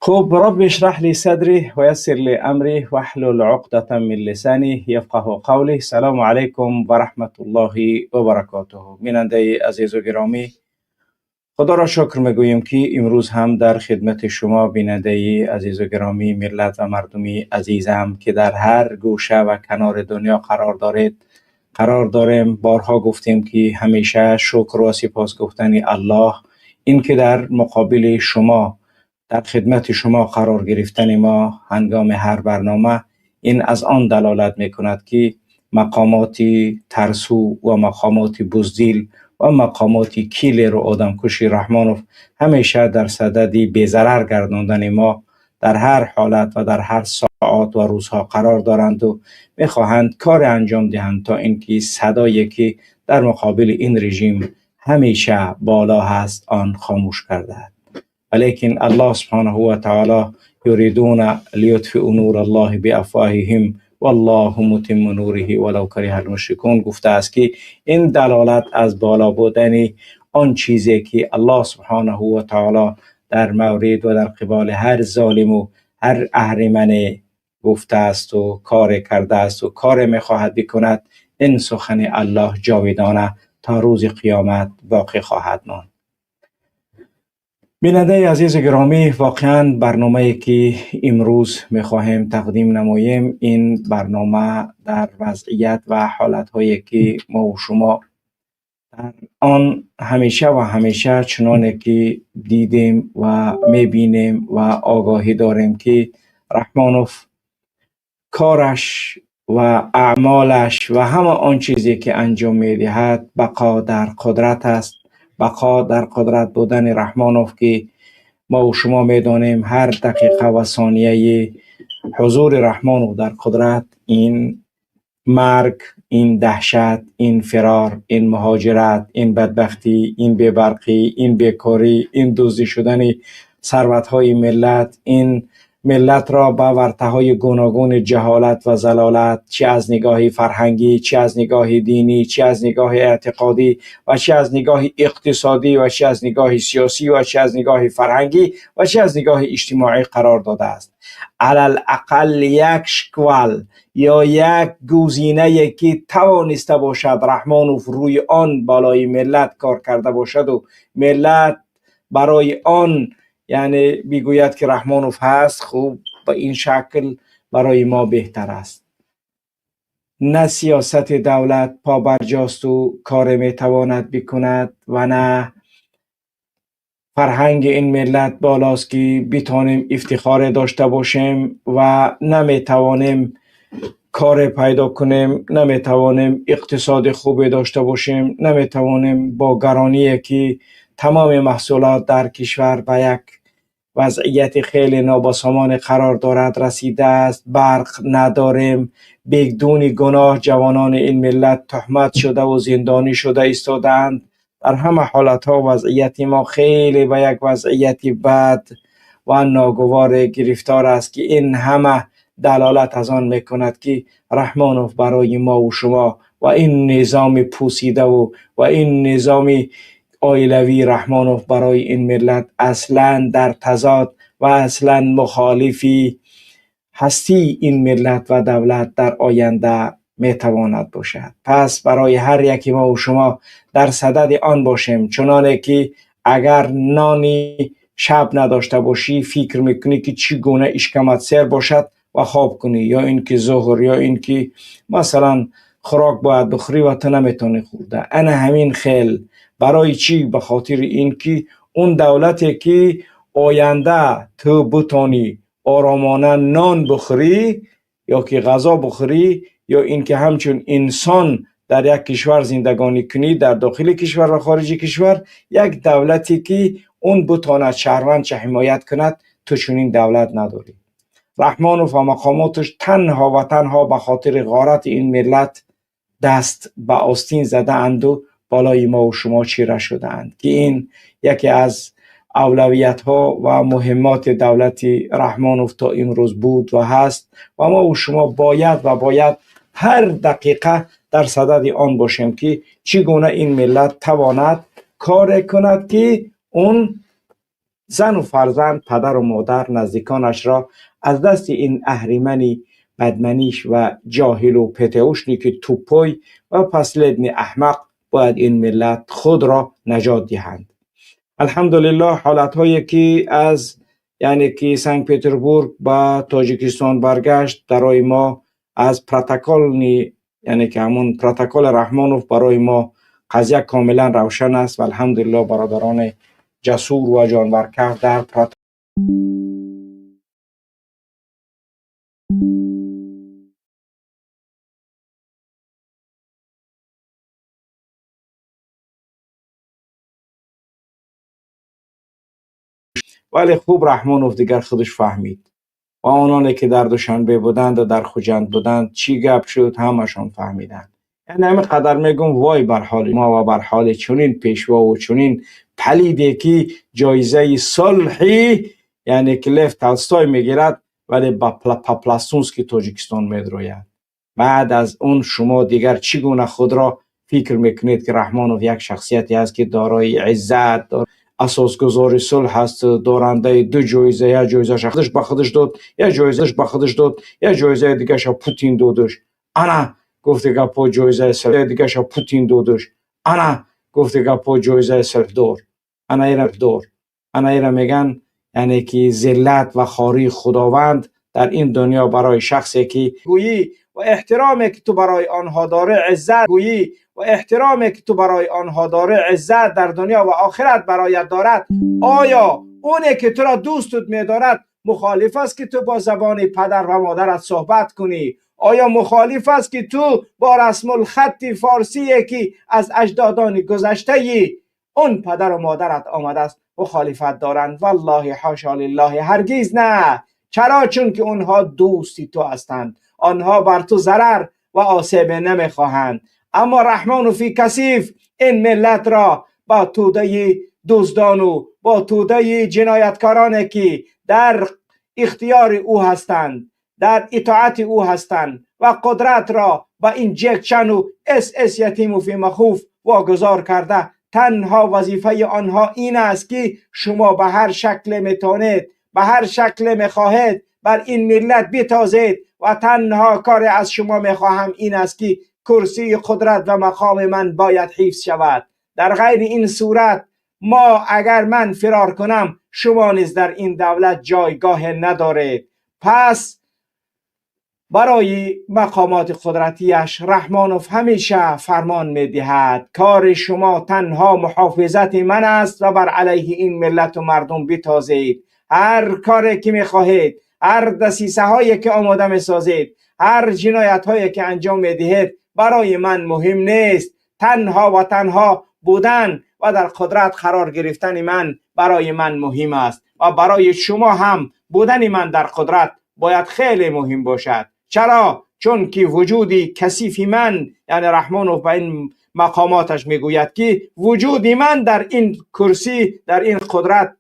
خب، رب اشرح لي صدري ويسر لي أمري واحلل عقدة من لساني يفقه قولي. سلام علیکم و رحمت الله و برکاته. بیننده عزیز و گرامی، خدا را شکر میگوییم که امروز هم در خدمت شما بیننده عزیز و گرامی، ملت و مردمی عزیزم که در هر گوشه و کنار دنیا قرار دارید، قرار داریم. بارها گفتیم که همیشه شکر و سپاس گفتن الله، این که در مقابل شما، در خدمت شما قرار گرفتن ما هنگام هر برنامه، این از آن دلالت میکند که مقامات ترسو و مقامات بزدل و مقامات killer و آدمکش رحمانوف همیشه در صدد بی‌ضرر گرداندن ما در هر حالت و در هر ساعت و روزها قرار دارند و میخواهند کار انجام دهند تا اینکه صدایی که در مقابل این رژیم همیشه بالا هست، آن خاموش کرده. ولیکن الله سبحانه و تعالی یریدون لیطفئوا نور الله بافواههم والله متم نوره ولو کره المشرکون گفته است که این دلالت از بالا بودن آن چیزی که الله سبحانه و تعالی در مورد و در قبال هر ظالم و هر اهریمن گفته است و کار کرده است و کار میخواهد بکند، این سخن الله جاودانه تا روز قیامت باقی خواهد ماند. بیننده عزیز گرامی، واقعا برنامه که امروز میخواهیم تقدیم نماییم، این برنامه در وضعیت و حالت هایی که ما و شما در آن همیشه و همیشه چنانه که دیدیم و میبینیم و آگاهی داریم که رحمانوف کارش و اعمالش و همه آن چیزی که انجام میدهد بقا در قدرت است. بقا در قدرت بودن رحمانوف که ما و شما میدانیم هر دقیقه و ثانیه حضور رحمانوف در قدرت، این مرگ، این دهشت، این فرار، این مهاجرت، این بدبختی، این بی‌برقی، این بیکاری، این دزدی شدن ثروت های ملت، این ملت را به ورطه های گوناگون جهالت و ضلالت، چه از نگاه فرهنگی، چه از نگاه دینی، چه از نگاه اعتقادی و چه از نگاه اقتصادی و چه از نگاه سیاسی و چه از نگاه فرهنگی و چه از نگاه اجتماعی قرار داده است. علی الاقل یک شکوال یا یک گزینه که توانسته باشد رحمانوف روی آن بالای ملت کار کرده باشد و ملت برای آن یعنی بگوید که رحمانوف هست، خوب به این شکل برای ما بهتر است. نه سیاست دولت پا برجاست و کار میتواند بکند و نه فرهنگ این ملت بالاست که بتانیم افتخار داشته باشیم و نمیتوانیم کار پیدا کنیم، نمیتوانیم اقتصاد خوبی داشته باشیم، نمیتوانیم با گرانی که تمام محصولات در کشور به یک وضعیت خیلی نابسامان قرار دارد رسیده است، برق نداریم، بدون گناه جوانان این ملت تهمت شده و زندانی شده ایستادند. در همه حالت ها وضعیت ما خیلی به یک وضعیت بد و ناگوار گرفتار است که این همه دلالت از آن میکند که رحمانوف برای ما و شما و این نظام پوسیده و این نظام عائلوی رحمانوف برای این ملت اصلا در تضاد و اصلا مخالفی هستی این ملت و دولت در آینده میتواند باشد. پس برای هر یکی ما و شما در صدد آن باشیم، چنانه که اگر نانی شب نداشته باشی فکر میکنی که چگونه اشکمت سیر باشد و خواب کنی، یا اینکه ظهر یا اینکه مثلا خوراک باید بخوری و تو نمیتونی خورده. انا همین خیل برای چی؟ به خاطر اینکه اون دولتی که آینده تو بتانی آرامانه نان بخوری یا که غذا بخوری یا اینکه همچون انسان در یک کشور زندگانی کنی، در داخل کشور و خارج کشور، یک دولتی که اون بتاند شهروند چه حمایت کند، تو چنین دولت نداری. رحمانوف و مقاماتش تنها و تنها به خاطر غارت این ملت دست به آستین زده اند و بالای ما و شما چیره شده اند که این یکی از اولویت ها و مهمات دولت رحمانوف تا امروز بود و هست و ما و شما باید و باید هر دقیقه در صدد آن باشیم که چگونه این ملت تواند کار کند که اون زن و فرزند، پدر و مادر، نزدیکانش را از دست این اهریمنی بدمنیش و جاهل و پتوشنی که توپوی و پسلدنی احمق باید این ملت خود را نجات دهند. الحمدلله حالتهایی که از یعنی که سنگ پتربورگ با تاجیکستان برگشت برای ما از پروتکل، یعنی که همون پروتکل رحمانوف برای ما قضیه کاملا روشن است و الحمدلله برادران جسور و جانورکف در پروتکل ولی خوب رحمانوف دیگر خودش فهمید و آنانی که در دوشنبه بودند و در خجند بودند چی گپ شد همشان فهمیدند. یعنی همین قدر میگم وای بر حال ما و بر حال چنین پیشوا و چنین پلیدی که جایزه صلحی یعنی که لف تالستای میگیرد ولی با پاپلاستونسکی تاجیکستان میدروید. بعد از اون شما دیگر چگونه خود را فکر میکنید که رحمانوف یک شخصیتی است که دارای عزت، اساسگذار صلح هست، دارنده دو جایزه، یک جایزه خودش به خودش داد، یک جایزه به خودش داد، یک جایزه دیگه‌ش پوتین دادش. انا گفت گپو جایزه صلح دیگه‌ش پوتین دادش. انا گفت گپو جایزه صلح دار. انا ایرا دار. انا ایرا میگن یعنی که ذلت و خواری خداوند در این دنیا برای شخصی که گویی و احترامی که تو برای آنها داره، عزت گویی و احترامی که تو برای آنها داره، عزت در دنیا و آخرت برایت دارد. آیا اونه که تو را دوستت می‌دارد مخالف است که تو با زبان پدر و مادرت صحبت کنی؟ آیا مخالف است که تو با رسم الخط فارسی که از اجدادان گذشته اون پدر و مادرت آمده است مخالفت دارند؟ والله حاشا لله، هرگز نه. چرا؟ چون که اونها دوستی تو هستند، آنها بر تو ضرر و آسیب نمیخواهند. اما رحمانوفی کثیف این ملت را با توده دزدان و با توده جنایتکاران که در اختیار او هستند، در اطاعت او هستند و قدرت را با این جکچن و اس اس یتیم فی مخوف واگذار کرده، تنها وظیفه آنها این است که شما به هر شکل میتونید، به هر شکل میخواهید بر این ملت بتازید و تنها کار از شما میخواهم این است که کرسی قدرت و مقام من باید حفظ شود. در غیر این صورت ما اگر من فرار کنم شما نیز در این دولت جایگاه ندارید. پس برای مقامات قدرتیش رحمانوف همیشه فرمان میدهد کار شما تنها محافظت من است و بر علیه این ملت و مردم بتازید. هر کاری که میخواهید، هر دسیسه هایی که آماده میسازید، هر جنایت هایی که انجام میدهید برای من مهم نیست. تنها و تنها بودن و در قدرت قرار گرفتن من برای من مهم است و برای شما هم بودن من در قدرت باید خیلی مهم باشد. چرا؟ چون که وجودی کثیف من، یعنی رحمانوف به این مقاماتش میگوید که وجود من در این کرسی، در این قدرت،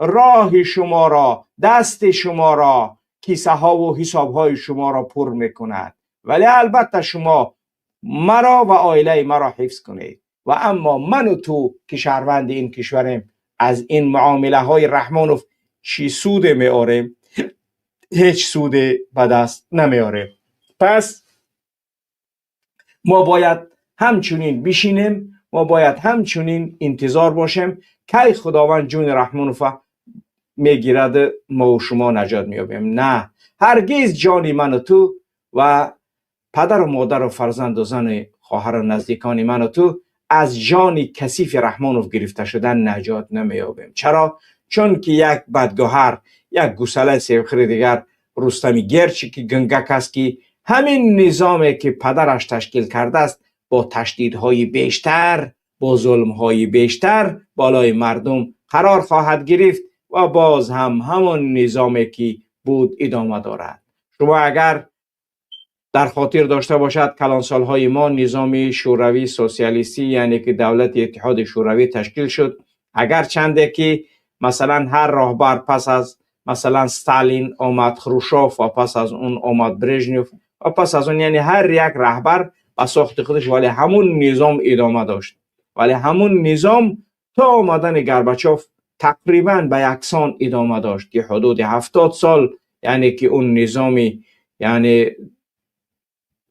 راه شما را، دست شما را، کیسه ها و حساب های شما را پر میکند، ولی البته شما مرا و عائله مرا حفظ کنید. و اما من و تو که شهروند این کشوریم از این معامله های رحمانوف چی سود میاریم؟ هیچ سود به دست نمیاریم. پس ما باید همچنین بشینیم، ما باید همچنین انتظار باشیم کی خداوند جون رحمانوف میگیرد ما و شما نجات میابیم. نه، هرگز جان من و تو و پدر و مادر و فرزند و زن خواهر و نزدیکان من و تو از جان کثیف رحمانوف گرفته شدن نجات نمیابیم. چرا؟ چون که یک بدگوهر، یک گوساله سیبخور دیگر، رستمی گرچی که گنگک است که همین نظامی که پدرش تشکیل کرده است با تشدیدهای بیشتر، با ظلمهای بیشتر بالای مردم قرار خواهد گرفت و باز هم همون نظامی که بود ادامه دارد. شما اگر در خاطر داشته باشد کلانسالهای ما نظام شوروی سوسیالیستی، یعنی که دولت اتحاد شوروی تشکیل شد، اگر چنده که مثلا هر راهبر پس از مثلا ستالین آمد خروشوف و پس از اون آمد برژنیف و پس از اون، یعنی هر یک رهبر به ساخت خودش، ولی همون نظام ادامه داشت، ولی همون نظام تا آمدن گرباچوف تقریبا به یکسان ادامه داشت که حدود 70 سال، یعنی که اون نظامی، یعنی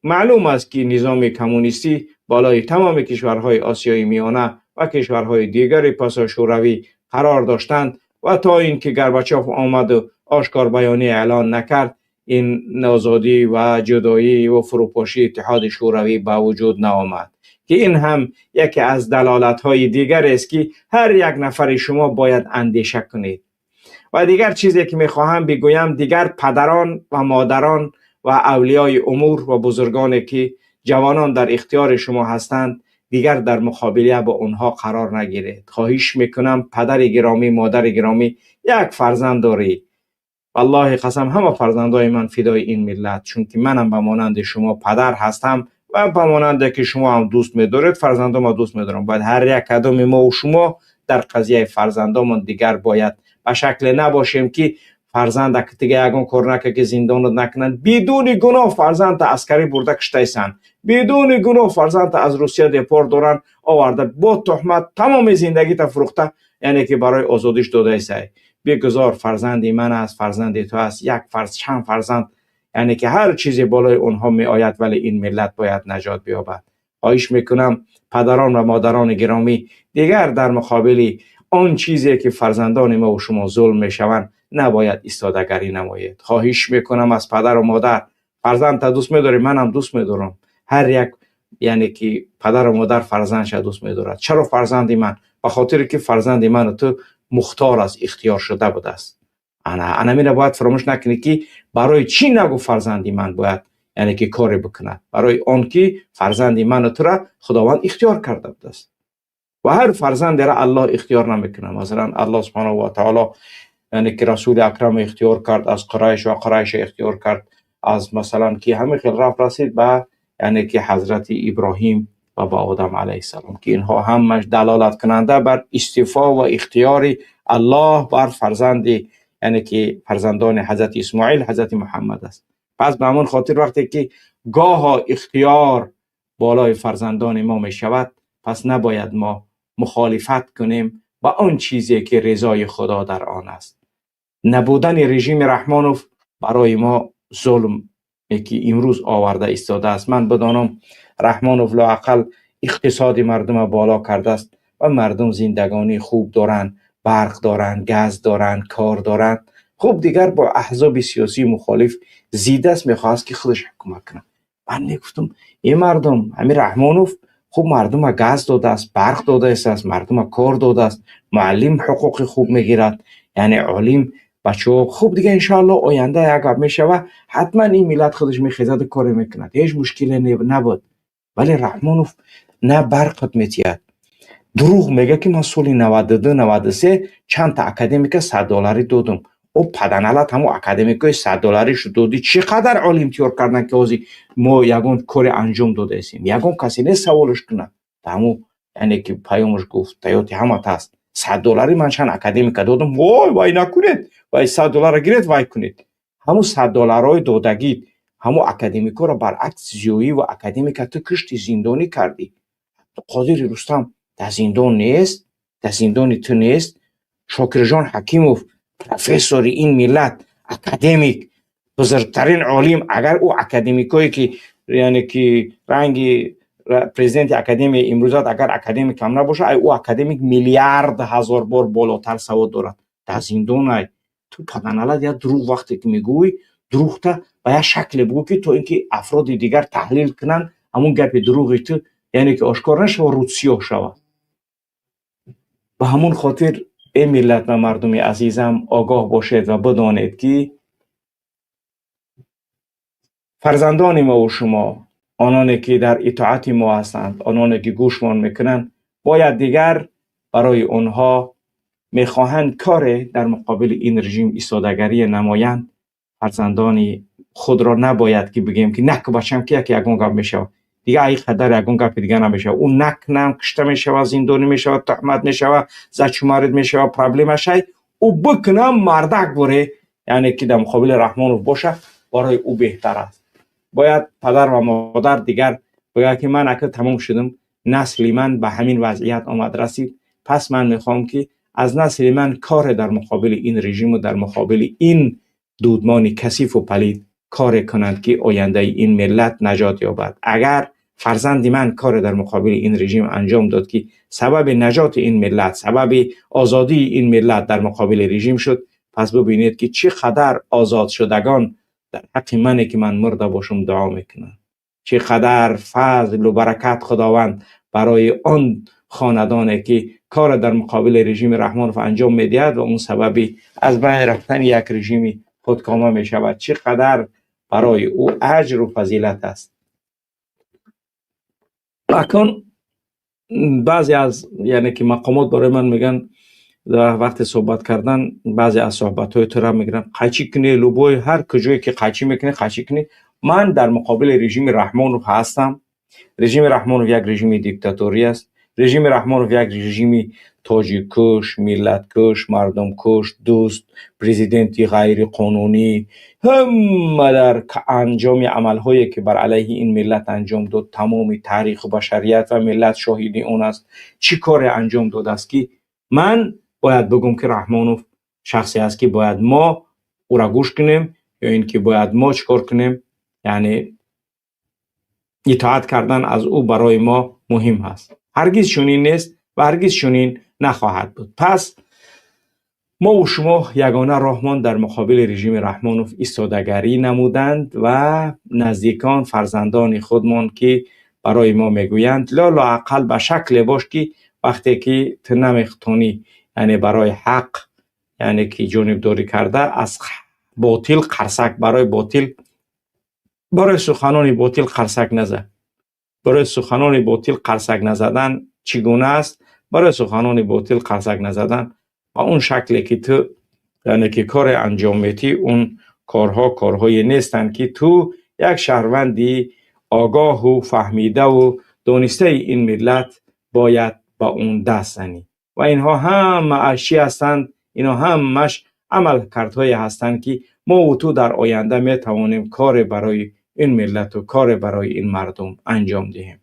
معلوم است که نظام کمونیستی بالای تمام کشورهای آسیای میانه و کشورهای دیگر پس شوروی قرار داشتند و تا اینکه گرباچوف آمد و آشکار بیانیه اعلان نکرد، این آزادی و جدایی و فروپاشی اتحاد شوروی به وجود نآمد، که این هم یکی از دلالت‌های دیگر است که هر یک نفر شما باید اندیشه کنید. و دیگر چیزی که میخواهم بگویم، دیگر پدران و مادران و اولیای امور و بزرگانی که جوانان در اختیار شما هستند، دیگر در مقابله با اونها قرار نگیرید. خواهش میکنم پدر گرامی، مادر گرامی، یک فرزند داری، والله قسم همه فرزندای من فدای این ملت، چون که منم به مانند شما پدر هستم و به مانند که شما هم دوست میدارید فرزندام دوست میدارم. باید هر یک کدام ما و شما در قضیه فرزندامون دیگر باید به شکل نباشیم که فرزند که دیگه یگان کار نکنه که زندان نکنن، بدون گناه فرزند عسکری برده کشتایسن، بدون گناه فرزند از روسیه دپورت دارن آورده با تهمت تمام زندگی تا فروخته، یعنی که برای آزادیش داده ایسای. بگذار فرزندی من است، فرزند تو است، یک فرز چند فرزند، یعنی که هر چیزی بالای اونها می آید، ولی این ملت باید نجات بیابد. خواهش میکنم پدران و مادران گرامی، دیگر در مقابل آن چیزی که فرزندان ما و شما ظلم میشوند نباید ایستادگری نمایید. خواهش میکنم از پدر و مادر، فرزند تا دوست میداری، منم دوست میدارم، هر یک یعنی که پدر و مادر فرزندش دوست میدارد. چرا فرزند من؟ به خاطر که فرزند من و تو مختار است، اختیار شده بوده است. انا میره باید فراموش نکنی که برای چی نگو فرزندی من باید یعنی که کاری بکند، برای آن که فرزندی من و تو را خداوند اختیار کرده بوده است و هر فرزند را الله اختیار نمیکنه. مثلا الله سبحانه و تعالی یعنی که رسول اکرم اختیار کرد از قریش و قریش اختیار کرد از مثلا که همه خیل رفت رسید به یعنی که حضرت ابراهیم و به آدم علیه السلام، که اینها همش دلالت کننده بر استفا و اختیار الله بر فرزند یعنی که فرزندان حضرت اسماعیل حضرت محمد است. پس به همون خاطر وقتی که گاه اختیار بالای فرزندان ما می شود، پس نباید ما مخالفت کنیم با آن چیزی که رضای خدا در آن است. نبودن رژیم رحمانوف برای ما ظلم که امروز آورده ایستاده است. من بدانم رحمانوف لااقل اقتصاد مردم بالا کرده است و مردم زندگانی خوب دارند، برق دارند، گاز دارند، کار دارند. خوب دیگر با احزاب سیاسی مخالف زیده است، میخواست که خودش حکومت کنه. من میگفتم این مردم، همین رحمانوف خوب مردم گاز داده است، برق داده است، مردم کار داده است، معلم حقوق خوب میگیرد، یعنی عالم بچه خوب دیگه انشاءالله آینده یک گپ میشوه حتما این ملت خودش میخیزد و کار میکند، هیچ مشکلی نبود. ولی رحمانوف نه برقت میتید، دروغ میگه که من سال 92 93 چند تا اکادمیک 100 دلاری دادم. او پدنالت همو اکادمیکای 100 دلاری شد دادی، چقدر عالم تیار کردن که ازی ما یگان کار انجام داده ایسیم، یگان کسی نه سوالش کنه. همو یعنی که پیامش گفت تیاتی همه تاست 100 دلاری من چند اکادمیک دادم، وای وای نکنید، وای 100 دلار گیرید وای کنید. همو 100 دلارای دادگی همو اکادمیکا را برعکس زیویی و اکادمیکا تو کشتی زندانی کردی. قادر رستم در زندان نیست، در زندان تو نیست. شاکرجان حکیموف پروفسور این ملت، اکادمیک، بزرگترین عالم، اگر او اکادمیکایی که یعنی که رنگ پرزیدنت اکادمی امروزات اگر اکادمیک هم نباشه، ای او اکادمیک میلیارد هزار بار بالاتر سواد دارد، در زندان ای. تو پدنالت یا دروغ وقتی که میگوی دروغ تا با یک شکل بگو که تو اینکه افراد دیگر تحلیل کنن همون گپ دروغی تو یعنی که آشکار نشه و رود سیاه شود. به همون خاطر ای ملت و مردم عزیزم آگاه باشید و بدانید که فرزندان ما و شما، آنانی که در اطاعت ما هستند، آنانی که گوشمان میکنند، باید دیگر برای آنها میخواهند کار در مقابل این رژیم ایستادگری نمایند. فرزندان خود را نباید که بگیم که نک بچم که یک یگان گپ میشود، دیگه ای قدر یگان گپ دیگه نمیشه، او نکنم کشته میشود، زندانی میشود، تهمت میشود، زچمارد میشود، پرابلم شای او بکنم مردک بره، یعنی که در مقابل رحمانوف باشه برای او بهتر است. باید پدر و مادر دیگر بگه که من اگه تمام شدم، نسل من به همین وضعیت آمد رسید، پس من میخوام که از نسل من کار در مقابل این رژیم و در مقابل این دودمان کثیف و پلید کار کنند که آینده این ملت نجات یابد. اگر فرزند من کار در مقابل این رژیم انجام داد که سبب نجات این ملت، سبب آزادی این ملت در مقابل رژیم شد، پس ببینید که چقدر آزاد شدگان در حق منه که من مرده باشم دعا میکنن، چقدر فضل و برکت خداوند برای آن خاندانه که کار در مقابل رژیم رحمانوف انجام میدهد و اون سببی از بین رفتن یک رژیم خودکامه میشود، چقدر برای او اجر و فضیلت است. اکنون بعضی از یعنی که مقامات برای من میگن در وقت صحبت کردن، بعضی از صحبت های تو را میگیرن قیچی کنی لوبوی، هر کجایی که قیچی میکنی قیچی کنی. من در مقابل رژیم رحمانوف هستم. رژیم رحمانوف یک رژیم دیکتاتوری است. رژیم رحمانوف یک رژیم تاجیک کش، ملت کش، مردم کش، دوست، پرزیدنتی غیر قانونی، همه در انجام عملهایی که بر علیه این ملت انجام داد، تمام تاریخ و بشریت و ملت شاهدی اون است. چی کار انجام داده است که من باید بگم که رحمانوف شخصی است که باید ما او را گوش کنیم یا اینکه باید ما چیکار کنیم؟ یعنی اطاعت کردن از او برای ما مهم هست. هرگز چنین نیست و هرگز چنین نخواهد بود. پس ما و شما یگانه راهمان در مقابل رژیم رحمانوف ایستادگری نمودند و نزدیکان فرزندان خودمان که برای ما میگویند لا لااقل به شکل باش که وقتی که تو نمیتونی یعنی برای حق یعنی که جانبداری کرده از باطل قرصک، برای باطل، برای سخنان باطل قرصک نزد. برای سخنان باطل قرصک نزدن چگونه است؟ برای سخنان باطل قرصک نزدن و اون شکلی که تو یعنی که کار انجام میتی، اون کارها کارهای نیستند که تو یک شهروندی آگاه و فهمیده و دانسته این ملت باید با اون دست زنی. و اینها همه اشی هستند، اینها همش عملکردهای هستند که ما و تو در آینده می توانیم کار برای این ملت و کار برای این مردم انجام دهیم.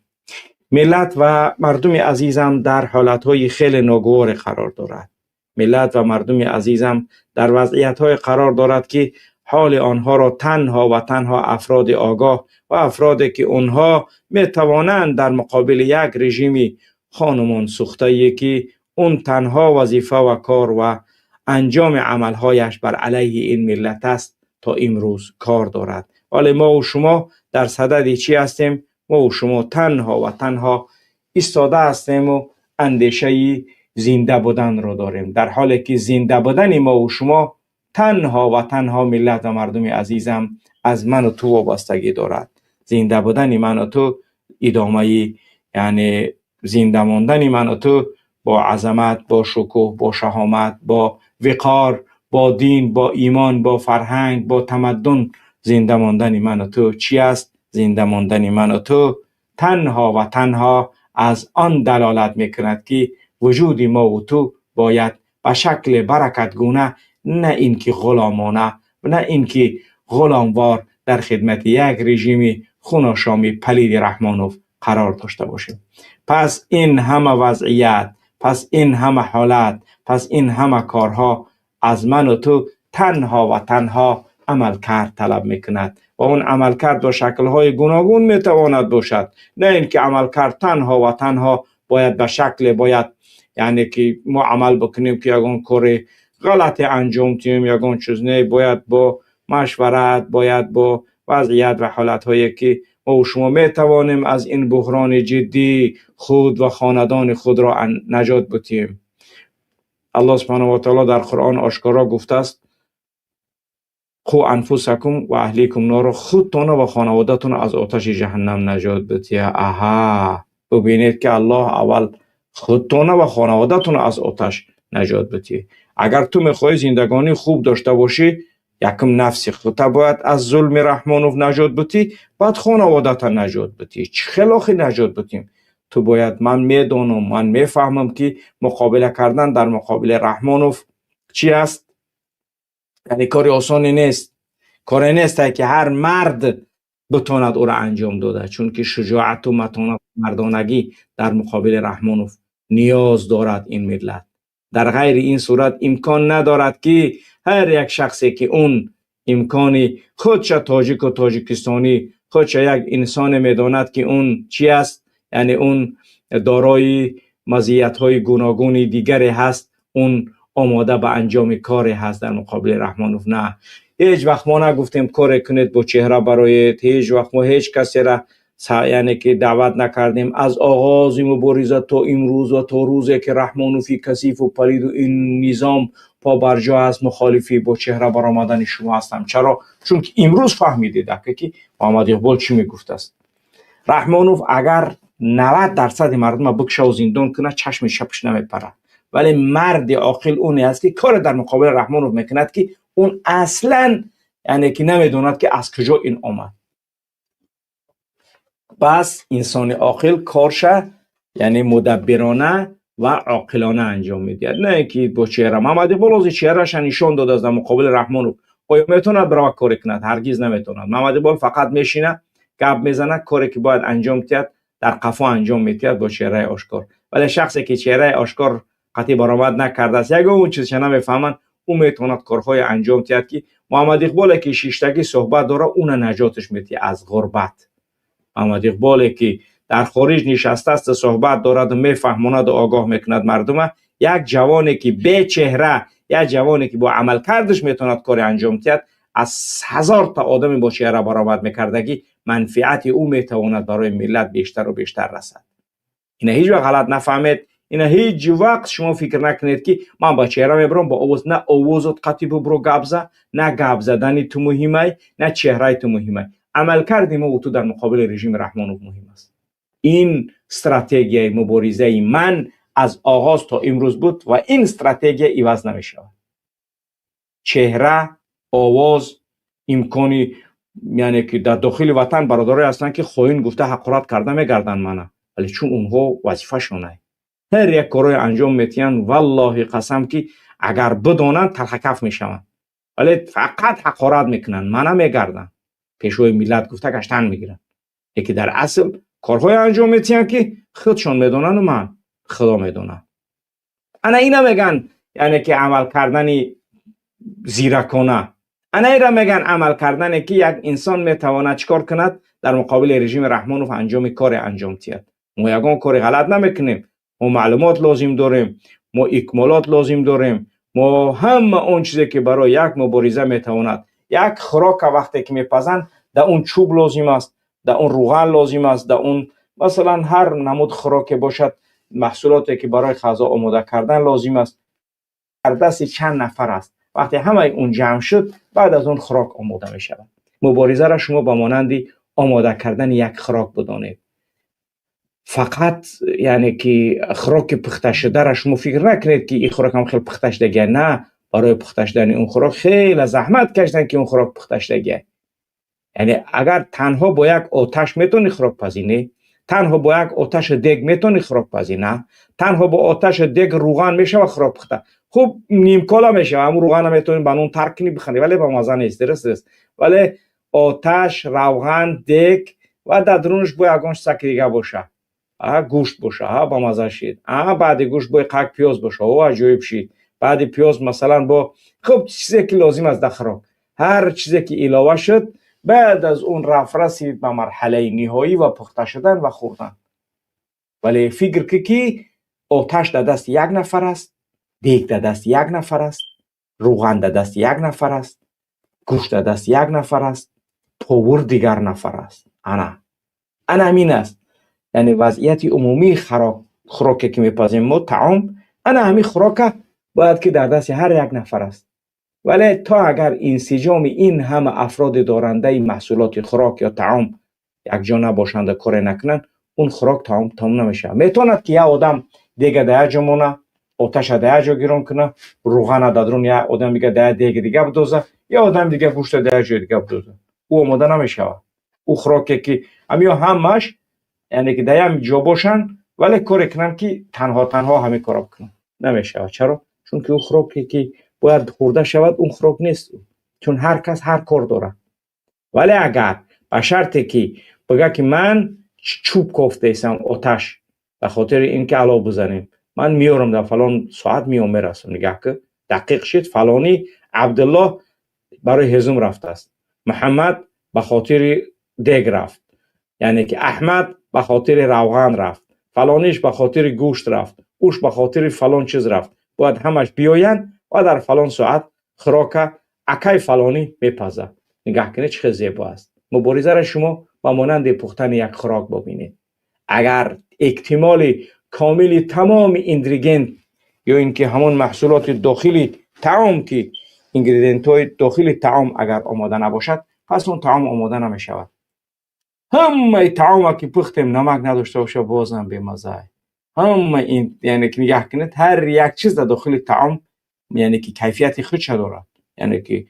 ملت و مردم عزیزم در حالتهای خیلی ناگوار قرار دارد. ملت و مردم عزیزم در وضعیت‌های قرار دارد که حال آنها را تنها و تنها افراد آگاه و افرادی که آنها می توانند در مقابل یک رژیم خانمان سوخته که اون تنها وظیفه و کار و انجام عملهایش بر علیه این ملت است تا امروز کار دارد. ولی ما و شما در صدد چی هستیم؟ ما و شما تنها و تنها ایستاده هستیم و اندیشه زنده بودن را داریم، در حالی که زنده بودن ما و شما تنها و تنها ملت و مردم عزیزم از من و تو وابستگی دارد. زنده بودن من و تو ادامه، یعنی زنده ماندن من و تو با عظمت، با شکوه، با شهامت، با وقار، با دین، با ایمان، با فرهنگ، با تمدن، زنده ماندن من و تو چی است؟ زنده ماندن من و تو تنها و تنها از آن دلالت میکند که وجود ما و تو باید به شکل برکتگونه، نه اینکه غلامانه و نه اینکه غلاموار در خدمت یک رژیم خوناشامی پلید رحمانوف قرار داشته باشیم. پس این همه وضعیت، پس این همه حالت، پس این همه کارها از من و تو تنها و تنها عملکرد طلب میکند و اون عملکرد با شکل‌های گوناگون میتواند باشد، نه اینکه عملکرد تنها و تنها باید به شکل باید یعنی که ما عمل بکنیم که یگان کار غلط انجام دیم، یگان چیز نه، باید با مشورت، باید با وضعیت و حالت‌هایی که ما و شما میتوانیم از این بحران جدی خود و خاندان خود را نجات بدیم. الله سبحانه و تعالی در قرآن آشکارا گفته است قو انفسکم و اهلیکم نار، خودتان و خانواده‌تان از آتش جهنم نجات بدید. آها، ببینید که الله اول خودتان و خانواده‌تان از آتش نجات بدید. اگر تو میخوای زندگانی خوب داشته باشی، یکم نفس خودت باید از ظلم رحمانوف نجات بدی، بعد خانواده‌ت نجات بدی. چه خلاخی نجات بدیم؟ تو باید، من میدانم، من میفهمم که مقابله کردن در مقابل رحمانوف چی است؟ یعنی کاری آسانی نیست، کاری نیست که هر مرد بتواند او را انجام داده، چون که شجاعت و متانت و مردانگی در مقابل رحمانوف نیاز دارد این ملت. Дар ғайри ин сурат имкон надорад, ки ҳар як шахсе, ки он имкони худша тоҷику тоҷикистонӣ, худша як инсоне медонад, ки он чи аст, яъне он дорои мазиятҳои гуногуни дигаре ҳаст, он омода ба анҷоми коре ҳаст дар муқобили Раҳмонов. На, ҳеҷ вақт мо нагуфтем, коре кунед, бо чеҳра бароед. Ҳеҷ вақт мо ҳеҷ касера, яъне ки, даъват накардем. Аз оғози мубориза то имрӯз ва то рӯзе ки Раҳмонови касифу палиду ин низом побарҷо аст, мухолифӣ бо чеҳра баромадани шумо ҳастам. Чаро? Чунки имрӯз фаҳмидед, ака, ки Муҳаммад Иқбол чӣ мегуфтааст. Раҳмонов агар 90 дарсади мардума бикшаву зиндон кунад, чашми чапш намепарад. Вале марди оқил оне аст, ки коре дар муқобили Раҳмонов мекунад, ки он аслан, яъне ки, намедонад, ки аз куҷо ин омад. Пас инсони оқил корша, яъне, мудаббирона ва оқилона анҷом медиҳад, на ин ки бо чеҳра. Муҳаммад Иқбол ҳозир чеҳраша нишон додааст дар муқобили Раҳмонов. Оё метавонад бирава коре кунад? Ҳаргиз наметавонад. Муҳаммад Иқбол фақат мешина, гап мезанад, коре ки бояд анҷом диҳад, дар қафо анҷом медиҳад бо чеҳраи ошкор. Вале шахсе ки чеҳраи ошкор қатъӣ баромад накардааст, ягон чизша намефаҳманд, ӯ метавонад корҳое анҷом диҳад, ки Муҳаммад Иқболе ки шиштагӣ суҳбат дорад, уна наҷоташ медиҳад аз ғурбат. Муҳаммад Иқболе ки дар хориҷ нишастааст, суҳбат дораду мефаҳмонаду огоҳ мекунад мардума, як ҷавоне ки бечеҳра, як ҷавоне ки бо амалкардаш метавонад коре анҷом диҳад, аз 1000 та одаме бо чеҳра баромад мекардагӣ манфиати ӯ метавонад барои миллат бештару бештар расад. Ина ҳеҷ вақт ғалат нафаҳмед. Ина ҳеҷ вақт шумо фикр накунед, ки ман ба чеҳра мебарам, бо овоз. На овозот қатъи бубро гап за, на гап задани ту муҳимай, на чеҳраи ту муҳимай. Амалкарди мо ту дар муқобили режими Раҳмонов муҳим аст. Ин стратегияи муборизаи ман аз оғоз то имрӯз буд ва ин стратегия иваз намешавад. Чеҳра, овоз, имкони, яъне ки, дар дохили ватан бародарое ҳастанд, ки хоин гуфта ҳақорат карда мегарданд мана, вале чун онҳо вазифашонай, ҳар як корое анҷом метиҳанд, валлоҳи қасам, ки агар бидонанд, талхакаф мешаванд, вале фақат ҳақорат мекунанд, мана мегарданд, пешвои миллат гуфта гаштан мегиранд, леки дар асл корҳое анҷом метиҳанд, ки худшон медонану ман Худо медонад. Ана ина меган, яъне ки, амал кардани зиракона. Ана ира меган амал кардане, ки як инсон метавонад чӣ кор кунад? Дар муқобили режими Раҳмонов анҷоми коре анҷом диҳад. Мо ягон кори ғалат намекунем. Мо маълумот лозим дорем, мо икмолот лозим дорем, мо ҳама он чизе ки барои як мубориза метавонад. Як хӯрока вақте ки мепазанд, дар он чӯб лозим аст, дар он руған лозим аст, дар он, масалан, ҳар намуд хӯроке бошад, маҳсулоте ки барои ғазо омода кардан лозим аст, дар дасти чанд нафар аст. Вақте ҳамаи он ҷамъ шуд, баъд аз он хӯрок омода мешавад. Муборизаро шумо ба монанди омода кардани як хӯрок бидонед. Фақат, яъне ки, хӯроки пухташударо шумо фикр накунед, ки ин хӯрок ҳам хеле пухта шудагия. На, барои пухта шудани он хӯрок хеле заҳмат кашиданд, ки он хӯрок пухта шудагия. Яъне агар танҳо бо як оташ метавонӣ хӯрок пазӣ? Не. Танҳо бо як оташу дег метавонӣ хӯрок пазӣ? На. Танҳо бо оташу дег, руған мешава хӯрок пухта? Хуб, нимкола мешава. Ҳамун руғана метавонӣ ба нон тар кунӣ, бихӯрӣ, вале ба маза нест. Дуруст? Вале оташ, равған, дег ва дар дарунаш бо ягон чизаки дига боша, гӯшт боша, ба маза шид. Баъди гӯшт бо қак пиёз боша, о, аҷоиб шид. Баъди пиёз, масалан, бо хуб чизе ки лозим аст дар хӯрок, ҳар чизе ки илова шуд, баъд аз он рафт, расид ба марҳалаи ниҳоӣ ва пухта шудан ва хӯрдан. Вале фикр ки оташ дар дасти як нафар аст, дег дар дасти як нафар аст, рӯған дар дасти як нафар аст, гӯшт дар дасти як нафар аст, повар дигар нафар аст. Ана ҳамин аст, яъне вазъияти умумии хӯроке ки мепазем мо, таом. Ана ҳамин хӯрока бояд ки дар дасти ҳар як нафар аст. Вале то агар инсиҷоми ин ҳама афроди дорандаи маҳсулоти хӯрок ё таом якҷо набошанду коре накунанд, он хӯрок таом намешавад. Метавонад, ки як одам дега дар як ҷо мона, оташа дар як ҷо гирон куна, рӯғана дар дарун як одам дига дар як деги дига бидоза, я одами дига гӯшта дар як ҷои дига бидоза, ӯ омода намешавад. Ӯ хӯроке ки ҳамиё ҳамааш, яъне ки, дар як ҷо бошанд, вале коре кунанд, ки танҳо танҳо ҳамин корро бикунанд, намешавад. Чаро? Чунки ӯ хӯроке ки бояд хӯрда шавад, он хӯрок нест, чун ҳар кас ҳар кор дорад. Вале агар ба шарте ки бигӯяд, ки ман чӯб кофтаистам, оташ ба хотири ин ки алов бизанем. Ман меёрам, дар фалон соат меом, мерасам. Нигаҳ ки дақиқ шид: фалонӣ Абдуллоҳ барои ҳезум рафтааст, Муҳаммад ба хотири дег рафт, яъне ки Аҳмад ба хотири равған рафт, фалониш ба хотири гӯшт рафт, уш ба хотири фалон чиз рафт. Бояд ҳамаш биёянд ва дар фалон соат хӯрока акай фалонӣ мепазад. Нигаҳ кунед, чӣ хел зебо аст. Муборизаро шумо ба монанди пухтани як хӯрок бибинед. Агар эҳтимоли комили тамоми ингредиент ё ин ки ҳамон маҳсулоти дохили таом, ки ингредиентҳои дохили таом агар омода набошад, пас он таом омода намешавад. Ҳамаи таома ки пухтем, намак надошта бошад, бозам бемазза. Ҳама ин, яъне ки нигаҳ кунед, ҳар як чиз дар дохили таом, яъне ки кайфияти худша дорад. Яъне ки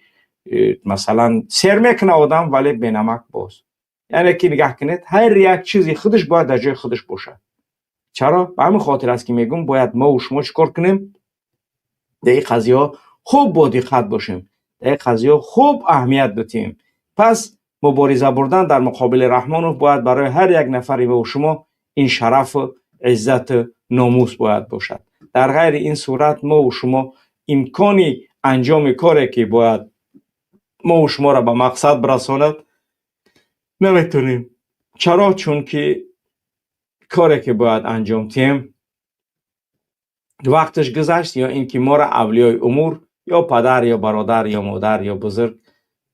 масалан, сер мекунад одам, вале бенамак боз. Яъне ки нигаҳ кунед, ҳар як чизи худаш бояд дар ҷои худаш бошад. Чаро? Ба ҳамин хотир аст, ки мегӯм, бояд мову шумо чӣ кор кунем? Дар ин қазияҳо хуб бодиққат бошем, дар ин қазияҳо хуб аҳамият бидиҳем. Пас мубориза бурдан дар муқобили Раҳмонов бояд барои ҳар як нафари мову шумо ин шарафу иззату номус бояд бошад. Дар ғайри ин сурат мову шумо имкони анҷоми коре, ки бояд мову шуморо ба мақсад бирасонад, наметонем. Чаро? Чунки коре, ки бояд анҷом диҳем, вақташ гузашт, ё ин ки моро авлиёи умур, ё падар, ё бародар, ё модар, ё бузург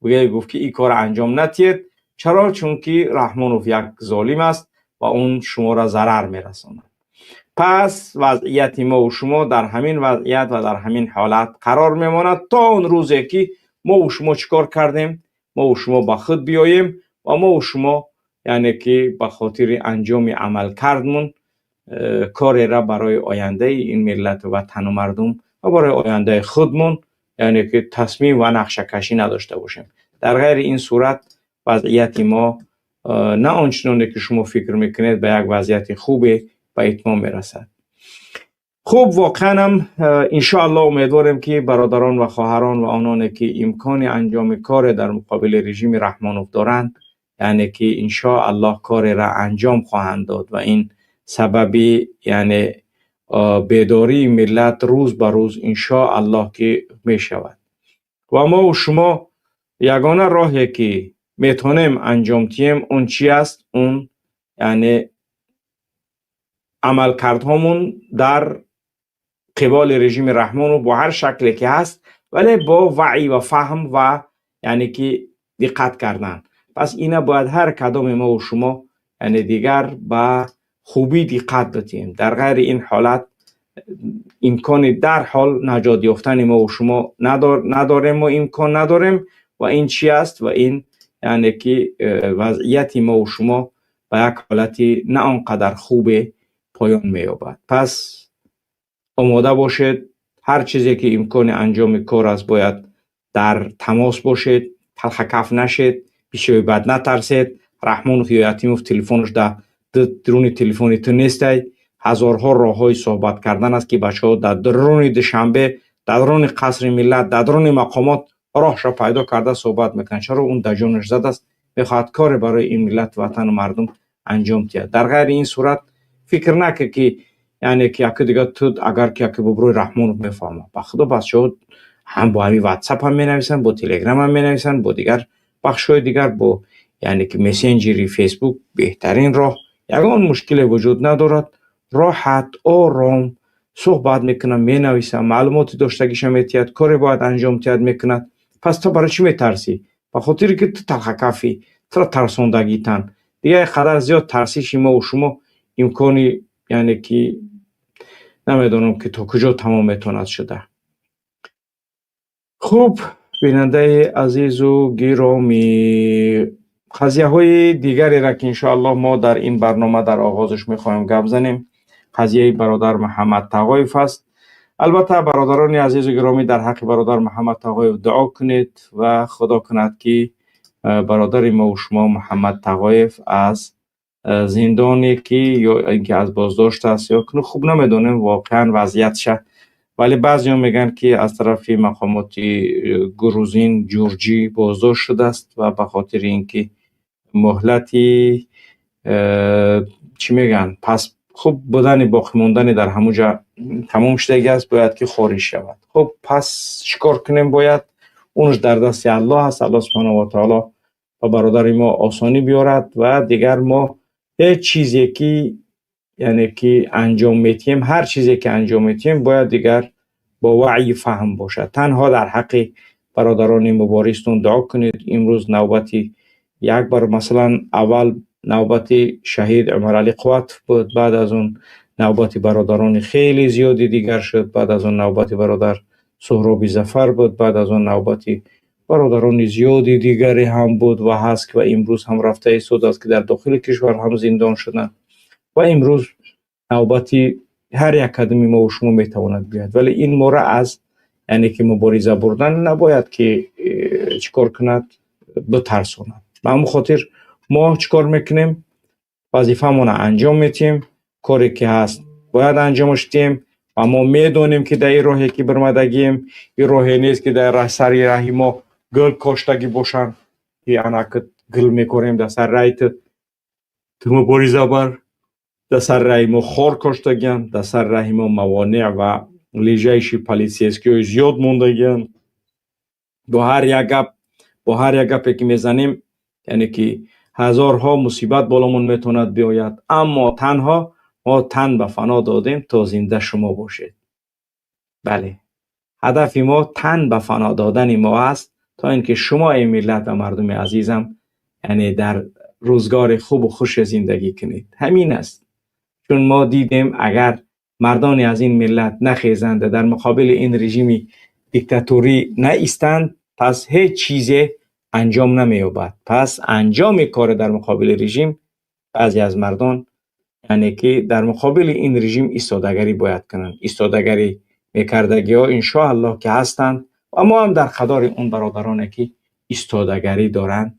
гуфт, ки ин корро анҷом надиҳед. Чаро? Чунки Раҳмонов як золим аст ва он шуморо зарар мерасонад. Пас вазъияти мову шумо дар ҳамин вазъият ва дар ҳамин ҳолат қарор мемонад то он рӯзе, ки мову шумо чӣ кор кардем, мову шумо ба худ биёем ва мову шумо, яъне ки ба хотири анҷоми амалкардмон корера барои ояндаи ин миллату ватану мардум ва барои ояндаи худмон, яъне ки тасмим ва нақшакашӣ надошта бошем. Дар ғайри ин сурат вазъияти мо на он чуноне, ки шумо фикр мекунед, ба як вазъияти хубе ба итмом мерасад. Хуб, воқеанам, иншоаллоҳ, умедворем, ки бародарон ва хоҳарон ва ононе, ки имкони анҷоми коре дар муқобили режими Раҳмонов доранд, яъне ки иншоаллоҳ корера анҷом хоҳанд дод ва ин сабаби, яъне бедории миллат рӯз ба рӯз, иншоаллоҳ, ки мешавад. Ва мову шумо ягона роҳе, ки метавонем анҷом диҳем, он чи аст? Он, яъне амалкардҳомон дар қиболи режими Раҳмонов бо ҳар шакле ки ҳаст, вале бо ваъй ва фаҳм ва, яъне ки диққат кардан. Пас ина бояд ҳар кадоме мову шумо, яъне дигар ба хубӣ диққат бидиҳем. Дар ғайри ин ҳолат имкони дарҳол наҷот ёфтани мову шумо надорем, мо имкон надорем. Ва ин чи аст? Ва ин, яъне ки вазъияти мову шумо ба як ҳолати на он қадар хубе поён меёбад. Пас омода бошед, ҳар чизе, ки имкони анҷоми кор аст, бояд дар тамос бошед, талхакаф нашед, бисёри бад натарсед. Раҳмонов ё Ятимов телефонаш дар дуруни телефони ту нестай. Ҳазорҳо роҳҳои суҳбат кардан аст, ки бачаҳо дар дуруни Душанбе, дар дуруни Қасри Миллат, дар дуруни мақомот роҳшо пайдо карда суҳбат мекунанд. Чаро? Он дар ҷонаш задааст, мехоҳад коре барои ин миллат, ватану мардум анҷом диҳад. Дар ғайри ин сурат фикр накун, ки яъне ки яке дигар ту агар ки яке боброи Раҳмонов мефаҳмад. Ба худо, бачаҳо ҳам бо ҳамин Ватсап ҳам менависанд, бо Телеграм ҳам менависанд, бо дигар бахшҳои дигар, бо, яъне ки мессенҷери Фейсбук беҳтарин роҳ, ягон мушкиле вуҷуд надорад. Роҳат, ором суҳбат мекунад, менависад, маълумоти доштагиша метиҳад, коре бояд анҷом диҳад, мекунад. Пас ту барои чӣ метарсӣ? Ба хотире ки ту талхакафӣ, туро тарсондагитан. Дигар қадар зиёд тарсиши мову шумо имкони, яъне ки намедонам, ки то куҷо тамом метавонад шуда. Хуб, бинандаи азизу гиромӣ, қазияҳои дигареро, ки иншоаллоҳ мо дар ин барнома дар оғозаш мехоҳем гап занем, қазияи бародар Муҳаммад Тағоев аст. Албатта, бародарони азизу гиромӣ, дар ҳаққи бародар Муҳаммад Тағоев дуо кунед ва худо кунад, ки бародари мову шумо Муҳаммад Тағоев аз зиндоне, ки ё ин ки аз боздошт аст, ё хуб намедонем воқеан вазъиятша, вале баъзеҳо мегӯянд, ки аз тарафи мақомоти грузин, ҷурҷӣ боздошт шудааст ва ба хотири ин ки муҳлати, чӣ мегӯянд, пас Хуб, будани боқӣ мондани дар ҳамуҷа тамом шудагӣ аст, бояд ки хориҷ шавад. Хуб, пас чӣ кор кунем бояд? Унаш дар дасти Аллоҳ аст. Аллоҳ субҳонаҳу ва таоло ба бародари мо осонӣ биёрад ва дигар мо ҳеҷ чизе ки, яъне ки анҷом метиҳем, ҳар чизе ки анҷом метиҳем, бояд дигар бо ваъйи фаҳм бошад. Танҳо дар ҳаққи бародарони муборизтон дуо кунед. Имрӯз навбати як бар, масалан, аввал навбати шаҳид Умаралӣ Қувватов буд, баъд аз он навбати бародарони хеле зиёди дигар шуд, баъд аз он навбати бародар Суҳроби Зафар буд, баъд аз он навбати бародарони зиёди дигаре ҳам буд ва ҳаст ва имрӯз ҳам рафта истодааст, ки дар дохили кишвар ҳам зиндон шуданд ва имрӯз навбати ҳар як қадами мо ва шумо метавонад биёяд. Вале ин мора аз, яъне ки, мубориза бурдан набояд ки чӣ кор кунад, битарсонад. Ба ҳамон хотир мо чӣ кор мекунем? Вазифамонро анҷом метиҳем, коре ки ҳаст, бояд анҷомаш диҳем ва мо медонем, ки дар ин роҳе ки бирмадагием, ин роҳе нест, ки дар сари раҳи мо гул коштагӣ бошанд, ки анаки гул мекорем дар сари раҳи ту мубориза бар. Дар сари раҳи мо хор коштагианд, дар сари раҳи мо мавонеъ ва лежачий полицейский ҳои зиёд мондагианд. Бо ҳар як гап, бо ҳар як гапе ки мезанем, яъне ки ҳазорҳо мусибат боломон метавонад биёяд, аммо танҳо мо тан ба фано додем, то зинда шумо бошед. Бале, ҳадафи мо тан ба фано додани мо аст, то ин ки шумо, эй миллат ва мардуми азизам, яъне дар рӯзгори хубу хуш зиндагӣ кунед. Ҳамин аст, чун мо дидем, агар мардоне аз ин миллат нахезанд, дар муқобили ин режими диктаторӣ наистанд, пас ҳеҷ чизе анҷом намеёбад. Пас анҷоми кор дар муқобили режим, баъзе аз мардон, яъне ки дар муқобили ин режим истодагарӣ бояд кунанд. Истодагарӣ мекардагиҳо, иншоаллоҳ, ки ҳастанд ва мо ҳам дар қатори он бародароне ки истодагарӣ доранд,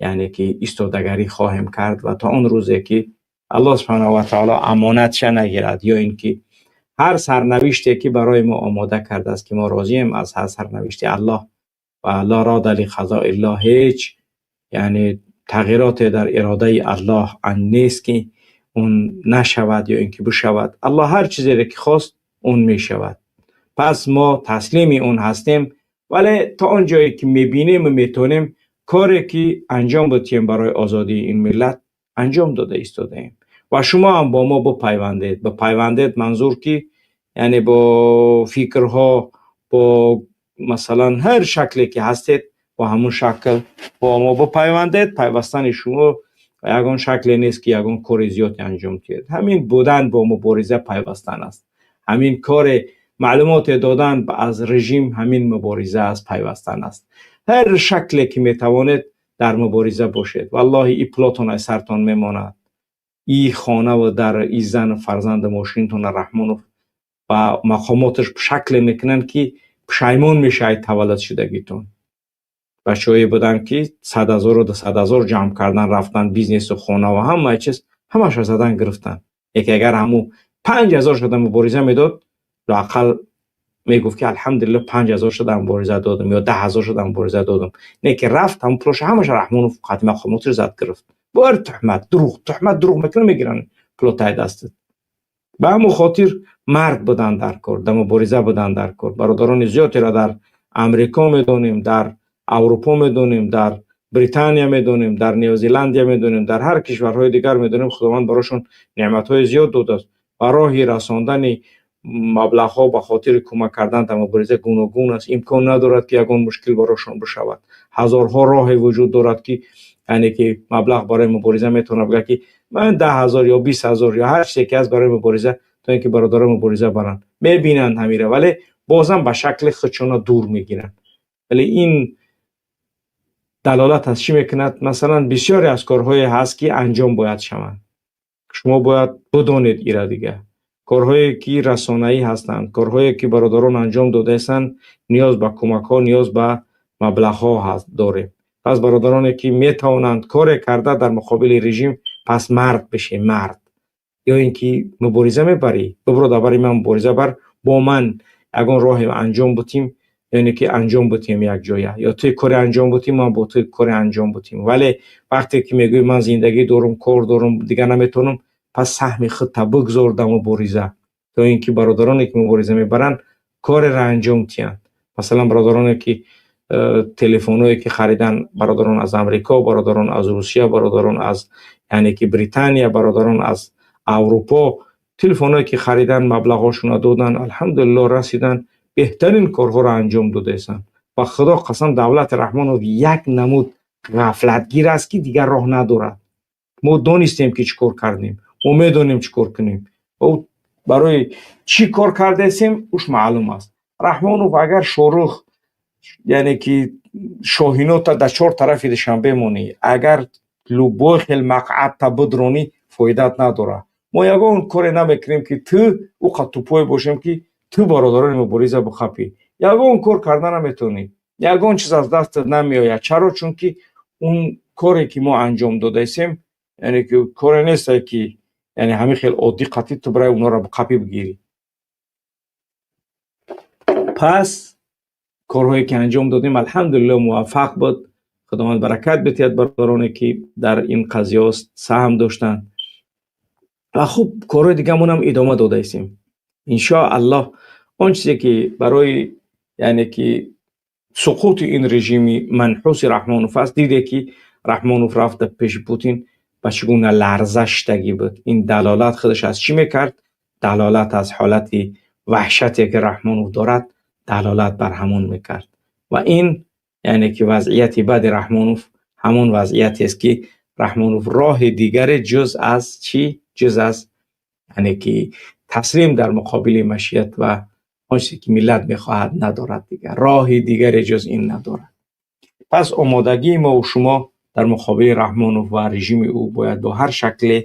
яъне ки истодагарӣ хоҳем кард ва то он рӯзе ки Аллоҳ субҳонаҳу ва таоло амонатша нагирад ё ин ки ҳар сарнавиште ки барои мо омода кардааст, ки мо розием аз ҳар сарнавишти Аллоҳ ва ла рода ли қазоиллоҳ. Ҳеҷ, яъне, тағйироте дар иродаи Аллоҳ нест, ки он нашавад ё ин ки бишавад. Аллоҳ ҳар чизере ки хост, он мешавад. Пас мо таслими он ҳастем, вале то он ҷое ки мебинем ва метавонем, коре ки анҷом бидиҳем барои озодии ин миллат, анҷом дода истодаем ва шумо ҳам бо мо бипайвандед. Бипайвандед, манзур ки, яъне бо фикрҳо, бо масалан ҳар шакле ки ҳастед, бо ҳамун шакл бо мо бипайвандед. Пайвастани шумо ягон шакле нест, ки ягон кори зиёде анҷом диҳед. Ҳамин будан бо мубориза пайвастан аст, ҳамин коре маълумоте додан аз режим, ҳамин мубориза аст, пайвастан аст. Ҳар шакле ки метавонед, дар мубориза бошед. Валлоҳи, и пулотон аз сартон мемонад, и хонаву дар, и зану фарзанду мошинтона Раҳмонов ва мақомоташ шакле мекунанд, ки пушаймон мешавед таваллуд шудагитон. Бачаҳое буданд, ки 100 0-у 200 000 ҷамъ кардан, рафтан бизнесу хона ва ҳамаи чиз, ҳамаша задан гирифтанд. Яке агар ҳамун 5000 шуда мубориза медод, лоақал мегуфт, ки алҳамдулилла, 5000 шуда мубориза додам ё 10 000 шуда мубориза додам. Не ки рафт, ҳамун пулоша ҳамаша Раҳмонов қати мақомоташ зад гирифт. Бор туҳмат, дурӯғ, туҳмат, дурӯғ мекунад, мегиранд пуло тай дастат. Ба ҳамон хотир мард будан дар кор, дар мубориза будан дар кор. Бародарони зиёдеро дар Амрико медонем, дар Аврупо медонем, дар Британия медонем, дар Нев Зеландия медонем, дар ҳар кишварҳои дигар медонем. Худованд барошон неъматҳои зиёд додааст ва роҳи расондани маблағҳо ба хотири кӯмак кардан дар мубориза гуногун аст. Имкон надорад, ки ягон мушкил барошон бишавад. Ҳазорҳо роҳе вуҷуд дорад, ки, яъне ки, маблағ барои мубориза метавонад бигӯяд, ки ман 10 000 ё 20 000 ё ҳар чизе ки ҳаст барои мубориза, то ин ки бародарон мубориза баранд. Мебинанд ҳамира, вале бозам ба шакли худшона дур мегиранд. Вале ин далолат аз чӣ мекунад? Масалан, бисёре аз корҳое ҳаст, ки анҷом бояд шаванд. Шумо бояд бидонед ира. Дига корҳое ки расонаӣ ҳастанд, корҳое ки бародарон анҷом додаистанд, ниёз ба кӯмакҳо, ниёз ба маблағҳо ҳаст дорем. Пас бародароне ки метавонанд коре карда дар муқобили режим, пас мард бишӣ, мард. Ё ин ки мубориза мебарӣ, бибро дар бари ман мубориза бар, бо ман ягон роҳе анҷом бутим, яъне ки анҷом бутем якҷоя, ё туи коре анҷом бутим, ман бо ту коре анҷом бутим. Вале вақте ки мегӯӣ, ман зиндагӣ дорум, кор дорум, дигар наметавонам. Пас саҳми худта бигзор дар мубориза, то ин ки бародароне, ки мубориза мебаранд, кореро анҷом диҳанд. Масалан, бародароне, ки телефонҳое ки харидан, бародарон аз Амрико, бародарон аз Русия, бародарон аз, яъне ки, Британия, бародарон аз Аврупо, телефонҳое ки харидан, маблағҳошонро додан, алҳамдулилло, расидан, беҳтарин корҳоро анҷом додаистанд. Ба Худо қасам, давлати Раҳмонов як намуд ғафлатгир аст, ки дигар роҳ надорад. Мо донистем, ки чӣ кор кардем, мо медонем, чӣ кор кунем. Барои чӣ кор кардаистем, уш маълум аст. Раҳмонов, агар Шорух, яъне ки шоҳинота дар чор тарафи Душанбе монӣ, агар любой хел мақъадта бидронӣ, фоидат надорад. Мо ягон коре намекунем, ки ту уқа тупой бошем, ки ту бародарони мубориза бихапӣ. Ягон кор карда наметавонӣ, ягон чиз аз дастат намеояд. Чаро? Чунки он коре, ки мо анҷом додаистем, яъне ки коре несте, ки яъне ҳамин хел оддӣ қатъӣ ту барои онҳоро қапӣ бигирӣ. Пас корҳое, ки анҷом додем, алҳамдулилло, муваффақ буд. Худованд баракат бидиҳад бародароне, ки дар ин қазияҳо саҳм доштанд. Ва хуб, корҳои дигаамонам идома додаистем, иншоаллоҳ. Он чизе, ки барои, яъне ки, суқути ин режими манҳуси Раҳмонов аст, диде, ки Раҳмонов рафт пеши Путин, ба чӣ гуна ларза шидагӣ буд. Ин далолат худаш аз чӣ мекард? Далолат аз ҳолати ваҳшате, ки Раҳмонов дорад, далолат бар ҳамон мекард. Ва ин, яъне ки, вазъияти бади Раҳмонов ҳамон вазъиятест, ки Раҳмонов роҳи дигаре ҷуз аз чӣ, ҷуз аз, яъне ки, таслим дар муқобили машият ва он чизе, ки миллат мехоҳад, надорад. Дигар роҳи дигаре ҷуз ин надорад. Пас омодагии мову шумо дар муқобили Раҳмонов ва режими ӯ бояд бо ҳар шакле,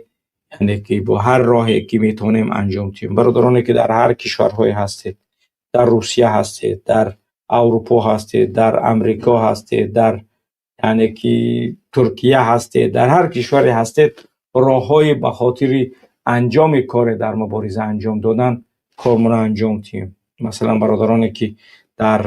яъне ки бо ҳар роҳе, ки метавонем, анҷом диҳем. Бародароне, ки дар ҳар кишварҳое ҳастед, дар Русия ҳастед, дар Аврупо ҳастед, дар Амрико ҳастед, дар, яъне ки, Туркия ҳастед, дар ҳар кишваре ҳастед, роҳҳое ба хотири анҷоми коре дар мубориза анҷом додан, кормона анҷом диҳем. Масалан, бародароне, ки дар,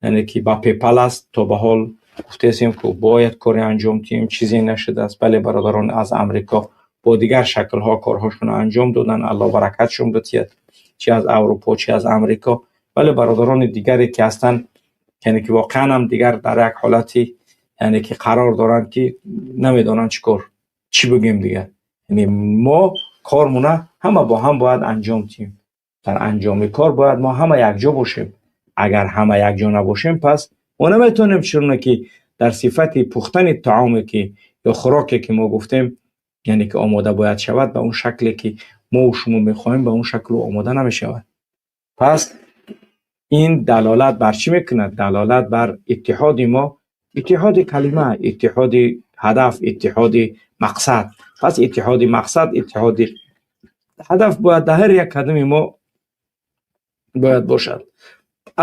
яъне ки, ба PayPal аст, то ба ҳол гуфтаистем, ки бояд коре анҷом диҳем, чизе нашудааст. Бале, бародарон аз Амрико бо дигар шаклҳо корҳошонро анҷом доданд, Аллоҳ баракатшон бидиҳад, чи аз Аврупо, чи аз Амрико. Вале бародарони дигаре, ки ҳастанд, яъне ки воқеан ҳам дигар дар як ҳолати, яъне ки, қарор доранд, ки намедонанд чӣ кор, чӣ бигӯем дигар. Яъне мо кормона ҳама бо ҳам бояд анҷом диҳем. Дар анҷоми кор бояд мо ҳама якҷо бошем. Агар ҳама якҷо набошем, пас мо наметавонем, чуноне ки дар сифати пухтани таоме, ки ё хӯроке, ки мо гуфтем, яъне ки омода бояд шавад, ба он шакле, ки мову шумо мехоҳем, ба он шаклу омода намешавад. Пас ин далолат бар чӣ мекунад? Далолат бар иттиҳоди мо, иттиҳоди калима, иттиҳоди ҳадаф, иттиҳоди мақсад. Пас иттиҳоди мақсад, иттиҳоди ҳадаф бояд дар ҳар як қадами мо бояд бошад.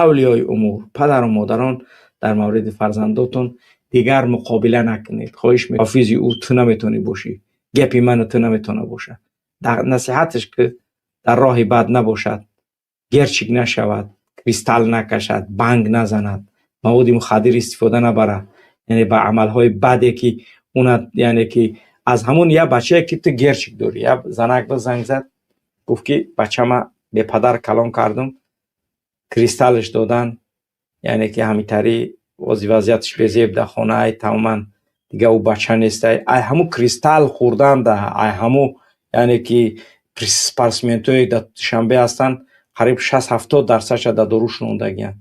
Авлиёи умур, падару модарон, дар мавриди фарзандотон дигар муқобила накунед, хоҳиш. Ҳофизи ӯ ту наметавонӣ бошӣ, гапи ману ту наметавона бошад. Насиҳаташ ки дар роҳи бад набошад, герчик нашавад, кристалл накашад, банг назанад, маводи мухаддир истифода набарад, яъне ба амалҳои баде, ки уна, яъне ки, аз ҳамон як бачае, ки ту герчик дорӣ. Як занак ба занг зад, гуфт, ки бачама бепадар калон кардум, кристаллш додан, яъне ки ҳамитари ози вазъияташ безеб дар хонаай, тамоман дига ӯ бача нестай. Ай ҳамун кристалл хӯрданда, ай ҳамун, яъне ки, спортсментҳое дар Душанбе ҳастанд, қариб 60-70 дарсадша дар дору шунондагианд.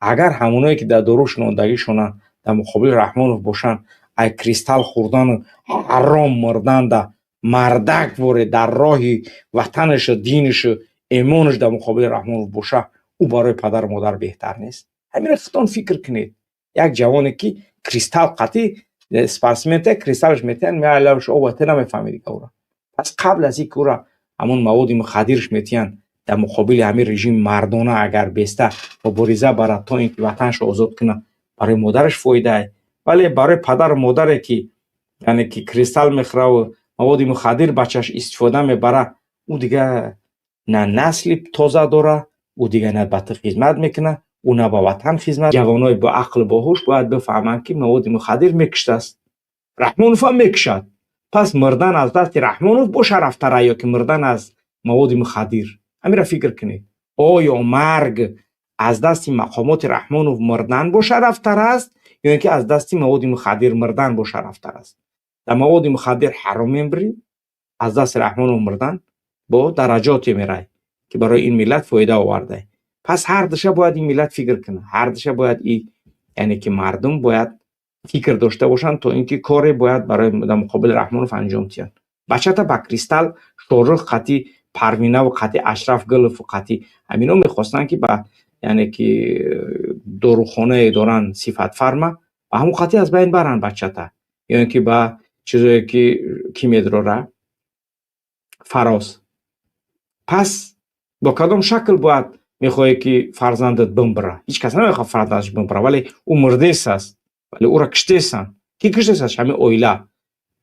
Агар ҳамоное, ки дар дору шунондагишонанд, дар муқобили Раҳмонов бошанд, ай кристалл хӯрдану ҳаром мурданда мардак воре дар роҳи ватанашу, динишу, имонаш дар муқобили Раҳмонов боша, ӯ барои падару модар беҳтар нест? Ҳаминро худтон фикр кунед. Як ҷавоне, ки кристалл қатӣ спортсменте, кристаллш метиҳанд, меалавш ова, ту намефаҳмӣ дига ӯро. Пас қабл аз ин ки ӯра ҳамон маводи мухаддирш метиҳанд, дар муқобили ҳамин режим мардона агар беста мубориза барад, то ин ки ватанашро озод кунад, барои модараш фоидае. Вале барои падару модаре, ки, яъне ки, кристалл мехӯраву маводи мухаддир бачаш истифода мебарад, ӯ дига на насли тоза дора, ӯ дига на ба ту хизмат мекунад, ӯ на ба ватан хизмат. Ҷавонои бо ақлу боҳуш бояд бифаҳманд, ки маводи мухаддир мекуштааст. Раҳмонов ҳам мекушад. Пас мурдан аз дасти Раҳмонов бошарафтара ё ки мурдан аз маводи мухаддир? Ҳамира фикр кунед. Оё марг аз дасти мақомоти Раҳмонов мурдан бошарафтар аст ё ин ки аз дасти маводи мухаддир мурдан бошарафтар аст? Дар маводи мухаддир ҳаром мембирӣ, аз дасти Раҳмонов мурдан бо дараҷоте мерай, ки барои ин миллат фоида оварда. Пас ҳар душа бояд ин миллат фикр кунад, ҳар душа бояд, яъне ки мардум бояд фикр дошта бошанд, то ин ки коре бояд барои дар муқобили Раҳмонов анҷом диҳанд. Бачата ба кристалл Шорух қати Парвинаву қати Ашраф Гулову қати ҳамино мехостанд, ки ба, яъне ки, дорухонае доранд, Сифат Фарма, ба ҳамон қати аз байн баранд бачата, ё ин ки ба чизое ки кӣ медрора, Фароз. Пас бо кадом шакл бояд мехоҳе, ки фарзандат бимбира? Ҳеҷ кас намехоҳад фарзандаш бимбира, вале ӯ мурдес аст, вале ӯро киштесанд. Кӣ киштесаст? Ҳамин оила.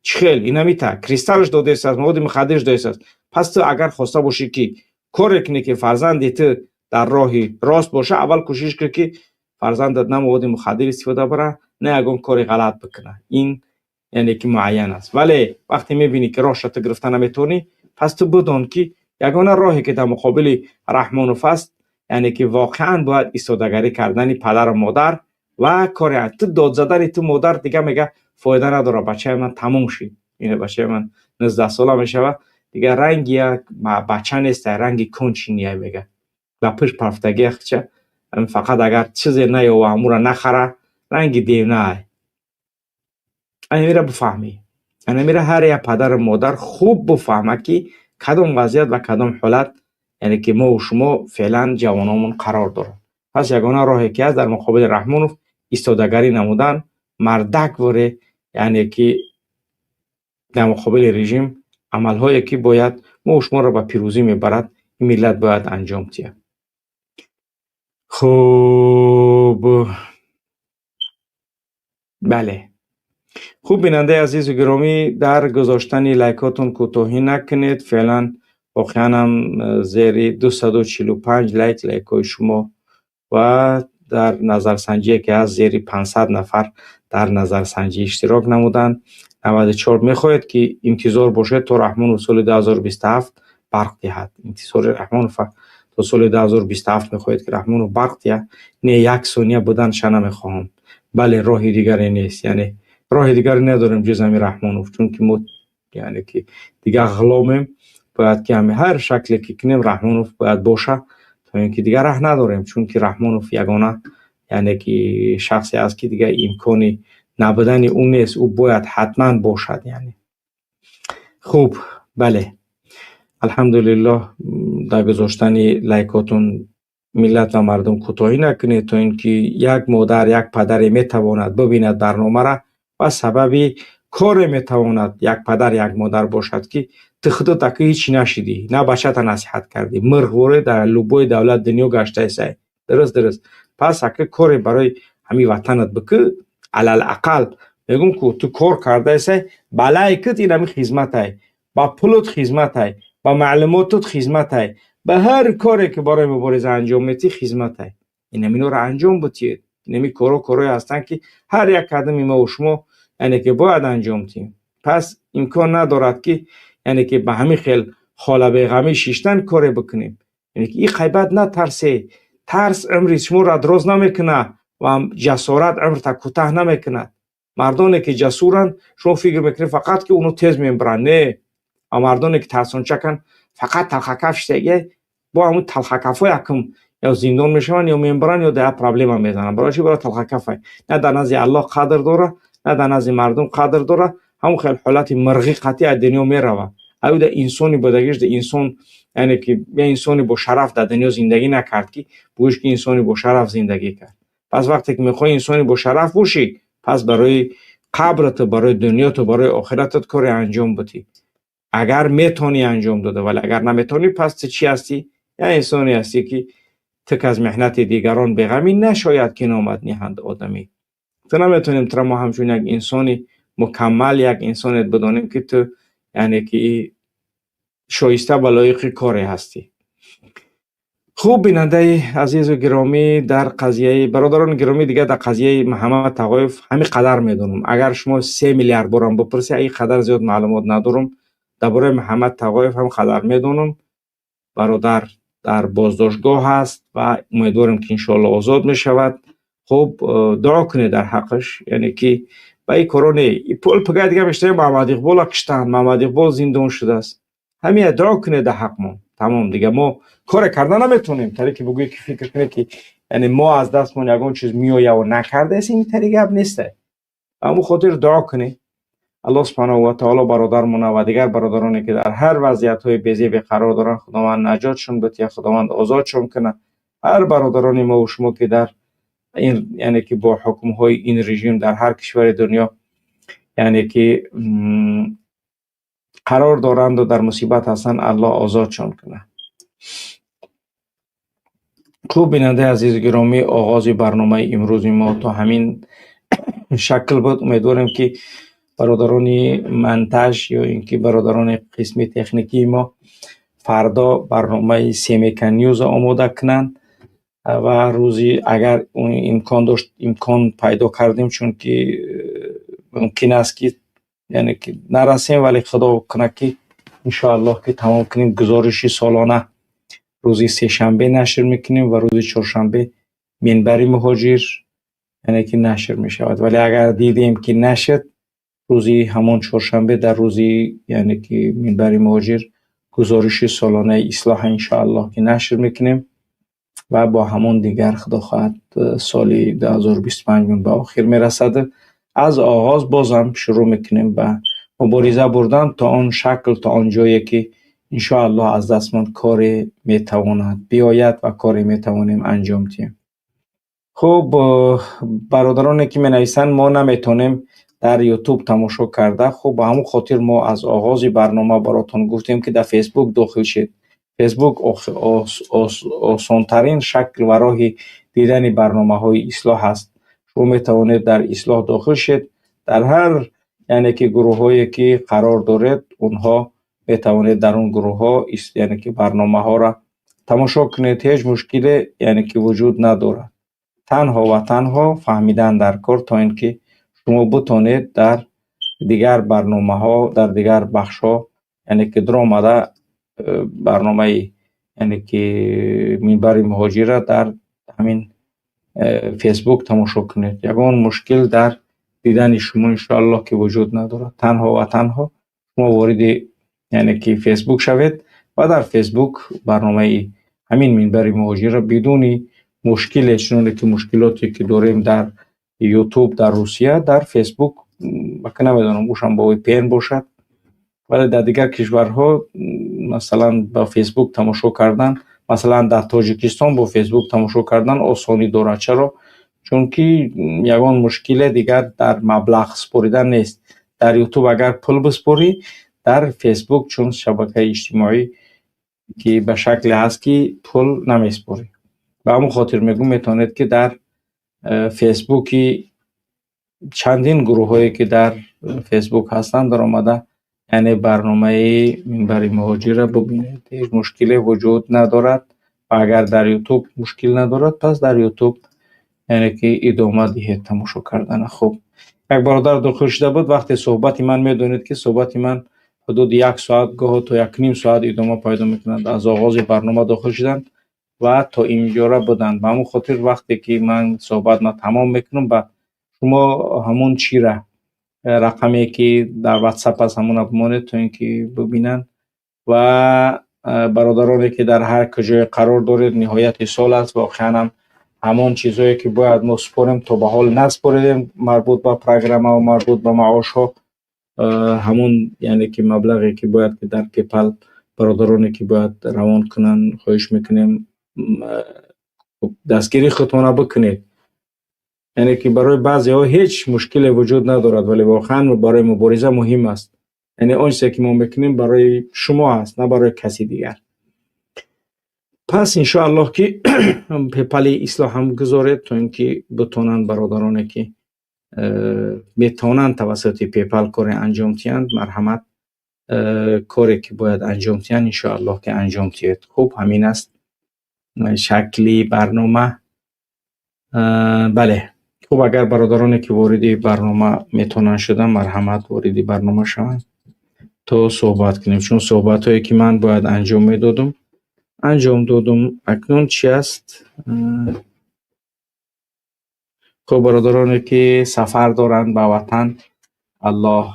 Чӣ хел инамита кристаллш додесааст, маводи мухаддирш додесааст. Пас ту агар хоста бошӣ, ки коре кунӣ, ки фарзанди ту дар роҳи рост боша, аввал кӯшиш кун, ки фарзандат на маводи мухаддир истифода бара, на ягон кори ғалат бикуна. Ин, яъне ки, муайян аст. Вале вақте мебинӣ, ки роҳша ту гирифта наметавонӣ, пас ту бидон, ки ягона роҳе, ки дар муқобили Раҳмонов аст, яъне ки воқеан бояд истодагарӣ кардани падару модар ва кори ту. Дод задани ту модар дига мега фоида надорад, бачаи ман тамом шид. Ина бачаи ман 19-сола мешавад, дига ранги як бача нест, ранги конченый мега, ба пушт пафтаги хча, фақат агар чизе наёва, ҳамура нахара, ранги девнаай. Анамира бифаҳмӣ, анамира ҳар як падару модар хуб бифаҳма, ки кадом вазъият ва кадом ҳолат, яъне ки, мову шумо феълан ҷавономон қарор дорад. Пас ягона роҳе, ки ҳаст дар муқобили Раҳмонов, истодагарӣ намудан мардак воре, яъне ки дар муқобили режим амалҳое, ки бояд мову шуморо ба пирӯзӣ мебарад, ин миллат бояд анҷом диҳад. Хуб, бале, хуб, бинандаи азизу гиромӣ, дар гузоштани лайкотон кӯтоҳӣ накунед. Феълан воқеанам зери 245 лайк, лайкҳои шумо, ва дар назарсанҷие, ки ҳаст, зери 500 нафар дар назарсанҷӣ иштирок намуданд. 94 мехоҳед, ки интизор бошед, то Раҳмонов соли 2027 барқ диҳад? Интизори Раҳмонов то соли 2027 мехоҳед, ки Раҳмонов барқ диҳад? Не, як сония буданша намехоҳам. Бале, роҳи дигаре нест, яъне роҳи дигаре надорем, ҷуз ҳамин Раҳмонов, чунки мо, яъне ки, дигар ғуломем. Бояд ки ҳами ҳар шакле ки кунем, Раҳмонов бояд боша, то ин ки дигар раҳ надорем, чунки Раҳмонов ягона, яъне ки, шахсе аст, ки дигар имкони набудани ӯ нест, ӯ бояд ҳатман бошад. Яъне хуб, бале, алҳамдулиллоҳ. Дар гузоштани лайкотон, миллат ва мардум, кӯтоҳӣ накунед, то ин ки як модар, як падаре метавонад бибинад барномара ва сабаби коре метавонад як падар, як модар бошад, ки ту худат ака ҳечи нашидӣ, на бачата насиҳат кардӣ, мирғворе дар любой давлат дунё гаштаесай. Дуруст. Пас ака коре барои ҳамин ватанат бикӯ, алалақал мегӯм, ку ту кор кардаесай, ба лайкат ин ҳами хизматай, ба пулут хизматай, ба маълумотут хизматай, ба ҳар коре, ки барои мубориза анҷом метиҳӣ, хизматай. Инаминоро анҷом бутиед. Инами корҳо корҳое ҳастанд, ки ҳар як кадами мову шумо, яъне ки, бояд анҷом диҳем. Пас имкон надорад, ки, яъне ки, ба ҳамин хел холабеғамӣ шиштан коре бикунем. Яъне ки ин қайбат натарсе. Тарс умри шуморо дароз намекунад ва ҷасорат умрта кӯтаҳ намекунад. Мардоне, ки ҷасуранд, шумо фикр мекунед фақат, ки оно тез мебаранд. Не, а мардоне, ки тарсончаканд, фақат талхакаф шидаги, бо ҳамун талхакафҳо якум ё зиндон мешаванд, ё мебаранд, ё дар як проблема мезананд. Барои чӣ? Барои талхакафай на дар назди Аллоҳ қадр дора, на дар назди мардум қадр дора. Ҳамон хел ҳолати мирғӣ қатъи аз дунё меравад. Аюда инсони будагиш, инсон, яъне ки, я инсони бо шараф дар дунё зиндагӣ накард, ки бигӯш, ки инсони бо шараф зиндагӣ кард. Пас вақте ки мехоҳӣ инсони бо шараф бошӣ, пас барои қабрату, барои дунёту, барои охиратат коре анҷом будӣ, агар метавонӣ анҷом дода. Вале агар наметавонӣ, пас ту чӣ ҳастӣ? Я инсоне ҳастӣ, ки ту аз меҳнати дигарон беғамӣ нашояд, ки номат ниҳанд одамӣ. Ту наметавонем тура мо ҳамчун як инсони мукаммал, як инсоне бидонем, ки ту, яъне ки, шоиста ва лоиқи коре ҳастӣ. Хуб, бинандаи азизу гиромӣ, дар қазияи бародарони гиромӣ, дигар дар қазияи Муҳаммад Тағоев ҳамин қадар медонам. Агар шумо 3 миллиард борам бипурсед, ин қадар зиёд маълумот надорам. Дар бораи Муҳаммад Тағоев ҳам қадар медонам: бародар дар боздоштгоҳ аст ва умедворем, ки иншоалло озод мешавад. Хуб, дуо кунед дар ҳаққаш, яъне ки ба ин коро не, пул пага дига мешунавем, Муҳаммад Иқбола киштанд, Муҳаммад Иқбол зиндон шудааст. Ҳамин дуо кунед дар ҳаққмон, тамом. Дига мо коре карда наметавонем, таре ки бигӯед, ки фикр кунед, ки яъне мо аз дастмон ягон чиз меояву накардаест, ин тари гап неста. Ба ҳамон хотир дуо кунед, Аллоҳ субҳанаҳу ва таоло бародармона ва дигар бародароне, ки дар ҳар вазъиятҳои безебе қарор доранд, Худованд наҷотшон бития, Худованд озодшон кунад. Ҳар бародарони мову шумо, ки дар ин, яъне ки бо ҳукмҳои ин режим дар ҳар кишвари дунё, яъне ки қарор доранду дар мусибат ҳастанд, Аллоҳ озодшон кунад. Хуб, бинандаи азизу гиромӣ, оғози барномаи имрӯзи мо то ҳамин шакл буд. Умедворем, ки бародарони монтаж ё ин ки бародарони қисми техникии мо фардо барномаи Семека Ньюза омода кунанд ва рӯзи, агар имкон дошт, имкон пайдо кардем, чунки мумкин аст, ки яъне ки нарасем, вале Худо кунад, ки иншоаллоҳ ки тамом кунем. Гузориши солона рӯзи сешанбе нашр мекунем ва рӯзи чоршанбе Минбари муҳоҷир, яъне ки нашр мешавад. Вале агар дидем, ки нашуд, рӯзи ҳамон чоршанбе, дар рӯзи, яъне ки Минбари муҳоҷир, гузориши солонаи Ислоҳа иншоаллоҳ ки нашр мекунем ва бо ҳамон дигар, Худо хоҳад, соли 2025 ба охир мерасад. Аз оғоз бозам шурӯъ мекунем ба мубориза бурдан то он шакл, то он ҷое, ки иншоаллоҳ аз дастмон коре метавонад биёяд ва коре метавонем анҷом диҳем. Хуб, бародароне, ки менависанд, мо наметавонем дар Ютуб тамошо карда, хуб, ба ҳамон хотир мо аз оғози барнома баротон гуфтем, ки дар Фейсбук дохил шед. Фейсбук осонтарин шакл ва роҳи дидани барномаҳои Ислоҳ аст. Шумо метавонед дар Ислоҳ дохил шед, дар ҳар, яъне ки гурӯҳҳое, ки қарор доред, онҳо метавонед дар он гурӯҳҳо, яъне ки барномаҳоро тамошо кунед. Ҳеҷ мушкиле, яъне ки вуҷуд надорад. Танҳо ва танҳо фаҳмидан дар кор, то ин ки шумо бутонед дар дигар барномаҳо, дар дигар бахшҳо, яъне ки дуромада, барномаи, яъне ки Минбари муҳоҷирра дар ҳамин Фейсбук тамошо кунед. Ягон мушкил дар дидани шумо иншоаллоҳ ки вуҷуд надорад. Танҳо ва танҳо шумо вориди, яъне ки Фейсбук шавед ва дар Фейсбук барномаи ҳамин Минбари муҳоҷирро бидуни мушкиле, чуноне ки мушкилоте, ки дорем дар Ютуб дар Русия, дар Фейсбук ака намедонам, ушам бо VPN бошад, вале дар дигар кишварҳо, масалан, ба Фейсбук тамошо кардан, масалан, дар Тоҷикистон бо Фейсбук тамошо кардан осонӣ дорад. Чаро? Чунки ягон мушкиле дигар дар маблағ супоридан нест. Дар Ютуб агар пул биспорӣ, дар Фейсбук чун шабакаи иҷтимоӣ, ки ба шакле ҳаст, ки пул намеспорӣ, ба ҳамон хотир мегӯм, метавонед, ки дар Фейсбуки чандин гурӯҳҳое, ки дар Фейсбук ҳастанд, даромада, яъне барномаи Минбари муҳоҷирро бубинед. Ҳеҷ мушкиле вуҷуд надорад. Ва агар дар Ютуб мушкил надорад, пас дар Ютуб, яъне ки идома диҳед тамошо кардана. Хуб, як бародар дохил шуда буд вақте суҳбати ман, медонед, ки суҳбати ман ҳудуди як соат, гоҳо то якним соат идома пайдо мекунад. Аз оғози барнома дохил шуданд ва то инҷора буданд. Ба ҳамон хотир вақте ки ман суҳбатро тамом мекунам, ба шумо ҳамон чира, рақаме, ки дар Ватсап аст, ҳамонро бимонед, то ин ки бибинанд. Ва бародароне, ки дар ҳар куҷое қарор доред, ниҳояти сол аст. Воқеан ҳам ҳамон чизҳое, ки бояд мо супорем, то ба ҳол наспоридем, марбут ба программао, марбут ба маошҳо, ҳамон, яъне ки маблағе, ки бояд ки дар PayPal бародароне, ки бояд равон кунанд, хоҳиш мекунем, дастгирии худтонро бикунед. Яъне ки барои баъзеҳо ҳеҷ мушкиле вуҷуд надорад, вале воқеан барои мубориза муҳим аст. Яъне он чизе, ки мо мекунем, барои шумо аст, на барои каси дигар. Пас иншоаллоҳ ки PayPal-и Ислоҳ ҳам гузоред, то ин ки битонанд бародароне, ки метавонанд тавассути PayPal коре анҷом диҳанд, марҳамат, коре, ки бояд анҷом диҳанд, иншоаллоҳ ки анҷом диҳед. Хуб, ҳамин аст. Шакли барнома. Бале. Хуб, агар бародароне ки вориди барнома метавонанд шуда, марҳамат, вориди барнома шаванд, то суҳбат кунем, чун суҳбатҳое ки ман бояд анҷом медодум, анҷом додум. Акнун чӣ аст? Хуб, бародароне ки сафар доранд ба ватан, Аллоҳ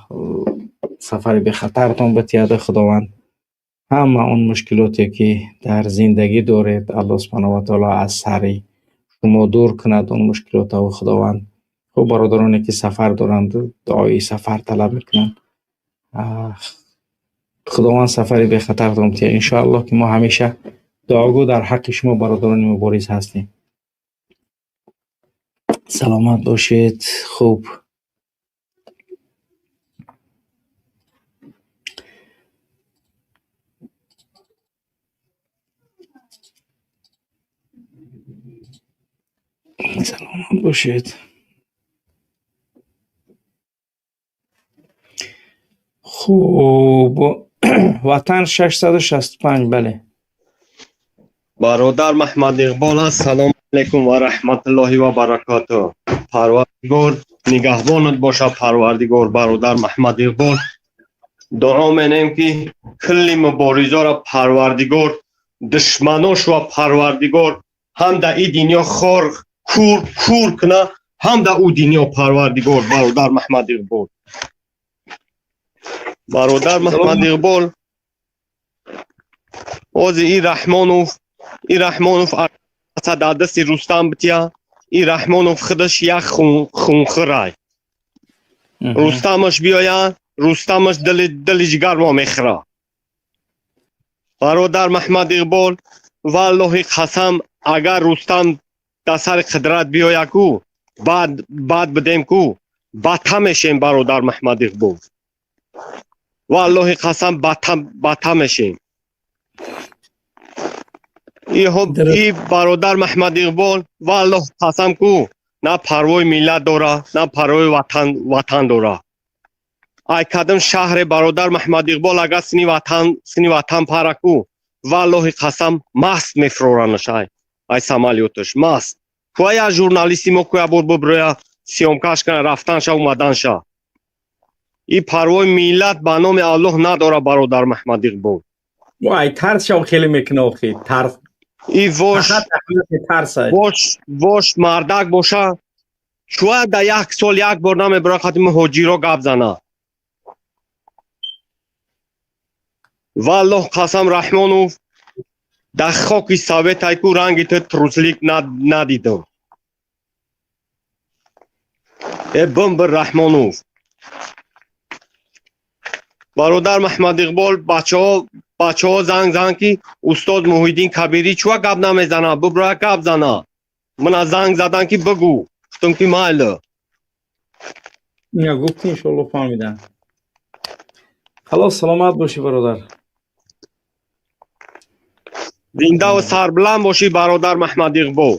сафари бехатартон битиҳад. Худованд ҳама он мушкилоте ки дар зиндагӣ доред, Аллоҳ субҳанаҳу ва таоло аз сари шумо дур кунад он мушкилотро, Худованд. Хуб, бародароне ки сафар доранд, дуои сафар талаб мекунанд, Худованд сафари бехатартон битиҳад. Иншоаллоҳ ки мо ҳамеша дуогӯ дар ҳаққи шумо, бародарони мубориз, ҳастем. Саломат бошед. Хуб, саломат бошед. Хуб, Ватан 665, бале. Бародар Маҳмад Иқбол, ассалому алайкум ва раҳматуллоҳи ва баракатуҳ. Парвардигор нигаҳбонат боша, Парвардигор. Бародар Маҳмад Иқбол, дуо менем, ки кулли муборизоро Парвардигор, душманошва Парвардигор ҳам да и дунё хор кур кур куна, ҳам да ӯ дунё, Парвардигор. Бародар Маҳмад Иқбол, бародар Маҳмад Иқбол, ози и Раҳмонов, и Раҳмонов дар дасти Рустам бития, и Раҳмонов худаш як хунхӯрай. Рустамаш биёя, Рустамаш дили ҷигар мо мехӯра. Бародар Маҳмад Иқбол, валлоҳи қасам, агар Рустам дар сари қудрат биёя ку, баъд баъд бидем ку, бата мешем. Бародар Маҳмад Иқбол, валлоҳи қасам, бата мешем. И бародар Маҳмад Иқбол, валлоҳ қасам ку, на парвои миллат дора, на парвои ватан дора. Ай кадам шаҳре, бародар Маҳмад Иқбол, агар сини ватан пара ку, валлоҳи қасам, маст мефуроранаш ай самолёташ, маст. Куя журналисти мо куя бор биброя, съёмка ш кана, рафтанша, омаданша. И парвои миллат, ба номи Аллоҳ, надора, бародар Маҳмад Иқбол. Ай тарсшам хеле мекуна охи, тарс. И вош вош вош мардак боша, шояд дар як сол як бор намебара қати муҳоҷиро гап зана. Валлоҳ қасам, Раҳмонов, дар хоки советай ку ранги ту труслик надидам. Э, бимбир, Раҳмонов. Бародар Маҳмад Иқбол, бачаҳо занг зан, ки устод Муҳиддин Кабирӣ чуа гап намезана, биброя гап зана. Мана занг задан, ки бигӯ. Гуфтам, ки майли. Гуфти, иншоалло фаҳмидам. Халос, саломат бошӣ, бародар. Зиндаву сарбуланд бошӣ, бародар Маҳмад Иқбол.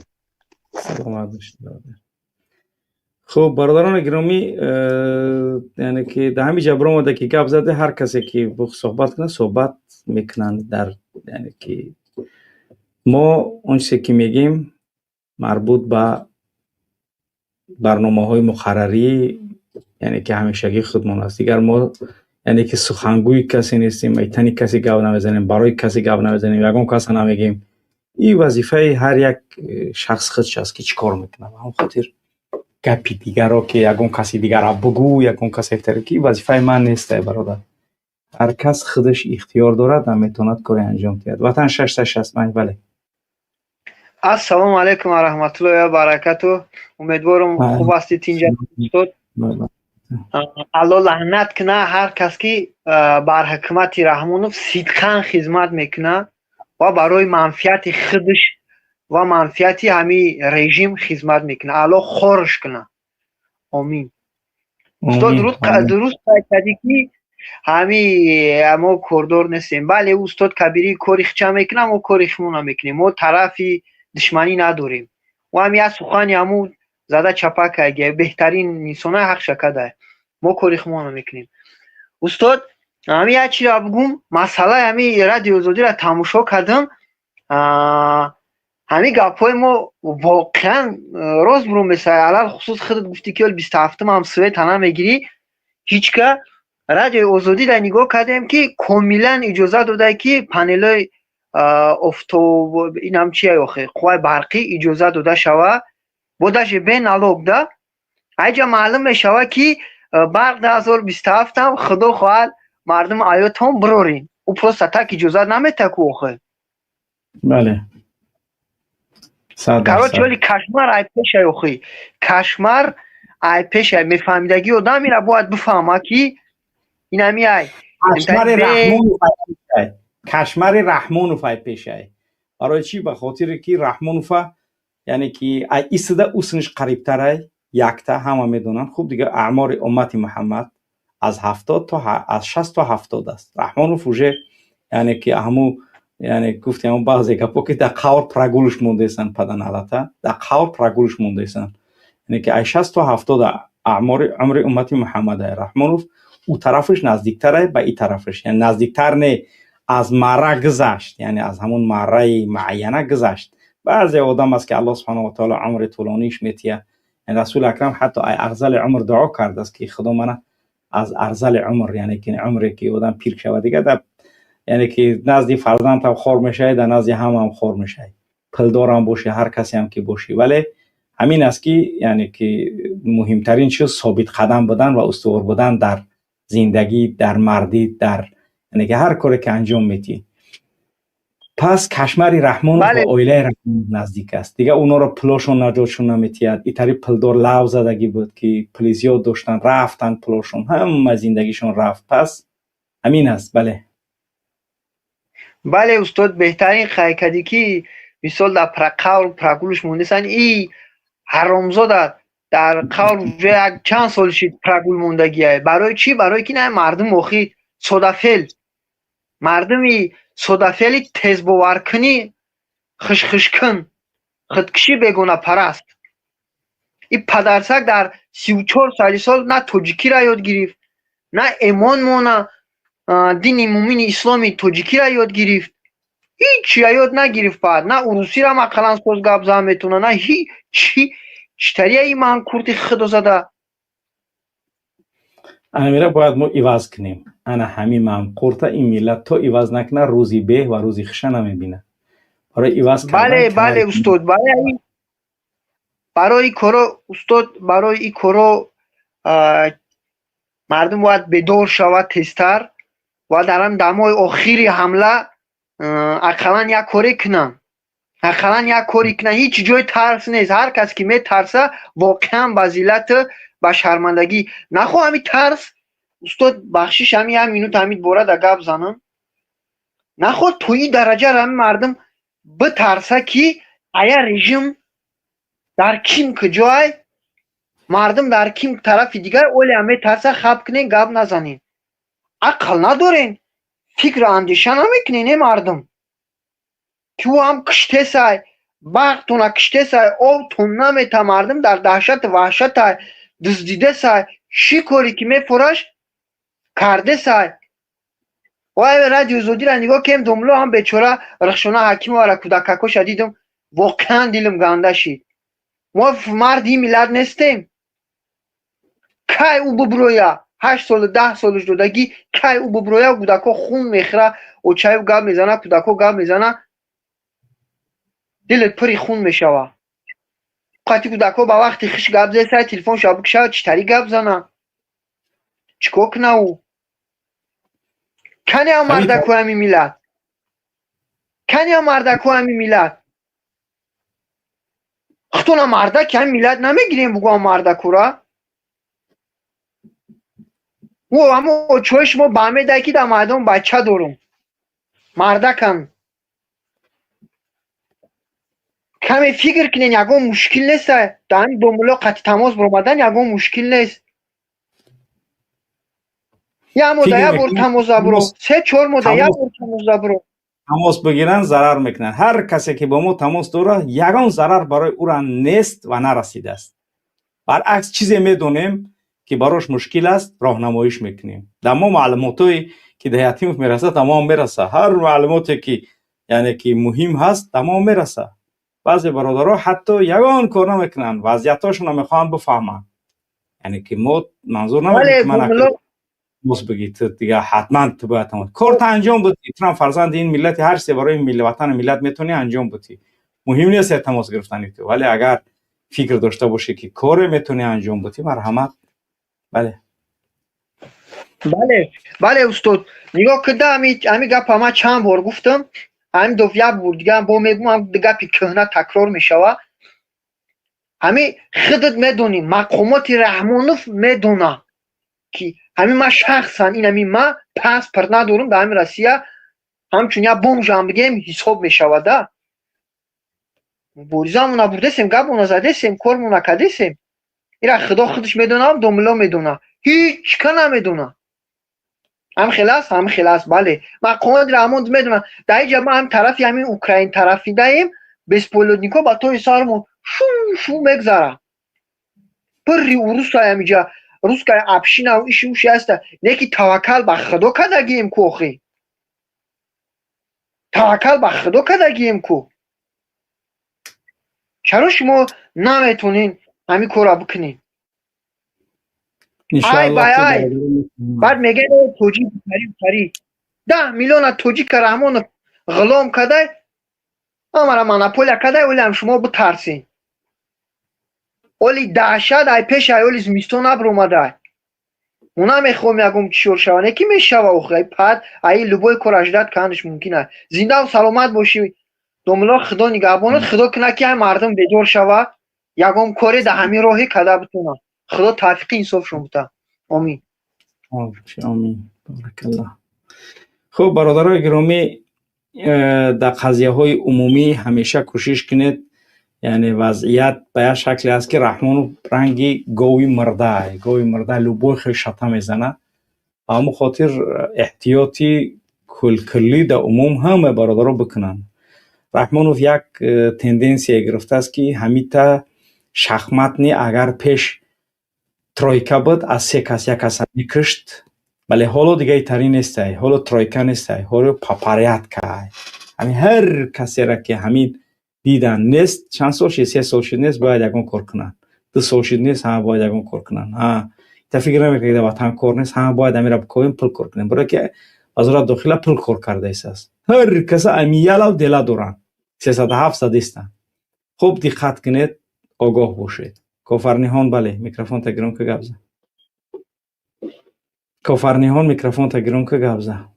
Саломат бошӣ, бародар. Хуб, бародарони гиромӣ, яъне ки дар ҳамин ҷа биромада ки гап заде, ҳар касе ки суҳбат кунад, суҳбат мекунанд. Дар яъне ки мо он чизе ки мегем, марбут ба барномаҳои муқаррарӣ, яъне ки ҳамешагии худмон аст. Дигар мо, яъне ки, сухангӯи касе нестем, айтани касе гап намезанем, барои касе гап намезанем, ягон каса намегем. Ин вазифаи ҳар як шахс худш аст, ки чӣ кор мекунад. Ба ҳамон хотир гапи дигарро, ки ягон каси дигарро бугӯ, ягон касе, ки вазифаи ман нест, бародар. Ҳар кас худаш ихтиёр дорад ва метавонад коре анҷом диҳад. Ватан 665, бале. Ассалому алайкум ва раҳматуллоҳи ва баракату. Умедворам, хуб ҳастед, тинҷ, устод. Алло лаънат куна ҳар кас, ки бар ҳукумати Раҳмонов сидқан хизмат мекунад ва барои манфиати худаш ва манфиати ҳамин режим хизмат мекунад. Алло хорш кунад, омин. Устод, дуруст қайд кардӣ, ки ҳами мо кордор нестем. Бале, устод Кабирӣ кори хича мекунад, мо кори химона мекунем. Мо тарафи душманӣ надорем. Ва ҳами як сухани ҳамун зада чапа кард, беҳтарин инсона ҳақ шакада. Мо кори химона мекунем. Устод, ҳами як чиро бигӯм: масъалаи ҳами Радио Озодиро тамошо кардам. Ҳамин гапҳои мо воқеан рост бурун месояд. Алалхусус худат гуфтӣ, ки 27-ум ҳам света намегирӣ. Ҳичка Радиои Озодӣ дар нигоҳ кардем, ки комилан иҷоза додае, ки панелҳои офтоб, инам чия охе, қувваи барқӣ иҷоза дода шава, бо даже бе налог да. Айҷа маълум мешава, ки барқ 2027-ам, худо хоҳад, мардум аётон бирорин. Ӯ просто так иҷозат намета ку охе. Бале. Короче, оли кошмар ай пешай охи, кошмар ай пешай. Мефаҳмидагӣ одам ира бояд бифаҳма, ки инами ай Кошмари Раҳмонов, кошмари Раҳмонов ай пешай. Барои чӣ? Ба хотире ки Раҳмонова, яъне ки ай исида усниш қарибтарай якта, ҳама медонанд. Хуб, дига аъмори уммати Муҳаммад аз 70 то аз 60 то 70 аст. Раҳмонов уже, яъне ки ҳаму, яъне гуфтем, ҳаму баъзе гапо, ки дар қавр прогулш мондаестанд, паданалата дар қавр прогулш мондаестанд. Яъне ки ай 60 то 70 аъмори умри уммати Муҳаммад ай Раҳмонов. Ӯ тарафаш наздиктарай ба и тарафаш, яъне наздиктар не, аз марра гузашт, яъне аз ҳамун марраи муайяна гузашт. Баъзе одам аст, ки Аллоҳ субҳанаҳу ва таъоло умри тӯлониш метия. Расули акрам ҳатто ай арзали умр дуо кардааст, ки Худо мана аз арзали умр, яъне ки умре ки одам пир шавад, дига дар, яъне ки назди фарзандам хор мешавӣ, дар назди ҳамаам хор мешавӣ, пулдорам бошӣ, ҳар касеам ки бошӣ. Вале ҳамин аст, ки яъне ки муҳимтарин чиз собитқадам будан ва устувор будан дар зиндагӣ, дар мардӣ, дар, яъне ки ҳар коре ки анҷом медиҳӣ. Пас кошмари Раҳмонов ба оилаи Раҳмонов наздик аст. Дига онҳоро пулошон наҷотшон наметиҳад. Итари пулдор лав задагӣ буд, ки пули зиёд доштанд, рафтанд пулошон, ҳама зиндагишон рафт. Пас ҳамин аст, бале. Бале, устод, беҳтарин қайд кардӣ, ки мисол дар қавр прогулш мондасан. И ҳаромзода дар қавр уже як чанд сол шид прогул мондагия. Барои чӣ? Барои ки на мардум охи содафел, мардуми содафели тезбоваркунӣ, хишхишкун, худкушӣ, бегонапараст. И падарсак дар 34 сали сол на тоҷикиро ёд гирифт, на эмон мона дини мумини исломи тоҷикиро ёд гирифт, ҳичия ёд нагирифт. Баъд на урусиро ақаллан соз гап зан метавона, на ҳичи. Читария и манкурти худо зада. Анамира бояд мо иваз кунем. Ана ҳамин манқурта ин миллат то иваз накунад, рӯзи беҳ ва рӯзи хуша намебинад. Барои иваз Бале, устод, барои коро, устод, барои ин коро мардум бояд бедор шавад тезтар ва дар ҳам дамои охири ҳамла ақаллан як коре кунанд, ақаллан як коре кунанд. Ҳеҷ ҷои тарс нест. Ҳар кас ки метарса, воқеан ба зиллату ба шармандагӣ. Нахо ҳами тарс, устод, бахшиш, ҳами як минут ҳамин бора да гап занам. Нахо то ин дараҷа ҳами мардум битарса, ки ая режим дар ким куҷоай, мардум дар ким тарафи дигар олеам метарса. Хаб кунен, гап назанен. Ақл надорен, фикру андеша намекунен, е мардум, ки ӯ ҳам киштесай, барқтона киштесай, обтон намета, мардум дар даҳшату ваҳшатай, дуздидесай, чӣ коре ки мефураш кардесай. Вай Радио Озодиро нигоҳ кем, домло ҳам бечора Рахшона Ҳакимовара, кӯдакакоша дидам, воқеан дилам ганда шид. Мо марди ин миллат нестем? Кай ӯ буброя? 8 солу 10 солуш додагӣ, кай ӯ буброя? Кӯдако хун мехӯра, очаю гап мезана, кӯдако гап мезана, дилат пури хун мешава. Қати кӯдако ба вақти хиш гап зесай, телефонша бикша, чӣ тари гап зана, чӣ кор куна ӯ? Канеам мардакои ҳамин миллат, канеам мардакои ҳамин миллат? Худтона мардаки ҳамин миллат намегирем, бугӯам мардакура. Ӯ ҳамо очои шумо ба медай, ки дар майдон бача дорум, мардакам. Каме фикр кунен, ягон мушкил нест. Дар ҳамин домулло қати тамос баромадан ягон мушкил нест. Як мода як бор тамос забро, 3-4 мода як бор тамос забро. Тамос бигиранд, зарар мекунанд. Ҳар касе ки бо мо тамос дорад, ягон зарар барои ӯра нест ва нарасидааст. Баръакс, чизе медонем, ки барош мушкил аст, роҳнамоиш мекунем. Дар мо маълумотое ки дар Ятимов мерасад, тамом мераса. Ҳар маълумоте ки, яъне ки муҳим ҳаст, тамом мераса. Баъзе бародаро ҳатто ягон кор намекунанд, вазъиятҳошонро мехоҳанд бифаҳманд. Яъне ки мо манзур намекунем, ки ман боз бигӣ, ту дига ҳатман ту бояд корта анҷом будӣ, ту ҳам фарзанди ин миллати, ҳар чизе барои ватану миллат метавонӣ анҷом будӣ. Муҳим нест тамос гирифтани ту, вале агар фикр дошта бошӣ, ки коре метавонӣ анҷом будӣ, марҳамат. Бале. Бале, бале, устод, нигоҳ кида, ами гапа ман чанд бор гуфтам, ҳамин доф як бор дига бо мегӯм, гапи кӯҳна такрор мешава. Ҳами худат медонӣ, мақомоти Раҳмонов медона, ки ҳамин ман шахсан ин ҳамин ман паспорт надорам, дар ҳамин Россия ҳамчун як бомжам бигем ҳисоб мешавада. Муборизамона бурдесем, гапмона задесем, кормона кардесем. Ира Худо худаш медонам, домило медона, ҳеҷ ка намедона. Ҳам хел аст, ҳам хел аст. Бале, мақомоти Раҳмон медона. Дар инҷа ма ҳам тарафи ҳамин Украин тарафидаем, беспилотник ҳо ба тои сармон шу шу мегзара. Пирри урусай, ҳамиҷа русская община, иши уши аста. Не ки таваккал ба Худо кардагием ку, охи таваккал ба Худо кардагием ку. Чаро шумо наметонин ҳамин корро бикунед? Ай бай ай, баъд мегӯяд тоҷик тари 10 миллиона тоҷика Раҳмонов ғулом кардай, ҳамара монополия кардай. Олиам шумо битарсен, оли даҳшат ай пеш ай оли зимистон набиромадай. Мо намехоҳем ягон чишор шава, не ки мешава. Охи ай пад ай любой кор аждат карданаш мумкин аст. Зиндаву саломат бошӣ, домулло, Худо нигаҳбонат. Худо кунад, ки ай мардум бедор шава, ягон коре дар ҳамин роҳе карда битонад. Худо тавфиқи инсофшон бута. Омин. Омин, баракаллоҳ. Хуб, бародарои гиромӣ, дар қазияҳои умумӣ ҳамеша кӯшиш кунед. Яъне вазъият ба як шакле аст, ки Раҳмонов ранги гови мурда, гови мурда любой хел шата мезанад. Ба ҳамон хотир эҳтиёти кулкуллӣ дар умум ҳама бародаро бикунанд. Раҳмонов як тенденсия гирифтааст, ки ҳамита шахматни агар пеш тройка буд, аз се кас як каса мекушт, вале ҳоло дига итари нестай, ҳоло тройка нестай, ҳоло по порядкай. Ҳамин ҳар касера ки ҳамин дидан нест, чанд сол шид, 3 сол шид, нест, бояд ягон кор кунанд. 2 сол шид, нест, ҳама бояд ягон кор кунанд. Та фикр намекунад, ки дар ватан кор нест, ҳама бояд амира бикобем, пул кор кунем, барое ки вазорат дохила пул кор кардаистааст. Ҳар каса амиялав дела доранд, 307 задистанд. Хуб диққат кунед, огоҳ бошед. Кофарниҳон, бале, микрофонта гиром ка, гап зан. Кофарниҳон, микрофонта гиром ка, гап зан.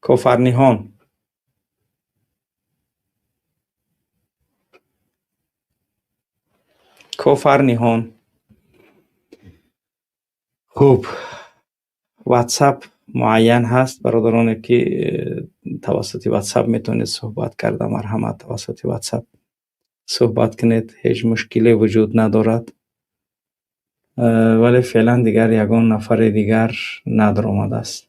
Кофарниҳон, Кофарниҳон. Хуб, Ватсап муайян ҳаст. Бародароне ки тавассути Ватсап метавонед суҳбат карда, марҳамат, тавассути Ватсап суҳбат кунед, ҳеҷ мушкиле вуҷуд надорад. Вале феълан дигар ягон нафари дигар надаромадааст.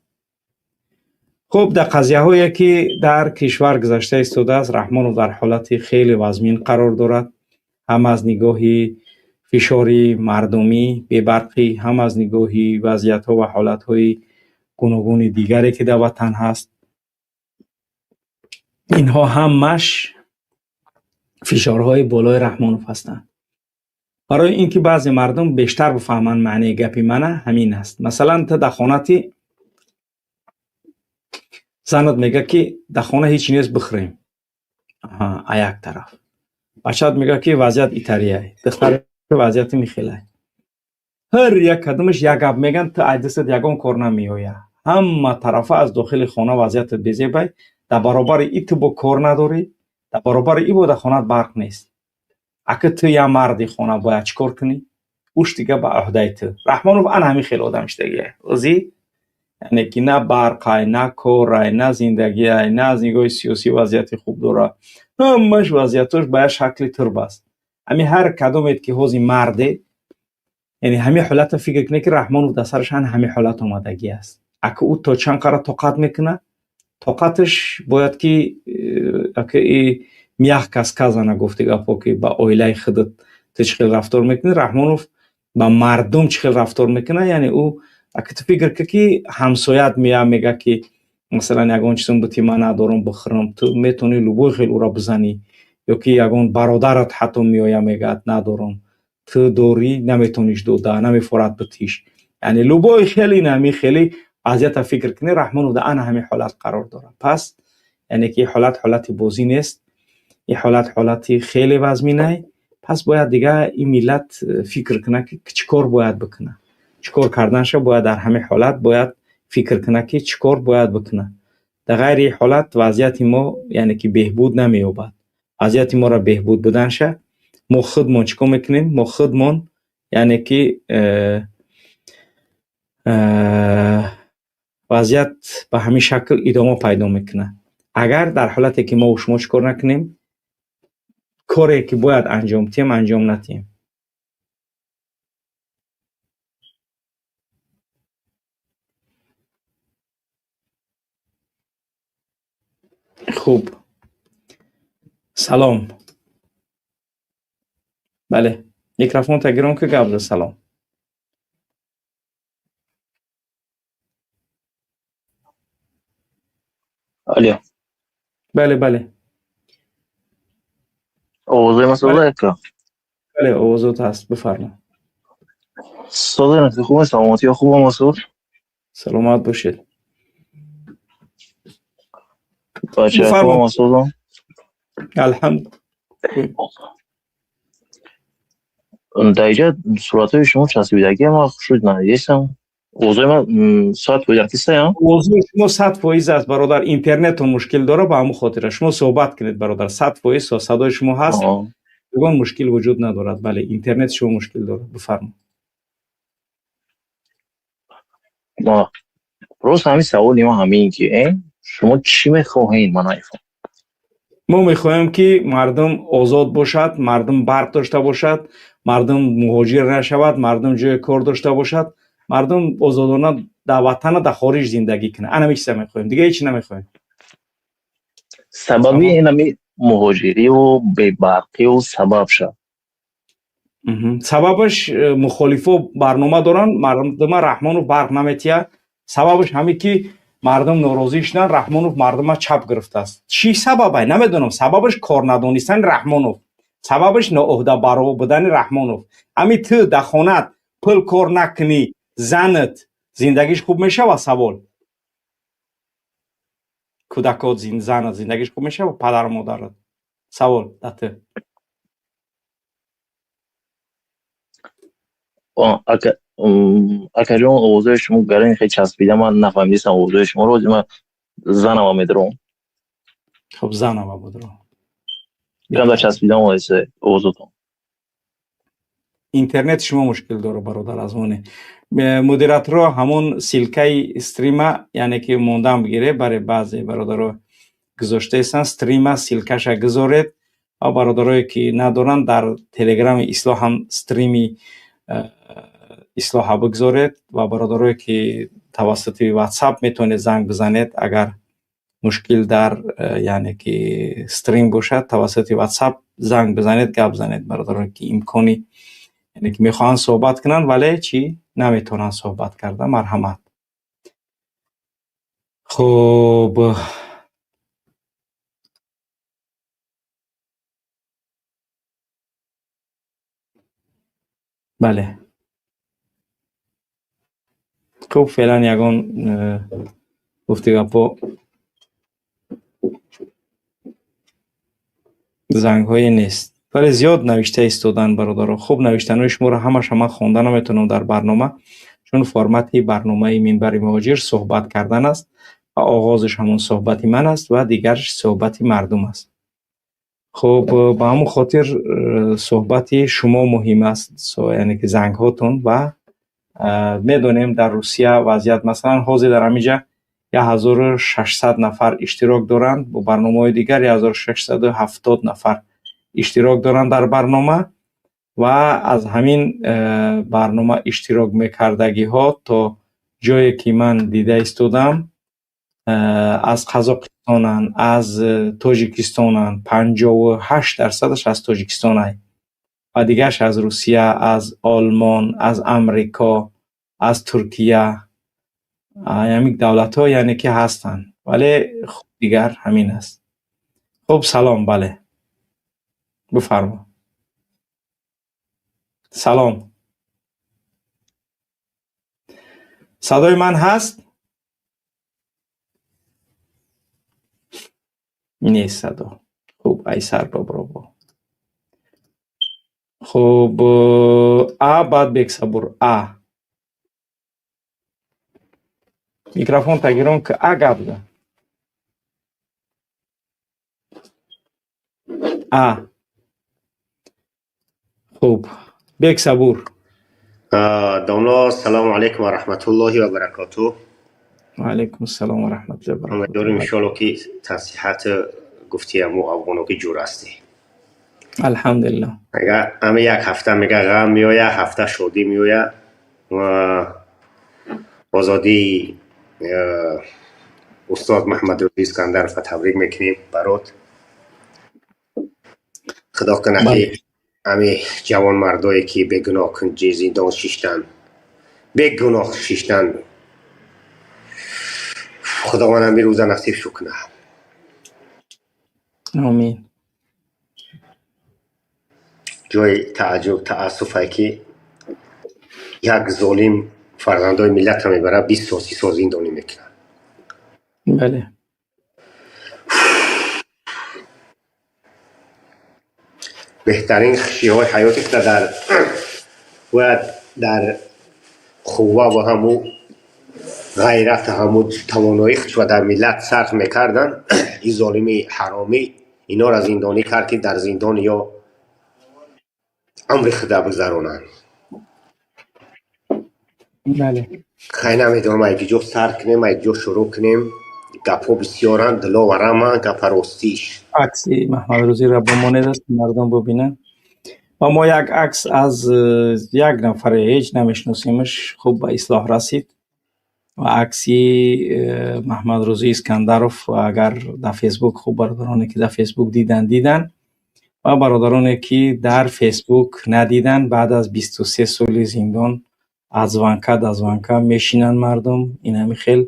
Хуб, дар қазияҳое ки дар кишвар гузашта истодааст, Раҳмонов дар ҳолати хеле вазмин қарор дорад, ҳам аз нигоҳи фишори мардумӣ, бебарқӣ, ҳам аз нигоҳи вазъиятҳо ва ҳолатҳои гуногуни дигаре, ки дар ватан ҳаст. Инҳо ҳамаш фишорҳои болои Раҳмонов ҳастанд. Барои ин ки баъзе мардум бештар бифаҳманд, маънии гапи мана ҳамин аст. Масалан, ту дар хонати занат мега, ки дар хона ҳеҷ нест бихӯрем. А як тараф бачаат мега, ки вазъият итарияй, духтар вазъияти михелай. Ҳар як кадомаш як гап меган, ту ай дастат ягон кор намеояд. Ҳама тарафа аз дохили хона вазъиятат безебай. Дар баробари и ту бо кор надорӣ, дар баробари и бо дар хонаат барқ нест. Ака, ту як марди хона бояд чӣ кор кунӣ? Уш дига ба ӯҳдаи ту. Раҳмонов ана ҳамин хел одам шидагия ӯзи, яъне ки на барқай, на корай, на зиндагиай, на аз нигоҳи сиёсӣ вазъияти хуб дорад. Ҳамаш вазъиятош ба як шакли турб аст. Ҳамин ҳар кадомед ки ҳози марде, яъне ҳамин ҳолатро фикр кунед, ки Раҳмонов дар сараш ҳан ҳамин ҳолат омадагӣ аст. Ака, ӯ то чанд қара тоқат мекунад? Тоқаташ бояд ки ака и мягко сказано гуфти гапҳо, ки ба оилаи худат ту чӣ хел рафтор мекунӣ, Раҳмонов ба мардум чӣ хел рафтор мекунад. Яъне ӯ ака, ту фикр кун, ки ҳамсояат меяд, мега, ки Масалан, ягон чизам бути, ман надорам бихӯрам, ту метавонӣ любой хел ӯро бизанӣ, ё ки ягон бародарат ҳатто меоя, мегӯяд, надорам, ту дорӣ, наметавониш дода, намефорад битиш. Яъне любой хели нами хели вазъията фикр кунӣ, Раҳмонов дар ана ҳамин ҳолат қарор дорад. Пас яъне ки ҳолат ҳолати бозӣ нест, ин ҳолат ҳолати хеле вазминай. Пас бояд дига ин миллат фикр кунад, ки чӣ кор бояд бикунад, чӣ кор карданша бояд. Дар ҳамин ҳолат бояд фикр кунад, ки чӣ кор бояд бикунад. Дар ғайри ин ҳолат вазъияти мо, яъне ки, беҳбуд намеёбад. Вазъияти моро беҳбуд буданша мо худмон чӣ кор мекунем? Мо худмон, яъне ки, вазъият ба ҳамин шакл идома пайдо мекунад, агар дар ҳолате ки мо шумо чӣ кор накунем, коре ки бояд анҷом диҳем, анҷом надиҳем. Хуб, салом. Бале, микрофонта гиром, ки гап за. Салом. Алло. Бале. Овозои ман соза, ака? Бале, овозот ҳаст, бифармо. Соза, хуб, саломатӣ хуб Масуд? Саломат бошед. Бача хуб Масудам? Алҳамд. Дар инҷа суратҳои шумо часпидагӣ, ман хушуд надидестам. Овозои ман 100% ҳастаям? Овозои шумо 100% аст, бародар. Интернетон мушкил дора, ба ҳамон хотира шумо суҳбат кунед, бародар. 100% садои шумо ҳаст, ягон мушкил вуҷуд надорад. Бале, интернет шумо мушкил дорад, бифармо. Просто ҳамин саволи ман ҳамин, ки шумо чӣ мехоҳед, ман нафаҳмам. Мо мехоҳем, ки мардум озод бошад, мардум барқ дошта бошад, мардум муҳоҷир нашавад, мардум ҷои кор дошта бошад, мардум озодона дар ватана, дар хориҷ зиндагӣ кунад. Ана ҳамин чиза мехоҳем, дига ҳеҷ намехоҳем. Сабаби инами муҳоҷириву бебарқиву сабаб шад? Сабабаш мухолифо барнома доранд, мардума Раҳмонов барқ наметиҳад. Сабабаш ҳамин, ки мардум норозӣ шуданд, Раҳмонов мардума чап гирифтааст. Чӣ сабабай, намедонам. Сабабаш кор надонистани Раҳмонов, сабабаш ноуҳдабаро будани Раҳмонов. Ҳамин ту дар хонат пул кор накунӣ, занат зиндагиш хуб мешавад? Савол. Кӯдакот, занат зиндагиш хуб мешавад, падару модарат? Савол да ту. Акаҷон, овозои шумо гарани хеле часпида, ман нафаҳмидистам овозои шуморо. Ман занама медорам. Хуб, занама будро. Камда часпида омадеса овозотон. Интернети шумо мушкил дора, бародар. Аз оне модераторо ҳамон ссылкаи стрима, яъне ки, мондан бигире. Баре баъзе бародаро гузоштаестанд стрима, ссылкаша гузоред ва бародарое ки надоранд, дар телеграми Ислоҳ ҳам стрими Ислоҳа бигзоред. Ва бародарое ки тавассути Ватсап метавонед занг бизанед, агар мушкил дар яъне ки стрим бошад, тавассути Ватсап занг бизанед, гап занед. Бародарое ки имкони, яъне ки, мехоҳанд суҳбат кунанд, вале чӣ, наметавонанд суҳбат карда, марҳамат. Хуб. Бале, хуб, феълан ягон гуфти гапҳо, зангҳое нест, вале зиёд навишта истоданд бародаро. Хуб, навиштанои шуморо ҳамаша ман хонда наметавонам дар барнома, чун формати барномаи Минбари муҳоҷир суҳбат кардан аст ва оғозиш ҳамон суҳбати ман аст ва дигарш суҳбати мардум аст. Хуб, ба ҳамон хотир суҳбати шумо муҳим аст, яъне ки зангҳотон. Ва медонем, дар Русия вазъият, масалан, ҳозир дар ҳаминҷа 1600 нафар иштирок доранд, бо барномаҳои дигар 1670 нафар иштирок доранд дар барнома. Ва аз ҳамин барнома иштирок мекардагиҳо, то ҷое ки ман дида истодам, аз Қазоқистонанд, аз Тоҷикистонанд, 58%-аш аз Тоҷикистонай ва дигараш аз Русия, аз Олмон, аз Амрико, аз Туркия, ҳамин давлатҳо, яъне ки, ҳастанд. Вале хуб, дигар ҳамин аст. Хуб, салом, бале. Бифармо. Салом. Садои ман ҳаст? Нест садо. Хуб, айсар бобробо. Хуб, а баъд Бексабур, а. Микрофон тагирон ки а гап зад. А. Хуб, Бексабур. Домла, салому алайкум ва раҳматуллоҳи ва баракотуҳ. Ва алайкум ассалом ва раҳматуллоҳи ва баракотуҳ. Умедворем иншоалло ки тансиҳат гуфти аму афғоно ки ҷур ҳастӣ. Алҳамдулиллоҳ. Ага, ами як ҳафта мега ғам меоя, ҳафта шодӣ меоя ва озодии устод Маҳмадрӯзӣ Искандаровро табрик мекунем барот. Худо кунад ки ами ҷавонмардое ки бегуноҳ кунҷи зиндон шиштанд, бегуноҳ шиштанд, Худованд ами рӯза насиб шу кунад. Омин. Ҷои тааҷҷуб таассуфе ки як золим фарзандои миллатро мебарад, 20 сол, 30 сол зиндонӣ мекунад. Бале. Беҳтарин хушиҳои ҳаёти худа дар бояд дар қувва ва ҳаму ғайрат, ҳаму тавоноии худшро дар миллат сарф мекарданд. Ин золими ҳаромӣ инора зиндонӣ кард ки дар зиндон ё умри худа гузаронанд. Бале. Хай, намедонам ай киҷо сар кунем, ай киҷо шурӯъ кунем. Гапҳо бисёранд, диловараманд, гапа ростиш. Акси Маҳмадрӯзиро бимонед аст, мардум бибинанд. Ва мо як акс аз як нафаре ҳеҷ намешиносемаш, хуб ба ислоҳ расид. Ва акси Маҳмадрӯзӣ Искандаров агар дар Фейсбук, хуб бародароне ки дар Фейсбук дидан, дидан. Ва бародароне ки дар Фейсбук надидан, баъд аз 23 соли зиндон аз звонка дар звонка мешинанд мардум. Ин ҳами хел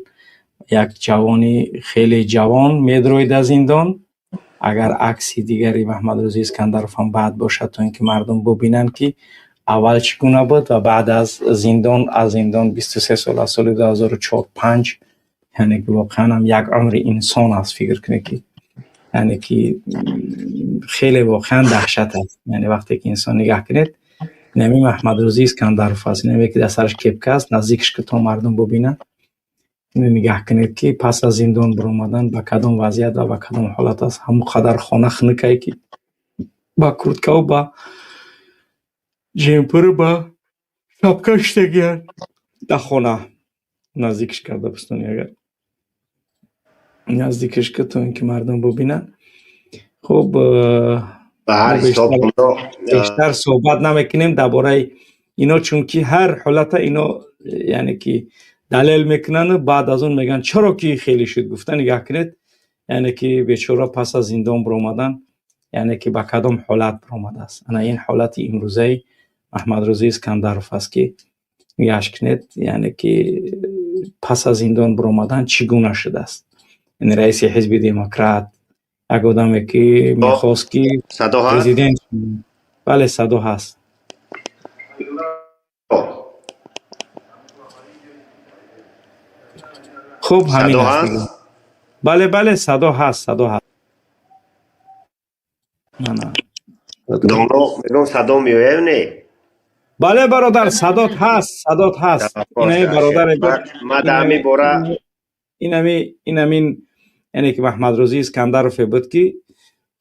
як ҷавони хеле ҷавон медроид аз зиндон. Агар акси дигари Маҳмадрӯзӣ Искандаров ҳам баъд бошад, то ин ки мардум бубинанд ки аввал чӣ гуна буд ва баъд аз зиндон, аз зиндон 23 сол, аз соли 2004-5, яъне ки воқеан ҳам як умри инсон аст. Фикр кунед ки яъне ки хеле воқеан даҳшат аст. Яъне вақте ки инсон нигаҳ кунед, инами Маҳмадрӯзӣ Искандаров аст, инаме ки дар сараш кепка аст, наздикш ки то мардум бубинанд. Нигаҳ кунед ки пас аз зиндон баромадан ба кадом вазъият ва ба кадом ҳолат аст. Ҳамон қадар хона хунукае ки ба курткаву ба ҷемпуру ба шапка шитагиянд дар хона. Наздикш карда бистонӣ, агар наздикш ки то ин ки мардум бубинанд. Хуб, ба ҳар ҳисоб бештар суҳбат намекунем дар бораи ино, чунки ҳар ҳолата ино яъне ки далел мекунанд, баъд аз он мегӯянд чаро ки хеле шуд гуфта. Нигаҳ кунед, яъне ки бечора пас аз зиндон баромадан, яъне ки ба кадом ҳолат баромадааст. Ана ин ҳолати имрӯзаи Маҳмадрӯзӣ Искандаров аст ки нигаҳш кунед, яъне ки пас аз зиндон баромадан чӣ гуна шудааст. Яъне раиси ҳизби демократ, як одаме ки мехост ки президент. Бале, садо ҳаст. Хуб, ҳамин аст. Бале, бале, садо ҳаст, садо ҳаст. Доно, мегӯям садо меояд не? Бале, бародар, садот ҳаст, садот ҳаст. Инами бародар ма дар ҳамин бора инами инамин яъне ки Маҳмадрӯзӣ Искандарове буд ки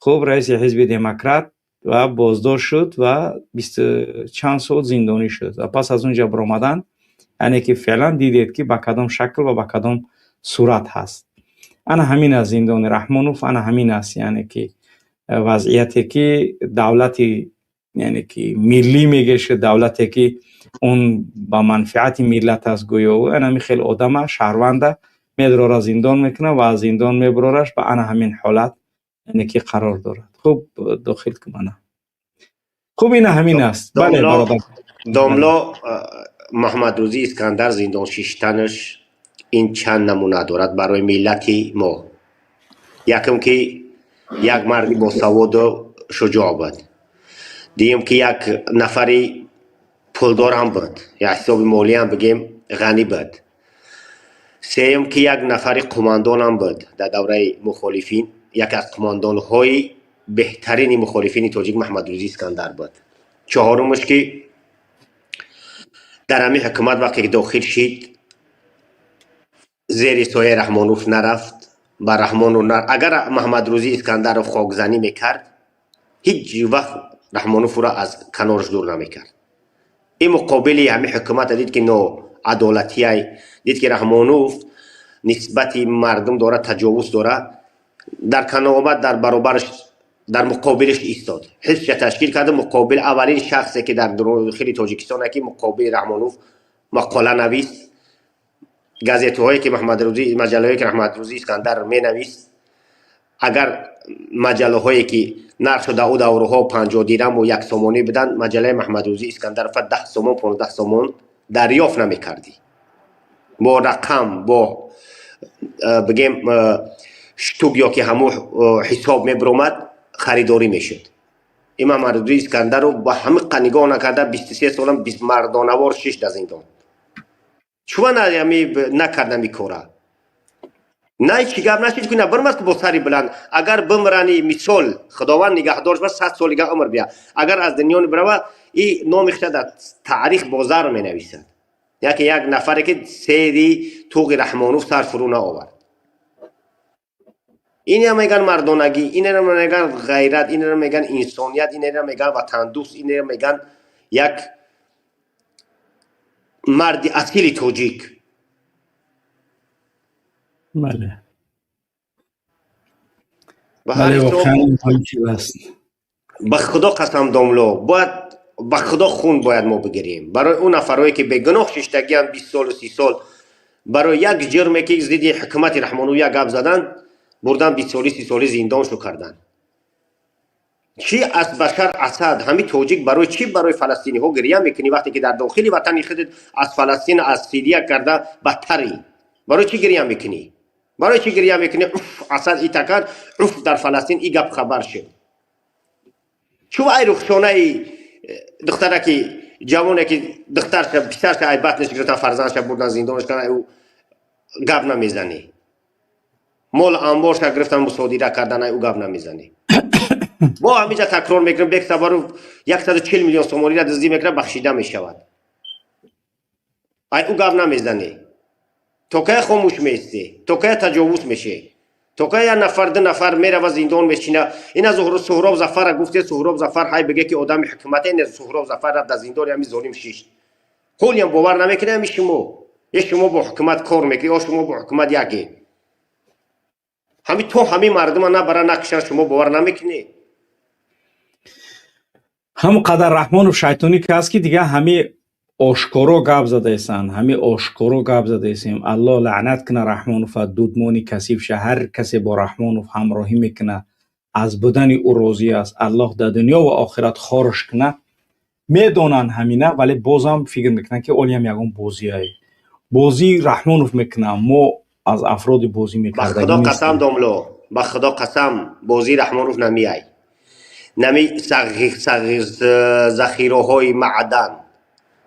хуб раиси ҳизби демократ ва боздошт шуд ва бисту чанд сол зиндонӣ шуд ва пас аз он ҷо баромадан, яъне ки феълан дидед ки ба кадом шакл ва ба кадом сурат ҳаст. Ана ҳамин аст зиндони Раҳмонов, ана ҳамин аст, яъне ки вазъияте ки давлати яъне ки миллӣ мегешад, давлате ки он ба манфиати миллат аст гӯё, ана ҳамин хел одама шаҳрванда медрора зиндон мекунад ва аз зиндон мебарораш ба ана ҳамин ҳолат яъне ки қарор дорад. Хуб, дохил кун ана. Хуб, ина ҳамин аст. Бале, бародар. Домло, Маҳмадрӯзӣ Искандар зиндон шиштанаш Ин чанд намуна дорад барои миллати мо. Якум, ки як марди босаводу шуҷоъ буд. Дуюм, ки як нафари пулдор ҳам буд, як ҳисоби молӣ ҳам бигем, ғанӣ буд. Сеюм, ки як нафари қумандонам буд дар давраи мухолифин, яке аз қумандонҳои беҳтарини мухолифини тоҷик Маҳмадрӯзӣ Искандар буд. Чаҳорумаш, ки дар ҳамин ҳукумат вақте ки дохил шид, зери сояи Раҳмонов нарафт ба Раҳмонов. Агар Маҳмадрӯзӣ Искандаров хокзанӣ мекард, ҳеҷ вақт Раҳмонов ӯро аз канораш дур намекард. Ин муқобили ҳамин ҳукумата дид, ки ноадолатиай, дид, ки Раҳмонов нисбати мардум дорад, таҷовуз дорад, дар каномад, дар баробараш, дар муқобилаш истод, ҳизбша ташкил карда. Муқобил аввалин шахсе, ки дар дохили Тоҷикистон ки муқобили Раҳмонов мақола навист. Газетаҳое ки Маҳмадрӯзӣ, маҷаллаҳое ки Раҳмадрӯзӣ Искандар менавист, агар маҷаллаҳое ки нархшо дар ӯ давраҳо 50 дираму 1 сомонӣ буданд, маҷаллаи Маҳмадрӯзӣ Искандарова 10 сомон, 15 сомон дарёфт намекардӣ. Бо рақам, бо бигем, штук ё ки ҳамун ҳисоб мебиромад, харидорӣ мешуд. Ин Маҳмадрӯзӣ Искандаров ба ҳамиқа нигоҳ накарда, 23 солам мардонавор шишт дар зиндон. Чува накард ами кора? На, чӣ гап нашид ки набирмаст бо сари баланд. Агар бимрани, мисол, Худованд нигаҳдорш ба 100 солига умр бия, агар аз дунё бирава, и номи хиша дар таърих бо зар менависад, яке як нафаре, ки сери туғи Раҳмонов сар фурӯ наовард. Инам меган мардонагӣ, инам меган ғайрат, инам меган инсоният, инам меган ватандӯст, инам меган як марди асили тоҷик. Бале, бале, воқеан чиз аст. Ба Худо қасам, домло, бояд ба Худо хун бояд мо бигирем барои он нафарое, ки бегуноҳ шиштагианд 20 солу 30 сол. Барои як ҷирме, ки зидди ҳукумати Раҳмонов як гап задан, бурдан 20 соли, 30 соли зиндоншу кардан. Чӣ аз Башар Асад? Ҳами тоҷик барои чӣ барои фаластиниҳо гиря мекунӣ, вақте ки дар дохили ватани худат аз Фаластин, аз Сирия карда бадтарӣ? Барои чӣ гиря мекунӣ? Барои чӣ гиря мекунӣ? Уф, Асад ита кард, уф, дар Фаластин и гап хабар шуд. Чӯ ай Рухшонаи духтараки ҷавоне, ки духтарша, писарша ай батнеш гирифтан, фарзандша бурдан, зиндонаш кардан, ӯ гап намезанӣ? Мол амборша гирифтан, мусодира кардан, ай ӯ гап намезанӣ? Бо ҳамиҷа такрор мекунем: Бек Сабаров 140 миллион сомониро дуздӣ мекунад, бахшида мешавад, ай ӯ гап намезанӣ. То кая хомӯш меистӣ? То кая таҷовуз мешӣ? То кая як нафар, ду нафар мерава, зиндон мешина? Ина Суҳроб Зафара гуфте. Суҳроб Зафар ҳай биге, ки одами ҳукумате. Ина Суҳроб Зафар рафт, дар зиндони ҳами золим шишт. Ҳолиам бовар намекунӣ ҳами шумо? Е, шумо бо ҳукумат кор мекунӣ, ё шумо бо ҳукумат яке? Ҳами то ҳамин мардума набара, накушан, шумо бовар намекунӣ? Ҳамон қадар Раҳмонов шайтонӣ ки аст, ки дига ҳами ошкоро гап задаесанд, ҳами ошкоро гап задаесем. Аллоҳ лаънат куна Раҳмонова, дудмони касифша. Ҳар касе бо Раҳмонов ҳамроҳӣ мекуна, аз будани ӯ розӣ аст, Аллоҳ дар дунё ва охират хорш куна. Медонанд ҳамина, вале бозам фикр мекунанд, ки олиам ягон бозиае, бозии Раҳмонов мекунам. Мо аз афроди бозӣ Ба Худо қасам, домло, ба Худо қасам, бозии Раҳмонов намеяй. Нами захираҳои маъдан,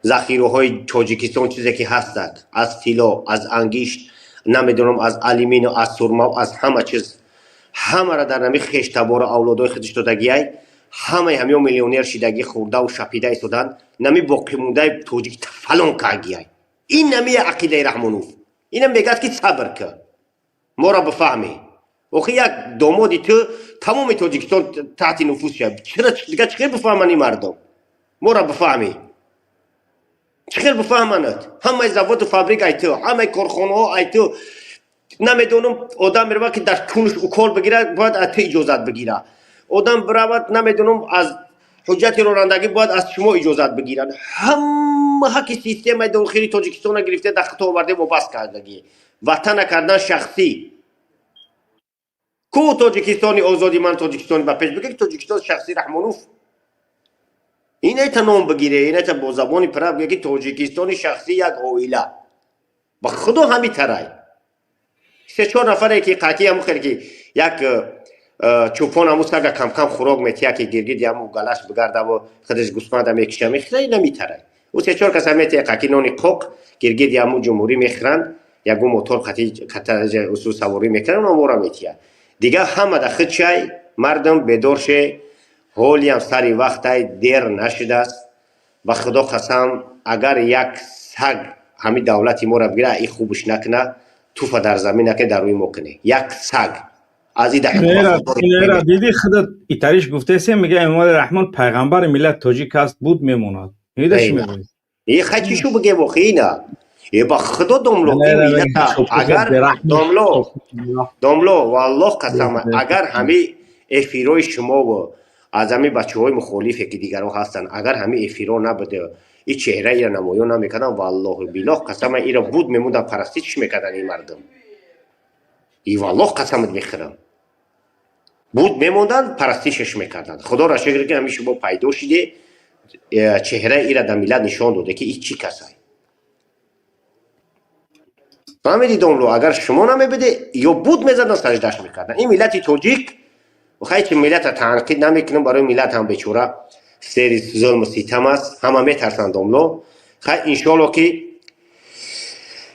захираҳои Тоҷикистон, чизе ки ҳастад, аз тилло, аз ангишт, намедонам, аз алюминиё, аз сурма, аз ҳама чиз, ҳамаро дар нами хештабора, авлодои худаш додагиай. Ҳамаи ҳамиё миллионер шидагӣ, хӯрдаву шапида истоданд. Нами боқимондаи тоҷик фалон кагиай. Ин нами ақидаи Раҳмонов. Инам мегӯяд, ки сабр ка, моро бифаҳмӣ. Охи, як домоди ту тамоми Тоҷикистон таҳти нуфуз шад. Чира дига чӣ хел бифаҳманд ин мардум? Моро бифаҳмӣ, чӣ хел бифаҳманад? Ҳамаи заводу фабрик ай ту, ҳамаи корхонаҳо ай ту. Намедонам, одам меравад, ки дар кунш укол бигирад, бояд аз ту иҷозат бигирад. Одам биравад, намедонам, аз ҳуҷҷати ронандагӣ бояд аз шумо иҷозат бигирад. Ҳама ҳаққи системаи дохили Тоҷикистона гирифта, дар хито оварде, вобаст кардагӣ, ватана кардан шахсӣ. Ку Тоҷикистони озоди ман, Тоҷикистони ба пеш? Бигӯ, ки Тоҷикистон шахси Раҳмонов. Инайта ном бигире, инайта бо забони пира бигӯ, ки Тоҷикистони шахсӣ як оила. Ба худо ҳами тарай. Се-чор нафаре ки қатъи ҳаму хеле ки як чӯпон ҳаму сага кам-кам хӯрок метия, ки гиргиди ҳаму галаш бигардаву худаш гӯсфанда мекиша, мехӯра, ина митарай. Ӯ се-чор каса метия қаки нони қоқ, гиргиди ҳаму ҷумҳурӣ мехӯранд, ягон мотор қати усул саворӣ мекунанд, онвора метия. Дигар ҳама да худ чай, мардум бедор ше, ҳолиам сари вақтай, дер нашудааст. Ба худо қасам, агар як саг ҳамин давлати моро бигира, и хубш накуна, туфа дар замин накуне, дар рӯи мо куне. Як саг аз и диди худат итариш гуфтаесем, мега Эмомали Раҳмон пайғамбари миллат тоҷик аст, буд, мемонад. Меда чӣ мегӯед? Е хай чӣ шу бигем охи ина? Е ба худо домло, ин миллата агар домло, домло, валлоҳ қасам, агар ҳами эфирои шумову аз ҳами бачаҳои мухолифе ки дигарҳо ҳастанд, агар ҳами эфиро набуд, и чеҳра ира намоён намекардан, валлоҳу биллоҳ қасама, ира буд мемондан, парастиш мекардан ин мардум. И валлоҳ қасамат мехӯрам, буд мемондан, парастишаш мекарданд. Худоро шукр, ки ҳами шумо пайдо шиде, чеҳраи ира дар миллат нишон доде, ки и чӣ касай. Фаҳмиди, домло? Агар шумо намебуде, ё буд мезадан, саждаш мекардан. Ин миллати тоҷик, хай чи миллата танқид намекунам, барои миллат ҳам бечора сери зулму ситам аст, ҳама метарсанд, домло. Хай, иншоалло, ки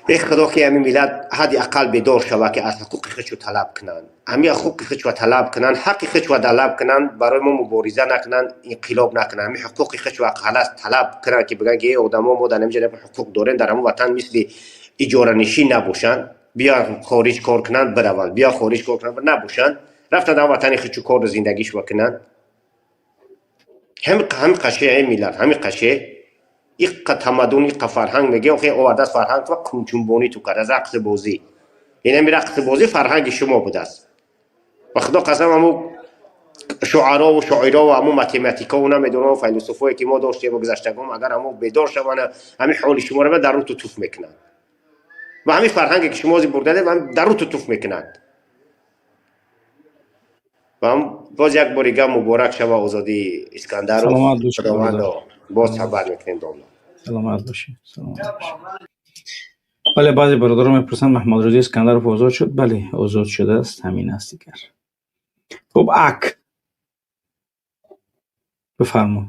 э худо, ки ҳамин миллат ҳадди ақал бедор шава, ки аз ҳуқуқи худшо талаб кунанд, ҳамин ҳуқуқи худшо талаб кунанд, ҳаққи худшо талаб кунанд, барои мо мубориза накунанд, инқилоб накунанд, ҳамин ҳуқуқи худшо халас талаб кунанд, ки бигӯянд, ки э одамо, мо дар ҳамин ҷо ҳуқуқ дорем, дар ҳамон ватан мисли иҷоранишин набошанд, биё хориҷ кор кунанд, бираванд, биё хориҷ кор кунанд, набошанд, рафта дар ватани худшо кору зиндагиш бикунанд. Ҳамин қаше ҳамин миллат, ҳамин қаше иққа тамаддун, иққа фарҳанг меге, охе овардааст фарҳанг ва кунчунбонӣ ту кард аз рақси бозӣ. Ин ҳами рақси бозӣ фарҳанги шумо будааст. Ба худо қасам, ҳаму шуарову шоирову ҳаму математикову намедонам файлосуфое ки мо доштему гузаштагон, агар ҳамо бедор шаванд, ҳамин ҳоли шуморо дар рӯ ту туф мекунанд ва ҳамин фарҳанге ки шумо бурдадед, дар рӯ ту туф мекунанд. Ва боз як бори гап, муборак шава озодии Искандаров. Худовандо, боз сабар мекунем, домло. Саломат бошед, саломат бошед. Бале, баъзе бародарон мепурсанд, Маҳмадрӯзи Искандаров озод шуд? Бале, озод шудааст, ҳамин аст дигар. Хуб, ак бифармо,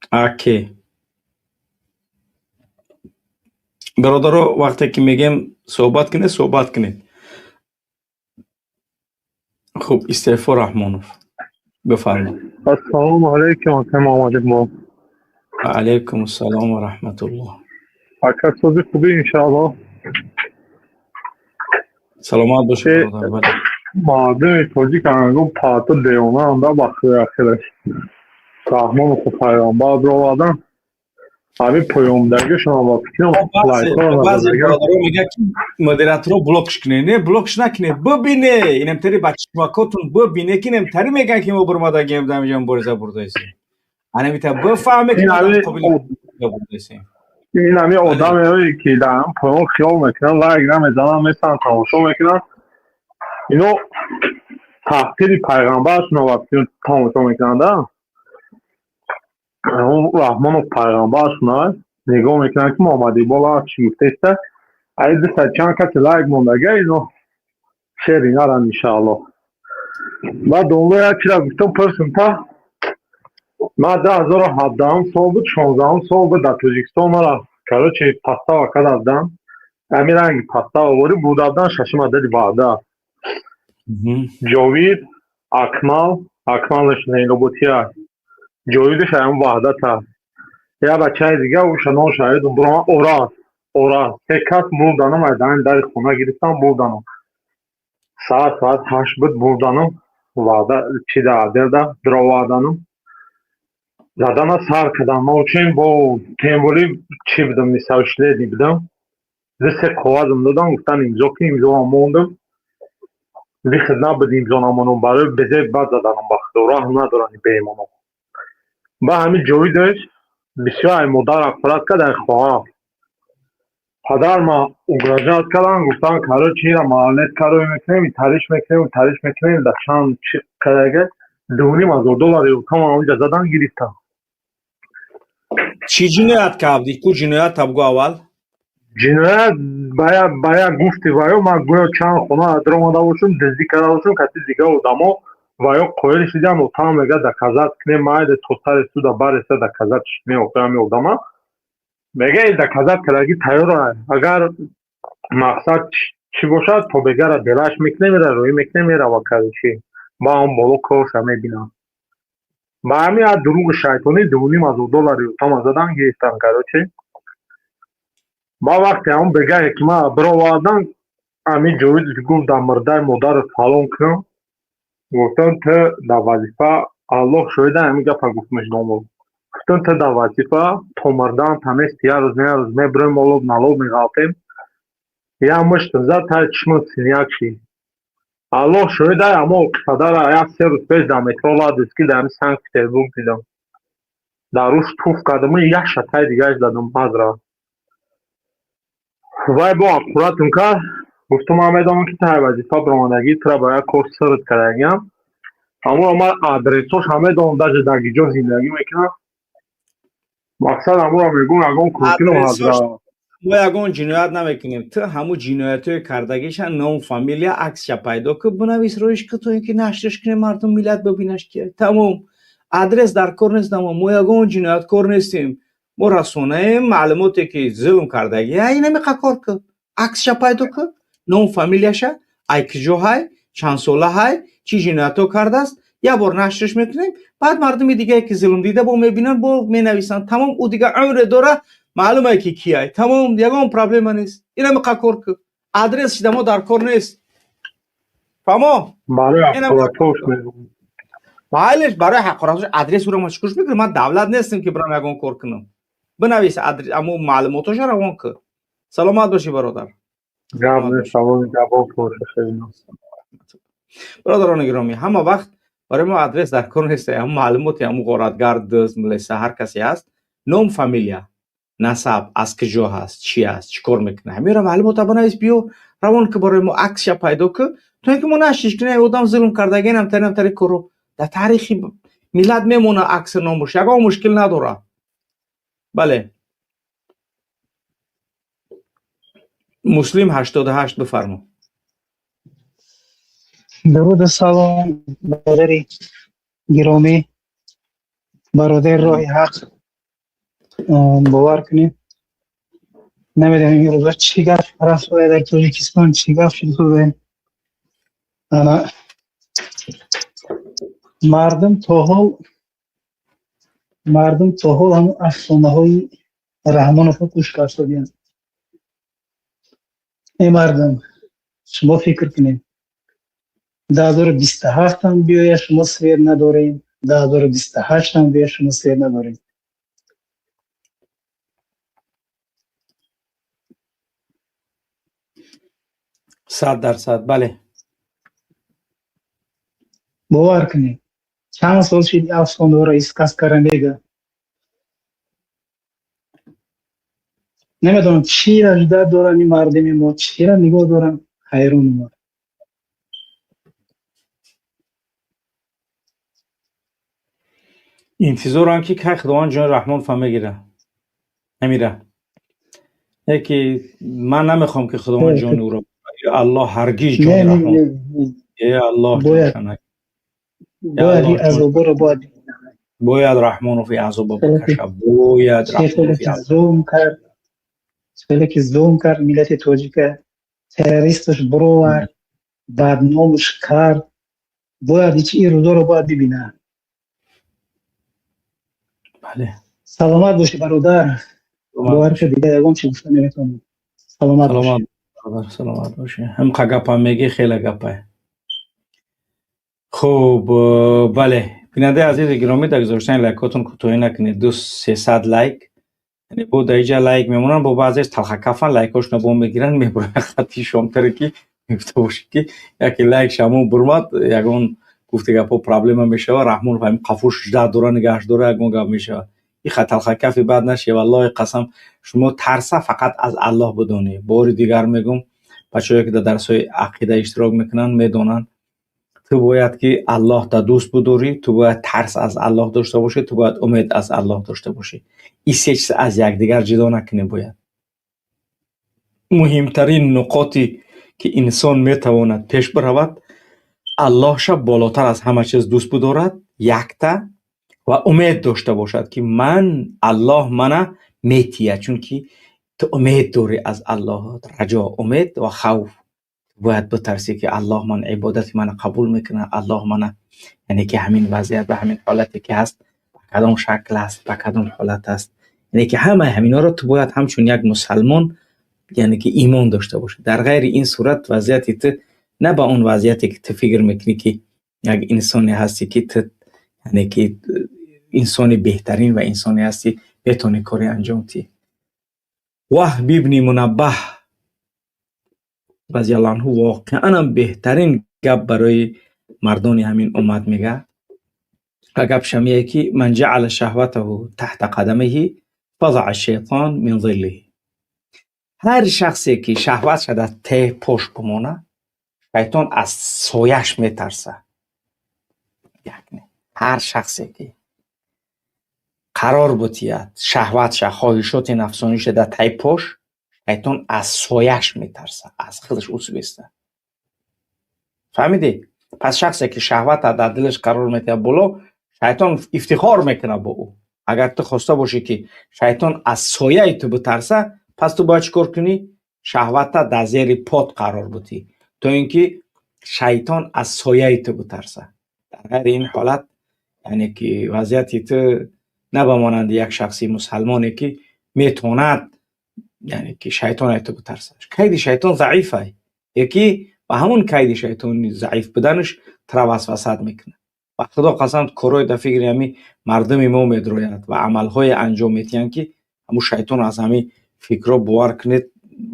аке бародаро, вақте ки мегем суҳбат кунед, суҳбат кунед. Хуб, Истеъфо Раҳмонов, бифармо. Ассалому алайкум, ака Муҳаммад Иқбол. Ва алайкум ассалом ва раҳматуллоҳ. Ака, сози хубӣ, иншааллоҳ. Саломат бошед, бародар, бале. Мардуми тоҷик ҳангом парто девонаанда ба ахираш. Раҳмону хуб пайғамбар бировардан. Ҳамин поёмдагишон ба фикрам лайкҳоро баъзе назадаган. Бародаро мегӯяд, ки модераторо блокш кунед. Не, блокш накунед, бибине, инамтари ба чишмакотун бибине, ки инамтари мегӯянд, ки мо бурмадагием, дар инҷа мубориза бурдаисем. Анамита бифаҳме, ки Ин мо дар ҳамин муқобили бурдаисем. Ин ҳамин одамеое ки дар ҳам поён хиёл мекунанд, лайк намезананд, месананд, тамошо мекунанд. Ино таҳқири пайғамбаршонро ба фикрам тамошо мекунанд, а? Он Раҳмонов пайғамбаршон нигоҳ мекунанд, ки Муҳаммад Иқбол чӣ гуфтеста. Ай дусад чанд касе лайк мондага, ино шери наранд, иншааллоҳ. Баъд домло як чиза гуфтам, пурсим та. Ман 2017-ум сол буд, 16-ум сол буд, дар Тоҷикистон мара, короче, подстава карда буданд. Ҳамин ранги подстава ворӣ бурда буданд шашум адади ваъда. Ҷовид, Акмал, Акмалаш Зайноботия. Ҷовидаш ҳамин Ваҳдата. Як бачаи дига, уша номаш ёдам буром, Ораз, Ораз. Се кас бурданам, аз ҳамин дари хона гирифтам, бурданам. Соат 8 буд, бурданам, ваъда чида отделда дароварданам. Задана сар кардам. Ма учен бо темболи чӣ будам, несовершеннолетний будам. Ду се коғазам додам, гуфтан имзо кун, имзоам мондам. Выход набуд имзо намонам, барои безеб бад заданам, ба худо раҳм надоранд беимонон. Ба ҳамин ҷовидаш бисёр ай модар ҳақорат кард, ай хоҳар. Падар ма угрожать карданд, гуфтанд, короче, ира маълет карои мекунем, тариш мекунем, тариш мекунем, дар чанд чи карага 2,5 ҳазор доллари утам онҷа задан гирифтам. Чӣ ҷиноят кардӣ? Ку ҷиноят табгӯ аввал. Ҷиноят ба як гуфти ваё ман гӯё чанд хона даромада бошум, дуздӣ карда бошум, каси дига одамо ваё қоил шидам. Отам мега доказать кунем, майде то сари суда бареса доказать шидем. Охирами одама мега доказать кардаги тайёра, агар мақсад чӣ бошад, то бегара делаш мекунем, ира рӯӣ мекунем, мерава карчи ба он боло корша мебинам. Ба ҳамин як дурӯғи шайтонӣ 2,5 ҳазор доллари отама задан гирифтан. Короче, ба вақте ҳамон бегае ки ман бировардан, ҳамин ҷовид гуфт: дар мурдаи модару фалон кунам. Гуфтам: ту дар вазифа, Аллоҳ шоҳида, ҳамин гапа гуфтмеш домод. Гуфтам: ту дар вазифа то мурдан тамести, як рӯз не як рӯз мебурем, олоб налоб меғалтем. Як мушт зад, таи чишмат синяк шид. Аллоҳ шоҳида, амо қадара як се рӯз пеш дар метро Ладожский, дар ҳамин Санкт Петербург дидам. Дар рӯш туф кардам, як шатаи дигааш задам ҳазра. Вай бо аккуратум кард. Гуфтам: ман медонам, ки таи вазифа баромадагӣ, тура ба як кор сирт кардагиам. Аммо ман адресоша медонам, даже дар гиҷо зиндагӣ мекунам. Мақсад аморо мегӯм, ягон куркино ҳазра. Мо ягон ҷиноят намекунем. Ту ҳамун ҷиноятҳои кардагиша ном, фамилия, аксша пайдо кун, бинавис, роиш ки, то ин ки нашрш кунем, мардум, миллат бибинаш ки. Тамом, адрес дар кор нест. Мо ягон ҷинояткор нестем, мо расонаем. Маълумоте ки зулм кардаги, инамиқа кор кун: аксша пайдо кун, ном, фамилияша, ай киҷо ҳай, чанд сола ҳай, чӣ ҷиноятҳо кардааст. Як бор нашрш мекунем, баъд мардуми дигае ки зулм дида бо мебинанд, бо менависанд. Тамом, ӯ дига умре дора, маълуме ки кияй. Тамом, ягон проблема нест. Инамиқа кор кун, адрес шида мо дар кор нест. Фаҳмо? Майлеш, барои ҳақоратош адрес уро ма чӣ кӯш мекунам? Ман давлат нестем, ки бирам ягон кор кунам. Бинавис, амо маълумотоша равон кун. Саломат бошӣ, бародар. Бародарони гиромӣ, ҳама вақт барои мо адрес дар кор нест. Ҳам маълумоти ҳаму ғоратгар, дузд, милиса, ҳар касе ҳаст, ном, фамилия, насаб, аз куҷо ҳаст, чӣ аст, чӣ кор мекунад, ҳамеро маълумота бинавис, биё равон ки барои мо, аксша пайдо ку, то ин ки мо нашиш кунем. Одам зулм кардагинам таринам тари коро дар таърихи миллат мемона, акси номуш, ягон мушкил надорад. Бале, Муслим 88, бифармо. Дуруду салом, бародари гиромӣ, бародари роҳи ҳақ. Бовар кунед, намедонем ин рӯза чӣ гап рафт дар Тоҷикистон, чӣ гап шуд. Ана мардум то ҳол ҳамун афсонаҳои Раҳмоновро гӯш кард. Эй мардум, шумо фикр кунед, 2027ам биёя, шумо свет надорем, 2028ам биёя, шумо свет надорем. 100%, бале. Бовар кунед, чанд сол шид афсонаҳоро сказкара мега. Намедонам, чира ждать дорам ин мардуми мо, чира нигоҳ дорам, ҳайронам. Интизорам, ки кай Худованд ҷони Раҳмон фа мегира амира. Яки ман намехоҳам, ки Худованд ҷони ӯро, Аллоҳ ҳаргиз ҷони Раҳмон, е Аллоҳ. Бояд азоборо бояд. Бояд Раҳмонов азоба бикаша, бояд. Зулм кард, хеле ки зулм кард миллати тоҷика, террористаш бировард, бадномаш кард, бояд ичи ин рӯзоро бояд бибинад. Бале. Саломат бошӣ, бародар. Бовар ка, дига ягон чи гуфта наметавонам. Саломат. Саломат, саломат бошӣ. Ҳамқа гапа мегӣ, хеле гапай. Хуб, бале, бинандаи азизи гиромӣ, дар гузоштани лайкотон кӯтоҳӣ накунед. Ду сесад лайк, яъне бо дар иҷа лайк мемонанд, бо баъзеаш талхакафан, лайкҳошона бо мегиранд, мебуранд. Хати шомтаре ки мегуфта бошӣ, ки яке лайк шамон бурмад, ягон гуфти гапҳо проблема мешава. Раҳмонов ҳамин қафош жда дора, нигаҳш дора, ягон гап мешава. И талхакафи бад наши. Валлоҳи қасам, шумо тарса фақат аз Аллоҳ бидонӣ. Бори дигар мегум, бачаҳое ки дар дарсҳои ақида иштирок мекунанд, медонанд: ту бояд ки Аллоҳта дӯст бидорӣ, ту бояд тарс аз Аллоҳ дошта бошӣ, ту бояд умед аз Аллоҳ дошта бошӣ. Ин се чиз аз якдигар ҷудо накунӣ бояд. Муҳимтарин нуқоте ки инсон метавонад пеш биравад, Аллоҳша болотар аз ҳама чиз дӯст бидорад, якта, ва умед дошта бошад, ки ман Аллоҳ мана метиҳад, чунки ту умед дорӣ аз Аллоҳ. Раҷо, умед ва хавф. Бояд битарсӣ, ки Аллоҳ ман ибодати мана қабул мекунад, Аллоҳ мана, яъне ки ҳамин вазъият ба ҳамин ҳолате ки ҳаст, ба кадом шакл аст, ба кадом ҳолат аст. Яъне ки ҳамаи ҳаминҳоро ту бояд ҳамчун як мусалмон, яъне ки имон дошта бошӣ. Дар ғайри ин сурат вазъияти ту на ба он вазъияте ки ту фикр мекунӣ, ки як инсоне ҳастӣ, ки ту, яъне ки инсони беҳтарин ва инсоне ҳастӣ, метавонӣ коре анҷом диҳӣ. Ваҳб ибни Мунаббаҳ разияллоҳу анҳу воқеанам беҳтарин гап барои мардони ҳамин уммат мега ва гапша меяд, ки ман ҷаъала шаҳватаҳу таҳта қадамиҳи фазаа шайтон мин зиллиҳи. Ҳар шахсе ки шаҳватша дар теҳ пош бимона, шайтон аз сояш метарса. Ҳар шахсе ки қарор бутиҳад шаҳватша, хоҳишоти нафсониша дар таи пош, шайтон аз сояш метарса, аз худаш усбеста. Фаҳмидӣ? Пас шахсе ки шаҳвата дар дилаш қарор метиҳад боло, шайтон ифтихор мекунад бо ӯ. Агар ту хоста бошӣ, ки шайтон аз сояи ту битарса, пас ту бояд чӣ кор кунӣ? Шаҳвата дар зери пот қарор бутӣ, то ин ки шайтон аз сояи ту битарса. Дар ғайри ин ҳолат, яъне ки вазъияти ту на ба монанди як шахси мусалмоне, ки метавонад, яъне ки шайтон аз ту битарса. Кайди шайтон заиф ай, яки ба ҳамон кайди шайтони заиф буданаш тура васвасат мекунад. Ба Худо қасам, корҳои дар фикри ҳами мардуми мо медрояд ва амалҳое анҷом метиҳанд, ки ҳамун шайтон аз ҳамин фикрҳо, бовар кунед,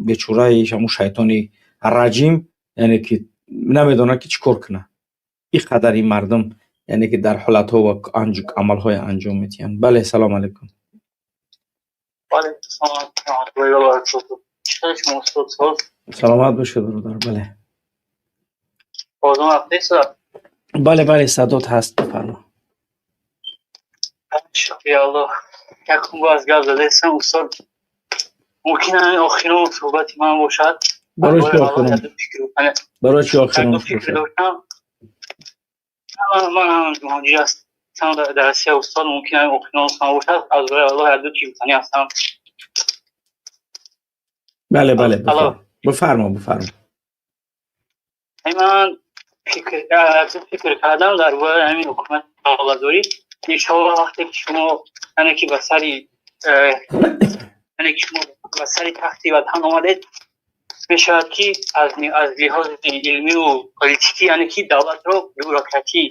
бечораи ҳамун шайтони раҷим, яъне ки намедонад, ки чӣ кор кунад. Ин қадар ин мардум, яъне ки дар ҳолатҳо ва амалҳое анҷом метиҳанд. Бале, салом алайкум. Ваалайкум раҳматуллоҳи ва баракотуҳ. Чӣ шумо, устод, соз? Саломат бошед, бародар, бале. Бозум рафтест? Бале, бале, садот ҳаст, бифармо. Шукри Аллоҳ. Якум бор аз гап задастам, устод. Мумкин ҳамин охирон суҳбати ман бошад. Барои чӣ охирон? Барои чӣ охирон? Фикр доштам. Ман ҳам муҳоҷир ҳастам дар Россия, устод, мумкин ҳамин охирон ман бошад. Аз барои Аллоҳ як ду чиз гуфтанӣ ҳастам. Бале, бале, бифармо, бифармо. Ман фикр кардам дар бораи ҳамин ҳукумати давлатдорӣ. Иншоаллоҳ, вақте ки шумо, яъне ки ба сари, яъне ки шумо ба сари тахти ватан омадед, мешавад, ки аз лиҳози илмиву политикӣ, яъне ки давлатро бюрократӣ,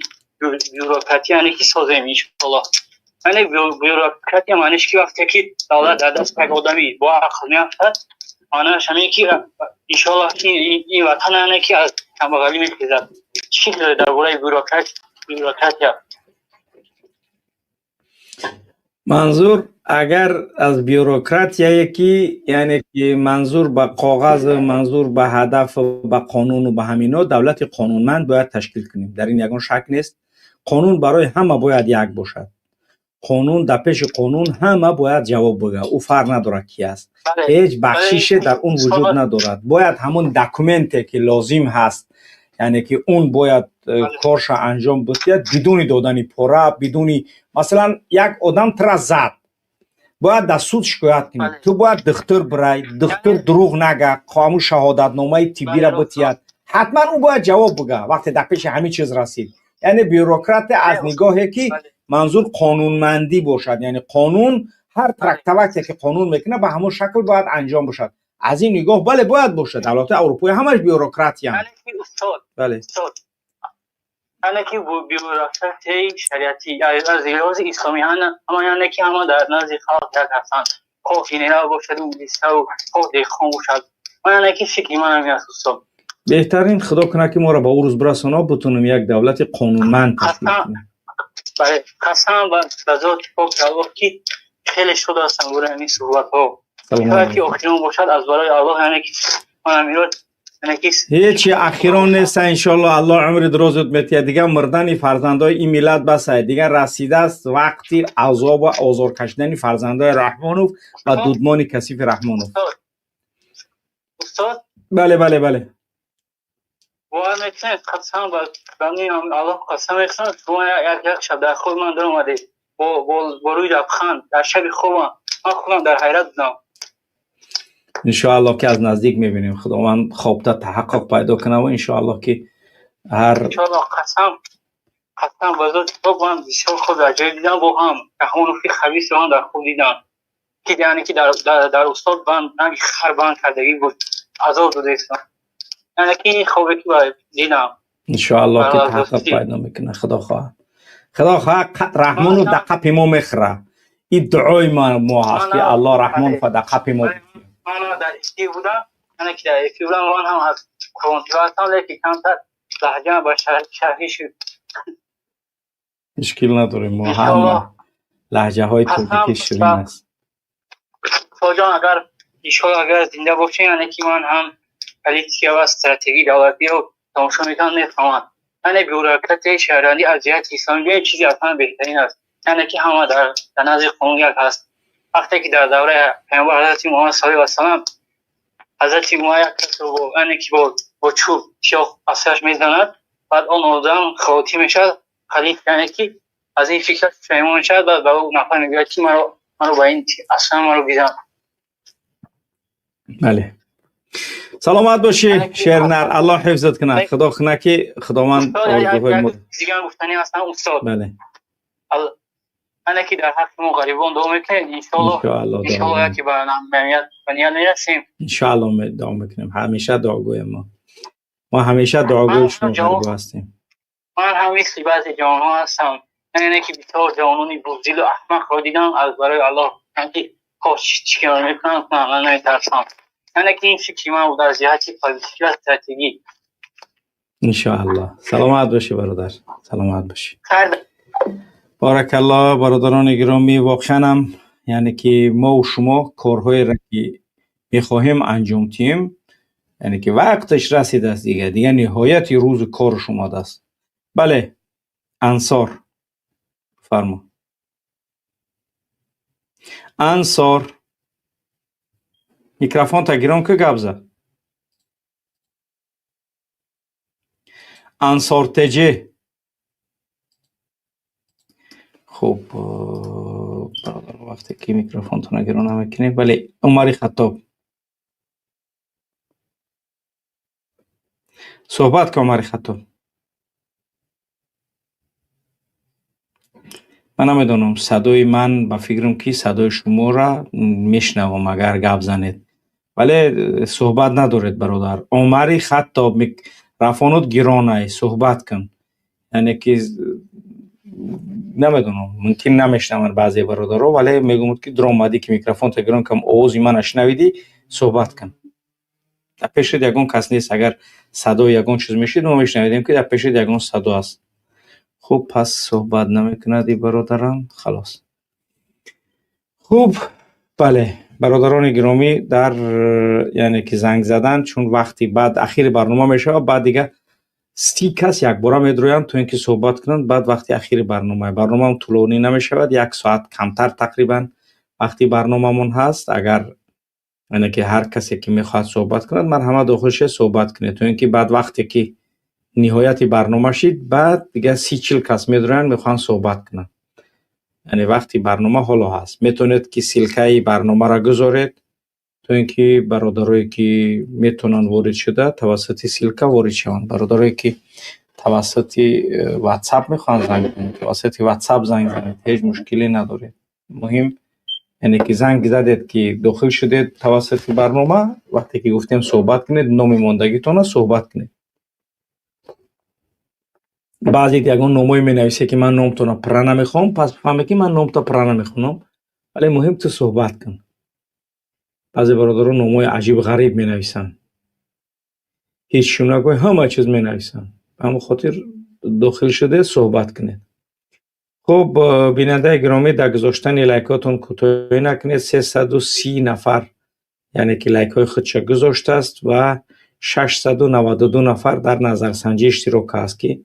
яъне ки созем, иншоаллоҳ. Яъне бюрократия маъниш ки вақте ки давлат дар даст як одами бо ақл меафтад, маънояш ҳамин ки иншоаллоҳ ин ватан, яъне ки аз камбағалӣ мехезад. Чӣ фикр доред дар бораи бюрократия? Манзур агар аз бюрократияе ки, яъне ки манзур ба коғаз, манзур ба ҳадаф, ба қонуну ба ҳамино, давлати қонунманд бояд ташкил кунем, дар ин ягон шак нест. Қонун барои ҳама бояд як бошад. Қонун, дар пеши қонун ҳама бояд ҷавоб бигӯяд, ӯ фарқ надорад ки аст, ҳеҷ бахшише дар он вуҷуд надорад. Бояд ҳамон документе ки лозим ҳаст, яъне ки он бояд корша анҷом бидиҳад бидуни додани пора, бидуни, масалан, як одам тура зад, бояд дар суд шикоят кунӣ, ту бояд духтур бирай, духтур дурӯғ нага, ҳамун шаҳодатномаи тиббира битиҳад, ҳатман ӯ бояд ҷавоб бига вақте дар пеши ҳамин чиз расид. Яъне бюрократия аз нигоҳе ки манзур қонунмандӣ бошад, яъне қонун ҳар трактовация ки қонун мекунад, ба ҳамон шакл бояд анҷом бошад. Аз ин нигоҳ, бале, бояд бошад. Давлатҳои аврупоӣ ҳамаш бюрократиянд. Бале, яъне ки бюрократияи шариатӣ аз лиҳози исломӣ, ҳама, яъне ки ҳама дар назди халқ як ҳастанд, хоҳ генерал бошаду милисаву хоҳ деҳқон бошад. Ман, яъне ки фикри ман ҳамин аст, устод. Беҳтарин, Худо кунад, ки моро ба ӯ рӯз бирасонад, бутунем як давлати қонунманд ташкил кунем. Бале, қасам ба зоти поки Аллоҳ, ки хеле шод ҳастам барои ҳамин суҳбатҳо. Шояд ки охирон бошад, аз барои Аллоҳ, яъне ки ман ҳаминро Ҳечи ахирон неста, иншоалло. Аллоҳ умри дурозот метиҳад. Дигар мурдани фарзандои ин миллат басай, дигар расидааст вақти азобу озор кашидани фарзандои Раҳмонов ва дудмони касифи Раҳмонов. Устод. Бале, бале, бале. Бовар мекунед, қасам ба Аллоҳ қасам мехӯрам, шумо як шаб дар хоб ман даромадед бо рӯи лабханд дар шаби хобам, ман худам дар ҳайрат будам. Иншоаллоҳ ки аз наздик мебинем, Худованд хобта таҳаққуқ пайдо кунад ва иншоаллоҳ ки ҳар иншоаллоҳ қасам қасам ба зоти пок, ман бисёр хоб аҷоиб дидам, бо ҳам Раҳмонофи хабисро ҳам дар хоб дидам, ки яъне ки дар устод банд ранги хар банд кардагӣ буд, азоб додаистам, яъне ки ин хобе ки дидам. Иншоаллоҳ ки таҳаққуқ пайдо мекунад, Худо хоҳад, Худо хоҳад Раҳмону дар қапи мо мехӯрад. Ин дуои мо ҳаст ки Аллоҳ Раҳмон дар қапи мо. Ман дар эфир будам, яъне ки дар эфир будам, ман ҳам аз Қурғонтеппа ҳастам, лекин камтар лаҳҷаам ба шарҳӣ шуд. Мушкил надорем, мо ҳама лаҳҷаҳои тоҷикӣ ширин аст. Устодҷон, агар иншоаллоҳ агар зинда бошем, яъне ки ман ҳам политика ва стратегии давлатиро тамошо мекунам, мефаҳмам, яъне бюрократияи шаҳрвандӣ аз ҷиҳати исломӣ бе чизи аслан беҳтарин аст, яъне ки ҳама дар назди қонун як ҳаст. Вақте ки дар давраи паёмбар ҳазрати Муҳаммад саллаллоҳу алайҳи васаллам ҳазрати Муҳаммад як касро яъне ки бо чӯб тиёқ аз сараш мезанад, баъд он одам хотир мешавад, халиф яъне ки аз ин фикраш пушаймон мешавад, баъд ба ӯ нафар мегӯяд ки маро ба ин аслан маро бизан. Бале, саломат бошӣ, Шернар, Аллоҳ ҳифзат кунад, Худо кунад ки Худованд орзуҳои мо. Дигар гуфтанӣ ҳастам, устод. Бале. Яъне ки дар ҳаққи мо ғарибон дуо мекунед, иншоаллоҳ, иншоаллоҳ яке ба ният мерасем. Иншоаллоҳ дуо мекунем, ҳамеша дуогӯем мо. Мо ҳамеша дуогӯи шумо ғарибо ҳастем. Ман ҳам мисли баъзе ҷавонҳо ҳастам, яъне ки бисёр ҷавонони буздилу аҳмақро дидам, аз барои Аллоҳ яъне ки кош чӣ кор мекунам, ман наметарсам. Яъне ки ин фикри ман буд аз ҷиҳати политика ва стратегӣ. Иншоаллоҳ. Саломат бошӣ, бародар, саломат бошӣ. Баракаллоҳ, бародарони гиромӣ, воқеан ҳам яъне ки мо ва шумо корҳоеро ки мехоҳем анҷом диҳем, яъне ки вақташ расидааст, дигар ниҳояти рӯзи корш омадааст. Бале, Ансор фармо. Ансор, микрофонта гирон ки гап зад. Ансор ТЖ. Хуб, бародар, вақте ки микрофонтона гирон намекунем. Бале, Умари Хаттоб. Суҳбат кун, Умари Хаттоб. Ман намедонам, садои ман ба фикрам ки садои шуморо мешнавам агар гап занед. Вале суҳбат надоред, бародар. Умари Хаттоб, микрофонот гиронай, суҳбат кун. Яъне ки намедонам, мумкин намешнаванд баъзе бародаро, вале мегӯям ки даромадӣ ки микрофонта гирон кам, овози мана шунавидӣ, суҳбат кун. Дар пешат ягон кас нест, агар садои ягон чиз мешид, мо мешунавидем ки дар пешат ягон садо аст. Хуб, пас суҳбат намекунад ин бародарам, халос. Хуб, бале, бародарони гиромӣ, дар яъне ки занг задан, чун вақти баъд ахири барнома мешавад, баъд дигар 30 кас якбора медроянд то ин ки суҳбат кунанд, баъд вақти ахири барнома. Барномаам тӯлонӣ намешавад, як соат камтар тақрибан вақти барномамон ҳаст. Агар яъне ки ҳар касе ки мехоҳад суҳбат кунад, марҳамат дохил шавед, суҳбат кунед, то ин ки баъд вақте ки ниҳояти барнома шид, баъд дигар 30-40 кас медроянд, мехоҳанд суҳбат кунанд. Яъне вақти барнома ҳоло ҳаст. Метавонед ки ссилкаи барномаро гузоред, то ин ки бародарое ки метавонанд ворид шуда, тавассути ссилка ворид шаванд. Бародарое ки тавассути WhatsApp мехоҳанд занг занед, тавассути WhatsApp занг занед, ҳеҷ мушкиле надоред. Муҳим яъне ки занг задед ки дохил шудед тавассути барнома, вақте ки гуфтем суҳбат кунед, номи мондагитонро суҳбат кунед. Баъзе ягон номое менависе ки ман номтонро пурра намехоҳам, пас бифаҳме ки ман номто пурра намехонам, вале муҳим ту суҳбат кун. Баъзе бародарон номҳои аҷиб ғариб менависанд, ҳеҷ шум нагӯй, ҳама чиз менависанд. Ба ҳамон хотир дохил шуде суҳбат кунед. Хуб, бинандаи гиромӣ, дар гузоштани лайкотон кӯтоҳӣ накунед. 330 нафар яъне ки лайкҳои худша гузоштааст ва 692 нафар дар назарсанҷӣ иштирок аст, ки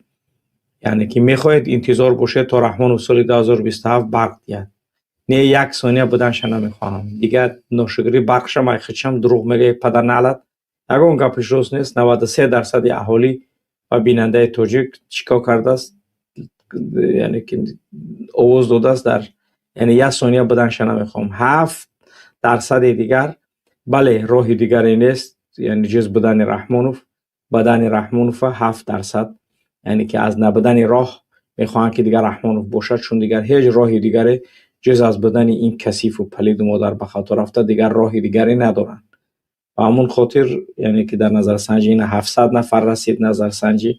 яъне ки мехоҳед интизор бошед то Раҳмонов соли 2027 барқ диҳад. Не, як сония буданша намехоҳам. Дигар ношукрӣ барқша майхичам дурӯғ мегӯяд падар налат. Ягон гапиш рост нест. 93% аҳолӣ ва бинандаи тоҷик чӣ кор кардааст? Яъне ки овоз додааст дар, яъне як сония буданша намехоҳам. 7% дигар бале, роҳи дигаре нест, яъне ҷуз будани Раҳмонов, бадани Раҳмонова 7%, яъне ки аз набудани роҳ мехоҳанд, ки дигар Раҳмонов бошад, чун дигар ҳеҷ роҳи дигаре ҷуз аз будани ин касифу палиду модар ба хато рафта дигар роҳи дигаре надоранд. Ба ҳамон хотир, яъне ки дар назарсанҷӣ ина 700 нафар расид назарсанҷӣ.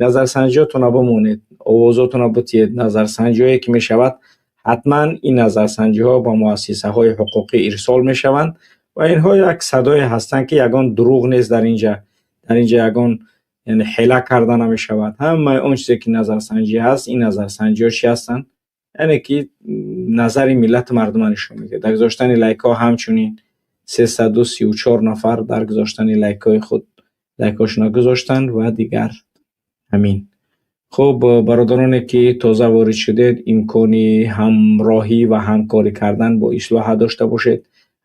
Назарсанҷиҳотона бимонед, овозотона битиед. Назарсанҷиҳое ки мешавад, ҳатман ин назарсанҷиҳо ба муассисаҳои ҳуқуқӣ ирсол мешаванд ва инҳо як садое ҳастанд, ки ягон дурӯғ нест дар инҷа, дар инҷа ягон, яъне, ҳила карда намешавад. Ҳамаи он чизе ки назарсанҷӣ ҳаст, ин назарсанҷиҳо чӣ ҳастанд? Яъне ки назари миллату мардума нишон медиҳад. Дар гузоштани лайкҳо ҳамчунин 334 нафар дар гузоштани лайкҳои худ лайкҳошонро гузоштанд ва дигар ҳамин. Хуб, бародароне ки тоза ворид шудед, имкони ҳамроҳӣ ва ҳамкорӣ кардан бо ислоҳа дошта бошед,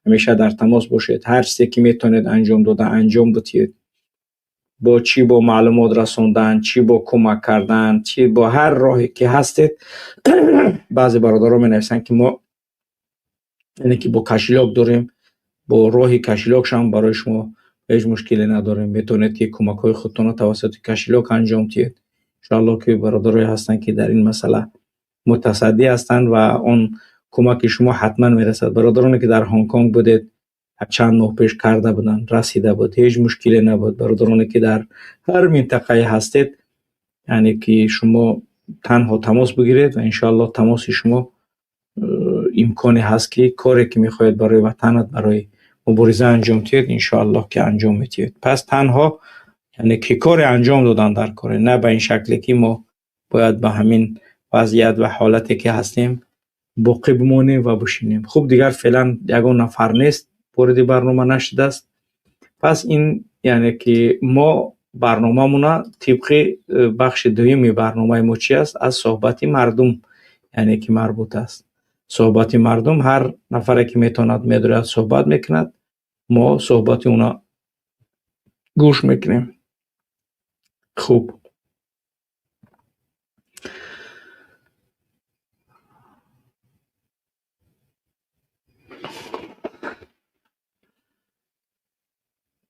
ҳамеша дар тамос бошед, ҳар чизе ки метавонед анҷом дода, анҷом битиед. Бо чӣ, бо маълумот расондан, чӣ бо кӯмак кардан, чӣ бо ҳар роҳе ки ҳастед. Баъзе бародарон менависанд, ки мо, яъне ки бо кошелёк дорем, бо роҳи кошелёкшам барои шумо ҳеҷ мушкиле надорем. Метавонед ки кӯмакҳои худтонро тавассути кошелёк анҷом диҳед. Иншоалло, ки бародарое ҳастанд, ки дар ин масъала мутасаддӣ ҳастанд ва он кӯмаки шумо ҳатман мерасад. Бародароне ки дар Ҳонконг будед, чанд моҳ пеш карда буданд, расида буд, ҳеҷ мушкиле набуд. Бародароне ки дар ҳар минтақае ҳастед, яъне ки шумо танҳо тамос бигиред ва иншоалло тамоси шумо имконе ҳаст, ки коре ки мехоҳед барои ватанат, барои мубориза анҷом диҳед, иншоаллоҳ ки анҷом медиҳед. Пас танҳо, яъне ки коре анҷом додан дар коре, на ба ин шакле ки мо бояд ба ҳамин вазъият ва ҳолате ки ҳастем боқӣ бимонем ва бишинем. Хуб, дигар феълан ягон нафар нест, вориди барнома нашудааст. Пас ин, яъне ки мо барномамона тибқи бахши дуюми барномаи мо чи аст, аз суҳбати мардум, яъне ки марбут аст. Суҳбати мардум, ҳар нафаре ки метавонад, медорад, суҳбат мекунад, мо суҳбати уна гӯш мекунем. Хуб,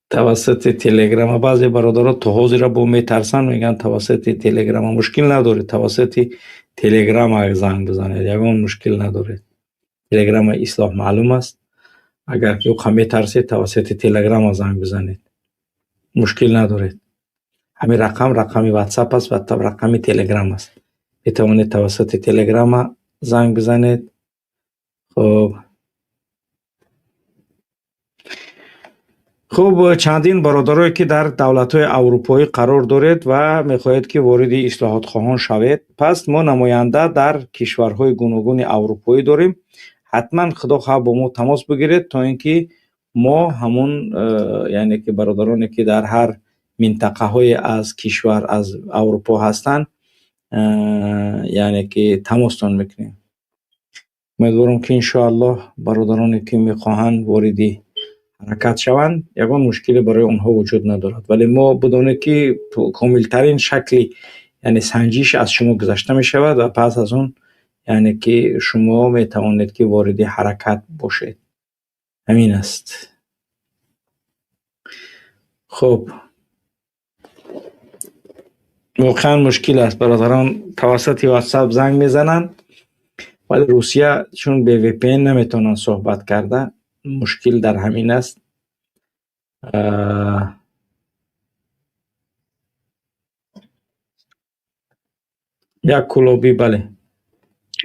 тавассути телеграма баъзе бародаро то ҳозира бо метарсанд, мегӯянд тавассути телеграма. Мушкил надоред, тавассути телеграма занг бизанед, ягон мушкил надоред. Телеграма ислоҳ маълум аст. Агар ки ӯқа метарсед, тавассути телеграма занг бизанед, мушкил надоред. Ҳамин рақам рақами ватсап аст ва рақами телеграм аст, метавонед тавассути телеграма занг бизанед. Хуб, чандин бародарое ки дар давлатҳои аврупоӣ қарор доред ва мехоҳед, ки вориди ислоҳотхоҳон шавед, пас мо намоянда дар кишварҳои гуногуни аврупоӣ дорем. Ҳатман, худо хоҳад, бо мо тамос бигиред, то ин ки мо ҳамун, яъне ки бародароне ки дар ҳар минтақаҳое аз кишвар аз Аврупо ҳастанд, яъне ки тамостон мекунем. Умедворам, ки иншоаллоҳ бародароне ки мехоҳанд вориди ҳаракат шаванд, ягон мушкиле барои онҳо вуҷуд надорад. Вале мо бидонед, ки комилтарин шакли, яъне санҷиш аз шумо гузашта мешавад ва пас аз он, яъне ки шумо метавонед, ки вориди ҳаракат бошед. Ҳамин аст. Хуб, воқеан мушкил аст. Бародарон тавассути ватсап занг мезананд, вале Русия чун бе VPN наметавонанд суҳбат карда, мушкил дар ҳамин аст. Як кулобӣ, бале.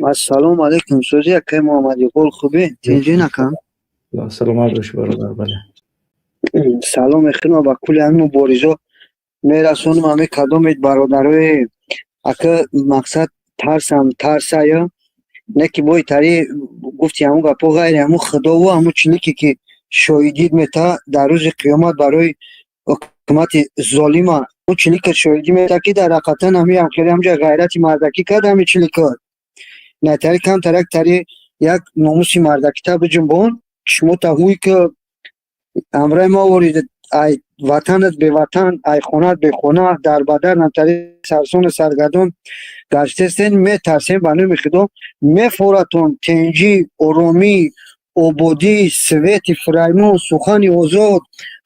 Ассалому алайкум, сӯзи акай Муҳаммадиқул, хубе, тинҷӣ накам? Саломат бошӣ, бародар, бале. Салом хидма ба кулли ҳамин муборизо мерасонам. Ҳами кадомед бародарои ака, мақсад тарсам тарсая не ки бои тари гуфти ҳамун гапо, ғайри ҳамун худову ҳамун чилике ки шоҳидӣ мета дар рӯзи қиёмат барои ҳукумати золима, ҳамун чилика шоҳидӣ мета, ки дар ҳақиқатан ҳами ҳамхели ҳамҷа ғайрати мардакӣ кард. Ҳами чилика натари камтарак тари як номуси мардакита биҷунбон, шумо та ҳуй ки ҳамроҳи мо ворид Ай ватанат беватан, ай хонат бехона, дар бадар намтари сарсону саргардон гаштестен. Метарсем, ба номи Худо, мефоратон тенҷӣ, оромӣ, ободӣ, свети фраймон, сухани озод,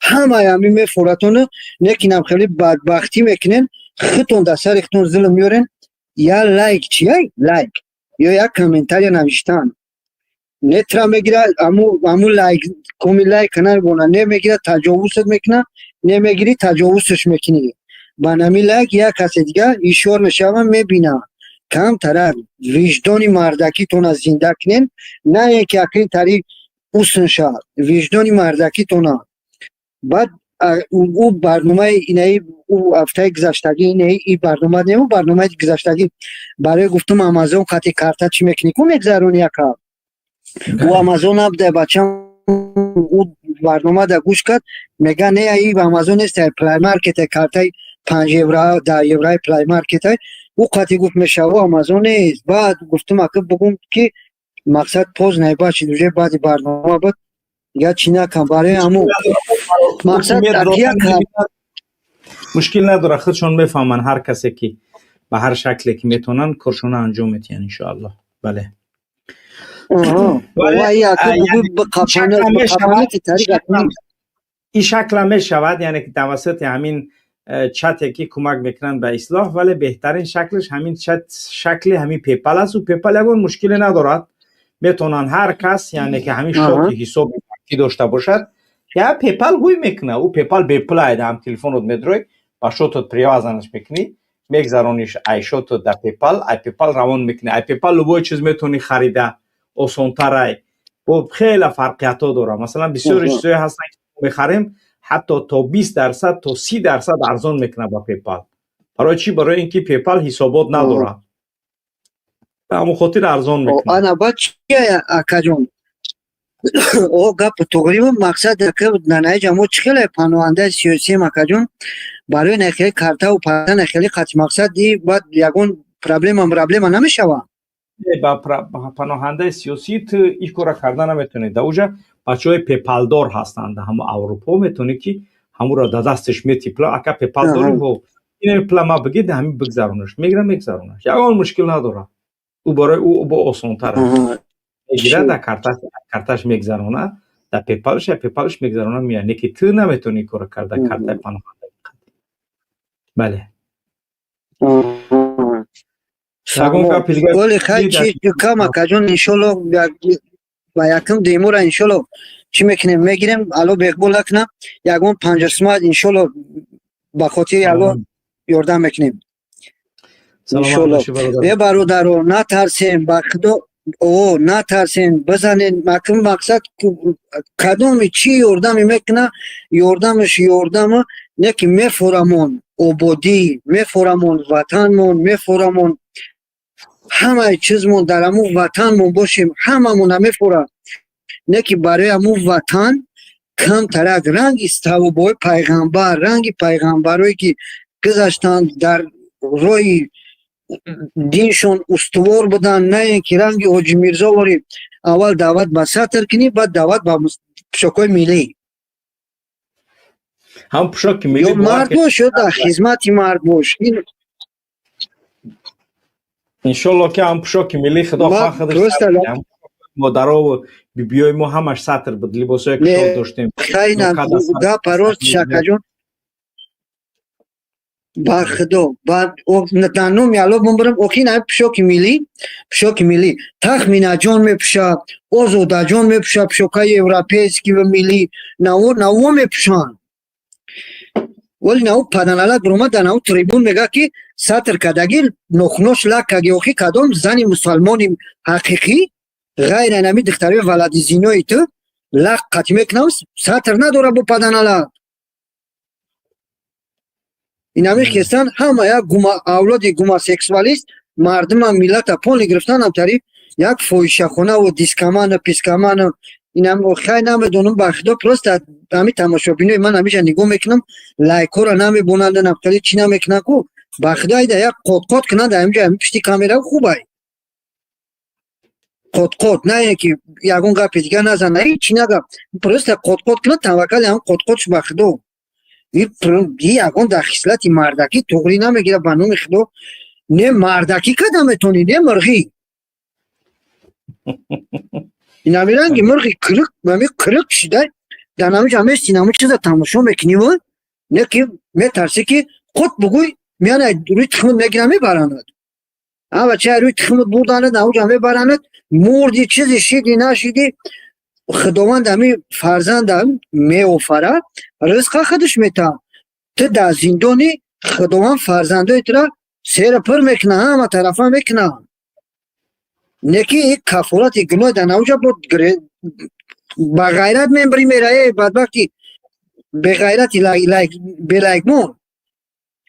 ҳамаи ҳамин мефоратону некинам хеле бадбахтӣ мекунен. Худтон дар сари худтон зулм меорен. Я лайк чияй, лайк ё як комментария навиштан нетра мегира, аму лайк коми лайк намебона, не мегира, таҷовузат мекуна, не мегирӣ, таҷовузаш мекунӣ. Ба нами лайк як касе дига ишор мешава, мебина. Камтарак виҷдони мардакитона зинда кунен, на ин ки акрин тари усн ша виҷдони мардакитона. Баъд ӯ барномаи инаи ӯ ҳафтаи гузаштагӣ, инаи и барнома не, ӯ барномаи гузаштагӣ барои гуфтум, Амазон қати карта чӣ мекунӣ, ку мегзарони яка ӯ Амазон набуда, бачам ӯ барнома да гӯш кард, мега: «Не, и Амазон нест, Плей Маркет, картаи 5 евро, 10 евраи Плей Маркет». Ӯ қати гуфт мешава, Амазон нест. Баъд гуфтум, ака, бугум ки мақсад поздно бачид, уже баъди барнома буд, дигар чӣ накам. Барои ҳамун мақсад. Мушкил надорад, худшон мефаҳманд. Ҳар касе ки ба ҳар шакле ки метавонанд, коршона анҷом медиҳанд, иншоаллоҳ, бале. Ин шакла мешавад, яъне ки тавассути ҳамин чате ки кӯмак мекунанд ба ислоҳ, вале беҳтарин шаклаш ҳамин чат, шакли ҳамин ПейПал аст. Ӯ ПейПал ягон мушкиле надорад, метавонанд ҳар кас, яъне ки ҳамин шоти ҳисоби банкӣ дошта бошад, я ПейПал ҳуй мекуна. Ӯ ПейПал бепул ай ҳам телефонот медрои, ба шотот привязанаш мекунӣ, мегзарониш ай шотот дар ПейПал, ай ПейПал равон мекунӣ, ай ПейПал любой чиз метавонӣ харида, осонтарай. Бо хеле фарқиятҳо дорад. Масалан, бисёре чизҳое ҳастанд, ки мехарем, ҳатто то 20%, то 30% арзон мекунад ба ПейПал. Барои чӣ? Барои ин ки ПейПал ҳисобот надорад, ба ҳамон хотир арзон мекунад. Ана баъд чия, акаҷон, о гап туғри, мақсад нанаиҷа мо чӣ хеле паноҳандаи сиёсием, акаҷон, барои нахели картаву пата, нахели қати мақсад баъд ягон проблема намешава? Ба паноҳандаи сиёсӣ ту ин кора карда наметавонӣ. Дар уҷа бачаҳои пепалдор ҳастанд, дар ҳамо Аврупо. Метавонӣ ки ҳамуро дар дасташ мети пула: «Ака, ПейПал дорӣ?» «Ҳо, ин пула ма бигир, ҳамин бигзаронаш». Мегира, мегзаронаш, ягон мушкил надорад. Ӯ барои ӯ бо осонтар аст, мегирад, дар карташ мегзаронад, дар ПейПалш, ПейПалш мегзаронад, меяд. Не ки ту наметавонӣ ин кора карда картаи паноҳанда. Бале. Оли хай, чи кам, акаҷон, иншолло ба якум демура иншолло чӣ мекунем, мегирем. Алло беқбул накунам, ягон 50 сумат иншолло ба хотири Алло ёрдам мекунем, иншолло. Е бародаро, натарсем, ба Худо, о натарсем, бизанен. Макум мақсад кадоми чӣ ёрдаме мекуна, ёрдамаш ёрдама, не ки мефорамон ободӣ, мефорамон ватанмон, мефорамон ҳамаи чизмон дар ҳамун ватанмон бошем, ҳамамон намефора. Не ки барои ҳамун ватан камтарак ранги савобҳои пайғамбар, ранги пайғамбарое ки гузаштанд, дар роҳи диншон устувор буданд, на ин ки ранги Ҳоҷи Мирзо вори аввал даъват ба сатр кунӣ, баъд даъват ба пӯшокҳои миллӣ. Ҳам пӯшоки миллӣ. Ё мард бош, ё дар хизмати мард бош. Иншолло ки ҳам пӯшоки миллӣ, худо хоҳ, худаш модарову бибиёи мо ҳамаш сатр буд, либосҳое ки шод доштем. Гапа рост, шакаҷон, ба Худо, дар номи Алло бумбурам. Охи на пӯшоки миллӣ, пӯшоки миллӣ Тахминаҷон мепӯшад, Озодаҷон мепӯшад, пӯшокҳои европейский ва миллӣ наво наво мепӯшанд. Вале нав паданалат биромад дар нав трибун, мега ки сатр кадаги, нохунош лакаги. Охи кадом зани мусалмони ҳақиқӣ, ғайр анами духтарои валади зинои ту, лақ қатӣ мекунам, сатр надора бо паданалат? Инами хестан ҳама як гума, авлоди гумосексуалист, мардума, миллата поли гирифтан, ҳамтари як фоҳишахонаву дискаману пискаману инам. Хай, намедонам, ба Худо, просто ҳами тамошобинои ман ҳамиша нигоҳ мекунам, лайкҳоро намебонанд, нафтали чӣ намекунанд ку. Ба Худо, айда як қот-қот кунанд ҳаминҷо, ҳами пишти камера хубай, қот-қот, на ин ки ягон гапи дигар назана, ҳечи нагап, просто қот-қот кунад, таваккали ҳам қот-қотш, ба Худо. Ягон дар хислати мардакӣ туғрӣ намегирад, ба номи Худо. Не мардакӣ када метонӣ, не мурғӣ. Инами ранги мурғи кирик, ами кирик шида дар намиҷа мести, наму чиза тамошо мекуниву не ки метарсӣ ки худ бугӯй, меяна рӯи тухмат мегиранд, мебаранад. А бача, рӯи тухмат бурданад, намуҷа мебаранад, мурди, чизи шиди нашиди. Худованд ами фарзандам меофарад, ризқа худаш метаҳад. Ту дар зиндонӣ, Худованд фарзандои тура сера пур мекунад, ҳама тарафа мекунад. Не ки кафолати гуноҳ дар навҷа бо ба ғайрат мебарӣ, мерае, бадбахти беғайрати белайкмон.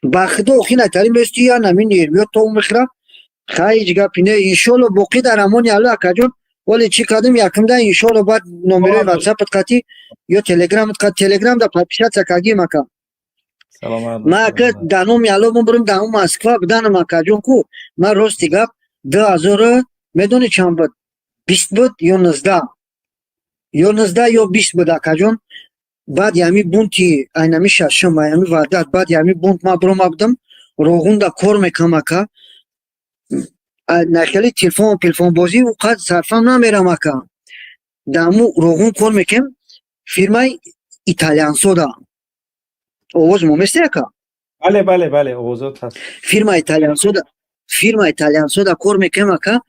Ба Худо, охи натари мести, я нами нервиё то мехӯра. Хай, ҳеҷ гапи не, иншолло, боқӣ дар амони Алло, акаҷон. Вале чӣ кардем якумда, иншолло, баъд номерои ватсапат қатӣ ё телеграмат қат, телеграм да подписаться кагим, ака. Ма ака, дар номи Алло, мебурем дар Москва буданам, акаҷон, ку ман рости гап, 2000 медонӣ чанд буд, 20 буд ё 19, ё 19 ё 20 буд, акаҷон. Баъди ҳами бунти айнами шашум, ами Ваҳдат, баъди ҳами бунт ман бирома будам, Роғунда кор мекунам, ака. Нахели телефон телефонбозӣ ӯ қад сарфам намерам, ака. Даму Роғун кор мекунем, фирмаи итальянсода. Овоз моместе, ака? Бале, бале, бале, овозот ҳаст. Фирма итальянсода, фирма итальянсода кор мекунем, ака.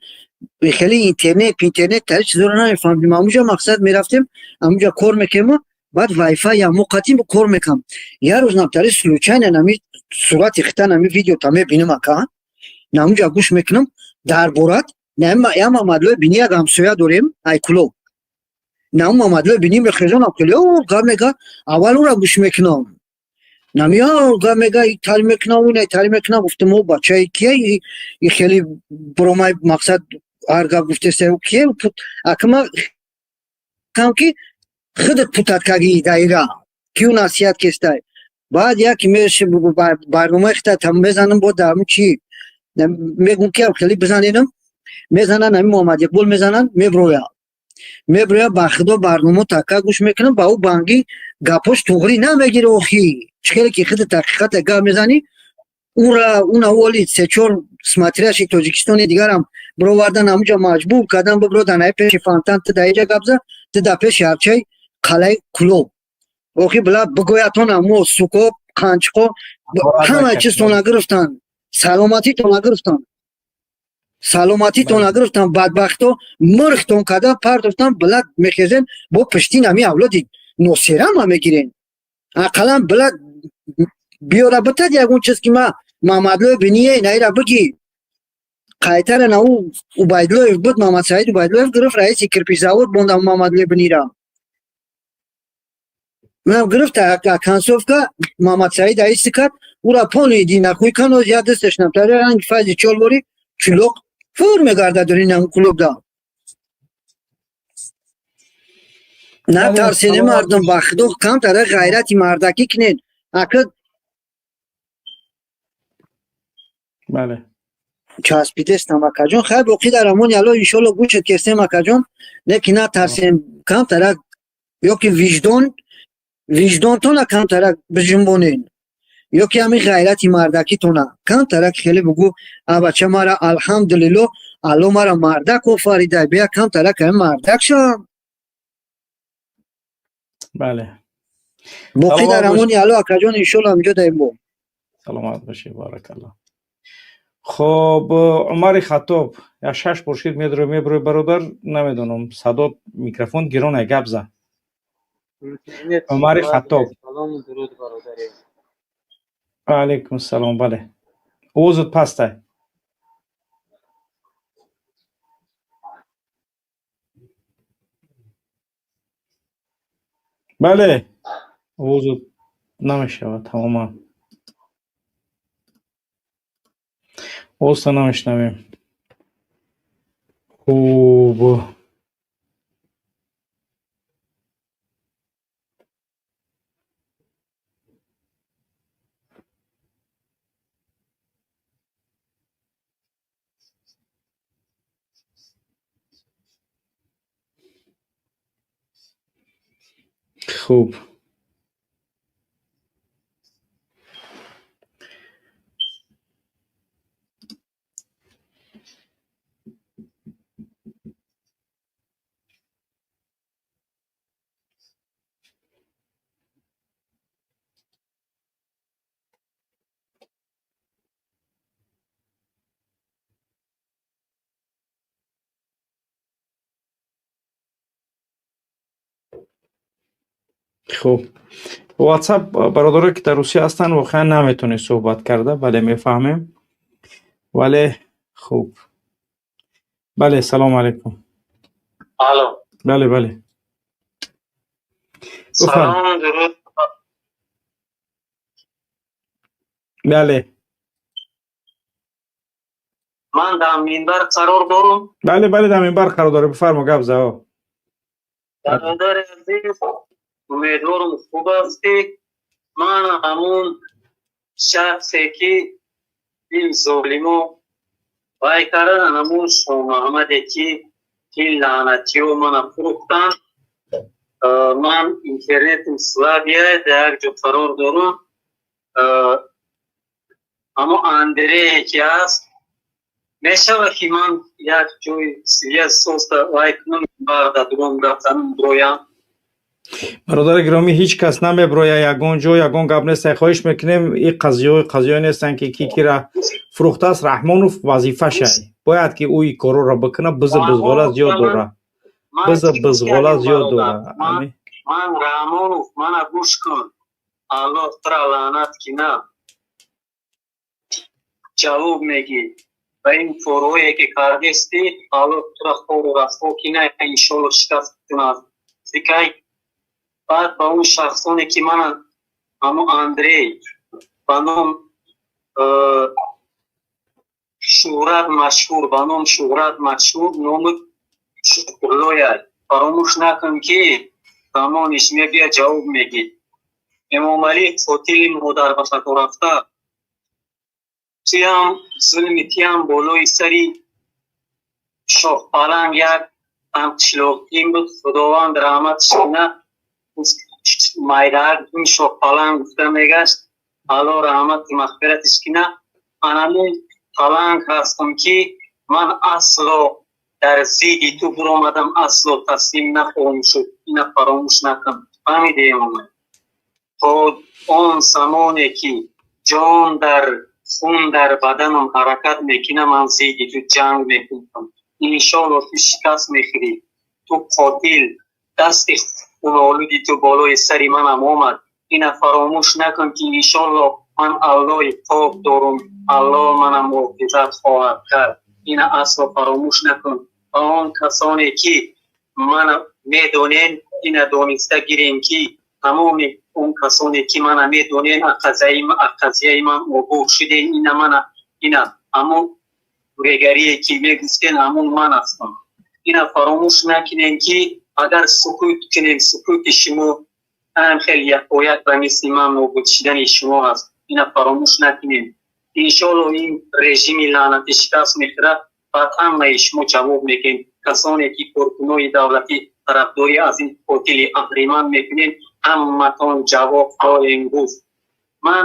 Хеле интернет интернет тари чизоро намефаҳмидем. Амуҷа мақсад мерафтем, амуҷа кор мекунем, баъд вайфай ямо қатим кор мекунам. Як рӯз наптари случайно нами сурати хита, нами видеота мебинам, ака, намуҷа гӯш мекунам дар борат я Мамадлои Бини. Як ҳамсоя дорем, Айкулоб. Наму Мамадлои Бини мехезонам, хеле гап мега. Аввал ӯра гӯш мекунам, намия гап мега, тари мекунам, уна тари мекунам. Гуфтам, о бачаи кия и хеле биромай, мақсад ҳар гап гуфтеста, кия акма кам ки худат путат каги даира кию насиҳат кестай. Баъд яке меш барномаи хита мезанам, бо дарму чи мегум ки хеле бизанедам, мезанан, ами Муҳаммад Иқбол мезананд, меброя, меброя. Ба Худо, барнома така гӯш мекунам, ба ӯ банги гапош туғрӣ намегири. Охи, чӣ хеле ки худи таҳқиқата гап мезанӣ, ура уна оли се-чор смотрящий Тоҷикистони дигарам бировардан, ҳамуҷа маҷбур кардан, бибро дар пеши фонтан, ту дар иҷа гап за, ту дар пеши арчаи қалаи Кулоб. Охи, била бигӯятон, амо суко қанчиқо ҳама чизтона гирифтанд, саломатитона гирифтанд, саломатитона гирифтанд. Бадбахто мурхтон кардан, партофтан. Била мехезен, бо пиштин ами авлоди носерама мегирен. Ақаллан била биёра битад ягон чиз ки ма Мамадлоев биние наира бигӣ. Қайтара на ӯ Убайдуллоев буд, Мамадсаид Убайдуллоев гирифт, раиси кирпичзавод монда Мамадлоев бинира. Манам гирифт, концовка Мамадсаид аиси кард, ура пони динахӯй кан, оз як дасташ намтари ранги файзи чолвори чулоқ фур мегардад ин клубда. Натарсене, мардум, ба Худо, камтара ғайрати мардакӣ кунед, ака. Бале. Часпидестам, акаҷон. Хайр, боқӣ дар амони Алло, иншолло, гӯшат кестем, акаҷон. Лекин натарсем, камтарак ё ки виҷдон, виҷдонтона камтарак биҷунбонед, ё ки ҳамин ғайрати мардакитона камтарак хеле бугӯ: а бача, мара алҳамдулилло, Алло мара мардак офарида, бия камтарак ҳамин мардак шавам. Бале. Боқӣ дар амони Алло, акаҷон, иншолло, ҳаминҷо даем бо. Саломат бошӣ, баракалло. Хоб, Умари Хаттоб, як шаш бор шид, медрои, меброи, бародар, намедонам, садо микрофон гиронай, гап за. Умари Хаттоб. Салому дуруд, бародари. Алайкум ассалом, бале, овозат пастай. Бале, овозат намешавад тамоман, овозта намешнавем. Хуб. Хуб. Хуб, WhatsApp бародарое ки дар Русия ҳастанд, воқеан наметавонед суҳбат карда. Бале, мефаҳмем, вале хуб. Бале, салому алайкум. Алло. Бале, бале. Салом, дуруд. Бале. Ман дар минбар қарор дорам? Бале, бале, дар минбар қарор дорӣ, бифармо, гап зао. Бародари азиз, умедворам хуб ҳастӣ. Ман ҳамун шахсе ки ин золимо вай кардан, ҳамун Шоҳмуҳаммаде ки ин лаънатиҳо мана фурӯхтанд. Ман интернетам слабия, дар як ҷо қарор дорам. Аммо Андрее ки ҳаст, мешавад ки ман як ҷои связь соста вай кунам, баъда дуром гап занам, бироям? Бародари гиромӣ, ҳеҷ кас намеброя ягон ҷо, ягон гап нест. Хоҳиш мекунем, ин қазияҳое нестанд ки ки кира фурӯхтааст. Раҳмонов вазифашай, бояд ки ӯ ин корҳоро бикунад. Биза бузғола зиёд дора, биза бузғола зиёд дора. Ман Раҳмонов, мана гӯш кун, Аллоҳ тура лаънат кина, ҷавоб мегӣ ба ин корҳое ки кардистӣ. Аллоҳ тура хору расво кина, иншолло шикаст кунад. Зикай баъд ба он шахсоне ки мана ҳамун Андрей ба ном шӯҳрат машҳур, ба ном шӯҳрат машҳур, номи Шукурлоя, фаромӯш накун ки замониш мебия, ҷавоб мегӣ. Эмомалӣ қотили модар ба хато рафта, туям зулми тиям болои сари Шоҳпаланг як ҳамқишлоқим буд, Худованд раҳматш кина, майдаак ин Шоҳпаланг гуфта мегашт, Алло раҳмати мағфиратиш кина. Анамун паланг ҳастам ки ман асло дар зидди ту биромадам, асло таслим нахоҳам шуд. Ина фаромӯш накун, фаҳмиди, Эмомалӣ? То он замоне ки ҷон дар хун дар баданам ҳаракат мекунам, ман зидди ту ҷанг мекунам. Иншолло ту шикаст мехӯрӣ. Ту қотил, дасти хунолуди ту болои сари манам омад. Ина фаромӯш накун ки иншолло ман Аллоҳи пок дорум, Аллоҳ мана муҳофизат хоҳад кард. Ина асло фаромӯш накун. Ва он касоне ки мана медонен, ина дониста гирем ки тамоми он касоне ки мана медонен, қазияи ман огоҳ шудем, ина мана ина ҳамон регарие ки мегуфтен, ҳамон ман ҳастам. Ина фаромӯш накунем ки агар сукут кунем, сукути шумо ҳам хеле якояк ба мисли ман нобуд шудани шумо аст. Ина фаромӯш накунем. Иншолло ин режими лаънатӣ шикаст мехӯрад, баъд ҳамаи шумо ҷавоб мекунем. Касоне ки коркунои давлатӣ тарафдорӣ аз ин қотили аҳриман мекунем, ҳаматон ҷавоб хоҳем гуфт. Ман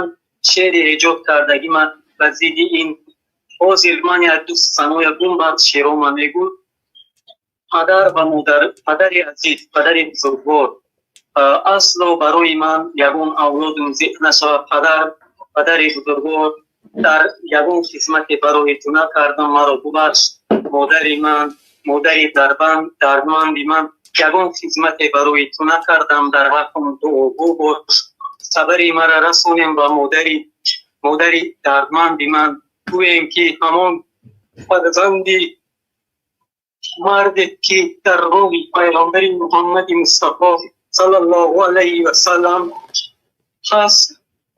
шеъри эҷод кардагӣ ман ба зидди ин ҳозир ман як ду саноя гум баъд шеърома мегӯ. Падар ва модар, падари азиз, падари бузургвор, асло барои ман ягон авлодум зиқ нашавад. Падар, падари бузургвор, дар ягон хизмате барои ту накардам, маро бубахш. Модари ман, модари дардманди ман, ягон хизмате барои ту накардам, дар ҳаққам дуогӯ бош. Хабари мара расонем ба модари дардманди ман, гӯем ки ҳамон фарзанди марде ки дар роҳи пайғамбари Муҳаммади Мустафо саллаллоҳу алайҳи васаллам ҳаст,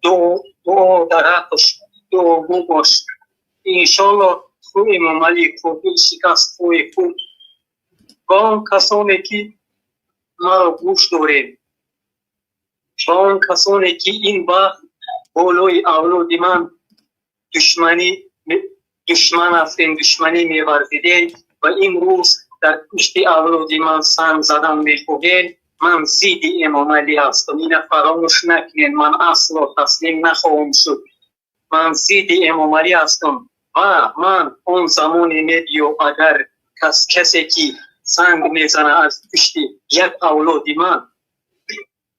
дуо дар ҳаққаш дуогӯ бош. Иншолло ту Эмомалӣ қотил шикаст хоҳӣ хӯрд. Ва он касоне ки маро гӯш дорем, ва он касоне ки ин вақт болои авлоди ман душман ҳастем, душманӣ меварзидем ва имрӯз дар пушти авлоди ман санг задан мехоҳем, ман зидди Эмомалӣ ҳастам. Ина фаромӯш накунед, ман асло таслим нахоҳам шуд. Ман зидди Эмомалӣ ҳастам ва ман он замоне мебиё, агар касе ки санг мезана аз пушти як авлоди ман,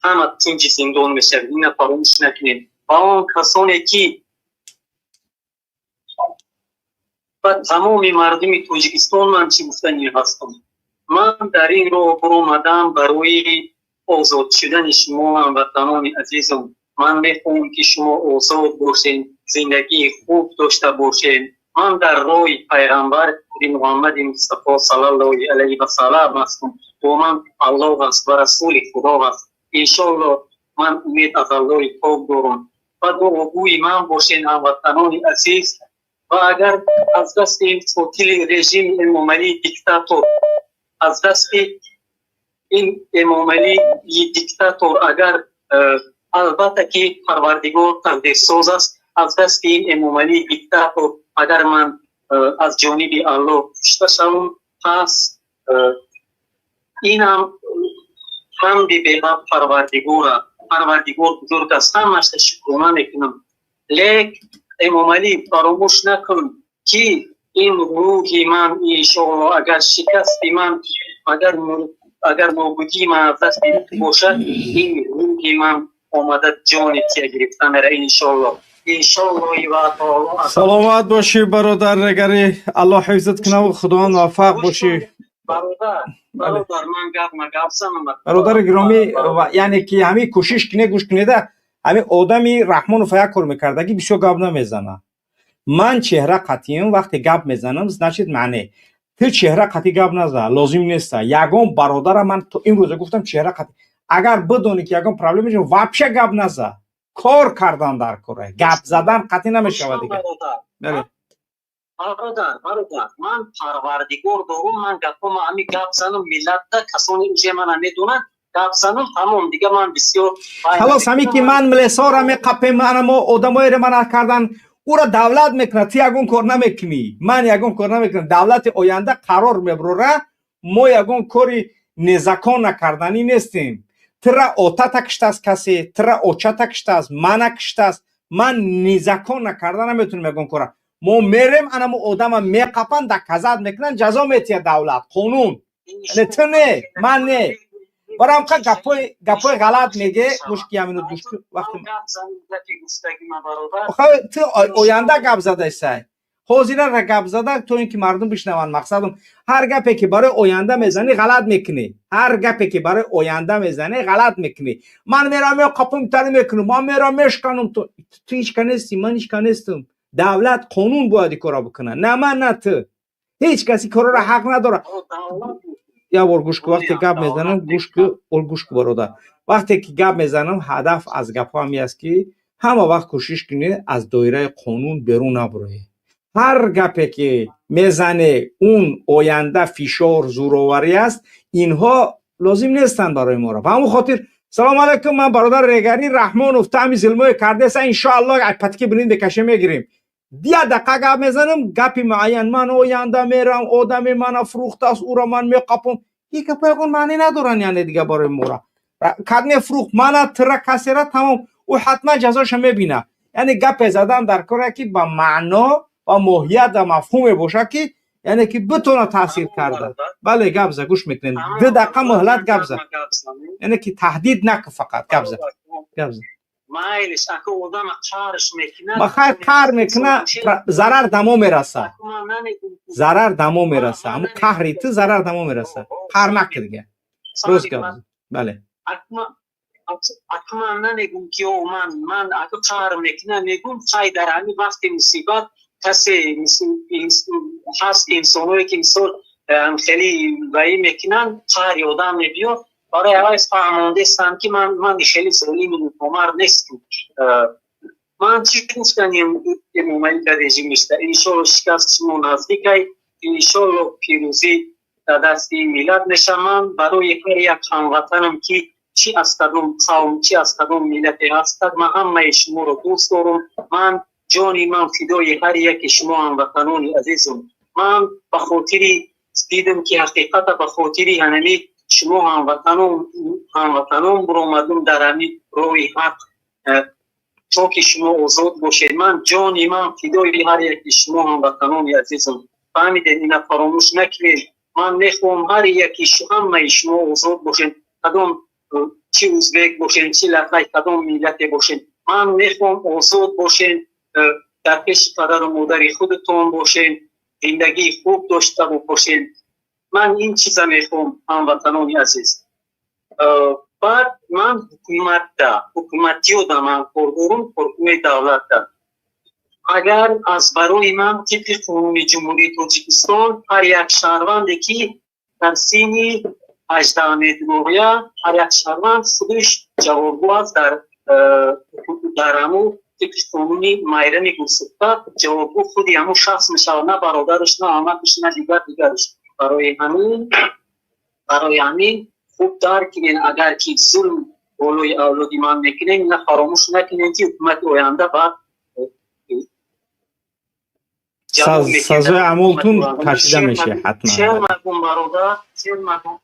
ҳама тинҷи зиндон мешавед. Ина фаромӯш накунед. Ва он касоне ки ва тамоми мардуми Тоҷикистон, ман чӣ гуфтанӣ ҳастам? Ман дар ин роҳ биромадам барои озод шудани шумо, ҳамватанони азизам. Ман мехоҳам, ки шумо озод бошед, зиндагии хуб дошта бошед. Ман дар роҳи пайғамбар Муҳаммади Мустафо саллаллоҳу алайҳи васаллам ҳастам. Бо ман Аллоҳ аст ва расули Худо аст. Иншоаллоҳ, ман умед аз Аллоҳи пок дорам ва дуогӯи ман бошед, ҳамватанони азиз. Ва агар аз дасти ин қотили режими Эмомалии диктатор, аз дасти ин Эмомалии диктатор, агар албатта ки Парвардигор тақдирсоз аст, аз дасти ин Эмомалии диктатор агар ман аз ҷониби Аллоҳ кушта шавам, пас инам ҳамди беҳад Парвардигора. Парвардигор бузург аст, ҳамаша шукрона мекунам. Лек Эмомалӣ, фаромӯш накун, ки ин рӯҳи ман, иншоалло, агар шикасти ман, агар нобудии ман аз дасти бошад, ин рӯҳи ман омада ҷони тия гирифта мера, иншоалло, иншоаллои ва таоло. Саломат бошӣ, бародар Регари, Аллоҳ ҳифзат кунаву Худованд муваффақ бошӣ. Бародар, бародар, ман гап ма гап занам. Бародари гиромӣ, яъне ки ҳамин кӯшиш кине, гӯш кунеда, ҳамин одами Раҳмонов як кор мекардагӣ, бисёр гап намезана. Ман чеҳра қатъием, вақте гап мезанам, значит, маъне ту чеҳра қатъӣ гап наза, лозим неста. Ягон бародара ман то имрӯза гуфтам, чеҳра қатъӣ агар бидонӣ, ки ягон проблема, вообще гап наза. Кор кардан дар кора, гап задан қатъӣ намешавад дигар. Бале. Бародар, бародар, ман Парвардигор дорум. Ман гапома ҳами гап занам, миллатда касоне уже мана медонанд, гап занам, тамом, дига ман бисёр Халос, ҳами ки ман млесора меқапем, ана мо одамоеро мана кардан, ура давлат мекунад, ту ягон кор намекунӣ, ман ягон кор намекунам. Давлати оянда қарор мебурора. Мо ягон кори незакон накарданӣ нестем. Тира отата киштааст, касе тира очата киштааст, мана киштааст. Ман незакон накарда наметунем ягон кора. Мо мерем, анамо одама меқапанд, доказать мекунанд, ҷазо метиҳад давлат, қонун. Не, ту не, ман не. Барам қа гапои ғалат меге. Гӯш ки, яминут гӯш ки, вақти ту оянда гап задасай, ҳозирара гап зада, то ин ки мардум бишнаванд. Мақсадам, ҳар гапе ки барои оянда мезанӣ, ғалат мекунӣ. Ҳар гапе ки барои оянда мезанӣ, ғалат мекунӣ. Ман мерам, меқапам, тари мекунам, ман мерам, мешканам. Ту ҳеч ка нестӣ, ман ҳеч ка нестам. Давлат, қонун бояд ин корро бикунад, на ман, на ту. Ҳеҷ каси корро ҳақ надорад. Як бор гӯш ку, вақте гап мезанам, гӯш ку, гӯш ку, бародар. Вақте ки гап мезанам, ҳадаф аз гапҳоам ин аст, ки ҳама вақт кӯшиш кунед, аз доираи қонун берун набуроед. Ҳар гапе ки мезане, он оянда фишор, зӯроварӣ аст. Инҳо лозим нестанд барои моро. Ба ҳамон хотир, салому алайкум, ман бародар Регари Раҳмонов, таъми зилмое кардеса, иншоалло, патки бинин бекаше мегирем. Я дақиқа гап мезанам, гапи муайян: ман оянда мерам, одаме мана фурӯхтааст, уро ман меқапам. Ин гапа ягон маъне надоранд, яъне дига барои мора кад мефурӯхт мана, тира, касера, тамом, ӯ ҳатман ҷазоша мебина. Яъне гапе задан дар коре, ки ба маъно ва моҳият ва мафҳуме бошад, ки яъне ки битона таъсир карда. Бале, гап за, гӯш мекунем. 2 дақиқа муҳлат, гап за. Яъне ки таҳдид накун, фақат гап за, гап за. Майлиш, ака, одама қарш мекунад. Ба хайр, қаҳр мекуна, зарар дамо мераса, зарар дамо мераса. Ҳамун қаҳри ту зарар дамо мераса. Қаҳр накун дига, рост гап. Бале. Ака, ман намегум, ки о ман ака қаҳр мекунам, мегум, хай, дар ҳамин вақти мусибат касе ҳаст, инсоное ки мисол хеле ваӣ мекунанд, қаҳри одам мебиёд. Барои аввал фаҳмондестам, ки ман хеле золими номард нестам. Ман чӣ гуфтанем? Эмомалӣ дар режимиста, иншолло, шикаст шумо наздикай, иншолло, пирӯзӣ дар дасти ин миллат мешавам. Барои ҳар як ҳамватанам, ки чӣ аз кадом қавм, чӣ аз кадом миллате ҳастад, ман ҳамаи шуморо дӯст дорам. Ман ҷони ман фидои ҳар яки шумо, ҳамватанони азизам. Ман ба хотири дидам, ки ҳақиқата ба хотири ҳанами шумо, ҳамватанон, буромадум дар ҳамин роҳи ҳақ, то ки шумо озод бошед. Ман ҷони ман фидои ҳар яки шумо, ҳамватанони азизам. Фаҳмидед? Ина фаромӯш накунед. Ман мехоҳам ҳар яки ҳамаи шумо озод бошед, кадом чӣ узбек бошед, чӣ лафай, кадом миллате бошед. Ман мехоҳам озод бошед, дар пеши падару модари худатон бошед, зиндагии хуб дошта бошед. Ман ин чиза мехоҳам, ҳамватанони азиз. Баъд ман ҳукуматда, ҳукуматиёда ман кор дорум, коркунои давлатда. Агар аз барои ман тибқи қонуни Ҷумҳурии Тоҷикистон ҳар як шаҳрванде, ки дар синни 18 медурояд, ҳар як шаҳрванд худаш ҷавобгӯ аст дар ҳамун тибқи қонуни майрами гулсӯхта ҷавобгӯ худи ҳамун шахс мешавад, на бародараш, на амакаш, на дигар дигараш. Барои ҳамин хуб дарк кунед, агар ки зулм болои авлоди ман мекунем, ина фаромӯш накунем, ки ҳукумати оянда ба сазои аъмолтун кашида мешавад ҳатман. Шер макун, бародар, шер макун.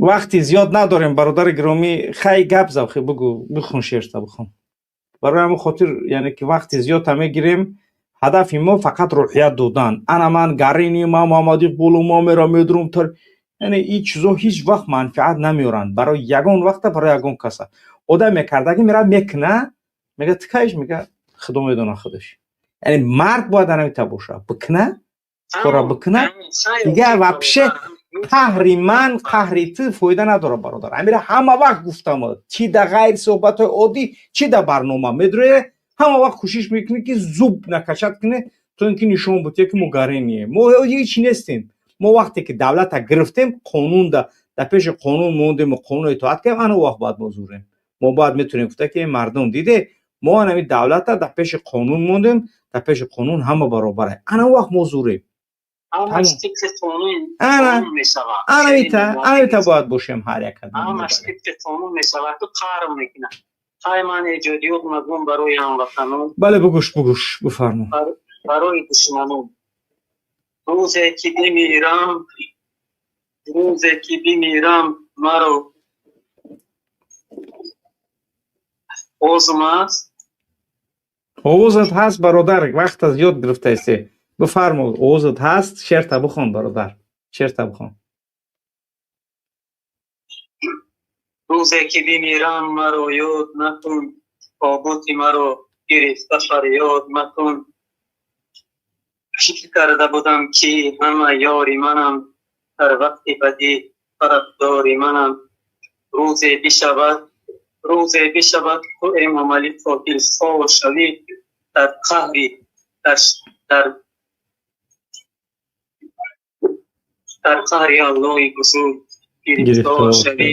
Вақти зиёд надорем, бародари гиромӣ. Хай, гап зав, хе, бугӯ, бихон, шерта бихон. Барои ҳамин хотир, яъне ки вақти зиёдта мегирем. Ҳадафи мо фақат рӯҳият додан. Ана ман гарини ма Муҳаммад Иқболу ма мера медурум тар, яъне ин чизо ҳеҷ вақт манфиат намеоранд барои ягон вақта, барои ягон каса. Одам мекардаги мера мекуна, мега тикаиш, мега худо медона худаш. Яъне мард бояд анамита боша, бикуна, кора бикуна. Дига вообще қаҳри ман, қаҳри ту фоида надорад, бародар. Амира ҳама вақт гуфтам, чӣ да ғайри суҳбатҳои оддӣ, чӣ да барнома медурое, ҳама вақт кӯшиш мекунӣ, ки зуб накачать кунӣ, то ин ки нишон бутие, ки мо гариние, мо ҳеҷ нестем. Мо вақте ки давлата гирифтем, қонун дар пеши қонун мондему қонун итоат кардем, ана вақт бояд мо зурем. Мо бояд метавонем гуфта, ки мардум диде, мо анами давлата дар пеши қонун мондем, дар пеши қонун ҳама баробар. Ана вақт мо зурем. Ҳамаш тибқи қонун мешавад. Анамита бояд бошем ҳар як. Ҳамаш тибқи қонун мешавад. Ту қаҳр мекунад. Хай, ман эҷодиёт мазмун барои ҳамватанон. Бале, бугӯш, бугӯш, бифармо. Барои душманон. Рӯзе ки бимирам, рӯзе ки бимирам, маро овозум аст? Овозат ҳаст, бародар, вақт аз ёд гирифтаисте. Бифармо, овозат ҳаст, шерта бихон, бародар, шерта бихон. Рӯзе ки бимирам, маро ёд накун, тобути маро гирифта фарёд макун. Фикр карда будам, ки ҳама ёри манам, дар вақти бадӣ тарафдори манам. Рӯзе бишавад, рӯзе бишавад, ту Эмомалӣ қотилсор шавӣ, дар қаҳри дар қаҳри Аллоҳи бузург гирифтор шавӣ.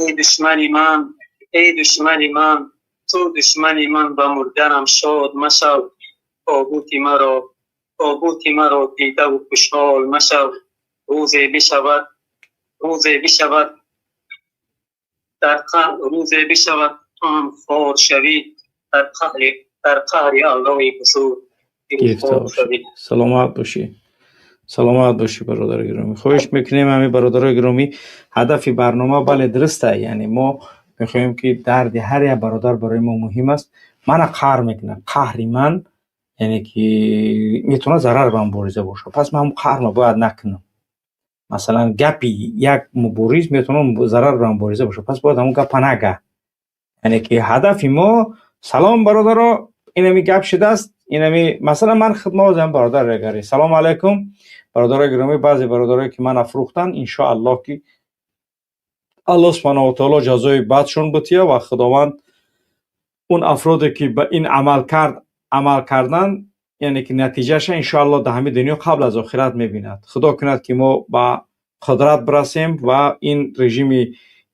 Эй душмани ман, эй душмани ман, ту душмани ман, ба мурданам шод машав, тобути маро дидаву хушҳол машав. Рӯзе бишавад, рӯзе бишавад, дар рӯзе бишавад, ту ҳам хор шавӣ, дар қаҳри Аллоҳи бузург гирифтор шавӣ. Саломат бошӣ, саломат бошӣ, бародари гиромӣ. Хоҳиш мекунем, ҳамин бародарои гиромӣ, ҳадафи барнома, бале, дуруста, яъне мо мехоҳем, ки дарди ҳар як бародар барои мо муҳим аст. Мана қаҳр мекунам, қаҳри ман, яъне ки метавонад зарар ба мубориза бошад, пас ман ҳамн қаҳрро бояд накунам. Масалан, гапи як мубориз метавонад зарар ба мубориза бошад, пас бояд ҳамон гапа нага. Яъне ки ҳадафи мо, салом, бародаро, инами гап шудааст, инами масалан ман хидмат бародар регари. Салому алайкум, бародарои гиромӣ. Баъзе бародарое ки ман афрӯхтанд, иншоаллоҳ, ки Аллоҳ субҳанаҳу ва таоло ҷазои бадшон бутия ва Худованд он афроде ки ба ин амал кард, амал кардан, яъне ки натиҷаша иншоаллоҳ дар ҳамин дунё қабл аз охират мебинад. Худо кунад, ки мо ба қудрат бирасем ва ин режими,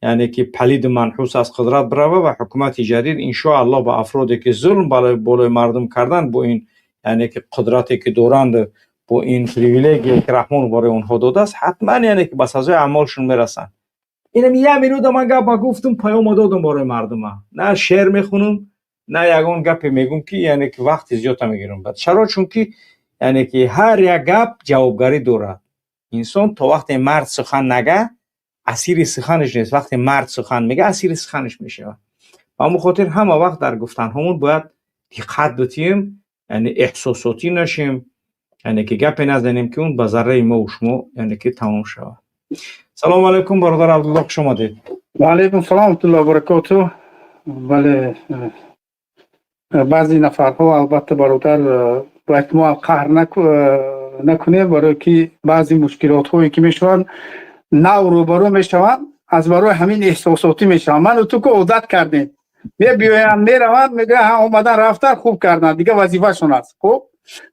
яъне ки палиду манҳус аз қудрат бирава ва ҳукумати ҷадид иншоаллоҳ ба афроде ки зулм болои мардум карданд, бо ин, яъне ки қудрате ки доранд, бо ин привилегия ки Раҳмон барои онҳо додааст, ҳатман, яъне ки ба сазои аъмолшон мерасанд. Инам як минута ман гапа гуфтум, паёма додум барои мардума. На шеър мехунам, на ягон гапе мегум, ки яъне ки вақти зиёдта мегирам. Чаро? Чунки, яъне ки ҳар як гап ҷавобгарӣ дорад. Инсон то вақте мард сухан нага, асири суханаш нест. Вақте мард сухан мега, асири суханаш мешавад. Ба ҳамон хотир ҳама вақт дар гуфтанҳомон бояд диққат битием, яъне эҳсосотӣ нашем, яъне ки гапе назанем, ки он ба зарраи мо шумо, яъне ки тамом шавад. Салому алайкум, бародар Абдулло, хуш омадед. Ва алайкум салом раҳматуллоҳи баракоту. Бале, баъзе нафарҳо, албатта, бародар, бояд мо қаҳр накунем, барое ки баъзе мушкилотҳое ки мешаванд, нав рӯбарӯ мешаванд. Аз барои ҳамин эҳсосотӣ мешавам. Ману ту ку одат кардем, мебиёянд, мераванд, мегӯянд, омадан, рафтан, хуб карданд, дига вазифашон аст. Хуб,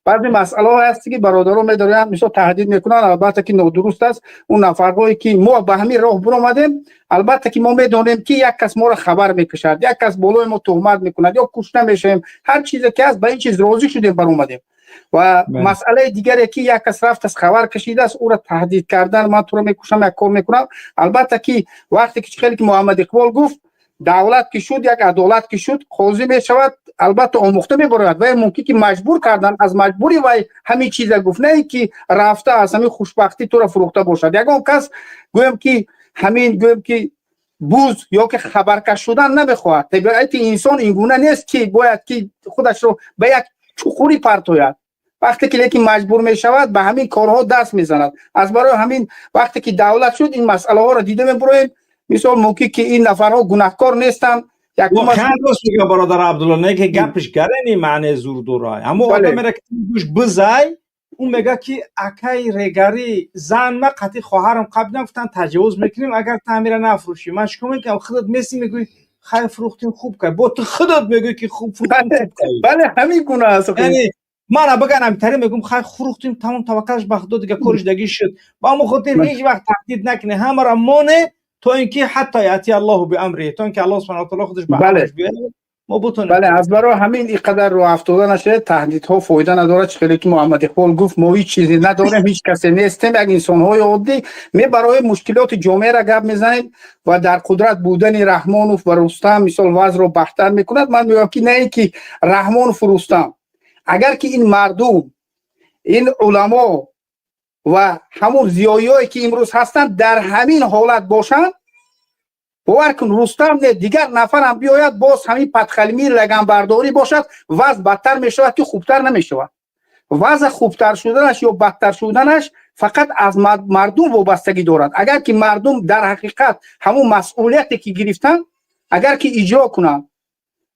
баъзе масъалаҳо ҳаст, ки бародарон медоранд, мисол, таҳдид мекунанд. Албатта ки нодуруст аст. Он нафарҳое ки мо ба ҳамин роҳ биромадем, албатта ки мо медонем, ки як кас моро хабар мекушад, як кас болои мо туҳмат мекунад ё кушта мешавем. Ҳар чизе ки ҳаст, ба ин чиз розӣ шудем, баромадем. Ва масъалаи дигаре, ки як кас рафтааст, хабар кашидааст, ӯро таҳдид кардан, ман туро мекушам, як кор мекунам. Албатта ки вақте ки, хеле ки Муҳаммад Иқбол гуфт, давлат ки шуд, як адолат ки шуд, қозӣ мешавад, албатта омӯхта мебарояд. Вай мумкин ки маҷбур кардан, аз маҷбури вай ҳамин чиза гуфт, на ин ки рафта аз ҳамин хушбахтӣ туро фурӯхта бошад. Ягон кас, гӯем ки ҳамин, гӯем ки буз ё ки хабаркаш шудан намехоҳад. Табиати инсон ин гуна нест, ки бояд ки худашро ба як чуқурӣ партояд. Вақте ки лекин маҷбур мешавад, ба ҳамин корҳо даст мезанад. Аз барои ҳамин, вақте ки давлат шуд, ин масъалаҳоро дида мебуроем. Мисол, мумкин ки ин нафарҳо гунаҳкор нестанд. Воқеан рост мегӯяд бародар Абдулло, не ки гапш гарани маъне зур дора. Ҳамо одамеро ки гӯш бизай, ӯ мегӯяд, ки акай регарӣ зан ма қатъи хоҳарам қабидам, гуфтан таҷовуз мекунем, агар ту ҳамира нафурӯшӣ. Ман чикор мекунам? Худат месӣ, мегӯӣ, хай, фурӯхтем, хуб кард. Бо ту худат мегӯӣ, ки хуб фурӯхтем, хуб кард. Бале, ҳамин гуна аст. Яъне мана биган, ҳамитаре мегӯм, хай, фурӯхтем, тамом, таваккалаш ба Худо, дига кориш дагӣ шуд. Ба ҳамон хотир ҳеҷ вақт таҳдид накунед, ҳамаро моне, то ин ки ҳатто яъти Аллоҳу биамриҳи, то ин ки Аллоҳ субҳанаҳу ва таъоло худаш ба амраш биёяд, мо бутонем. Бале, аз барои ҳамин ин қадар роҳ афтода нашавед. Таҳдидҳо фоида надорад. Чӣ хеле ки Муҳаммад Иқбол гуфт, мо ҳеҷ чизе надорем, ҳеҷ касе нестем, як инсонҳои оддӣ. Мебарои мушкилоти ҷомеаро гап мезанем ва дар қудрат будани Раҳмонов ва Рустам, мисол, вазъро баҳтар мекунад. Ман мегӯям, ки на ин ки Раҳмонов, Рустам, агар ки ин мардум, ин уламо ва ҳамун зиёиҳое ки имрӯз ҳастанд, дар ҳамин ҳолат бошанд, бовар кун, Рустам не, дигар нафарам биёяд, боз ҳамин подхалимӣ, лаганбардорӣ бошад, вазъ бадтар мешавад, ки хубтар намешавад. Вазъ хубтар шуданаш ё бадтар шуданаш фақат аз мардум вобастагӣ дорад. Агар ки мардум дар ҳақиқат ҳамун масъулияте ки гирифтанд, агар ки иҷро кунанд,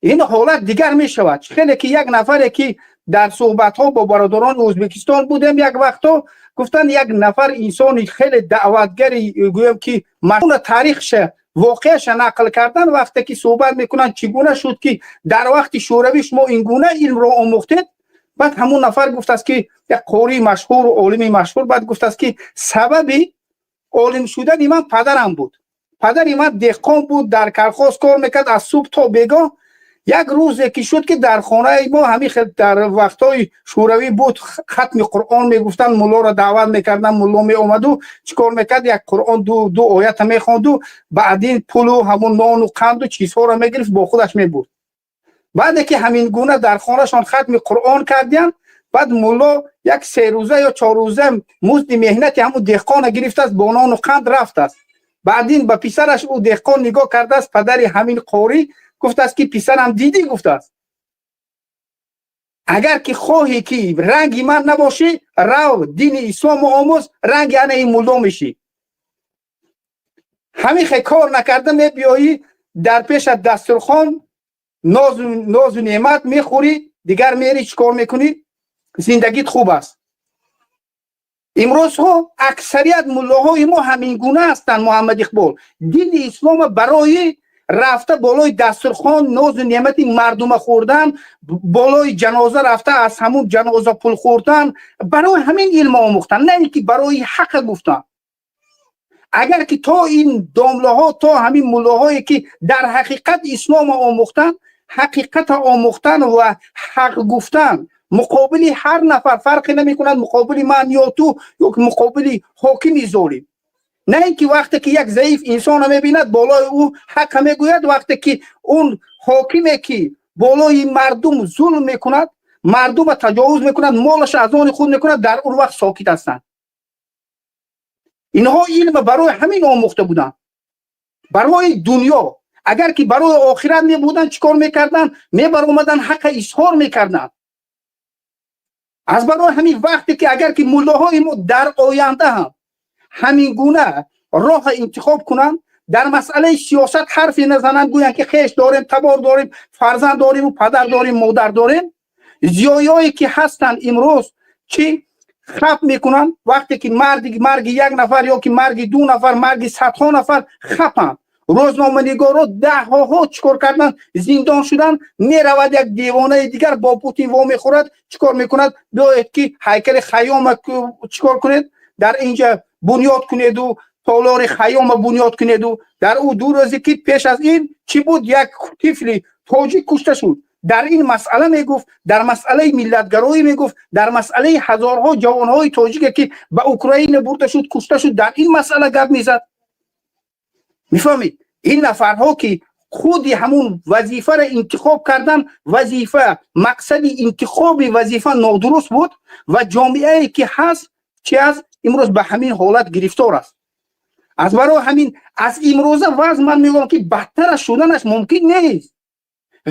ин ҳолат дигар мешавад. Хеле ки як нафаре ки дар суҳбатҳо бо бародарони Ӯзбекистон будем, як вақтҳо гуфтанд, як нафар инсони хеле даъватгари, гӯям ки таърихша, воқеаша нақл кардан, вақте ки суҳбат мекунанд, чӣ гуна шуд, ки дар вақти шӯравӣ шумо ин гуна илмро омӯхтед? Баъд ҳамун нафар гуфтааст, ки як қории машҳуру олими машҳур, баъд гуфтааст, ки сабаби олим шудани ман падарам буд. Падари ман деҳқон буд, дар колхоз кор мекард аз субҳ то бегоҳ. Як рӯзе ки шуд, ки дар хонаи мо ҳамин хел дар вақтҳои шӯравӣ буд, хатми Қуръон мегуфтанд, муллоро даъват мекарданд. Мулло меомаду чӣ кор мекард? Як Қуръон ду оята мехонду, баъдин пулу ҳамун нону қанду чизҳоро мегирифт, бо худаш мебурд. Баъде ки ҳамин гуна дар хонашон хатми Қуръон кардиянд, баъд мулло як 3 рӯза ё 4 рӯза музди меҳнати ҳамун деҳқона гирифтааст, бо нону қанд рафтааст. Баъдин ба писараш ӯ деҳқон нигоҳ кардааст, падари ҳамин қорӣ, гуфтааст, ки писарам, дидӣ, гуфтааст, агар ки хоҳӣ ки ранги ман набошӣ, рав, дини ислому омӯз, ранги ана ин мулло мешӣ. Ҳамин хе кор накарда мебиёӣ, дар пешат дастурхон, нозу неъмат мехӯрӣ, дигар мери, чӣ кор мекунӣ, зиндагит хуб аст. Имрӯзҳо аксарият муллоҳои мо ҳамин гуна ҳастанд, Муҳаммад Иқбол. Дини ислома барои рафта болои дастурхон нозу неъмати мардума хӯрдан, болои ҷаноза рафта аз ҳамун ҷаноза пул хӯрдан, барои ҳамин илм омӯхтан, на ин ки барои ҳақа гуфтан. Агар ки то ин домлаҳо, то ҳамин муллоҳое ки дар ҳақиқат ислома омӯхтан, ҳақиқата омӯхтан ва ҳақ гуфтан муқобили ҳар нафар, фарқе намекунад, муқобили ман ё ту ё муқобили ҳокими золим, на ин ки вақте ки як заиф инсонро мебинад, болои ӯ ҳаққа мегӯяд, вақте ки он ҳокиме ки болои мардум зулм мекунад, мардума таҷовуз мекунад, молаша аз они худ мекунад, дар он вақт сокит ҳастанд. Инҳо илма барои ҳамин омӯхта буданд, барои дунё. Агар ки барои охират мебуданд, чӣ кор мекарданд? Мебаромаданд, ҳаққа изҳор мекарданд. Аз барои ҳамин, вақте ки агар ки муллоҳои мо дар оянда ҳам ҳамин гуна роҳа интихоб кунанд, дар масъалаи сиёсат ҳарфе назананд, гӯянд ки хеш дорем, табор дорем, фарзанд дориму падар дорем, модар дорем, зиёиҳое ки ҳастанд имрӯз, чӣ Хап мекунанд, вақте ки марги як нафар ё ки марги ду нафар, марги садҳо нафар хапанд. Рӯзноманигоро даҳҳоҳо чӣ кор карданд? Зиндон шуданд. Меравад як девонаи дигар, бо Путин вомехӯрад, чӣ кор мекунад? Биёед, ки ҳайкали Хайёма чӣ кор кунед, дар инҷа бунёд кунеду толори Хайёма бунёд кунеду. Дар ӯ 2 рӯзе ки пеш аз ин чӣ буд? Як тифли тоҷик кушта шуд. Дар ин масъала мегуфт, дар масъалаи миллатгароӣ мегуфт, дар масъалаи ҳазорҳо ҷавонҳои тоҷике, ки ба Украина бурда шуд, кушта шуд, дар ин масъала гап мезад. Мефаҳмед, ин нафарҳо, ки худи ҳамун вазифаро интихоб кардан, вазифа, мақсади интихоби вазифа нодуруст буд ва ҷомеае ки ҳаст, чи аст, имрӯз ба ҳамин ҳолат гирифтор аст. Аз барои ҳамин аз имрӯза вазъ, ман мегӯям, ки бадтара шуданаш мумкин нест,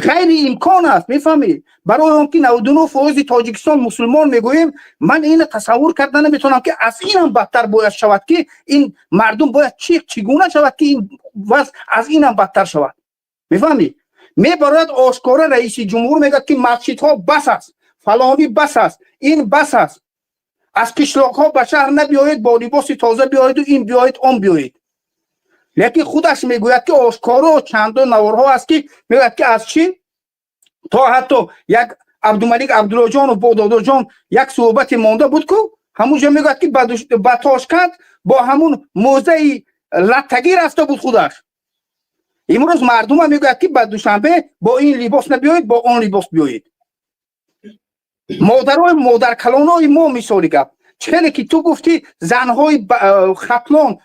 ғайриимкон аст. Мефаҳмед, барои он ки 99 фоизи Тоҷикистон мусулмон мегӯем, ман ина тасаввур карда наметавонам, ки аз инам бадтар бояд шавад, ки ин мардум бояд чӣ чӣ гуна шавад, ки ин вазъ аз инам бадтар шавад. Мефаҳмед, мебарояд ошкора раиси ҷумҳур, мегӯяд, ки масҷидҳо бас аст, фалонӣ бас аст, ин бас аст, аз қишлоқҳо ба шаҳр набиёед, бо либоси тоза биёеду ин биёед, он биёед. Лекин худаш мегӯяд, ки ошкоро чандо наворҳо аст, ки мегӯяд, ки аз чӣ то ҳатто як Абдумалик Абдуллоҷонов бо Додоҷон як суҳбате монда буд ку, ҳамунҷо мегӯяд, ки ба Тошканд бо ҳамун мӯзаи латтагӣ рафта буд худаш. Имрӯз мардума мегӯяд, ки ба Душанбе бо ин либос набиёед, бо он либос биёед. Модарои, модаркалонои мо, мисоли гап, хеле ки ту гуфтӣ, занҳои Хатлон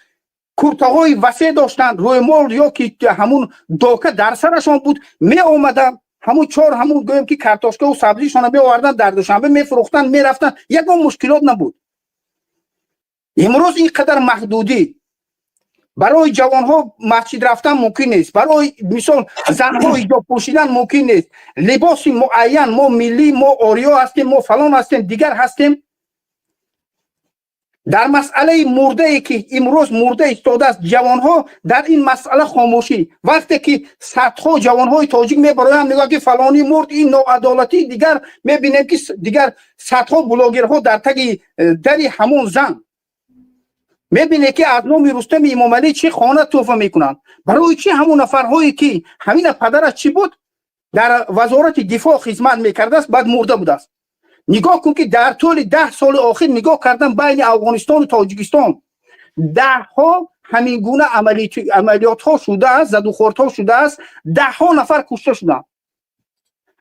куртаҳои васеъ доштанд, рӯймол ё ки ҳамун дока дар сарашон буд, меомаданд, ҳамун чор, ҳамун гӯем, ки картошкаву сабзишона меоварданд, дар Душанбе мефурӯхтанд, мерафтанд, ягон мушкилот набуд. Имрӯз ин қадар маҳдудӣ, барои ҷавонҳо масҷид рафтан мумкин нест, барои мисол занҳо ҳиҷоб пӯшидан мумкин нест, либоси муайян, мо миллӣ, мо ориё ҳастем, мо фалон ҳастем, дигар ҳастем. Дар масъалаи мурдае, ки имрӯз мурда истодааст, ҷавонҳо дар ин масъала хомӯшӣ. Вақте ки садҳо ҷавонҳои тоҷик мебароянд, мегӯянд, ки фалонӣ мурд, ин ноадолатӣ, дигар, мебинем, ки дигар садҳо блогерҳо дар таги дари ҳамон зан. Мебинед, ки аз номи Рустами Имомалӣ чӣ хона тӯҳфа мекунанд. Барои чӣ ҳамон нафарҳое, ки ҳамина падараш чӣ буд, дар Вазорати дифоъ хизмат мекардааст, баъд мурда будааст. Нигоҳ кун, ки дар тӯли 10 соли охир, нигоҳ кардан, байни Афғонистону Тоҷикистон даҳҳо ҳамин гуна амалиётҳо шудааст, задухӯрдҳо шудааст, даҳҳо нафар кушта шуданд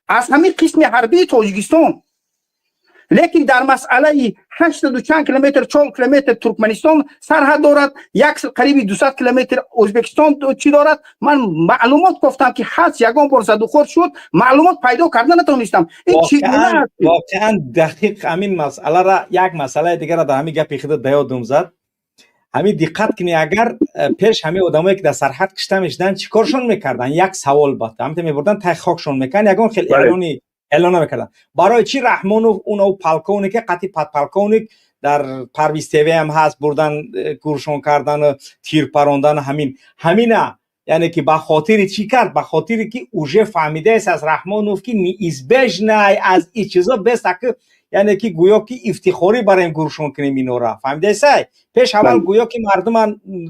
аз ҳамин қисми ҳарбии Тоҷикистон. Лекин дар масъалаи ҳаштаду чанд километр, 4 километр Туркманистон сарҳад дорад, як қариби 200 километр Ӯзбекистон чӣ дорад, ман маълумот гуфтам, ки ҳаст, ягон бор задухӯрд шуд, маълумот пайдо карда натавонистам. Ин чӣ гуна аст? Воқеан, дақиқ ҳамин масъалара, як масъалаи дигара дар ҳамин гапи худа да ёдум зад. Ҳамин диққат кунӣ, агар пеш ҳамин одамое, ки дар сарҳад кишта мешуданд, чӣ коршон мекарданд? Як савол бад, ҳамин мебурдан, тай хокшон мекарданд, ягон хел эълони эълон намекарданд. Барои чӣ Раҳмонов унав полковнике, қати подполковник, дар Парвиз ТВ ҳам ҳаст, бурдан, гуршон кардану тир парондану ҳамин ҳамина, яъне ки ба хотири чӣ кард? Ба хотире ки уже фаҳмидааст аз Раҳмонов, ки неизбежно аз ин чизо бестаки, яъне ки гӯё ки ифтихорӣ барем гуршон кунем инора. Фаҳмидаесай? Пеш аввал гӯё ки мардуман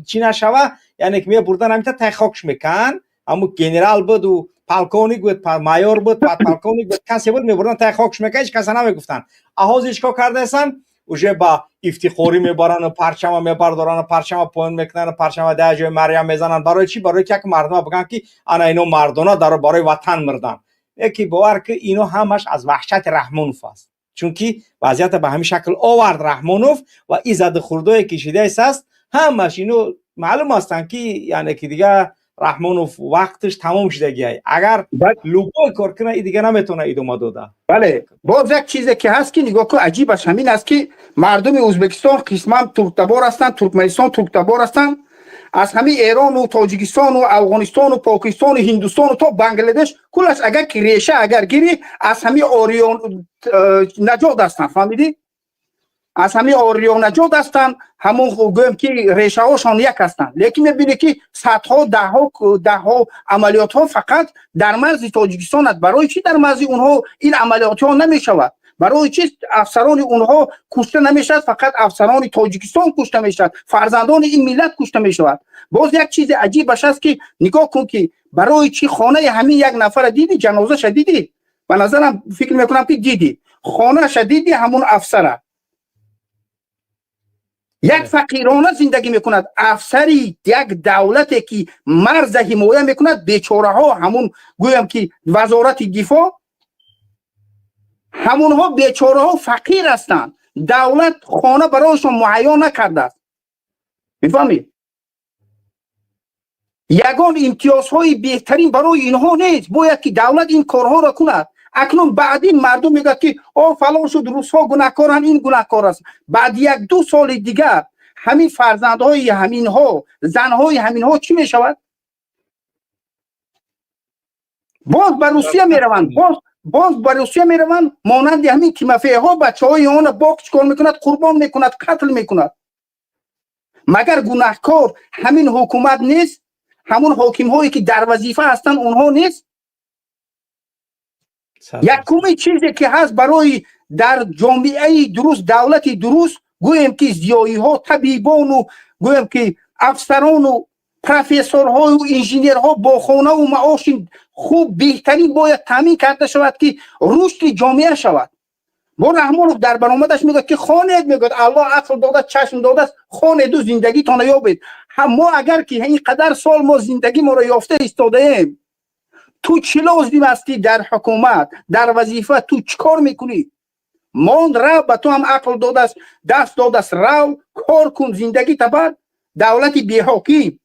чӣ нашава, яъне ки мебурдан, ҳамита тай хокш мекан. Ҳамун генерал буду, полковник буд, майор буд, подполковник буд, касе буд, мебурдан, тай хокш мекан, ҳеҷ каса намегуфтанд. А ҳозир чӣ кор кардаестанд? Уже ба ифтихорӣ мебарану парчама мебардорану парчама поён мекунану парчама дар ҷои Марьям мезананд. Барои чӣ? Барои ки як мардума бигӯянд, ки ана ино мардона дар барои ватан мирданд. Яки бовар ки ино ҳамаш аз ваҳшати Раҳмонов аст, чунки вазъията ба ҳамин шакл овард Раҳмонов ва и заду хурдое ки шидаис аст, ҳамаш ино маълум ҳастанд, ки яъне ки дигар Раҳмонов вақташ тамом шудагиай, агар любой кор кунад, и дига наметавона идома дода. Бале, боз як чизе ки ҳаст, ки нигоҳ кун, аҷибаш ҳамин аст, ки мардуми Ӯзбекистон қисман турктабор ҳастанд, Туркманистон турктабор ҳастанд, аз ҳамин Эрону Тоҷикистону Афғонистону Покистону Ҳиндустону то Бангладеш, куллаш агар ки реша агар гирӣ, аз ҳамин ориён наҷот ҳастанд. Фаҳмидӣ? Аз ҳамин ориён наҷот ҳастанд, ҳамон гӯем, ки решаҳошон як ҳастанд. Лекин мебинӣ, ки садҳо, даҳҳо, даҳҳо амалиётҳо фақат дар марзи Тоҷикистон аст. Барои чӣ дар марзи онҳо ин амалиётҳо намешавад? Барои чӣ афсарони онҳо кушта намешавад, фақат афсарони Тоҷикистон кушта мешавад, фарзандони ин миллат кушта мешавад? Боз як чизи аҷибаш аст, ки нигоҳ кун, ки барои чӣ хонаи ҳамин як нафара дидӣ, ҷанозаша дидӣ? Ба назарам, фикр мекунам, ки дидӣ, хонаша дидӣ. Ҳамун афсара як фақирона зиндагӣ мекунад, афсари як давлате, ки марза ҳимоя мекунад. Бечораҳо, ҳамун гӯям, ки вазорати дифоъ, ҳамунҳо бечораҳо фақир ҳастанд. Давлат хона барояшон муҳайё накардааст, мефаҳмед? Ягон имтиёзҳои беҳтарин барои инҳо нест. Бояд ки давлат ин корҳоро кунад. Акнун баъдин мардум мегӯяд, ки о, фалон шуд, русҳо гунаҳкоранд, ин гунаҳкор аст. Баъди як ду соли дигар ҳамин фарзандҳои ҳаминҳо, занҳои ҳаминҳо чӣ мешавад? Боз ба Русия мераванд, боз ба Русия мераванд. Монанди ҳамин Тимофейҳо бачаҳои она боқ чикор мекунад? Қурбон мекунад, қатл мекунад. Магар гунаҳкор ҳамин ҳукумат нест? Ҳамун ҳокимҳое, ки дар вазифа ҳастанд, онҳо нест? Якуми чизе, ки ҳаст барои дар ҷомеаи дуруст, давлати дуруст, гӯем, ки зиёиҳо, табибону, гӯем, ки афсарону профессорҳою инженерҳо бо хонаву маоши хуб, беҳтарин бояд таъмин карда шавад, ки рушди ҷомеа шавад. Бо Раҳмонов дар баромадаш мегӯяд, ки хонед, мегӯяд, Аллоҳ ақл додааст, чашм додааст, хонеду зиндагитонро ёбед. Мо агар ки ин қадар сол мо зиндагӣ моро ёфта истодаем, ту чӣ лозим ҳастӣ дар ҳукумат, дар вазифа? Ту чӣ кор мекунӣ? Монд, рав, ба ту ҳам ақл додааст, даст додааст, рав, кор кун, зиндагӣ табар. Давлати беҳоким,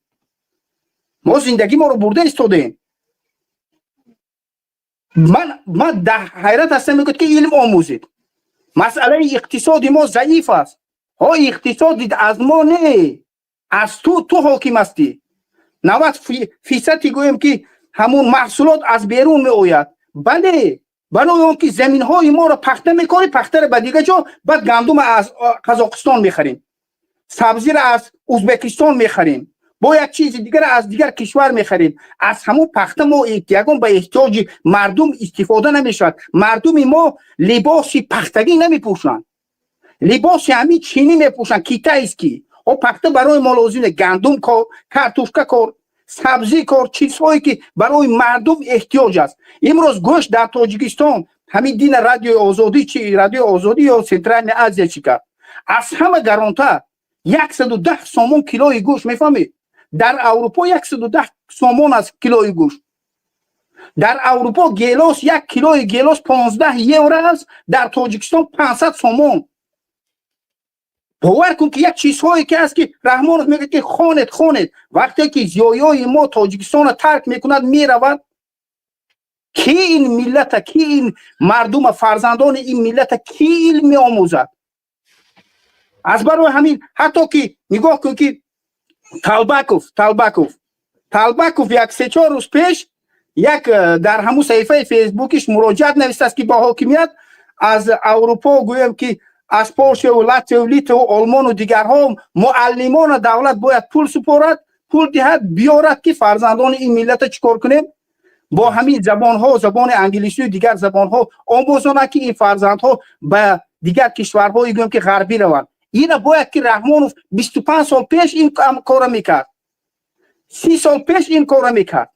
мо зиндагӣ моро бурда истодаем. Ман дар ҳайрат ҳастам. Мегӯяд, ки илм омӯзед, масъалаи иқтисоди мо заиф аст. Ҳо, иқтисоди аз мо не, аз ту. Ту ҳоким ҳастӣ. 90 фисади, гӯем, ки ҳамун маҳсулот аз берун меояд. Бале, барои он ки заминҳои моро пахта мекорӣ, пахтаро ба дигар ҷо, баъд гандума аз Қазоқистон мехарем, сабзиро аз Узбекистон мехарем, бо як чизи дигар аз дигар кишвар мехарем. Аз ҳамун пахта мо ягон ба эҳтиёҷи мардум истифода намешавад. Мардуми мо либоси пахтагӣ намепӯшанд, либоси ҳамин чинӣ мепӯшанд, китайский. О, пахта барои мо лозим не, гандум кор, картошка кор, сабзӣ кор, чизҳое, ки барои мардум эҳтиёҷ аст. Имрӯз гӯшт дар Тоҷикистон, ҳамин дина Радиои Озодӣ, чи Радиои Озодӣ ё Центральная Азия, чӣ кард, аз ҳама гаронтар, 110 сомон килои гӯшт, мефаҳмед? Дар Аврупо 110 сомон аст килои гӯшт. Дар Аврупо гелос, як килои гелос 15 евро аст, дар Тоҷикистон 500 сомон. Бовар кун, ки як чизҳое, ки аст, ки Раҳмонов мегӯяд, ки хонед, хонед. Вақте ки зиёиёи мо Тоҷикистонро тарк мекунад, меравад, ки ин миллата, ки ин мардума, фарзандони ин миллата ки илм меомӯзад? Аз барои ҳамин, ҳатто ки нигоҳ кун, ки Талбаков як се-чор рӯз пеш як дар ҳамун саҳифаи Фейсбукиш муроҷиат навистааст, ки ба ҳокимият аз Аврупо, гӯем, ки аз Полшаву Латвияу Литву Олмону дигарҳо муаллимона давлат бояд пул супорад, пул диҳад, биёрад, ки фарзандони ин миллата чӣ кор кунем, бо ҳамин забонҳо, забони англисию дигар забонҳо омӯзонад, ки ин фарзандҳо ба дигар кишварҳои, гӯем, ки ғарбӣ раванд. Ина бояд ки Раҳмонов 25 сол пеш ин кора мекард, 30 сол пеш ин кора мекард.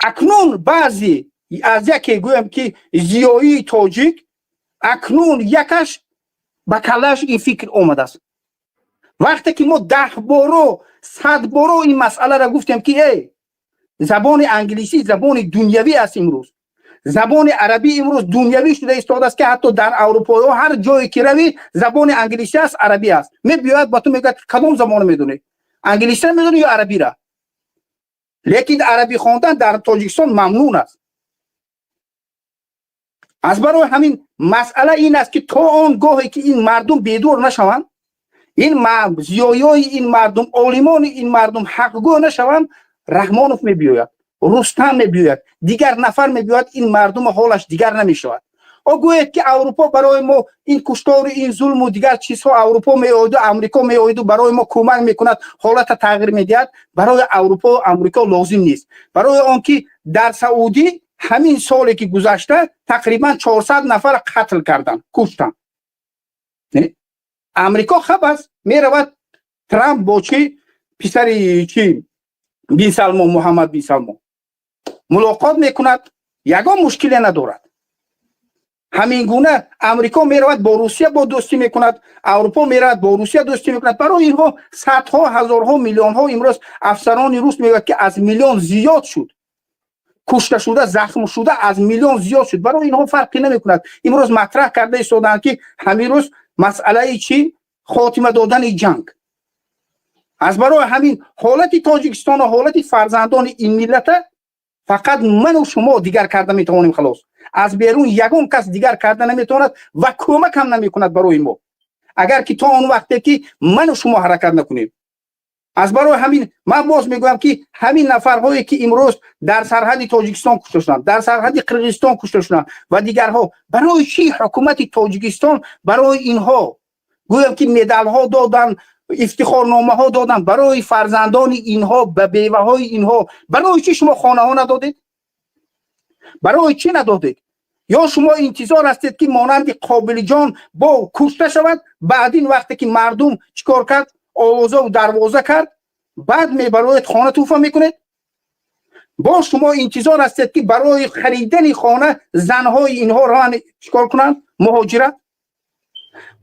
Акнун баъзе аз яке, гӯем, ки зиёии тоҷик, акнун якаш ба каллааш ин фикр омадааст. Вақте ки мо 10 боро, 100 боро ин масъаларо гуфтем, ки эй, забони англисӣ забони дунявӣ аст, имрӯз забони арабӣ имрӯз дунявӣ шуда истодааст, ки ҳатто дар аврупоиҳо ҳар ҷое ки равӣ, забони англисӣ аст, арабӣ аст. Мебиёяд ба ту, мегӯяд: «Кадом забоно медонӣ? Англисиро медонӣ ё арабиро?» Лекин арабӣ хондан дар Тоҷикистон мамнун аст. Аз барои ҳамин масъала ин аст, ки то он гоҳе ки ин мардум бедор нашаванд, ин зиёиёи ин мардум, олимони ин мардум ҳақгӯ нашаванд, Раҳмонов мебиёяд, Рустам мебиёяд, дигар нафар мебиёяд, ин мардума ҳолаш дигар намешавад. О, гӯед, ки Аврупо барои мо ин куштору ин зулму дигар чизҳо, Аврупо меояду Амрико меояду барои мо кӯмак мекунад, ҳолата тағйир медиҳад. Барои Аврупо, Амрико лозим нест. Барои он ки дар Саудӣ Ҳамин соле ки гузашта, тақрибан 400 нафар қатл карданд, куштанд. Амрико хаб аст, меравад Трамп бо чӣ, писари чӣ, бин Салмон, Муҳаммад бин Салмон мулоқот мекунад, ягон мушкиле надорад. Ҳамин гуна Амрико меравад, бо Русия бо дӯстӣ мекунад, Аврупо меравад, бо Русия дӯстӣ мекунад. Барои инҳо садҳо, ҳазорҳо, миллионҳо имрӯз афсарони рус мегӯяд, ки аз миллион зиёд шуд кушта шуда, захм шуда, аз миллион зиёд шуд. Барои инҳо фарқе намекунад. Имрӯз матраҳ карда истодаанд, ки ҳамин рӯз масъалаи чӣ, хотима додани ҷанг. Аз барои ҳамин ҳолати Тоҷикистону ҳолати фарзандони ин миллата фақат ману шумо дигар карда метавонем, халос. Аз берун ягон кас дигар карда наметавонад ва кӯмак ҳам намекунад барои мо, агар ки то он вақте ки ману шумо ҳаракат накунем. Аз барои ҳамин ман боз мегӯям, ки ҳамин нафарҳое ки имрӯз дар сарҳади Тоҷикистон кушта шуданд, дар сарҳади Қирғизистон кушта шуданд ва дигарҳо, барои чӣ ҳукумати Тоҷикистон барои инҳо гӯям ки медалҳо доданд, ифтихорномаҳо доданд, барои фарзандони инҳо, ба беваҳои инҳо барои чӣ шумо хонаҳо надодед? Барои чӣ надодед? Ё шумо интизор ҳастед, ки монанди Қобилиҷон бо кушта шавад, баъдин вақте ки мардум чӣ кор кард, овозаву дарвоза кард, баъд мебароед, хона туҳфа мекунед? Бо шумо интизор ҳастед, ки барои харидани хона занҳои инҳо раванд, чӣ кор кунанд, муҳоҷират?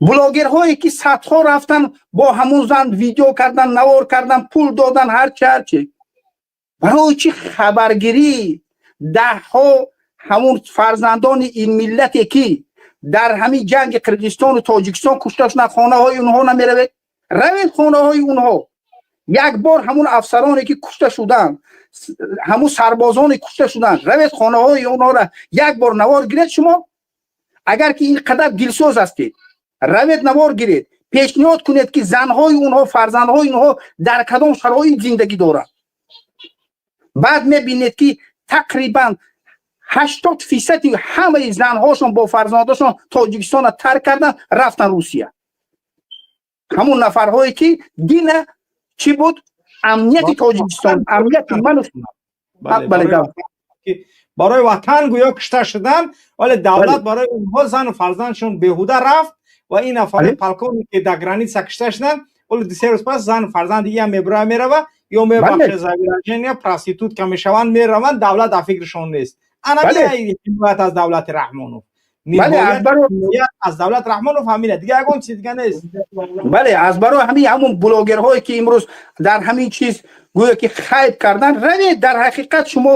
Блогерҳое ки садҳо рафтан, бо ҳамун зан видео кардан, навор кардан, пул додан, ҳарчи, ҳарчи, барои чӣ хабаргирӣ даҳҳо ҳамун фарзандони ин миллате ки дар ҳамин ҷанги Қирғизистону Тоҷикистон кушта шуданд, хонаҳои онҳо намеравед? Равед хонаҳои онҳо як бор. Ҳамун афсароне ки кушта шуданд, ҳамун сарбозоне кушта шуданд, равед хонаҳои онҳоро як бор навор гиред. Шумо агар ки ин қадар дилсӯз ҳастед, равед, навор гиред, пешниҳод кунед, ки занҳои онҳо, фарзандҳои онҳо дар кадом шароит зиндагӣ доранд. Баъд мебинед, ки тақрибан 80 фисади ҳамаи занҳошон бо фарзандошон Тоҷикистонро тарк кардан, рафтан Русия. Ҳамун нафарҳое ки дина чӣ буд, амнияти Тоҷикистон, амнияти ману барои ватан гӯё кушта шудан, вале давлат барои онҳо зану фарзандшон беҳуда рафт. Ва ин нафари полковник ки дар граница кушта шуданд, ҳоло 2-3 рӯз пас зану фарзанди иам мебура, мерава, ё мебахше, за выражение, проститутка мешаванд, мераванд, давлат дар фикршон нест. Ана ҳимоят аз давлати Раҳмонов, аз давлат Раҳмонов ҳамина, дига ягон чиз дига нест. Бале, аз барои ҳамин ҳамун блогерҳое ки имрӯз дар ҳамин чиз гӯё ки хайб кардан, равед. Дар ҳақиқат шумо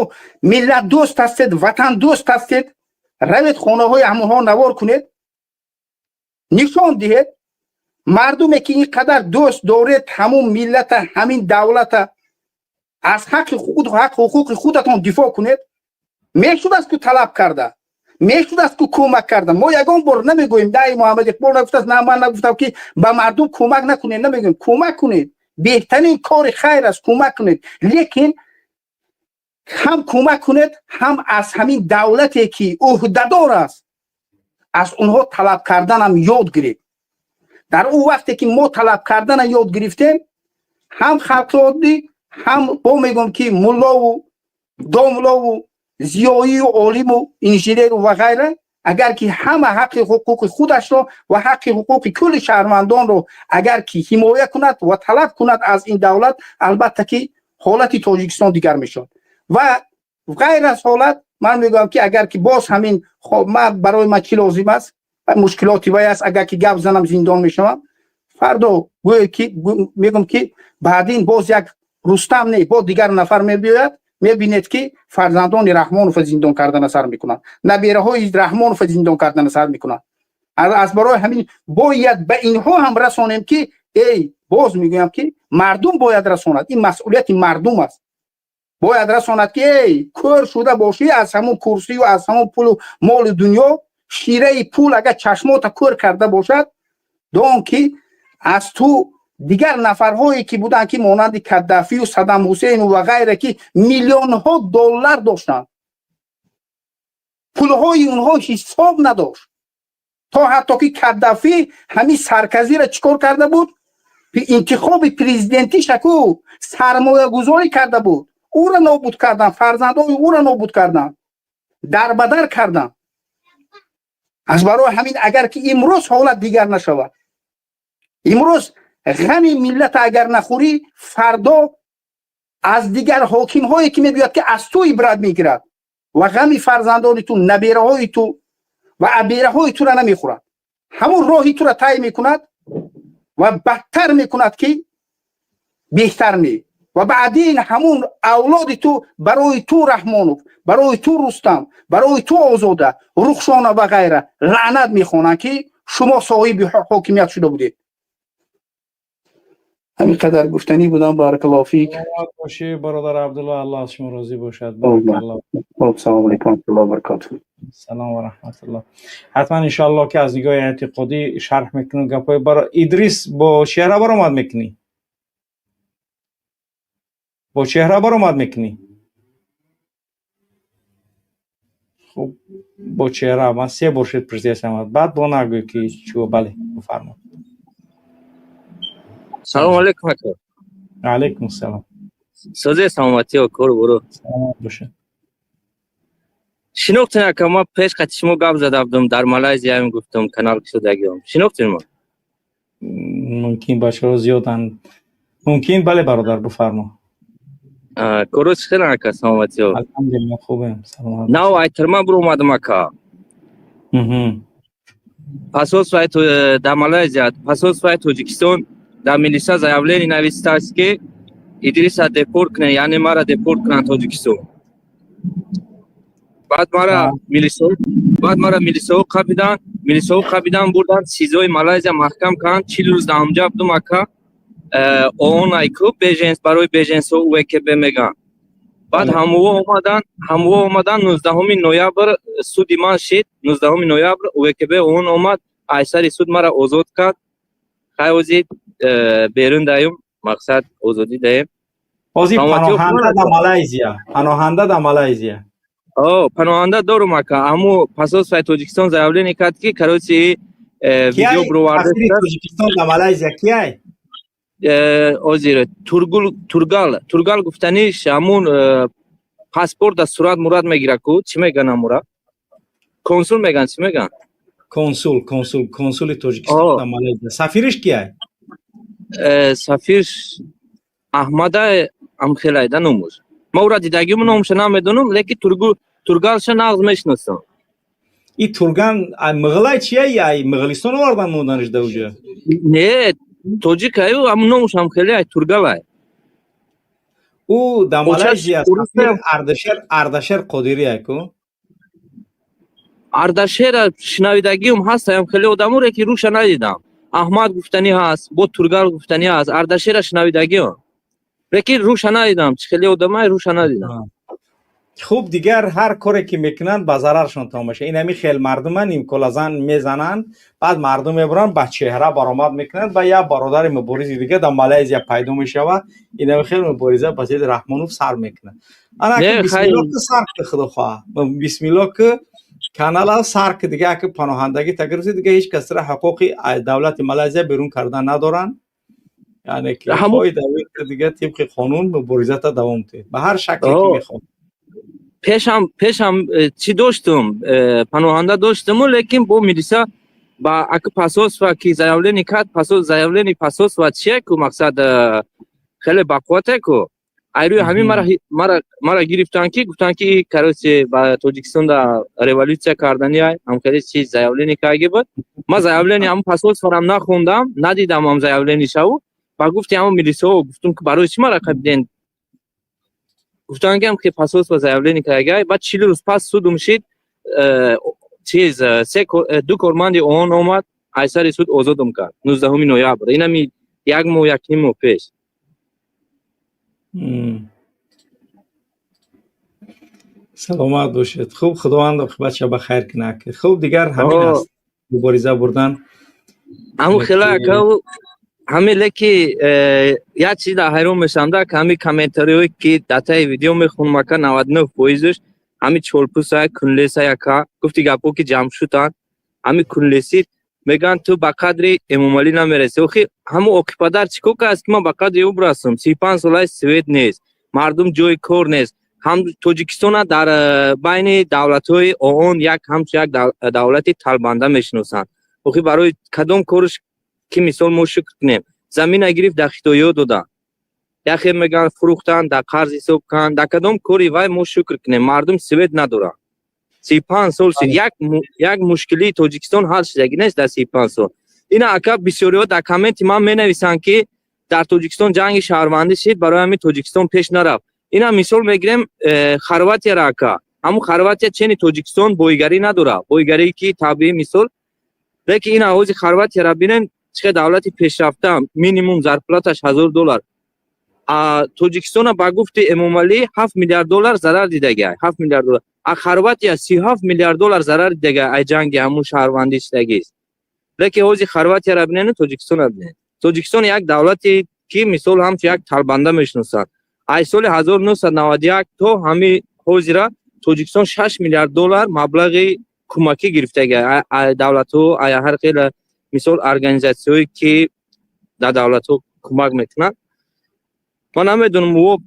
миллатдӯст ҳастед, ватандӯст ҳастед, равед, хонаҳои ҳамонҳо навор кунед, нишон диҳед. Мардуме ки ин қадар дӯст доред ҳамун миллата, ҳамин давлата, аз ҳаққи худ, ҳақ ҳуқуқи худатон дифоъ кунед. Мешудааст ку талаб карда, мешудааст ку кӯмак карда. Мо ягон бор намегӯем, дай Муҳаммад Иқбол нагуфтааст, на ман нагуфтам, ки ба мардум кӯмак накунед. Намегӯем, кӯмак кунед, беҳтарин кори хайр аст, кӯмак кунед. Лекин ҳам кӯмак кунед, ҳам аз ҳамин давлате ки ӯҳдадор аст, аз онҳо талаб карданам ёд гиред. Дар он вақте ки мо талаб кардана ёд гирифтем, ҳам халқи оддӣ, ҳам бо мегӯм, ки муллову домлову зиёию олиму инженеру ва ғайра, агар ки ҳама ҳаққи ҳуқуқи худашро ва ҳаққи ҳуқуқи кулли шаҳрвандонро агар ки ҳимоя кунад ва талаб кунад аз ин давлат, албатта ки ҳолати Тоҷикистон дигар мешавад. Ва ғайр аз ҳолат, ман мегӯям, ки агар ки боз ҳамин, ман барои ман чӣ лозим аст, мушкилоти вай аст, агар ки гап занам, зиндон мешавам. Фардо гӯе ки мегӯм, ки баъдин боз як Рустам не, бо дигар нафар мебиёяд, мебинед, ки фарзандони Раҳмонова зиндон кардана сар мекунанд, набераҳои Раҳмонова зиндон кардана сар мекунанд. Аз барои ҳамин бояд ба инҳо ҳам расонем, ки эй, боз мегӯям, ки мардум бояд расонад, ин масъулияти мардум аст. Бояд расонад, ки эй, кӯр шуда бошӣ аз ҳамун курсию аз ҳамун пулу моли дунё, шираи пул агар чашмота кӯр карда бошад, дон ки аз ту дигар нафарҳое ки буданд, ки монанди Каддафию Саддам Ҳусейну ва ғайра, ки миллионҳо доллар доштанд, пулҳои онҳо ҳисоб надошт, то ҳатто ки Каддафӣ ҳамин Сарказиро чӣ кор карда буд, интихоби президентиша ку сармоягузорӣ карда буд, ӯро нобуд кардан, фарзандои ӯро нобуд кардан. Дарбадар карданд. Аз барои ҳамин, агар ки имрӯз ҳолат дигар нашавад, имрӯз ғами миллат агар нахӯрӣ, фардо аз дигар ҳокимҳое ки мебиёд, ки аз ту ибрат мегирад ва ғами фарзандони ту, набераҳои ту ва абераҳои тура намехӯрад, ҳамун роҳи тура тай мекунад ва бадтар мекунад, ки беҳтар не. Ва баъдин ҳамун авлоди ту барои ту, Раҳмонов, барои ту, Рустам, барои ту, Озода, Рухшона ва ғайра лаънат мехонанд, ки шумо соҳиби ҳокимият шуда будед. Ҳамин қадар гуфтанӣ будам. Баракаллоҳу фик. Саломат бошӣ, бародар Абдулло, Аллоҳ аз шумо розӣ бошад. Хоб, салому алайкум варахматуллоҳи вабаракотуҳ. Салом ва раҳматуллоҳ. Ҳатман, иншоаллоҳ, ки аз нигоҳи эътиқодӣ шарҳ мекунем гапҳои баро Идрис. Бо чеҳра баромад мекунӣ? Бо чеҳра баромад мекунӣ? Хуб, бо чеҳра ман се бор шуд пурсидам, баъд бо нагӯй ки чӯ. Бале, бифармо. Салому алейкум, ака. Алейкум салом. Созе, саломатиё, кор буру? Саломат бошед. Шинохтен, ака? Ма пеш қати шумо гап зада будам, дар Малайзияем, гуфтам, канал кушодагиём. Шинохтен ма? Мумкин, бачаҳо зиёданд, мумкин. Бале, бародар, бифармо. Коро чӣ хелан, ака, саломатиё? Алҳамдулилла, хубем, саломат. Нав айтирма буромадам, ака. Посольствои дар Малайзия, посольствои Тоҷикистон дар милиса заявление навистааст, ки Идриса депорт кунед, яъне мара депорт кунанд Тоҷикистон. Баъд мара милисаҳо қапидан, милисаҳо қапидан, бурдан СИЗОи Малайзия, маҳкам карданд. 40 рӯз дар ҳамҷа будум, ака. ООН айку беженц, барои беженцҳо УВКБ мегӯянд. Баъд ҳамуво омадан, 19 ноябр суди ман шид. 19 ноябр УВКБ ООН омад, айсари суд мара озод кард. Хай, ҳозир берун даем, мақсад озодӣ даем. Ҳозир паноҳанда дар Малайзия, паноҳанда дар Малайзия. О, паноҳанда дорум, ака. Ҳаму посольствои Тоҷикистон заявление кард, ки, короче, видео бироварда. Тоҷикистон дар Малайзия кияй? Ҳозир Тургул, Тургал, Тургал гуфтаниш, ҳамун паспорт да сурат мурат мегира ку, чӣ меган амура? Консул меган, чӣ меган? Консул, консул, консули Тоҷикистон дар Малайзия. Сафириш кияй? Сафир Аҳмада амхелайда номуш. Ма ура дидагиму номуша намедонам, лекин Тургалша нағз мешиносам. И Турган мығылай чия, ай Мығылистон овардан монданиш да уҷа? Не, тоҷик аю, ам номуш амхеле ай, Тургалай. Ӯ дар Малайзия сафир Ардашер, Ардашер Қодирӣ ай ку. Ардашера шинавидагиум ҳаст, аям хеле одаморе, ки руша надидам. Аҳмад гуфтанӣ ҳаст, бо Тургал гуфтанӣ ҳаст. Ардашера шинавидагиум, лекин руша надидам, чӣ хеле одамай, руша надидам. Хуб, дигар ҳар коре ки мекунанд, ба зараршон тамом мешавад. Ин ҳами хел мардума нимколазан мезананд, баъд мардум мебуранд, ба чеҳра баромад мекунанд ва як бародари муборизи дигар дар Малайзия пайдо мешавад. Ин ҳами хел мубориза ба зидди Раҳмонов сар мекунад. Ана, бисмилло ки сар ки, худо хоҳад, бисмилло ки канала сар ки. Дига ки паноҳандагӣ тагирифти, дига ҳеҷ касра ҳуқуқи давлати Малайзия берун кардан надоранд. Яъне ки дига тибқи қонун муборизата давом диҳед ба ҳар шакле ки мехоҳед. Пешам чӣ доштум, паноҳанда доштуму, лекин бо милиса ба аки посольство ки заявление кард, посол заявление посольство чие ку, мақсад, хеле бақуввате ку. Айрӯи ҳамин мара гирифтанд, ки гуфтанд, ки, короче, ба Тоҷикистон да революция кардани ай, ҳамхеле чиз заявление карги буд. Ма заявление ҳамн посольстворам нахондам, надидам ҳам заявление шаву. Ба гуфти ҳамон милисаҳо гуфтум, ки барои чӣ мара қабиден? Гуфтанд, ки посольство заявление каргай. Баъд 40 рӯз пас судум шид. Чиз, ду корманди ООН омад, айсари суд озодум кард 19 ноябр, инами як моҳ, якним моҳ пеш. Саломат бошед. Хуб, Худованд оқибатша ба хайр кунад. Хуб, дигар ҳамин аст, мубориза бурдан. Ҳамун хела, ака, ҳамин. Леки як чиз дар ҳайрон мешавам, да ҳами комментариҳое ки дар таи видео мехонам, ака, 99 фоизш ҳами чолпусай, кунлесай, ака. Гуфти гапҳо ки ҷамъ шуданд, ҳами кунлесӣ мегӯянд, ту ба қадри Эмомалӣ намерасӣ. Охи, ҳамун оқипадар чӣ кор кардааст, ки ман ба қадри ӯ бирасам? 35 солаи свет нест, мардум ҷои кор нест. Ҳам Тоҷикистона дар байни давлатҳои ООН як ҳамчун як давлати талбанда мешиносанд. Охи, барои кадом корш ки, мисол, мо шукр кунем? Замина гирифт, дар хитоиҳо дода, яхе мегӯянд, фурӯхтанд, дар қарз ҳисоб канд. Дар кадом кори вай мо шукр кунем? Мардум свет надорад, 35 сол шуд, як мушкилии Тоҷикистон ҳал шудагӣ нест дар 35 сол. Ина, ака, бисёриҳо дар комменти ман менависанд, ки дар Тоҷикистон ҷанги шаҳрвандӣ шид, барои ҳамин Тоҷикистон пеш нарафт. Ина, мисол мегирем Хорватияро, ака. Ҳамун Хорватия чени Тоҷикистон боигарӣ надорад, боигарие ки табиӣ, мисол. Лекин ина ҳози Хорватияро бинен, чӣ қадр давлати пешрафта, минимум зарплаташ 1000 доллар. Тоҷикистона, ба гуфти Эмомалӣ, 7 миллиард доллар зарар дидагиай, 7 миллиард доллар. А Хорватия 37 миллиард доллар зарар дидагиай, ай ҷанги ҳамун шаҳрвандӣ шудагист. Лекин ҳози Хорватияро бинену Тоҷикистонро бинед. Тоҷикистон як давлате ки, мисол, ҳамчун як талбанда мешиносанд. Ай соли 1991 то ҳами ҳозира Тоҷикистон 6 миллиард доллар маблағи кӯмакӣ гирифтагиай давлатҳо, ай ҳар хел, мисол, организатсияҳое ки дар давлатҳо кӯмак мекунанд. Ман намедонам, о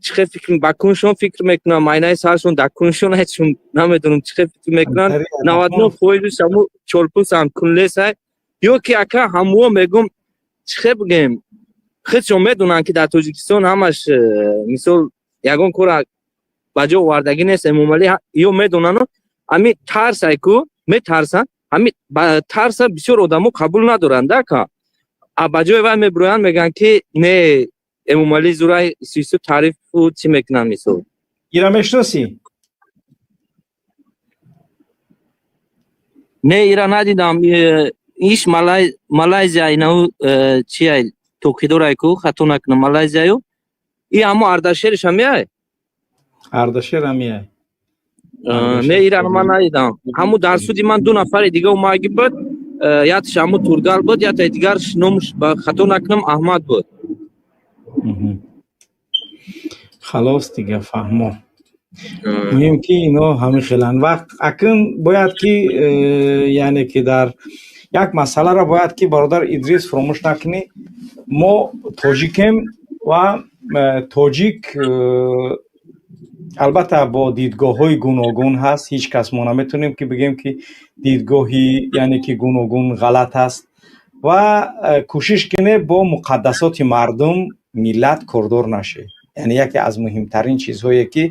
чӣ хел фикр, ба куншон фикр мекунам, майнаи саршон дар куншон ҳечшон, намедонам, чӣ хел фикр мекунанд. 99 фоизиш ҳаму чолпусам, кунлесай ё ки, ака, ҳамуо мегум, чӣ хел бигем, худшон медонанд, ки дар Тоҷикистон ҳамаш мисол, ягон кора ба ҷо овардагӣ нест Эмомалӣ. Ё медонану ҳами тарсай ку метарсанд, ҳами тарса бисёр одамо қабул надоранд, ака. А ба ҷои вай мебироянд, мегӯянд, ки не, Эмомалӣ зурай, сису таърифу чӣ мекунанд, мисол. Ира мешиносӣ? Не, ира надидам. Иш Малайзия инау чиай, токидорай ку, хато накунам, Малайзияю и ҳамо Ардашериш ҳамияй. Ардашер ҳамияй. Не, ира ман надидам. Ҳамо дар суди ман ду нафари дига омаги буд, ятш ҳамо Тургал буд, ятаи дигарш номш, ба хато накунам, Аҳмад буд. Халос, дига фаҳмо. Муҳим ки ино ҳамин хеланд. Вақт акн бояд ки яъне ки дар як масъаларо бояд ки, бародар Идрис, фуромӯш накунӣ: мо тоҷикем ва тоҷик албатта бо дидгоҳҳои гуногун ҳаст. Ҳеҷ кас мо наметавонем ки бигем, ки дидгоҳи, яъне ки гуногун ғалат аст. Ва кӯшиш кунед, бо муқаддасоти мардум, миллат кордор нашед. Яъне яке аз муҳимтарин чизҳое ки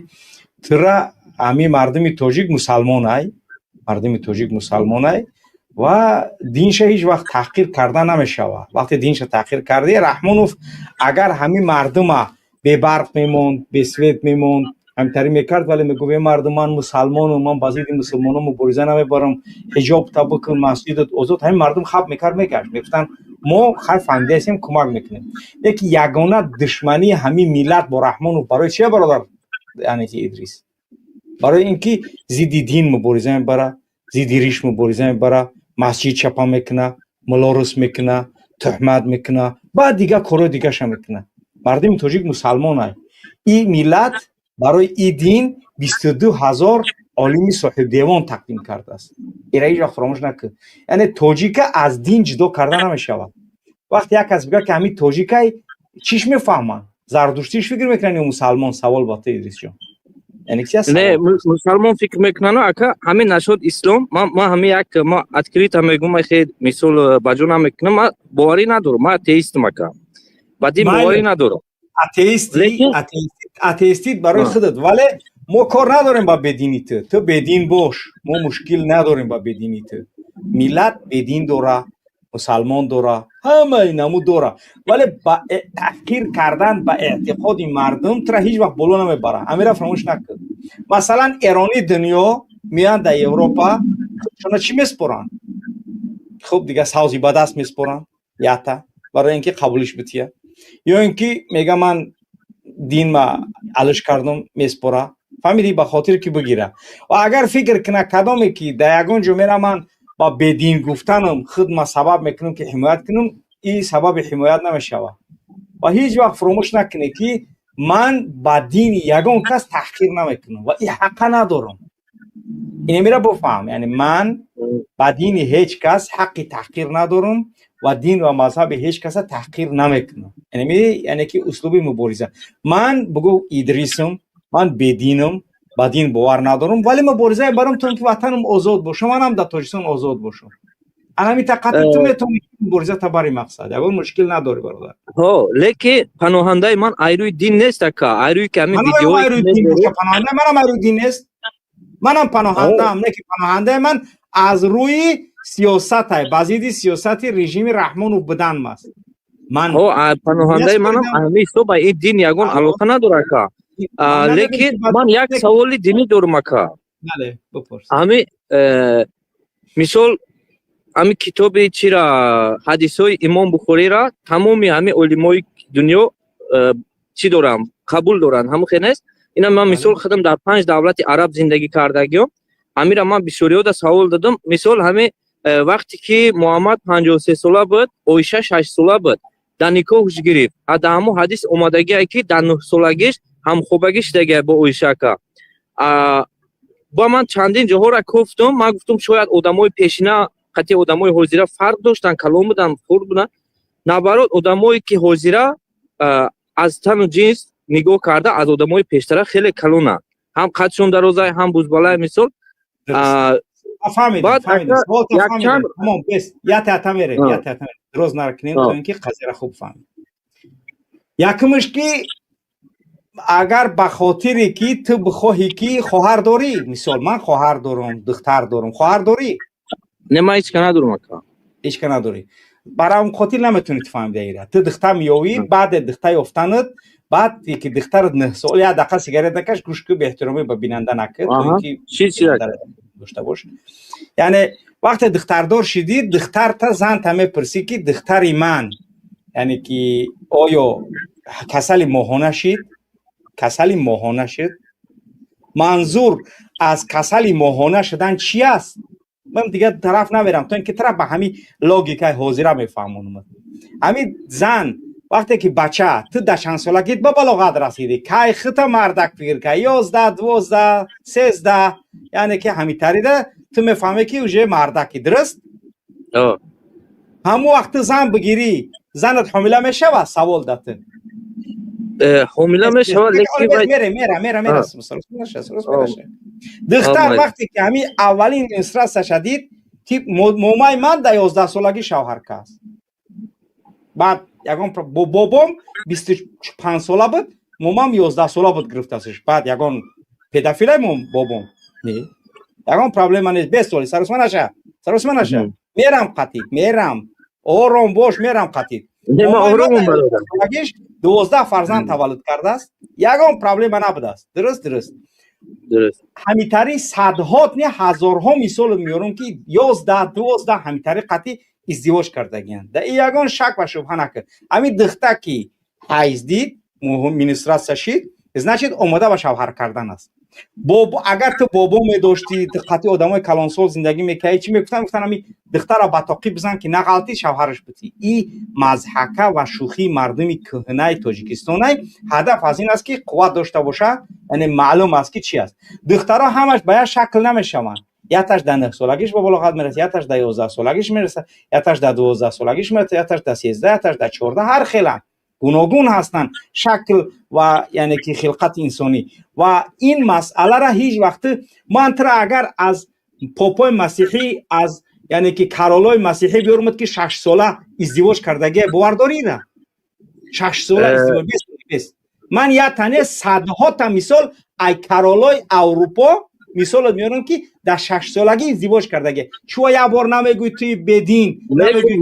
тура ҳамин мардуми тоҷик мусалмонай, мардуми тоҷик мусалмонай ва динша ҳеҷ вақт таҳқир карда намешавад. Вақте динша таҳқир кардӣ, Раҳмонов агар ҳамин мардума бебарқ мемонд, бесвет мемонд, ҳамтарӣ мекард, вале мегуфт: «Е мардум, ман мусалмонам, ман ба зидди мусулмонон мубориза намебарам, ҳиҷоб та бикун, масҷидат озод», ҳамин мардум хаб мекард, мегашт, мегуфтанд: «Мо хайр, фаҳмидаестем, кӯмак мекунем». Лекин ягона душмании ҳамин миллат бо Раҳмонов барои чия, бародар, яъне ки Идрис? Барои ин ки зидди дин мубориза мебара, зидди риш мубориза мебара, масҷид чапа мекуна, мулорус мекуна, туҳмат мекуна, баъд дигар корҳои дигаша мекуна. Мардуми тоҷик мусалмонай. И миллат барои и дин 22 000 олими соҳибдевон тақдим кардааст. Ира ҳеҷ вақт фаромӯш накун. Яъне тоҷика аз дин ҷудо карда намешавад. Вақте як кас бигӯяд, ки ҳамин тоҷикай, чиш мефаҳманд? Зардуштиш фикр мекунанд ё мусалмон? Савол ба ту, Идрисҷон. Не, мусалмон фикр мекунанд, ака. Ҳамин нашуд ислом. Ман ҳамин як ма открыто мегӯм, хе, мисол, ба ҷо намекунам, ман боварӣ надорам, ман атеистам, ака, ба дин боварӣ надорам. Атеисти, атеистит барои худат, вале мо кор надорем ба бедини ту. Ту бедин бош, мо мушкил надорем ба бедини ту. Миллат бедин дора, мусалмон дора, ҳамаи намуд дора, вале ба таҳқир кардан ба эътиқоди мардум тура ҳеҷ вақт боло намебара. Ҳамира фаромӯш накун. Масалан, эронии дунё меянд дар Европа, шона чӣ меспоранд? Хуб, дига савзи ба даст меспоранд ята, барои ин ки қабулиш бития, ё ин ки мега: «Ман динма алиш кардум», меспора, фаҳмидӣ, ба хотире ки бигира. Ва агар фикр куна кадоме ки дар ягон ҷо мера, ман ба бедин гуфтанам худ ма сабаб мекунам ки ҳимоят кунам, и сабаби ҳимоят намешавад. Ва ҳеҷ вақт фуромӯш накунед, ки ман ба дини ягон кас таҳқир намекунам ва и ҳаққа надорам. Инамира бифаҳм, яъне ман ба дини ҳеҷ кас ҳаққи таҳқир надорам ва дин ва мазҳаби ҳеҷ каса таҳқир намекунам. Яъне ки услуби мубориза ман, бугӯ, Идрисам. Ман бединам, ба дин бовар надорам, вале мубориза барам то инки ватанам озод боша, манам дар Тоҷикистон озод бошам. Ана тақати ту метавонӣ мубориза та бари мақсад, ягон мушкил надорӣ, бародар. Ҳо, лекин паноҳандаи ман айрӯи дин нест, ака, айрӯи ки ҳамин видеои айрӯи дин боша, паноҳандаи манам айрӯи дин нест. Манам паноҳандаам, не ки паноҳандаи ман аз рӯи сиёсатай, ба зидди сиёсати режими Раҳмонов буданам аст. Ман ҳо, паноҳандаи манам ҳамин ҳисоб ба ин дин ягон алоқа надорад, ака. Лекин ман як саволи динӣ дорам, ака. Бале, бипурс. Ҳамин мисол, ҳамин китоби чира, ҳадисҳои Имом Бухориро тамоми ҳамин олимои дунё чӣ доранд, қабул доранд, ҳамон хел нест? Ина ман мисол худам дар 5 давлати араб зиндагӣ кардагиём, ҳамира ман бисёриёда савол додам. Мисол, ҳамин вақте ки Муҳаммад 53 сола буд, Оиша 6 сола буд, дар никоҳш гирифт, а дар ҳамон ҳадис омадагие ки дар 9 солагиш ҳамхобагӣ шудагия бо Оиша, ака. Ба ман чандин ҷоҳоро гуфтум, ман гуфтум, шояд одамои пешина қатъи одамои ҳозира фарқ доштанд, калон буданд, хурд буданд. Наоборот, одамое ки ҳозира аз тану ҷинс нигоҳ карда аз одамои пештара хеле калонанд, ҳам қадшон дарозай, ҳам бузбалай, мисол. Дроз наркунем, то ин ки қазияро хуб фаҳмем. Якумш, ки агар ба хотире ки ту бихоҳӣ ки хоҳар дорӣ, мисол, ман хоҳар дорам, духтар дорам, хоҳар дорӣ? Не, ман ҳеч ка надорам, ака. Ҳеч ка надорӣ. Барои он хотир наметавонӣ ту фаҳмида ира. Ту духтар меёвӣ, баъде духтар ёфтанат, баъд ки духтарат 9 сол, як дақиқа сигарет накаш, гӯш ку, беэҳтиромӣ ба бинанда накард, то ин ки дошта бош. Яъне вақте духтардор шидӣ, духтарта занта мепурсӣ, ки духтари ман, яъне ки оё касали моҳона шид? Касали моҳона шид? Манзур аз касали моҳона шудан чи аст? Ман дигар тараф намерам, то ин ки тараф ба ҳамин логикаи ҳозира мефаҳмонам. Ҳамин зан вақте ки бача ту дар чанд солагит ба балоғат расидӣ, кай хита мардак фикр кай, 11, 12, 13, яъне ки ҳамин тарида ту мефаҳмӣ, ки уже мардаки, дуруст? Ҳамон вақт ту зан бигирӣ, занат ҳомила мешавад? Савол да ту. Ҳомила мешавад, лекин мера мера мера мера. Духтар вақте ки ҳамин аввалин менструатсияша дид, момаи ман дар 11 солагӣ шавҳар кард. Баъд ягон бобом 25 сола буд, момам 11 сола буд, гирифтасш. Баъд ягон педофилай мом бобом не, ягон проблема нест. Бестоли, саросма наша, саросма наша, мерам қатид, мерам, ором бош, мерам қатид. Солагиш 12 фарзанд таваллуд кардааст, ягон проблема набудааст. Дуруст, дуруст. Ҳамитари садҳо, не, ҳазорҳо мисол меорам, ки 11, 12 ҳамитари қатъи издивоҷ кардагиянд. Да ягон шак ва шубҳа накард. Ҳамин духта ки ҳайз дид, менструатсия шид, значит, омода ба шавҳар кардан аст. Агар ту бобо медоштӣ, ту қатъи одамои калонсол зиндагӣ мекардӣ, чӣ мегуфтан? Гуфтан, ҳамин духтара ба тоқӣ бизан, ки нағалтӣ, шавҳараш бутӣ. И мазҳака ва шӯхии мардуми кӯҳнаи Тоҷикистонай. Ҳадаф аз ин аст, ки қувват дошта боша, яъне маълум аст, ки чи аст. Духтаро ҳамаш ба як шакл намешаванд. Якташ дар 9 солагиш ба балоғат мерасад, якташ дар 11 солагиш мерасад, якташ дар 12 солагиш мерасад, якташ дар 13, якташ дар 14. Ҳар хеланд, гуногун ҳастанд шакл ва яъне ки хилқати инсонӣ. Ва ин масъалара ҳеҷ вақт ман тра агар аз попои масиҳӣ, аз яъне ки каролои масиҳӣ биёрмад, ки 6 сола издивоҷ кардагия, бовар дорӣ ира? 6 сола издивоҷ бест. Ман як тане садҳота мисол ай каролои Аврупо мисолот меорам, ки дар 6 солагӣ издивоҷ кардагия. Чуа як бор намегӯй, туи бедин? Намегӯй.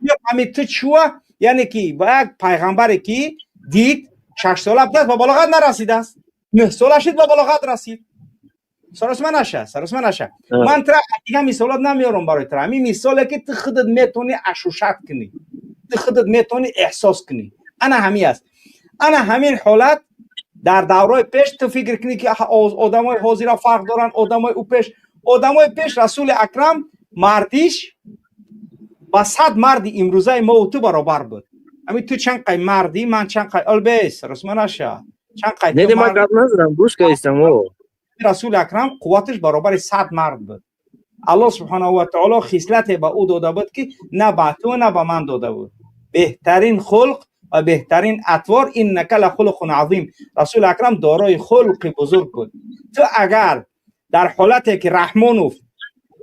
Мефаҳмӣ ту чуа? Яъне ки ба як пайғамбаре ки дид, 6 сола будааст, ба балоғат нарасидааст, 9 сола шид, ба балоғат расид. Саросма наша, саросма наша. Ман тра дигар мисолот намеорам барои тра. Ҳамин мисоле, ки ту худат метавонӣ ашушат кунӣ, ту худат метавонӣ эҳсос кунӣ, ана ҳамин аст. Ана ҳамин ҳолат дар давраи пеш ту фикр кунӣ, ки одамои ҳозира фарқ доранд одамои ӯ пеш. Одамои пеш, Расули Акрам мардиш ба 100 марди имрӯзаи мо ту баробар буд. Ҳамин ту чанд қай мардӣ, ман чанд қай олбес, расма наша, чанд қай. Не, ман гап назадам, гӯш кардистам. Расули Акрам қувваташ баробари 100 мард буд. Аллоҳ субҳонаҳу ва таоло хислате ба ӯ дода буд, ки на ба ту, на ба ман дода буд. Беҳтарин хулқ. Ва беҳтарин атвор, иннака лахулқун азим. Расули акрам дорои хулқи бузург буд. Ту агар дар ҳолате ки Раҳмонов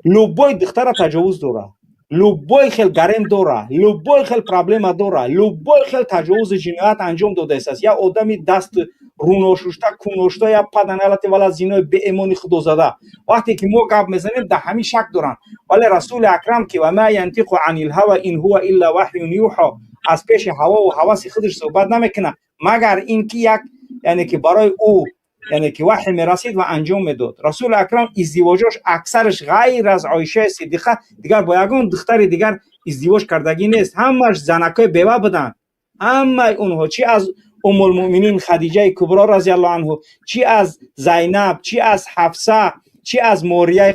любой духтара таҷовуз дора, любой хел гарем дора, любой хел проблема дора, любой хел таҷовузи ҷиноят анҷом додаистааст, як одами даст руношушта, куношта, як паданалати вала зинои беэмони худозада, вақте ки мо гап мезанем, дар ҳамин шак доранд. Вале Расули акрам, ки ва ма янтиқу анил ҳава ин ҳува илла ваҳюн юҳо, аз пеши ҳавову ҳаваси худаш суҳбат намекунад, магар ин ки як, яъне ки барои ӯ, яъне ки ваҳй мерасид ва анҷом медод. Расули акрам издивоҷош аксараш ғайр аз Оишаи Сиддиқа дигар бо ягон духтари дигар издивоҷ кардагӣ нест. Ҳамаш занакҳои бева буданд, ҳамаи онҳо, чи аз Умулмуъминин Хадиҷаи Кубро разиаллоҳу анҳу, чи аз Зайнаб, чи аз Ҳафса, чи аз Морияи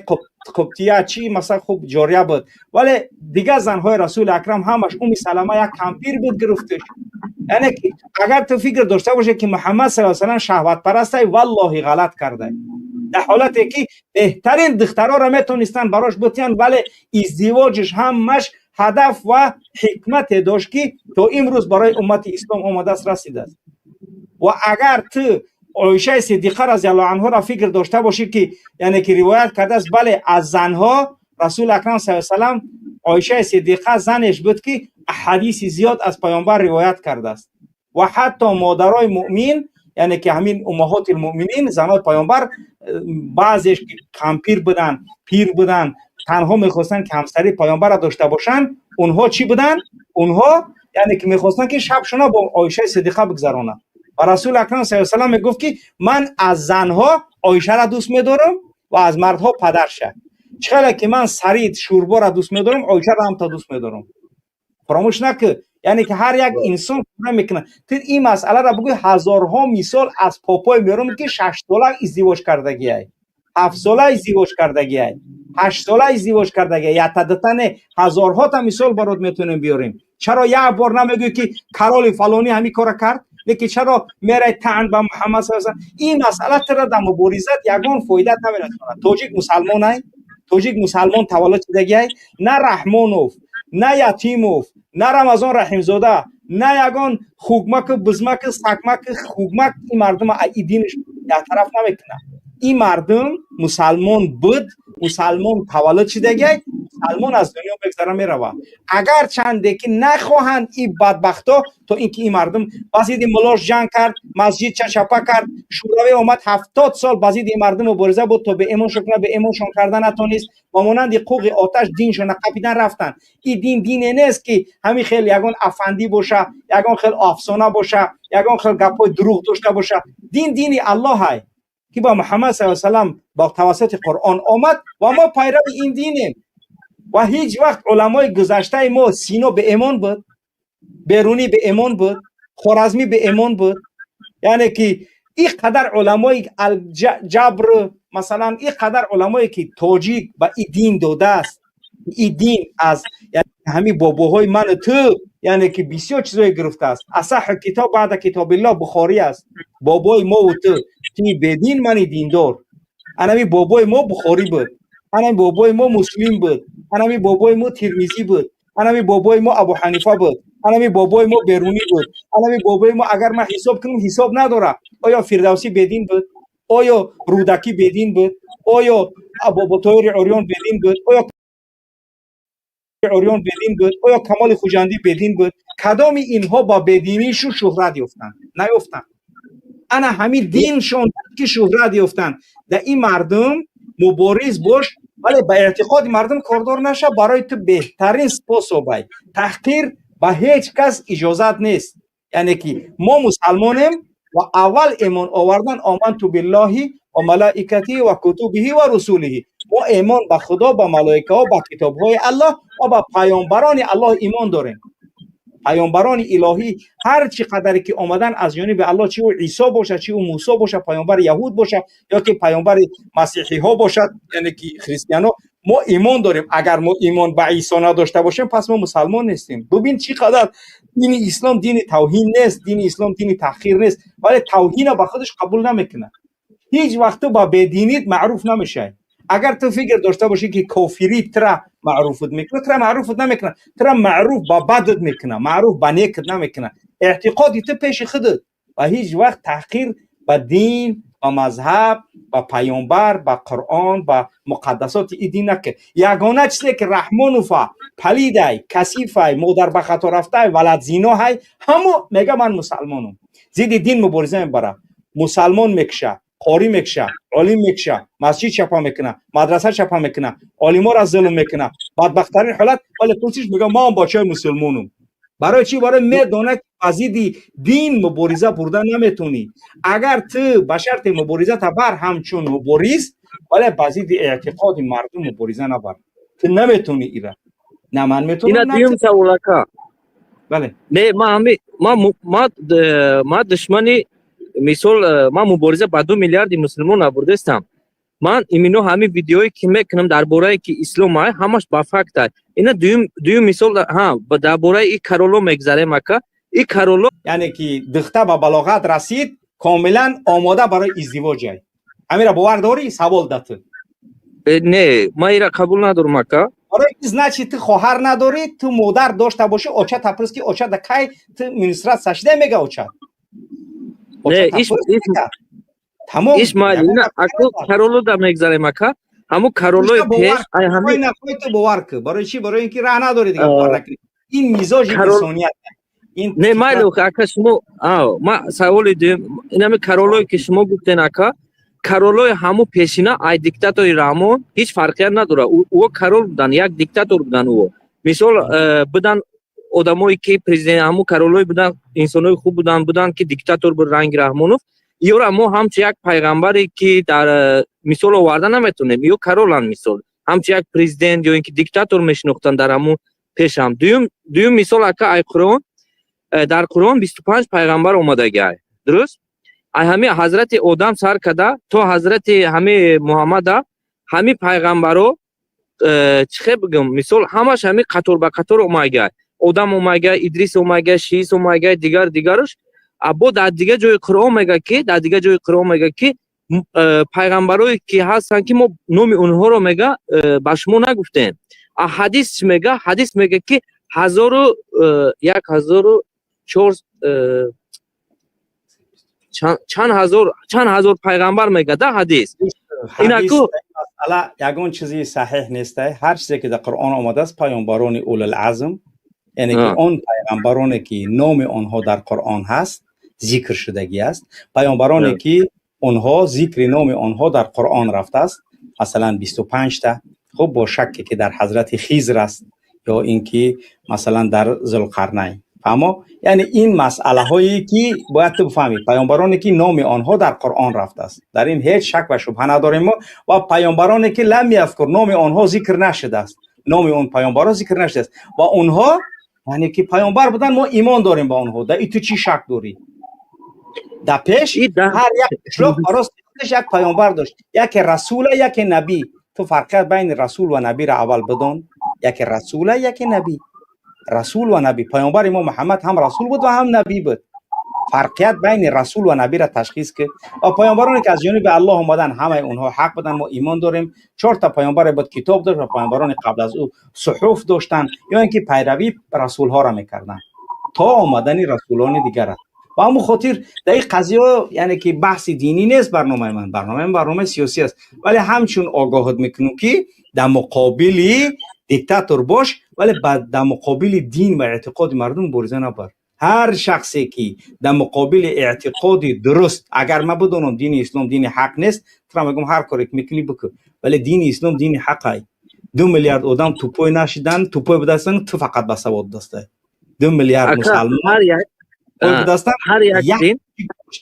Қубтия, чи масалан хуб ҷория буд, вале дигар занҳои Расули акрам ҳамаш, Уми Салама як кампир буд, гирифташ. Яъне ки агар ту фикр дошта бошӣ, ки Муҳаммад саллаллоҳу алайҳи васаллам шаҳватпарастай, валлоҳи, ғалат кардай. Дар ҳолате ки беҳтарин духтароро метонистанд барош бутиянд, вале издивоҷиш ҳамаш ҳадаф ва ҳикмате дошт, ки то имрӯз барои уммати ислом омадааст, расидааст. Ва агар ту Оишаи Сиддиқа разиаллоҳу анҳоро фикр дошта бошӣ, ки яъне ки ривоят кардааст, бале, аз занҳо Расули акрам саллаллоҳу алайҳи васаллам Оишаи Сиддиқа занеш буд, ки ҳадиси зиёд аз паёмбар ривоят кардааст. Ва ҳатто модарои муъмин, яъне ки ҳамин уммаҳоти муъминин, занои паёмбар, баъзеш ки кампир буданд, пир буданд, танҳо мехостанд, ки ҳамсари паёмбарро дошта бошанд. Онҳо чӣ буданд? Онҳо, яъне ки мехостанд, ки шабшона бо Оишаи Сиддиқа бигзаронанд. Ва Расули акрам саллаллоҳу алайҳи васаллам мегуфт, ки ман аз занҳо Оишаро дӯст медорам ва аз мардҳо падарша. Чӣ хеле ки ман сарид шӯрборо дӯст медорам, Оишаро ҳам то дӯст медорам. Фаромӯш накун, яъне ки ҳар як инсон мекунад. Ту ин масъаларо бигӯй, ҳазорҳо мисол аз попой меорам, ки 6-сола издивоҷ кардагиай, 7-сола издивоҷ кардагиай, 8-сола издивоҷ кардагиай, якта-дута не, ҳазорҳота мисол барот метавонем биёрем. Чаро як бор намегӯӣ, ки кароли фалонӣ ҳамин кора кард? Лекин чаро мерай таън ба Муҳаммад саллаллоҳу алайҳи? Ин масъала тура дар муборизат ягон фоида намерасонад. Тоҷик мусалмонай, тоҷик мусалмон таваллуд шудагиай. На Раҳмонов, на Ятимов, на Рамазон Раҳимзода, на ягон хугмаку бузмаку сакмаку хугмак ин мардума и динаш яктараф намекунад. Ин мардум мусалмон буд, мусалмон таваллуд шудагиай, мусалмон аз дунё мегзара, мерава. Агар чанде ки нахоҳанд ин бадбахто, то ин ки ин мардум ба зидди мулош ҷанг кард, масҷид чапа кард, Шӯравӣ омад, 70 сол ба зидди ин мардум мубориза буд, то беэмоншон кунад, беэмоншон карда натонист. Ба монанди қуғи оташ диншона қапидан рафтанд. Ин дин дине нест, ки ҳамин хел ягон афандӣ боша, ягон хел афсона боша, ягон хел гапҳои дурӯғ дошта боша. Дин дини Аллоҳай, ки ба Муҳаммад саллаллоҳу алайҳи васаллам ба тавассути Қуръон омад ва мо пайрави ин динем. Ва ҳеҷ вақт уламои гузаштаи мо, Сино беэмон буд, Берунӣ беэмон буд, Хоразмӣ беэмон буд, яъне ки ин қадар уламои ҷабр, масалан, ин қадар уламое ки тоҷик ба ин дин додааст, ин дин аз ҳамин бобоҳои ману ту, яъне ки бисёр чизое гирифтааст. Асаҳу китоб баъда китобиллоҳ Бухорӣ аст. Бобои мову ту, ти бедин, мани диндор, анами бобои мо Бухорӣ буд, анами бобои мо Муслим буд, анами бобои мо Тирмизӣ буд, анами бобои мо Абу Ҳанифа буд, анами бобои мо Берунӣ буд, анами бобои мо, агар ман ҳисоб кунам, ҳисоб надора. Оё Фирдавсӣ бедин буд? Оё Рӯдакӣ бедин буд? Оё Боботоири Урён бедин буд? Оё Урён бедин буд? Оё Камоли Хуҷандӣ бедин буд? Кадоми инҳо ба бединишу шӯҳрат ёфтанд? Наёфтанд. Ана ҳамин диншон ки шӯҳрат ёфтанд. Дар ин мардум мубориз бош, вале ба эътиқоди мардум кордор наша. Барои ту беҳтарин способ ай таҳқир ба ҳеҷ кас иҷозат нест. Яъне ки мо мусалмонем ва аввал эмон овардан, оманту биллоҳи ва малаикатиҳи ва кутубиҳи ва русулиҳи, мо эмон ба Худо, ба малоикаҳо, ба китобҳои Аллоҳ ва ба паёмбарони Аллоҳ имон дорем. Паёмбарони илоҳӣ ҳар чӣ қадаре ки омадан аз ҷониби Аллоҳ, чи ӯ Исо бошад, чи ӯ Мусо бошад, паёмбари яҳуд бошад ё ки паёмбари масеҳиҳо бошад, яъне ки христиано, мо имон дорем. Агар мо имон ба Исо надошта бошем, пас мо мусалмон нестем. Бубин, чӣ қадар дини ислом дини тавҳин нест, дини ислом дини таҳқир нест, вале тавҳина ба худаш қабул намекунад. Ҳеҷ вақт ту ба бединит маъруф намешавӣ. Агар ту фикр дошта бошӣ, ки кофирӣ тра маъруфат мекунад, тра маъруфат намекунад, тра маъруф ба бадат мекунад, маъруф ба некат намекунад. Эътиқоди ту пеши худат ва ҳеҷ вақт таҳқир ба дин, ба мазҳаб, ба паёмбар, ба Қуръон, ба муқаддасоти ин дин накун. Ягона чизе ки Раҳмонова палидай, касифай, модар ба хато рафтай, валадзиноҳай, ҳамо мега ман мусалмонам, зидди дин мубориза мебара, мусалмон мекуша, қорӣ мекуша, олим мекуша, масҷид чапа мекуна, мадраса чапа мекуна, олиморо зулм мекуна. Бадбахттарин ҳолат, вале пурсиш, мега ман бачаи мусулмонам. Барои чӣ? Барои медонад, ки ба зидди дин мубориза бурда наметонӣ. Агар ту ба шарти мубориза табар ҳамчун мубориз, вале ба зидди эътиқоди мардум мубориза набар. Ту наметонӣ ира. На ман метонам, Ина на дуюм ту. Савол, ака. Бале. Не, ма ҳами ма душмани, мисол, ман мубориза ба 2 миллиарди мусулмон набурдастам. Ман имино ҳами видеое ки мекунам дар бораи ки ислом ай, ҳамаш ба факт ай. Ина дуюм мисол, ҳа, дар бораи и кароло мегзарем, ака, и кароло. Яъне ки духта ба балоғат расид, комилан омода барои издивоҷ ай. Ҳамира бовар дорӣ? Савол да ту. Не, ман ира қабул надорам, ака. Барои ки, значит, ту хоҳар надорӣ, ту модар дошта бошӣ, оча таприс ки оча да кай ту менструация шида, мега оча. Не, иш тамом. Иш майли, ина аку кароло да мегзарем, ака, ҳамун каролои пеш ай ҳами. Нахоҳи, ту бовар кӣ. Барои чӣ? Барои ин ки раҳ надорӣ дига бовар накунӣ. Ин мизоҷи инсоният. Ин Не, майли, ака, шумо ма саволи дуюм инами каролое ки шумо гуфтен, ака, каролои ҳамун пешина ай диктатори Раҳмон ҳеҷ фарқият надорад. Ӯ карол будан, як диктатор будан. Ӯ мисол будан одамое ки президент, ҳамун каролое будан, инсонои хуб будан, ки диктатор буд ранги Раҳмонов. Ёра мо ҳамчун як пайғамбаре ки дар мисол оварда наметонем. Ё кароланд, мисол, ҳамчун як президент ё ин ки диктатор мешинохтанд дар ҳамун пешам. Дуюм мисол, ака, ай Қуръон. Дар Қуръон 25 пайғамбар омадагиай, дуруст? Ай ҳами ҳазрати Одам сар када то ҳазрати ҳами Муҳаммада, ҳами пайғамбаро, чӣ хел бигӯм, мисол, ҳамаш ҳами қатор ба қатор омагиай. Одам омагиай, Идрис омагиай, Шиис омагиай, дигар дигаруш. Бо дар дигар ҷои Қуръон мега ки, дар дигар ҷои Қуръон мега ки пайғамбарое ки ҳастанд, ки мо номи онҳоро, мега, ба шумо нагуфтем. А ҳадис чӣ мега? Ҳадис мега ки ҳазору як ҳазору чор чанд ҳазор пайғамбар мега да ҳадис. Инаку масъала ягон чизи саҳеҳ нестай. Ҳар чизе ки дар Қуръон омадааст, паёмбарони улулазм, яъне ки он пайғамбароне ки номи онҳо дар Қуръон ҳаст, зикр шудагӣ аст, паёмбароне ки онҳо зикри номи онҳо дар Қуръон рафтааст, масалан, 25-та, хуб, бо шакке ки дар ҳазрати Хизр аст ё ин ки масалан дар Зулқарнайн. Фаҳмо? Яъне ин масъалаҳое ки бояд ту бифаҳмӣ, паёмбароне ки номи онҳо дар Қуръон рафтааст, дар ин ҳеҷ шак ва шубҳа надорем мо. Ва паёмбароне ки лам язкур, номи онҳо зикр нашудааст, номи он паёмбарон зикр нашудааст ва онҳо яъне ки паёмбар буданд, мо имон дорем ба онҳо. Да и ту чӣ шак дорӣ? Да пеш ҳар як қишлоқ барости худаш як паёмбар дошт, яке расула, яке набӣ. Ту фарқият байни расул ва набиро аввал бидон. Яке расула, яке набӣ. Расул ва набӣ. Паёмбари мо Муҳаммад ҳам расул буд ва ҳам набӣ буд. Фарқият байни расул ва набиро ташхис ки. Ва паёмбароне ки аз ҷониби Аллоҳ омадан, ҳамаи онҳо ҳақ буданд, мо имон дорем. Чорта паёмбаре буд, китоб дошт, ва паёмбарони қабл аз ӯ суҳуф доштанд ё ин ки пайравӣ расулҳоро мекарданд то омадани расулони дигар аст. Ба ҳамон хотир дар ин қазия, яъне ки баҳси динӣ нест барномаи ман. Барномаи ман барномаи сиёсӣ аст, вале ҳамчун огоҳат мекунам, ки дар муқобили диктатор бош, вале дар муқобили дин ва эътиқоди мардум мубориза набар. Ҳар шахсе ки дар муқобили эътиқоди дуруст, агар ман бидонам дини ислом дини ҳақ нест, тура мегӯям, ҳар коре ки мекунӣ, бикун, вале дини ислом дини ҳақ ай. 2 миллиард одам тупой нашидан, тупой будастан, ту фақат басавод будастай. 2 миллиард мусалмон будастан.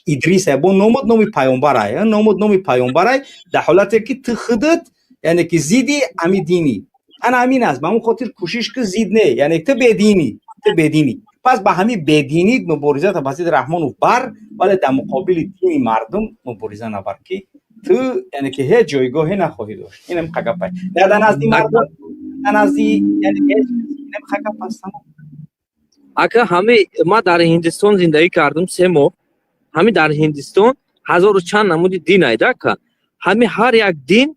Идрис бо номуд номи паёмбарай, номуд номи паёмбарай, дар ҳолате ки ту худат, яъне ки зидди ҳами динӣ. Ана ҳамин аст. Ба ҳамон хотир кӯшиш ки зид не, яъне ту бединӣ, ту бединӣ, пас ба ҳамин бединӣ муборизата ба зидди Раҳмонов бар, вале дар муқобили дини мардум мубориза набар, ки ту яъне ки ҳеҷ ҷойгоҳе нахоҳӣ дошт. Инам қагапай дар назди мардум, дар назди, яъне ҳеҷ, инам қагап аст, тамом. Ака, ҳами ма дар Ҳиндистон зиндагӣ кардам 3 моҳ. Ҳами дар Ҳиндистон ҳазору чанд намуди дин айда, ака. Ҳами ҳар як дин,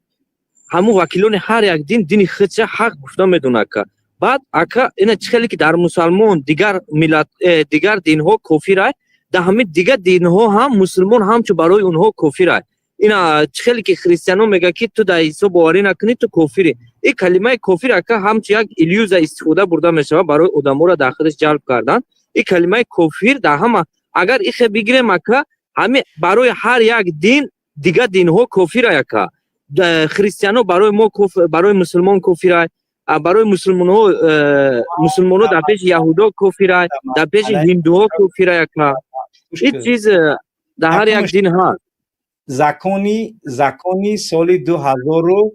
ҳамун вакилони ҳар як дин дини худша ҳақ гуфта медонад, ака. Баъд, ака, ина чӣ хеле ки дар мусалмон, дигар миллат, дигар динҳо кофирай, дар ҳамин дигар динҳо ҳам мусулмон ҳамчун барои онҳо кофирай. Ина чӣ хеле ки христиано мега, ки ту дар Исо боварӣ накунӣ, ту кофирӣ. Ин калимаи кофир, ака, ҳамчун як иллюзия истифода бурда мешавад барои одаморо дар худаш ҷалб кардан. Ин калимаи кофир дар ҳама, агар ихе бигирем, ака, ҳами барои ҳар як дин дигар динҳо кофирай, ака. Христиано барои мо, барои мусулмон кофирай, барои мусулмонҳо, мусулмонҳо дар пеши яҳудо кофирай, дар пеши ҳиндуҳо кофирай, ака. Ин чиз дар ҳар як дин ҳаст. Закони соли 2000,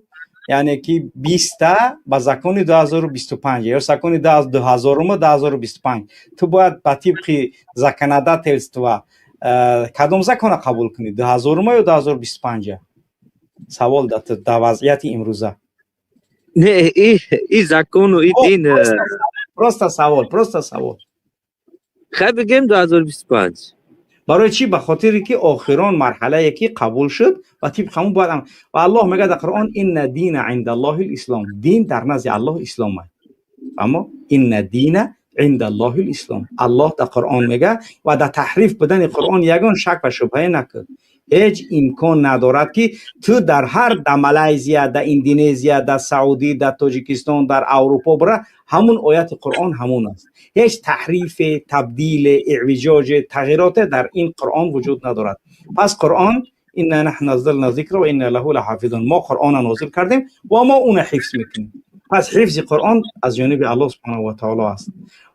яъне ки 20-та ба закони 2025 ё закони дуҳазорума 2025, ту бояд ба тибқи законодательства кадом закона қабул кунӣ, дуҳазорума ё 2025-а? Савол дар вазъияти имрӯза. Не, и закону и дин. Просто савол, просто савол. Хай, бигем 2025. Барои чӣ? Ба хотире ки охирон марҳалае ки қабул шуд ва тибқи ҳамон бояд. Ва Аллоҳ мегӯяд дар Қуръон: إن الدين عند الله الإسلام. Дин дар назди Аллоҳ ислом аст. Аммо إن الدين عند الله الإسلام, Аллоҳ дар Қуръон мегӯяд ва дар таҳриф будани Қуръон ягон шак ва шубҳае накун. Ҳеҷ имкон надорад, ки ту дар ҳар, дар Малайзия, дар Индонезия, дар Саудӣ, дар Тоҷикистон, дар Аврупо бира, ҳамун ояти Қуръон ҳамун аст. Ҳеҷ таҳрифе, табдиле, эъвиҷоҷе, тағйироте дар ин Қуръон вуҷуд надорад. Пас Қуръон: إنا نحن نزلنا الذكر وإنا له لحافظون. Мо Қуръона нозил кардем ва мо уна ҳифз мекунем. Пас ҳифзи Қуръон аз ҷониби Аллоҳ субҳанаҳу ва таоло аст.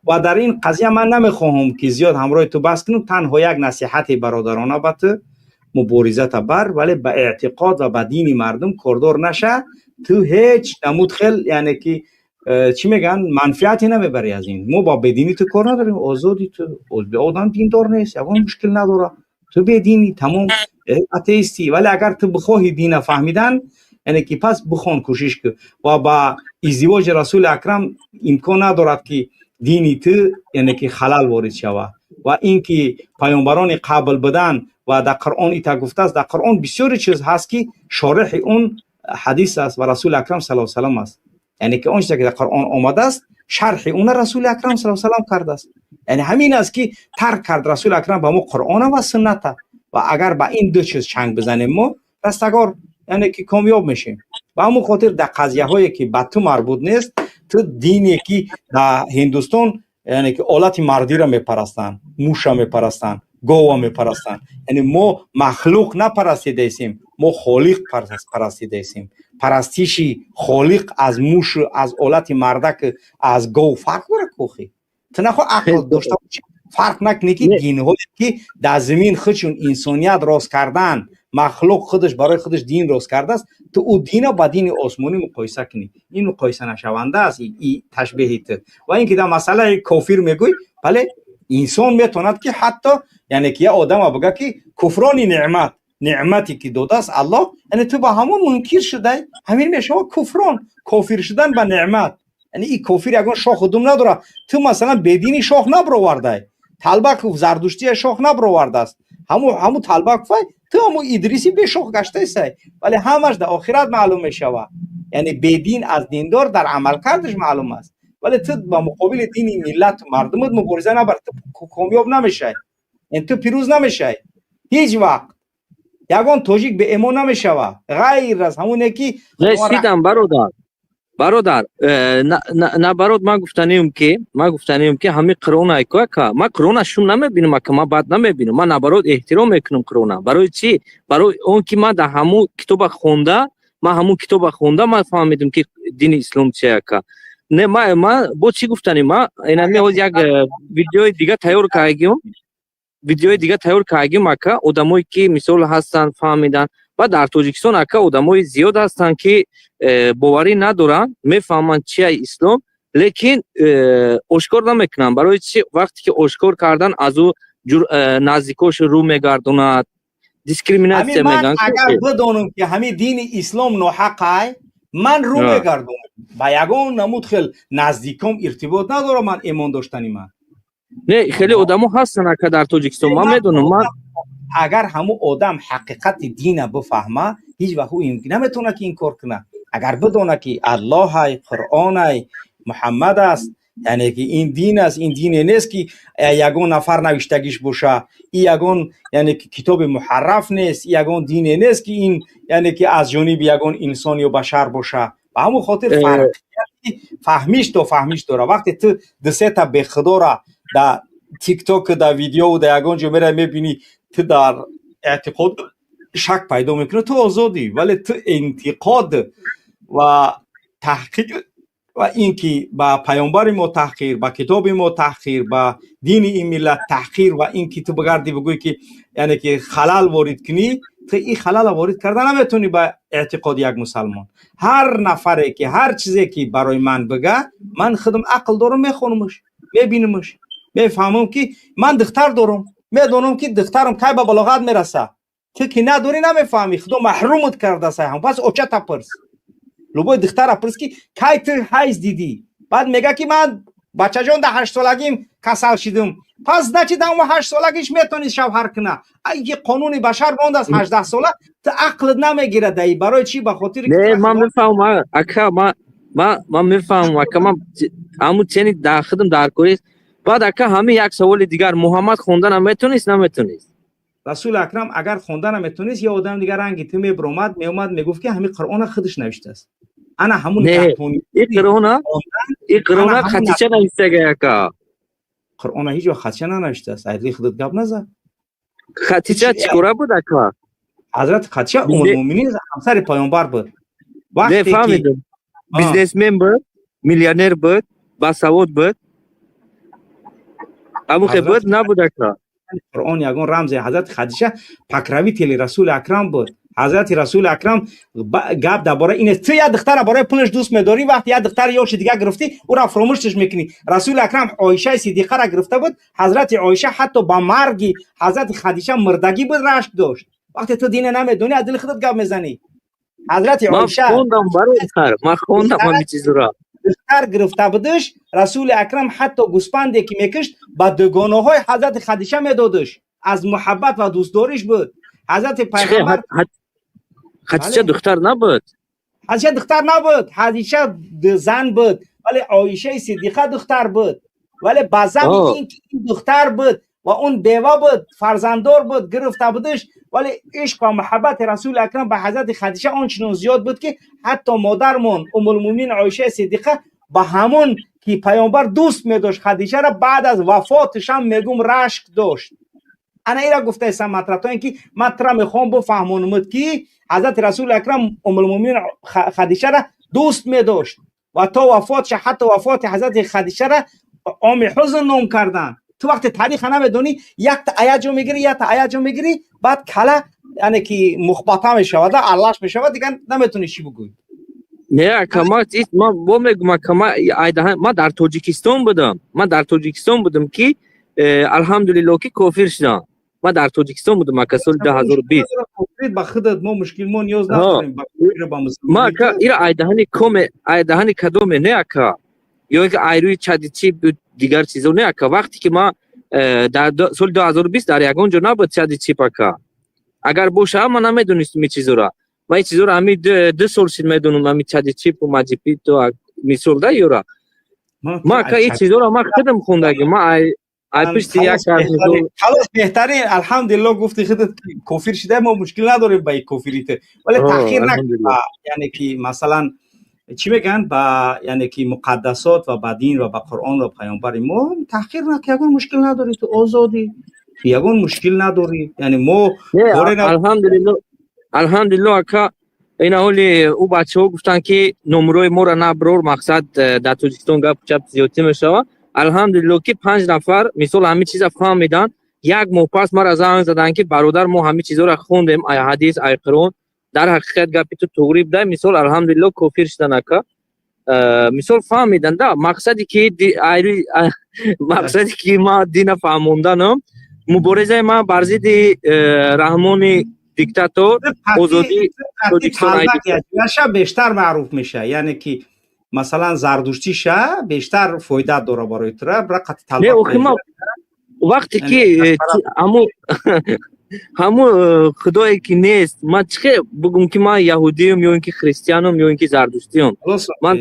Ва дар ин қазия ман намехоҳам, ки зиёд ҳамроҳи ту баҳс кунам. Танҳо як насиҳати бародарона ба ту: муборизата бар, вале ба эътиқод ва ба дини мардум кордор наша. Ту ҳеҷ намуд хел, яъне ки чӣ мегӯянд, манфиате намебарӣ аз ин. Мо ба бединӣ ту кор надорем. Озоди ту, одам диндор нест, ягон мушкил надора. Ту бединӣ, тамом, атеистӣ. Вале агар ту бихоҳӣ дина фаҳмидан, яъне ки пас бихон, кӯшиш кун. Ва ба издивоҷи Расули Акрам имкон надорад, ки дини ту, яъне ки, халал ворид шавад. Ва ин ки паёмбарони қабл будан ва дар Қуръон ита гуфтааст, дар Қуръон бисёре чиз ҳаст, ки шореҳи он ҳадис аст ва Расули Акрам сала салам аст. Яъне ки он чизе ки дар Қуръон омадааст, шарҳи уна Расули Акрам сала салам кардааст. Яъне ҳамин аст, ки тарк кард Расули Акрам ба мо Қуръона ва сунната. Ва агар ба ин ду чиз чанг бизанем, мо растагор, яъне ки комёб мешем. Ба ҳамон хотир дар қазияҳое ки ба ту марбут нест, ту дине ки дар Ҳиндустон, яъне ки олати мардиро мепарастанд, муша мепарастанд, гова мепарастанд, яъне мо махлуқ напарастидаистем, мо холиқ парастидаистем. Парастиши холиқ аз мушу аз олати мардак, аз гов фарқ дорад. Кохи ту нахо ақл дошта бошӣ, фарқ накунӣ, ки динҳое ки дар замин худшун инсоният рост кардан, махлуқ худаш барои худаш дин рост кардааст, ту ӯ дина ба дини осмонӣ муқоиса кунӣ, ин муқоиса нашаванда аст и ташбеҳи ту. Ва ин ки дар масъалаи кофир мегӯй, бале, инсон метавонад, ки ҳатто, яъне ки як одама бигӯяд, ки куфрони неъмат, неъмате ки додааст Аллоҳ, яъне ту ба ҳамон мункир шудай, ҳамин мешавад куфрон, кофир шудан ба неъмат. Яъне и кофир ягон шоху дум надорад. Ту масалан бедини шох набровардай, Талбаков зардуштия шох набровардааст, ҳаму Талбаковай, ту ҳаму Идриси бешох гаштаисай. Вале ҳамаш дар охират маълум мешавад. Яъне бедин аз диндор дар амалкардаш маълум аст. Вале ту ба муқобили дини миллату мардумат мубориза набар, ту комёб намешай, яъне ту пирӯз намешай. Ҳеҷ вақт ягон тоҷик беэмон намешавад, ғайр аз ҳамоне ки Расидам, бародар, бародар, наоборот, ман гуфтанием, ки ҳамин Қуръон айко, ака, ман Қуръона шум намебинам, ака, ман бад намебинам, ман наоборот эҳтиром мекунам Қуръона. Барои чӣ? Барои он ки ман дар ҳамун китоба хонда, ман ҳамун китоба хонда, ман фаҳмидам, ки дини ислом чи, ака. Не, ман бо чӣ гуфтанем? Ман инами ҳоз як видеои дига тайёр кардагим, видеои дига тайёр кардагим, ака. Одамое ки мисол ҳастанд, фаҳмиданд. Ва дар Тоҷикистон, ака, одамои зиёд ҳастанд, ки боварӣ надоранд, мефаҳманд чия ислом, лекин ошкор намекунанд. Барои чӣ? Вақте ки ошкор кардан, аз ӯ наздикош рӯ мегардонад, дискриминатсия мегӯянд. Агар бидонам, ки ҳамин дини ислом ноҳақай, ман рӯ мегардонам, ба ягон намуд хел наздиком иртибот надорам ман эмон доштани ман. Не, хеле одамо ҳастанд, ака, дар Тоҷикистон, ман медонам, ман Агар ҳамун одам ҳақиқати дина бифаҳма, ҳеҷ вақт ӯ наметавонад, ки инкор кунад. Агар бидонад, ки Аллоҳай, Қуръонай. Муҳаммад аст, яъне ки ин дин аст, ин дине нест ки ягон нафар навиштагиш боша, и ягон, яъне ки китоби муҳарраф нест, ягон дине нест ки ин, яъне ки аз ҷониби ягон инсон ё башар боша. Ба ҳамон хотир фарқияти фаҳмиш то фаҳмиш дора. Вақте ту дусета бехудора дар Тикток, дар видео, дар ягон ҷо мера мебинӣ, ту дар эътиқод шак пайдо мекунӣ, ту озодӣ, вале ту интиқод ва таҳқиқ ва ин ки ба паёмбари мо таҳқир, ба китоби мо таҳқир, ба дини ин миллат таҳқир ва ин ки ту бигардӣ бигӯӣ ки, яъне ки халал ворид кунӣ, ту ин халала ворид карда наметавонӣ ба эътиқоди як мусалмон. Ҳар нафаре ки ҳар чизе ки барои ман бига, ман худам ақл дорам, мехонамаш, мебинамаш, мефаҳмам ки ман духтар дорам, медонам ки духтарам кай ба балоғат мераса. Ту ки надорӣ, намефаҳмӣ, худо маҳрумат кардаса. Ҳам пас очата пурс, любой духтара пурс ки кай ту ҳайз дидӣ, баъд мега ки ман, бачаҷон, дар 8 солагим касал шидум. Пас, значит, ҳамо 8 солагиш метавонист шавҳар куна. Ки қонуни башар мондааст 18 сола, ту ақлат намегирад даи. Барои чӣ? Ба хотири Не, ман мефаҳмам, ака, ман мефаҳмам, ака, ман ҳамун чени дар худам дар кори. Баъд, ака, ҳамин як саволи дигар: Муҳаммад хонданам метонист, наметонист? Расули Акрам агар хонда наметонист, я одам дигар ранги ту мебиромад, меомад, мегуфт ки ҳамин Қуръона худаш навиштааст. Ана ҳамун И Қуръона Хатича навиштага, ака. Қуръона ҳеҷ вақт Хатича нанавиштааст, айдли худат гап назад. Хатича чӣ кора буд, ака? Ҳазрати Хатича умулмӯминин, ҳамсари паёмбар буд. Не, фаҳмидам, бизнесмен буд, миллионер буд, басавод буд, амухе буд, набуд, ака? Қуръон ягон рамзе. Ҳазрати Хадиша покровители Расули Акрам буд. Ҳазрати Расули Акрам, гап дар бораи ин аст: ту як духтара барои пулаш дӯст медорӣ, вақте як духтари ёши дигар гирифтӣ, ӯра фуромӯшташ мекунӣ. Расули Акрам Оишаи Сидиқара гирифта буд. Ҳазрати Оиша ҳатто ба марги ҳазрати Хадиша мурдагӣ буд, рашк дошт. Вақте ту дина намедонӣ, аз дили худат гап мезанӣ. Ҳазрати Оиша ман хондам ҳамин чизро. Духтар гирифта будаш Расули Акрам, ҳатто гӯспанде ки мекушт, ба дугонаҳои ҳазрати Хадиша медодаш, аз муҳаббат ва дӯстдориш буд ҳазрати пайғамбар. Хадича духтар набуд? Хадича духтар набуд, Хадича зан буд, вале Оишаи Сидиқа духтар буд. Вале ба зани ин ки ин духтар буд ва он бева буд, фарзанддор буд, гирифта будаш, вале ишқ ва муҳаббати Расули Акрам ба ҳазрати Хадиша он чунон зиёд буд ки ҳатто модармон Умулмӯминин Оишаи Сидиқа ба ҳамон ки паёмбар дӯст медошт Хадичаро, баъд аз вафоташам, мегум, рашк дошт. Ана ира гуфтаистам матра, то ин ки ман тура мехоҳам бифаҳмонамуд ки ҳазрати Расули Акрам Умулмӯминин Хадичара дӯст медошт ва то вафотша, ҳатто вафоти ҳазрати Хадичара оми ҳузн ном карданд. Ту вақте тариха намедонӣ, якта аяҷо мегирӣ, якта аяҷо мегирӣ, баъд кала, яъне ки мухбата мешавад, аллаш мешавад, дигар наметавонӣ чӣ бигӯӣ. Не, ака, ман бо мегӯм, ака, ман дар Тоҷикистон будам, ман дар Тоҷикистон будам ки алҳамдулилло ки кофир шудам. Ман дар Тоҷикистон будам, ака, соли 2020. Ба худат мо мушкил, мо ниёз надорем. Ма, ака, ира айдаҳани коме, айдаҳани кадоме, не, ака, ё ин ки айрӯи чади чи дигар чизо, не, ака. Вақте ки ман дар соли 2020 дар ягон ҷо набуд чади чип, ака. Агар боша, ман намедонистам ин чизора. Ман ин чизоро ҳами 2 сол шид медонам, ҳами чади чипу маҷипиту мисол да ёра. Ма, ака, ин чизоро ман худам хондагӣ, ман ай пишти як Халос, беҳтарин, алҳамдулилло, гуфти худат кофир шуда, мо мушкил надорем ба ин кофирите, вале таъхир накун, яъне ки масалан чӣ мегӯянд, ба, яъне ки муқаддасот ва ба дин ва ба Қуръон ва паёмбари мо таҳқир нак, ягон мушкил надорӣ, ту озодӣ, ту ягон мушкил надорӣ, яъне мо Алҳамдулилло, алҳамдулилло, ака. Ина ҳоли ӯ бачаҳо гуфтанд ки номрои моро наброр, мақсад дар Тоҷикистон гапу чап зиёдтӣ мешавад. Алҳамдулилло ки панҷ нафар мисол ҳамин чиза фаҳмиданд. Як моҳ пас мара занг заданд ки бародар, мо ҳамин чизоро хондем, ай ҳадис, ай Қуръон, дар ҳақиқат гапи ту туғри буда. Мисол, алҳамдулилло, кофир шудан, ака. Мисол, фаҳмиданд да мақсади ки ма дина фаҳмонданам, муборизаи ман бар зидди Раҳмони диктатор, озодии Тоҷикистон бештар маъруф меша, яъне ки масалан зардуштиша бештар фоида дора барои тура. Не, вақте ки ҳамун худое ки нест, ман чӣ хел бугум ки ман яҳудиюм ё ин ки христианум ё ин ки зардуштиюм? Ман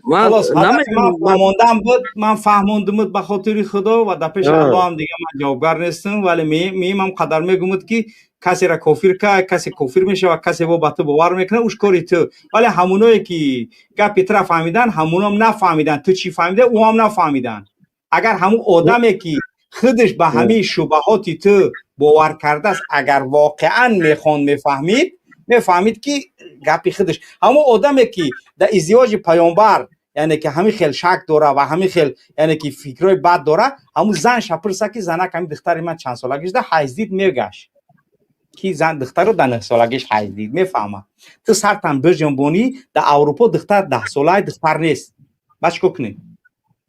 Ман фаҳмондам буд, ман фаҳмондимуд ба хотири Худо ва дар пеши Аллоҳ ҳам дига ман ҷавобгар нестам, вале меимам қадар мегумуд ки касеро кофир ка, касе кофир мешавад, касе бо ба ту бовар мекунад, уш кори ту. Вале ҳамоное ки гапи тура фаҳмидан, ҳамоном нафаҳмидан. Ту чӣ фаҳмида, ӯ ҳам нафаҳмидан. Агар ҳамун одаме ки худаш ба ҳамин шубаҳоти ту бовар кардааст, агар воқеан мехонд, мефаҳмид ки гапи худаш. Ҳамон одаме ки дар издивоҷи паёмбар, яъне ки ҳамин хел шак дора ва ҳамин хел, яъне ки фикрҳои бад дора, ҳамун зан шапурса ки занак ҳамин духтари ман чанд солагиш да ҳайз дид, мегашт ки зан духтаро дар 9 солагиш ҳайз дид, мефаҳмад. Ту сартан биҷунбонӣ, дар Аврупо духтар 10 солаи духтар нест, баъд чӣ кор кунем?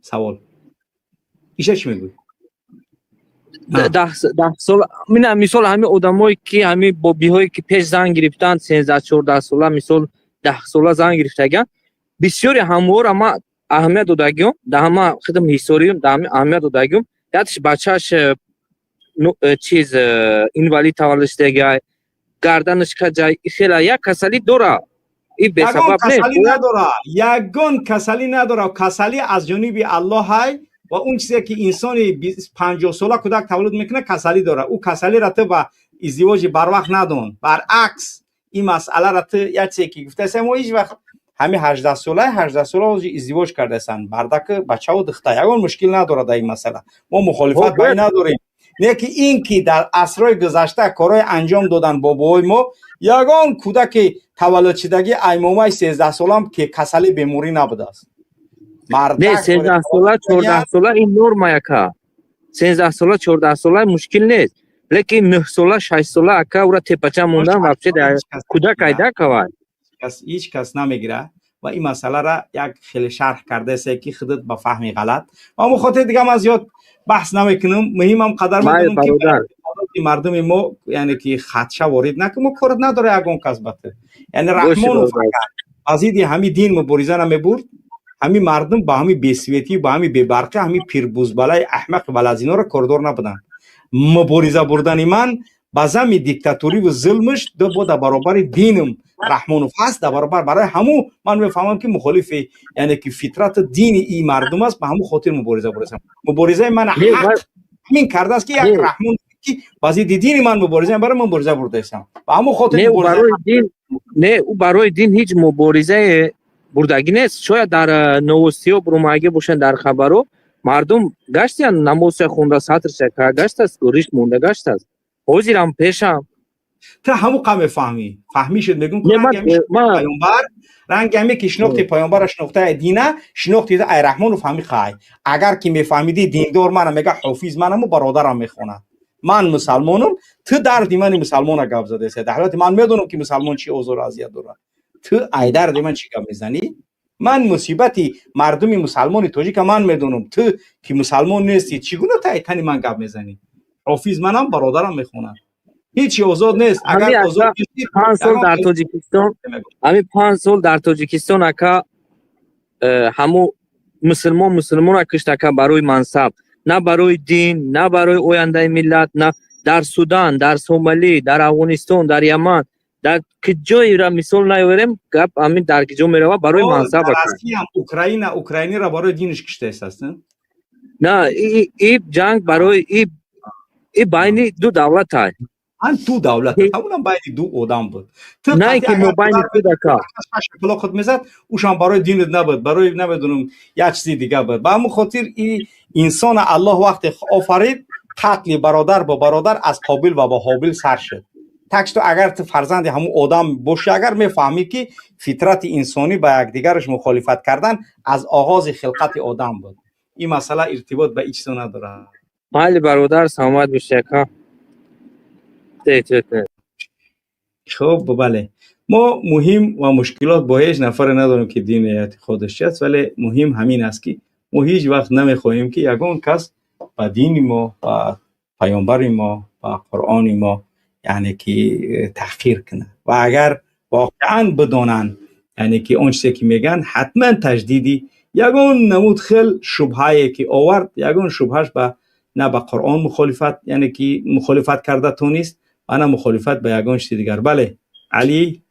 Савол иша чӣ мегӯӣ? 10 сола, мина, мисол, ҳамин одамое ки ҳамин бобиҳое ки пеш зан гирифтанд, 13-14 сола, мисол, 10 сола зан гирифтаган, бисёри ҳамвора ма аҳамият додагиём, дар ҳама хидм ҳисориюм, дар ҳами аҳамият додагиём, якш бачааш чиз инвалид таваллуд шудагай, гарданаш каҷай, хела як касалӣ дора. И бесабаб касалӣ надора, ягон касалӣ надора. Касалӣ аз ҷониби Аллоҳай ва он чизе ки инсони 50 сола кӯдак таваллуд мекунад, касалӣ дорад. Ӯ касалиро ту ба издивоҷи барвақт надон. Баръакс, ин масъаларо ту як чизе ки гуфтаеса, мо ҳеҷ вақт ҳамин 18 сола, 18 сола ҳозир издивоҷ кардаастанд, мардаку бачаву духтар, ягон мушкил надорад. Дар ин масъала мо мухолифат ба ин надорем. Не ки ин ки дар асрҳои гузашта корҳои анҷом додан бобоҳои мо, ягон кӯдаки таваллудшудагӣ аймомаи 13 солам ки касалӣ, беморӣ набудааст. Не, 13 сола, 14 сола ин норма яка. 13 сола, 14 сола мушкил нест, лекин 9 сола, 6 сола ака, ура тепача мондан вообще кӯдак айда кавай. Ҳеҷ кас намегирад ва ин масъалара як хеле шарҳ кардасе ки худат ба фаҳми ғалат ва мо хотир дига ман зиёд баҳс намекунам. Муҳимам қадар медонам ки мардуми мо, яъне ки хадша ворид накун, мо корат надора ягон кас ба ту. Яъне Раҳмонов агар ба зидди ҳамин дин мубориза намебурд, ҳамин мардум ба ҳамин бесветӣ, ба ҳамин бебарқӣ, ҳамин пирбузбалаи аҳмақи балазиноро кордор набуданд. Мубориза бурдани ман ба зами диктатуриву зулмаш бо дар баробари динам Раҳмонов ҳаст дар баробар. Барои ҳамун ман мефаҳмам ки мухолифи, яъне ки фитрату дини ин мардум аст, ба ҳамун хотир мубориза бурдам. Муборизаи ман ҳақ ҳамин кардааст ки як Раҳмон ки ба зидди дини ман мубориза барои мубориза бурдаистам, ба ҳамун хотир. Не, ӯ барои дин ҳеҷ муборизае бурдагӣ нест. Шояд дар новостиҳо бурумагӣ бошанд, дар хабаро мардум гаштиян, намозша хонда, сатрша гаштааст, риш монда гаштааст, ҳозирам пешам. Ту ҳамун қа мефаҳмӣ, фаҳмӣ шуд, мегӯм паёмбар ранги ҳаме ки шинохти паёмбара шинохтаи дина шинохти ай Раҳмонов ҳами қай. Агар ки мефаҳмидӣ, диндор мана мега, ҳофиз манаму бародарам мехонад, ман мусалмонам, ту дарди мани мусалмона гап задаеса. Дар ҳолати ман медонам ки мусалмон чӣ озору азият дорад, ту ай дарди ман чӣ гап мезанӣ? Ман мусибати мардуми мусалмони тоҷика ман медонам, ту ки мусалмон нестӣ, чӣ гуна ту ай тани ман гап мезанӣ? Ҳофиз манам, бародарам мехонад, ҳеҷ озод нест. Агар озод 5 сол дар Тоҷикистон, ҳамин 5 сол дар Тоҷикистон ака, ҳаму мусулмон мусулмона кишт ака, барои мансаб, на барои дин, на барои ояндаи миллат. На дар Судан, дар Сомалӣ, дар Афғонистон, дар Яман, дар киҷоира мисол наёрем, гап ҳамин дар киҷо меравад, барои мансаб. Россиям Украина украинира барои диниш киштаест. На, и ҷанг барои и байни ду давлатай. Ан ду давлат, ҳамунам байни ду одам буд. На ки мобайни кӯдака. Худ мезад, ушам барои динат набуд, барои намедонам як чизи дига буд. Ба ҳамун хотир и инсона Аллоҳ вақте офарид, қатли бародар бо бародар аз Қобил ва бо Ҳобил сар шуд. Так что агар ту фарзанди ҳамун одам бошӣ, агар мефаҳмӣ ки фитрати инсонӣ ба якдигараш мухолифат кардан аз оғози хилқати одам буд. Ин масъала иртибот ба ин чизо надорад. Майли, бародар, саломат бошӣ, ака. Хуб, бале, мо муҳим ва мушкилот бо ҳеҷ нафаре надорем ки дини эътиқодаш чи аст, вале муҳим ҳамин аст ки мо ҳеҷ вақт намехоҳем ки ягон кас ба дини мо, ба паёмбари мо, ба Қуръони мо, яъне ки таҳқир кунад. Ва агар воқеан бидонанд, яъне ки он чизе ки мегӯянд, ҳатман таҷдиди ягон намуд хел шубҳае ки овард, ягон шубҳаш ба на ба Қуръон мухолифат, яъне ки мухолифат карда тонист ва на мухолифат ба ягон чизи дигар. Бале, Алӣ.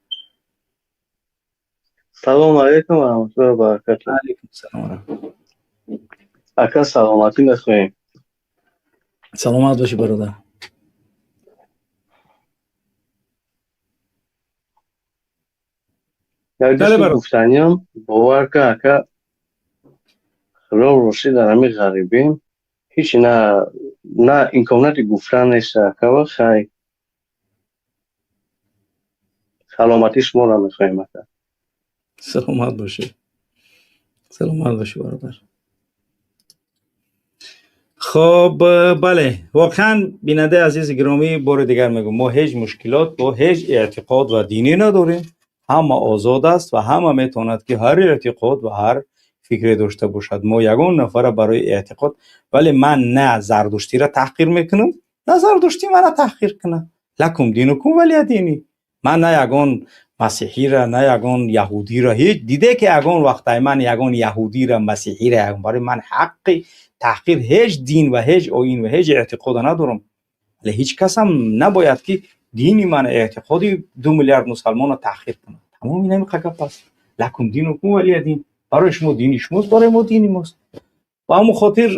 Салому алейкум ва раҳматуллоҳи ва баракатуҳ. Алейкум салом. Ака, саломатӣ мехоҳем. Саломат бошӣ, бародар. Як Бале, гуфтаниям, бовар ка, ака, хилол рости дар ҳамин ғарибем ҳеч на имконияти гуфтан нест, ака. Ва хай, саломатии шуморо мехоҳем, ака. Саломат бошӣ, саломат бошӣ, бародар. Хоб, бале, воқеан, бинандаи азизи гиромӣ, бори дигар мегӯм, мо ҳеҷ мушкилот бо ҳеҷ эътиқод ва динӣ надорем. Ҳама озод аст ва ҳама метавонад, ки ҳар эътиқод ва ҳар фикре дошта бошад. Мо ягон нафара барои эътиқод, вале ман на зардуштиро таҳқир мекунам, на зардуштӣ мана таҳқир кунад. Лакум динукум валия дини. Ман на ягон масеҳира, на ягон яҳудиро ҳеҷ диде, ки ягон вақтай ман ягон яҳудира, масеҳира, барои ман ҳаққи таҳқир ҳеҷ дин ва ҳеҷ оин ва ҳеҷ эътиқода надорам. Вале ҳеҷ касам набояд, ки дини ман, эътиқоди 2 миллиард мусалмонро таҳқир кунад. Тамом, ин ҳами гап аст. Лакум динукум валия дин. Барои шумо дини шумост, барои мо дини мост. Ба ҳамон хотир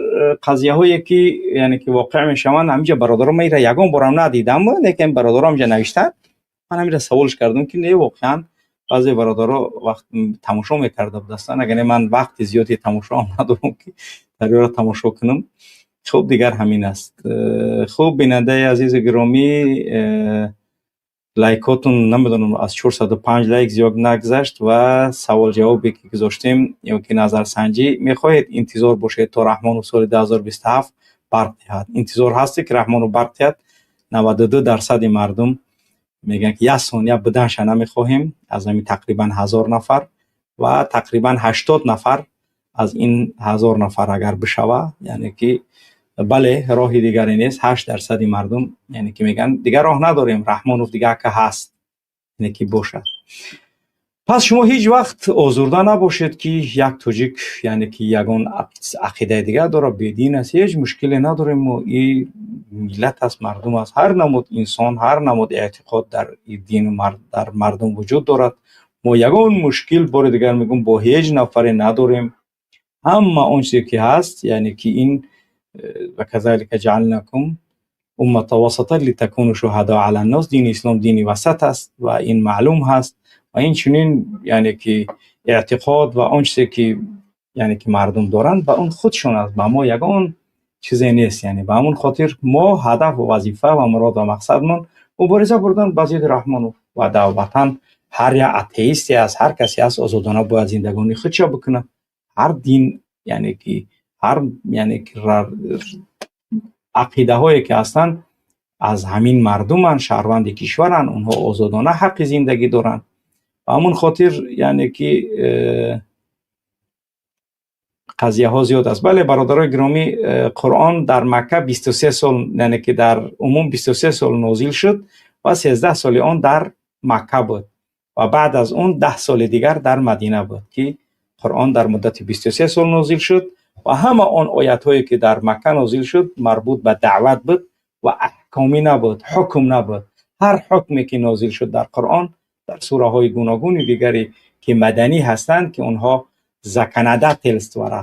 қазияҳое, ки яъне ки воқеъ мешаванд ҳаминҷа, бародаро, ман ира ягон борам надидам, лекин бародаро ҳаминҷа навиштанд, ман ҳаминра саволш кардам, ки не, воқеан баъзе бародаро вақт тамошо мекарда будастанд. Агар не, ман вақти зиёди тамошоам надорам, ки дарёро тамошо кунам. Хуб, дигар ҳамин аст. Хуб, бинандаи азизу гиромӣ, лайкотун намедонам, аз 405 лайк зиёд нагузашт. Ва савол ҷавобе, ки гузоштем, ё ки назарсанҷӣ, мехоҳед интизор бошед, то Раҳмонов соли 2027 барқ диҳад? Интизор ҳастед, ки Раҳмонов барқ диҳад? 92 дарсади мардум мегӯянд, ки як сония буданша намехоҳем, аз ҳамин тақрибан 1000 нафар. Ва тақрибан 80 нафар аз ин 1000 нафар агар бишава, яъне ки бале, роҳи дигаре нест. 8 дарсади мардум, яъне ки мегӯянд, дигар роҳ надорем, Раҳмонов дигар ка ҳаст, яъне ки бошад. Пас шумо ҳеҷ вақт озурда набошед, ки як тоҷик, яъне ки ягон ақидаи дигар дорад, бедин аст. Ҳеҷ мушкиле надорем мо. И миллат аст, мардум аст. Ҳар намуд инсон, ҳар намуд эътиқод дар дину дар мардум вуҷуд дорад. Мо ягон мушкил, бори дигар мегӯм, бо ҳеҷ нафаре надорем. Ҳама он чизе, ки ҳаст, яъне ки ин ва казалика ҷаалнакум уммата васата литакуну шуҳадо ала ннос. Дини ислом дини васат аст ва ин маълум ҳаст. Ва инчунин, яъне ки эътиқод ва он чизе, ки яъне ки мардум доранд, ба он худшон аст, ба мо ягон чизе нест. Яъне ба ҳамон хотир мо ҳадаф ва вазифа ва мурод ва мақсадмон мубориза бурдан ба зидди Раҳмонов. Ва дар ватан ҳар як атеисте аст, ҳар касе аст, озодона бояд зиндагонии худша бикунад. Ҳар дин, яъне ки ҳар, яъне ки ақидаҳое, ки ҳастанд, аз ҳамин мардуманд, шаҳрванди кишваранд, онҳо озодона ҳаққи зиндагӣ доранд. Ба ҳамон хотир, яъне ки қазияҳо зиёд аст. Бале, бародарои гиромӣ, Қуръон дар Макка 23 сол, яъне ки дар умум 23 сол нозил шуд ва 13 соли он дар Макка буд ва баъд аз он 10 соли дигар дар Мадина буд, ки Қуръон дар муддати 23 сол нозил шуд. Ва ҳама он оятҳое, ки дар Макка нозил шуд, марбут ба даъват буд ва аҳкомӣ набуд, ҳукм набуд. Ҳар ҳукме, ки нозил шуд дар Қуръон, дар сураҳои гуногуни дигаре, ки маданӣ ҳастанд, ки онҳо законодательство ра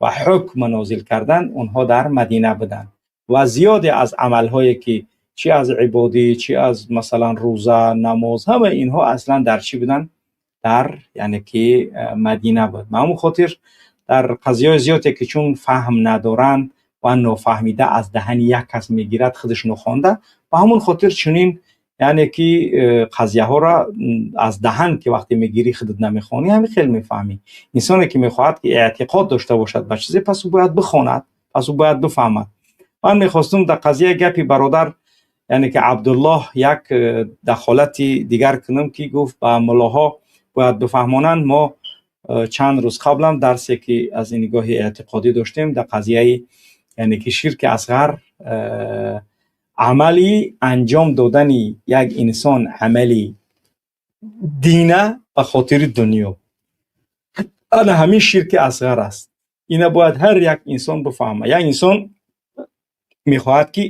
ва ҳукм нозил карданд, онҳо дар Мадина буданд. Ва зиёде аз амалҳое, ки чӣ аз ибодӣ, чӣ аз масалан рӯза, намоз, ҳама инҳо аслан дар чӣ буданд? Дар, яъне ки Мадина буд. Ба ҳамон хотир дар қазияҳои зиёде, ки чун фаҳм надоранд ва нофаҳмида аз даҳани як кас мегирад, худаш нохонда, ба ҳамон хотир чунин, яъне ки қазияҳоро аз даҳан, ки вақте мегирӣ, худат намехонӣ, ҳамин хел мефаҳмӣ. Инсоне, ки мехоҳад, ки эътиқод дошта бошад ба чизе, пас ӯ бояд бихонад, пас ӯ бояд бифаҳмад. Ман мехостум дар қазияи гапи бародар, яъне ки Абдуллоҳ, як дахолати дигар кунам, ки гуфт, ба муллоҳо бояд бифаҳмонанд. Мо чанд рӯз қаблам дарсе, ки аз ин нигоҳи эътиқодӣ доштем дар қазияи, яъне ки ширки асғар, амали анҷом додани як инсон амали дина ба хотири дунё, ана ҳамин ширки асғар аст. Ина бояд ҳар як инсон бифаҳмад. Як инсон мехоҳад, ки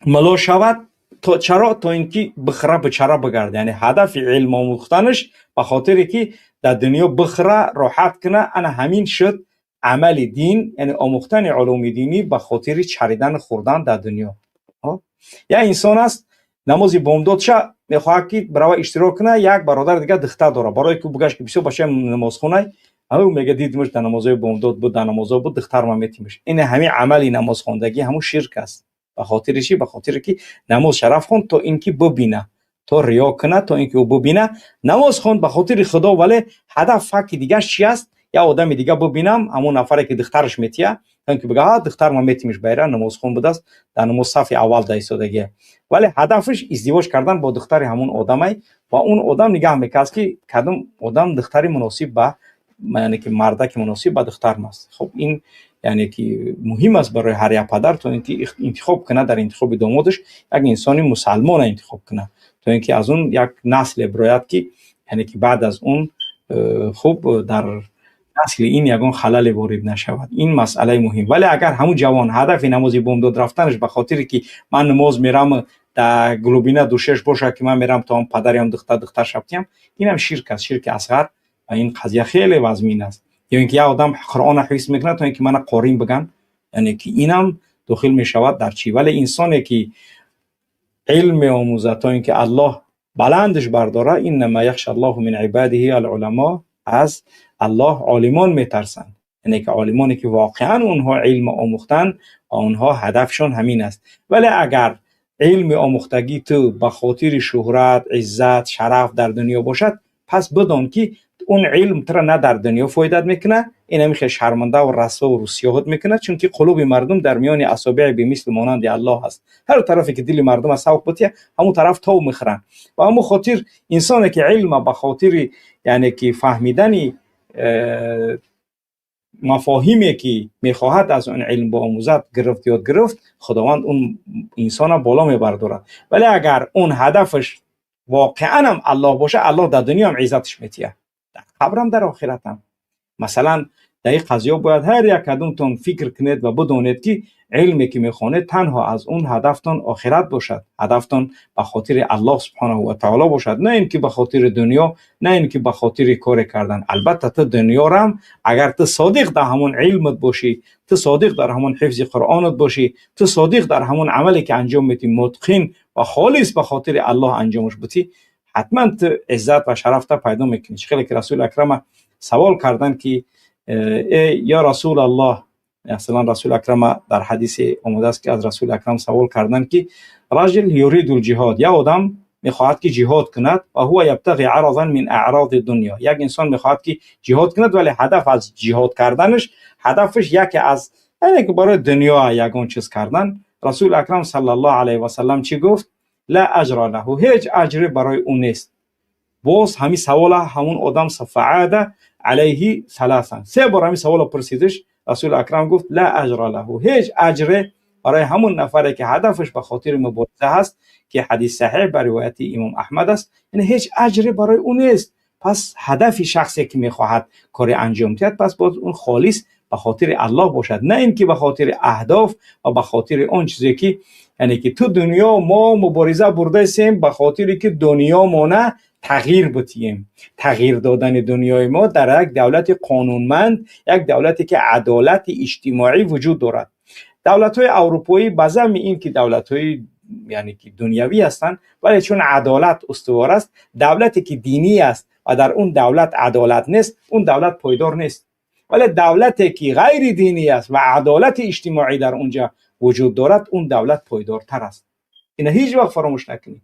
мулло шавад. То чаро? То ин ки бихӯра, бичара, бигарда. Яъне ҳадафи илм омӯхтанаш ба хотире ки дар дунё бихӯра, роҳат куна. Ана ҳамин шуд амали дин, яъне омӯхтани улуми динӣ ба хотири чаридану хӯрдан дар дунё. Як инсон аст, намози бомдодша мехоҳад ки бирава иштирок куна. Як бародари дигар духтар дорад, барое ки бугашт ки бисёр бачаи намозхонай, ӯ мега: «Дидимаш, дар намозҳои бомдод буд, дар намозҳо буд, духтарма метимаш». Ин ҳамин амали намозхондагӣ ҳамун ширк аст. Ба хотири чӣ? Ба хотире ки намоз шараф хонд, то ин ки бубина, то риё куна, то ин ки ӯ бубина. Намоз хонд ба хотири Худо, вале ҳадаф, факти дигар чи аст? Як одами дига бубинам, ҳамон нафаре ки духтараш метия, то ин ки бига: «А, духтарма метимиш, байра намозхон будааст, дар намоз сафи аввал да истодагия». Вале ҳадафаш издивоҷ кардан бо духтари ҳамон одамай, ва он одам нигаҳ мекард, ки кадом одам духтари муносиб ба, яъне ки мардаки муносиб ба духтарм аст. Хуб, ин яъне ки муҳим аст барои ҳар як падар, то ин ки интихоб кунад, дар интихоби домодаш як инсони мусалмона интихоб кунад, то ин ки аз он як насле бирояд, ки яъне ки баъд аз он хуб дар насли ин ягон халале ворид нашавад. Ин масъалаи муҳим. Вале агар ҳамун ҷавон ҳадафи намози бомдод рафтанаш ба хотире ки ман намоз мерам, дар глубина душаш бошад, ки ман мерам то он падариам духтар шабтиям, инам ширк аст, ширки асғар, ва ин қазия хеле вазмин аст. Ё ин ки як одам Қуръонро ҳифз мекунад, то ин ки мана қорин биган, яъне ки инам дохил мешавад дар чӣ. Вале инсоне ки илм меомӯзад, то ин ки Аллоҳ баландаш бардора, إنما يخشى الله من عباده العلماء, аз Аллоҳ олимон метарсанд, яъне ки олимоне ки воқеан онҳо илм омӯхтанд ва онҳо ҳадафшон ҳамин аст. Вале агар илми омӯхтагӣ ту ба хотири шӯҳрат, иззат, шараф дар дунё бошад, пас бидон, ки он илм тура на дар дунё фоидат мекунад, ин ҳамин хел шармандаву расвову рӯсиёҳот мекунад, чунки қулуби мардум дар миёни асобеи бемисли монанди Аллоҳ аст. Ҳар тарафе ки дили мардум аз савқ бутия, ҳамун тараф тов мехӯранд. Ба ҳамун хотир инсоне ки илма ба хотири, яъне ки фаҳмидани мафоҳиме ки мехоҳад аз он илм биомӯзад гирифт, ёд гирифт, Худованд он инсона боло мебардорад. Вале агар он ҳадафаш воқеанам Аллоҳ бошад, Аллоҳ дар дунёам иззаташ метиҳад, дар қабрам, дар охиратам. Масалан, дар ин қазиё бояд ҳар як кадомтон фикр кунед ва бидонед, ки илме ки мехонед, танҳо аз он ҳадафтон охират бошад, ҳадафтон ба хотири Аллоҳ субҳонаҳу ва таоло бошад, на ин ки ба хотири дунё, на ин ки ба хотири коре кардан. Албатта, ту дунёрам агар ту содиқ дар ҳамон илмат бошӣ, ту содиқ дар ҳамон ҳифзи Қуръонат бошӣ, ту содиқ дар ҳамон амале ки анҷом медиҳӣ, мутқин ва холис ба хотири Аллоҳ анҷомаш бутӣ, ҳатман ту иззат ва шарафта пайдо мекунӣ. Чӣ хеле ки Расули Акрама савол карданд, ки э ё Расул Аллоҳ, масалан, Расули Акрама дар ҳадисе омадааст, ки аз Расули Акрам савол карданд, ки رجل يريد الجهاد, як одам мехоҳад ки ҷиҳод кунад, وهو يبتغي عرضا من أعراض الدنيا, як инсон мехоҳад ки ҷиҳод кунад, вале ҳадаф аз ҷиҳод карданаш, ҳадафаш яке аз, яъне ки барои дунё ягон чиз кардан. Расули Акрам صلى الله عليه وسلم чӣ гуфт? لا أجر له, ҳеҷ аҷре барои ӯ нест. Боз ҳамин савола ҳамун одам فأعاد عليه ثلاثا, се бор ҳамин савола пурсидиш. Расули Акрам гуфт: لا أجر له, ҳеҷ аҷре барои ҳамун нафаре ки ҳадафаш ба хотири мубориза ҳаст, ки ҳадис саҳеҳ ба ривояти имом Аҳмад аст, яъне ҳеҷ аҷре барои ӯ нест. Пас ҳадафи шахсе ки мехоҳад коре анҷом диҳад, пас бояд он холис ба хотири Аллоҳ бошад, на ин ки ба хотири аҳдоф ва ба хотири он чизе ки, яъне ки ту дунё. Мо мубориза бурдаистем ба хотире ки дунёмона тағйир бутием. Тағйир додани дунёи мо дар як давлати қонунманд, як давлате ки адолати иҷтимоӣ вуҷуд дорад. Давлатҳои аврупоӣ ба замми ин ки давлатҳои, яъне ки дунявӣ ҳастанд, вале чун адолат устувор аст. Давлате ки динӣ аст ва дар он давлат адолат нест, он давлат пойдор нест. Вале давлате ки ғайри динӣ аст ва адолати иҷтимоӣ дар онҷа вуҷуд дорад, он давлат пойдортар аст. Ина ҳеҷ вақт фаромӯш накунед.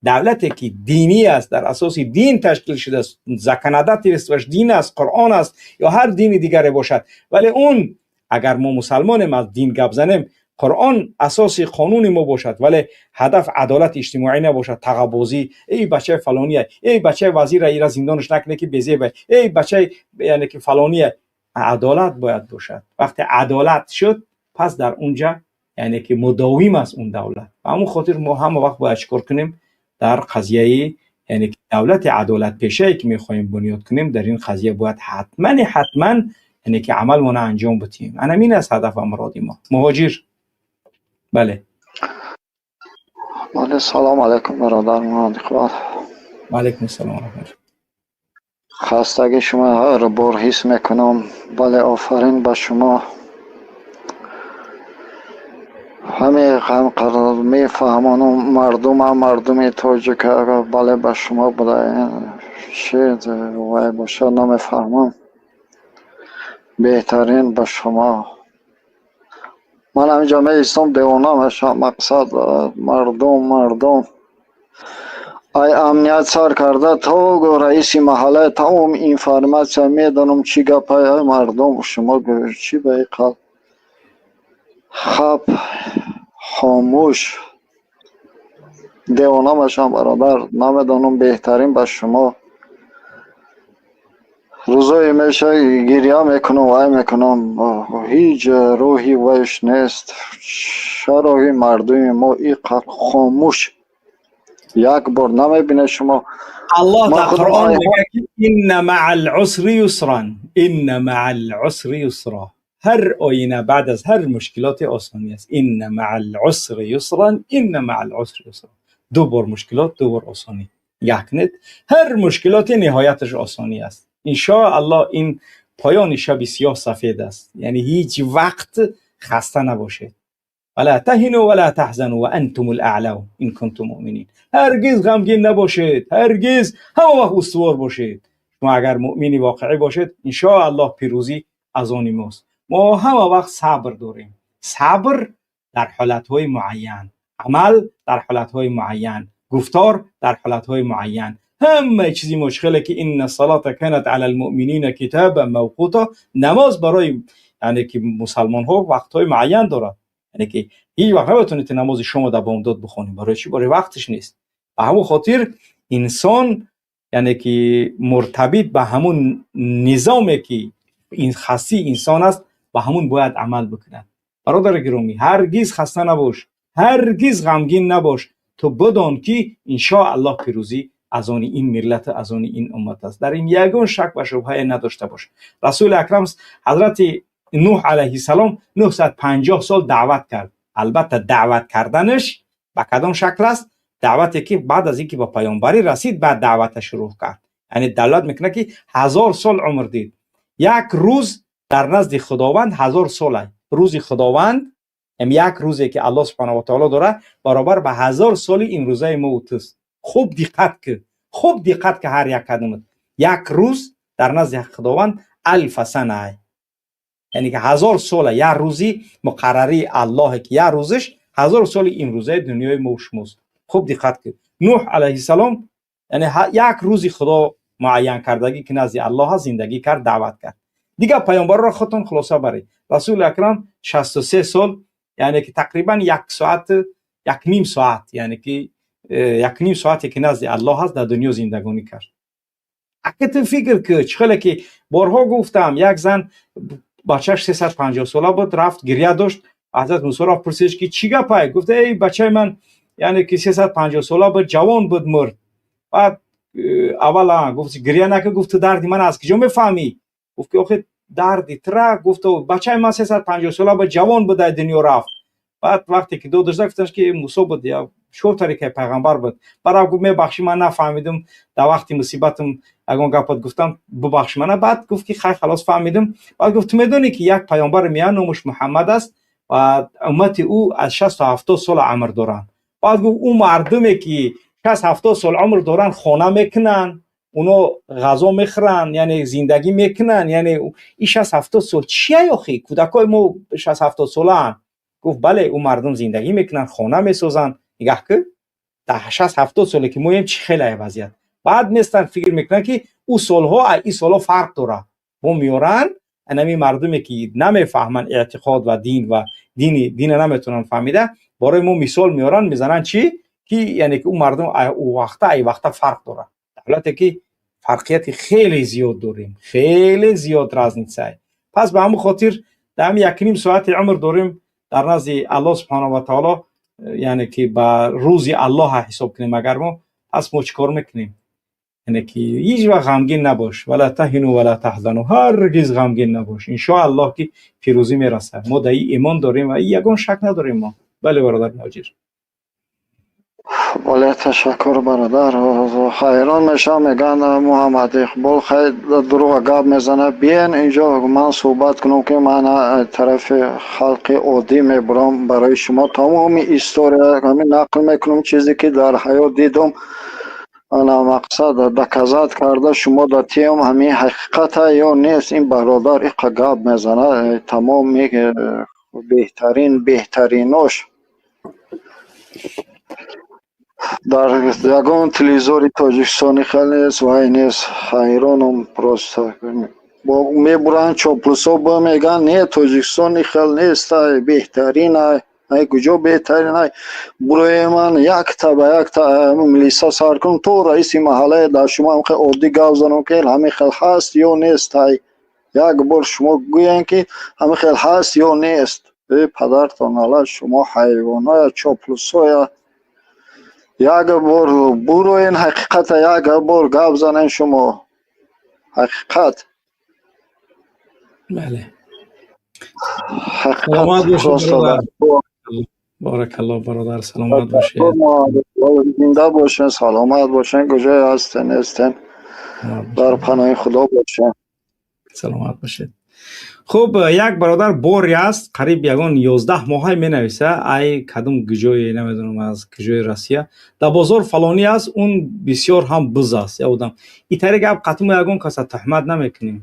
Давлате ки динӣ аст, дар асоси дин ташкил шудааст, законодательство ш дин аст, Қуръон аст ё ҳар дини дигаре бошад, вале он агар мо мусалмонем, аз дин гап занем, Қуръон асоси қонуни мо бошад, вале ҳадаф адолати иҷтимоӣ набошад, тағабозӣ, эй бачаи фалония, эй бачаи вазира, ира зиндонаш накуне ки безеба, эй бачаи, яъне ки фалония, адолат бояд бошад. Вақте адолат шуд, пас дар унҷа, яъне ки мудовим аст он давлат. Ба ҳамон хотир мо ҳама вақт бояд чӣ кор кунем дар қазияи, яъне ки давлати адолатпешае ки мехоҳем бунёд кунем? Дар ин қазия бояд ҳатмани ҳатман, яъне ки амалмона анҷом бутиҳем. Анамин аст ҳадаф ва муроди мо. Муҳоҷир, бале. Бале, салом алайкум, бародар Муҳаммад Иқбол. Ва алайкум ассалом ва раҳматуллоҳ. Хастагии шумо ҳар бор ҳис мекунам. Бале, офарин ба шумо. Ҳамин қадар мефаҳмонам мардума, мардуми тоҷик, бале, ба шумо буда чӣ вай бошад, намефаҳмам. Беҳтарин ба шумо. Ман ҳаминҷо меистам, девона мешавам. Мақсад мардум ай амният сар карда то раиси маҳалла, тамом информатсия медонам, чӣ гапай. Ай мардум, шумо чӣ ба ин қал хап хомӯш? Девона мешавам, бародар, намедонам. Беҳтарин ба шумо. Рӯзое меша, гиря мекунам, вай мекунам, ҳеҷ роҳи вайш нест. Чаро мардуми мо иқадр хомӯш? Як бор намебинед шумо. Аллоҳ дар Қуръон мегӯяд ки инна маъал усри юсран, инна маъал усри юсра. Ҳар оина баъд аз ҳар мушкилоте осонӣ аст. Инна маъал усри юсран, инна маъал усри юсра. Ду бор мушкилот, ду бор осонӣ. Нигоҳ кунед, ҳар мушкилоте ниҳояташ осонӣ аст. Иншоаллоҳ, ин поёни шаби сиёҳ сафед аст. Яъне ҳеҷ вақт хаста набошед. Вала таҳину вала таҳзану ва антумул аълавн ин кунтум муъминин. Ҳаргиз ғамгин набошед, ҳаргиз, ҳама вақт устувор бошед. Шумо агар муъмини воқеӣ бошед, иншоаллоҳ пирӯзӣ аз они мост. Мо ҳама вақт сабр дорем. Сабр дар ҳолатҳои муайян, амал дар ҳолатҳои муайян, гуфтор дар ҳолатҳои муайян. Ҳамаи чизи мо хеле ки инна салата канат ала алмуъминина китабан мавқута. Намоз барои, яъне ки мусалмонҳо вақтҳои муайян дорад. Яъне ки ҳеҷ вақт наметавонед намози шумо дар бомдод бихонед. Барои чӣ? Барои вақташ нест. Ба ҳамон хотир инсон, яъне ки муртабит ба ҳамун низоме ки ин хастии инсон аст, ба ҳамун бояд амал бикунад. Бародари гиромӣ, ҳаргиз хаста набош, ҳаргиз ғамгин набош. Ту бидон ки иншоаллоҳ пирӯзӣ аз они ин миллат, аз они ин уммат аст. Дар ин ягон шак ва шубҳае надошта бош. Расули акрам, ҳазрати Нуҳ алайҳиссалом, 950 сол даъват кард. Албатта, даъват карданаш ба кадом шакл аст? Даъвате ки баъд аз инки ба паёмбарӣ расид, баъд даъвата шурӯъ кард. Яъне далолат мекунад ки 1000 сол умр дид. Як рӯз дар назди Худованд 1000 сол. Рӯзи Худованд, як рӯзе ки Аллоҳ субҳанаҳу ва таоло дорад, баробар ба 1000 соли имрӯзаи мо туст. Хуб диққат ки, хуб диққат ки, ҳар як кадомат, як рӯз дар назди Худованд алфа сана, яъне ки 1000 сола. Як рӯзи муқаррарии Аллоҳе ки як рӯзиш 1000 соли имрӯзаи дунёи мо шумост. Хуб диққат кун, Нуҳ алайҳиссалом, яъне як рӯзи Худо муайян кардагӣ ки назди Аллоҳ аст, зиндагӣ кард, даъват кард. Дигар паёмбарро худтон хулоса баред. Расули акрам 63 сол, яъне ки тақрибан як соат, як ним соат, яъне ки як ним соате ки назди Аллоҳ аст, дар дунё зиндагонӣ кард. Ака, ту фикр ки, чӣ хеле ки борҳо гуфтам, як зан бачааш 350 сола буд, рафт, гиря дошт. Ҳазрат Мусоро пурсид ки чӣ гапай? Гуфт: эй, бачаи ман, яъне ки 350 сола буд, ҷавон буд, мурд. Баъд аввала гуфт: гиря накун. Гуфт: ту дарди ман аз куҷо мефаҳмӣ? Гуфт ки охи, дарди тра. Гуфт: бачаи ман 350 сола буд, ҷавон буд, ай дунё рафт. Баъд вақте ки додаш, гуфташ ки Мусо буд, я чор тариқаи пайғамбар буд. Баъд гуфт: мебахшӣ, ман нафаҳмидум, дар вақти мусибатам ягон гапат гуфтам, бубахш мана. Баъд гуфт ки хай, халос, фаҳмидум. Баъд гуфт: ту медонӣ ки як пайғамбар меяд, номаш Муҳаммад аст ва уммати ӯ аз 60-70 сола умр доранд. Баъд гуфт: ӯ мардуме ки 60-70 сол умр доранд, хона мекунанд, оно ғазо мехӯранд, яъне зиндагӣ мекунанд. Яъне ин 60-70 сол чия? Охи, кӯдакҳои мо 60-70 солаанд. Гуфт: бале, ӯ мардум зиндагӣ мекунанд, хона месозанд. Нигаҳ ки, дар 60-70 соле ки моем, чӣ хеле вазъият. Баъд местанд, фикр мекунанд ки ӯ солҳо ин солҳо фарқ дорад. Бо меоранд анами мардуме ки намефаҳманд эътиқод ва дин ва дини дина наметавонанд фаҳмида, барои мо мисол меоранд, мезананд чӣ ки, яъне ки ӯ мардум ӯ вақта ай вақта фарқ дорад. Давлате ки фарқияти хеле зиёд дорем, хеле зиёд разница. Пас ба ҳамин хотир дар ҳамин якним соати умр дорем дар назди Аллоҳ субҳанаҳу ва таоло, яъне ки ба рӯзи Аллоҳ ҳисоб кунем агар мо, пас мо чӣ кор мекунем? Яъне ки ҳеҷ вақт ғамгин набош. Вала таҳину вала таҳзану, ҳаргиз ғамгин набош. Иншоаллоҳ ки пирӯзӣ мерасад. Мо дар ин имон дорем ва ягон шак надорем мо. Бале, бародар Муҳоҷир. Бале, ташаккур, бародар. Ҳайрон мешавам, мегӯянд Муҳаммад Иқбол хай дурӯға гап мезанад. Биен инҷо ман суҳбат кунам, ки ман тарафи халқи оддӣ мебурам, барои шумо тамоми история ҳамин нақл мекунам, чизе ки дар ҳаёт дидам, ана мақсад доказать карда шумо датиям, ҳамин ҳақиқата ё нест. Ин бародар иқа гап мезанад, тамоми беҳтарин беҳтаринош дар ягон телевизори тоҷикистони хеле нест, вай нест. Ҳайронам просто, мебуранд чоплусо, бо мегӯянд не, Тоҷикистони хел нест, беҳтарин ай. Куҷо беҳтарин ай? Бурои ман якта ба якта милиса сар кунам то раиси маҳаллае, дар шумо ҳам хел оддӣ гап занам, ки ҳамин хел ҳаст ё нест ай. Як бор шумо гӯянд, ки ҳамин хел ҳаст ё нест. Э падартон ала, шумо ҳайвоноя, чоплусоя, як бор буроен ҳақиқата, як бор гап занен шумо ҳақиқат. Бале. Саломат бошед, баракалло, бародар, саломат бошед. Зинда бошен, саломат бошен, куҷое ҳастен, нестен, дар паноҳи Худо бошен. Саломат бошед. Хуб, як бародар бори аст, қариб ягон 11 моҳай менависа, ай кадом гиҷое намедонам, аз киҷои Россия, дар бозор фалонӣ аст, он бисёр ҳам буз аст, я одам. Итари гап қатъи мо ягон каса туҳмат намекунем.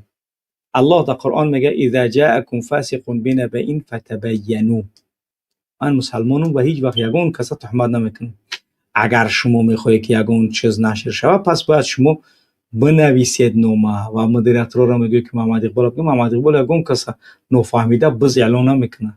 Аллоҳ дар Қуръон мега: «Иза ҷаакум фасиқун бинабаин фатабайяну». Ман мусалмонам ва ҳеҷ вақт ягон каса туҳмат намекунам. Агар шумо мехоҳед, ки ягон чиз нашр шавад, пас бояд шумо бинависед нома ва модераторро мегӯед, ки Муҳаммад Иқбол бигӯ. Муҳаммад Иқбол ягон каса нофаҳмида биз эълон намекунад.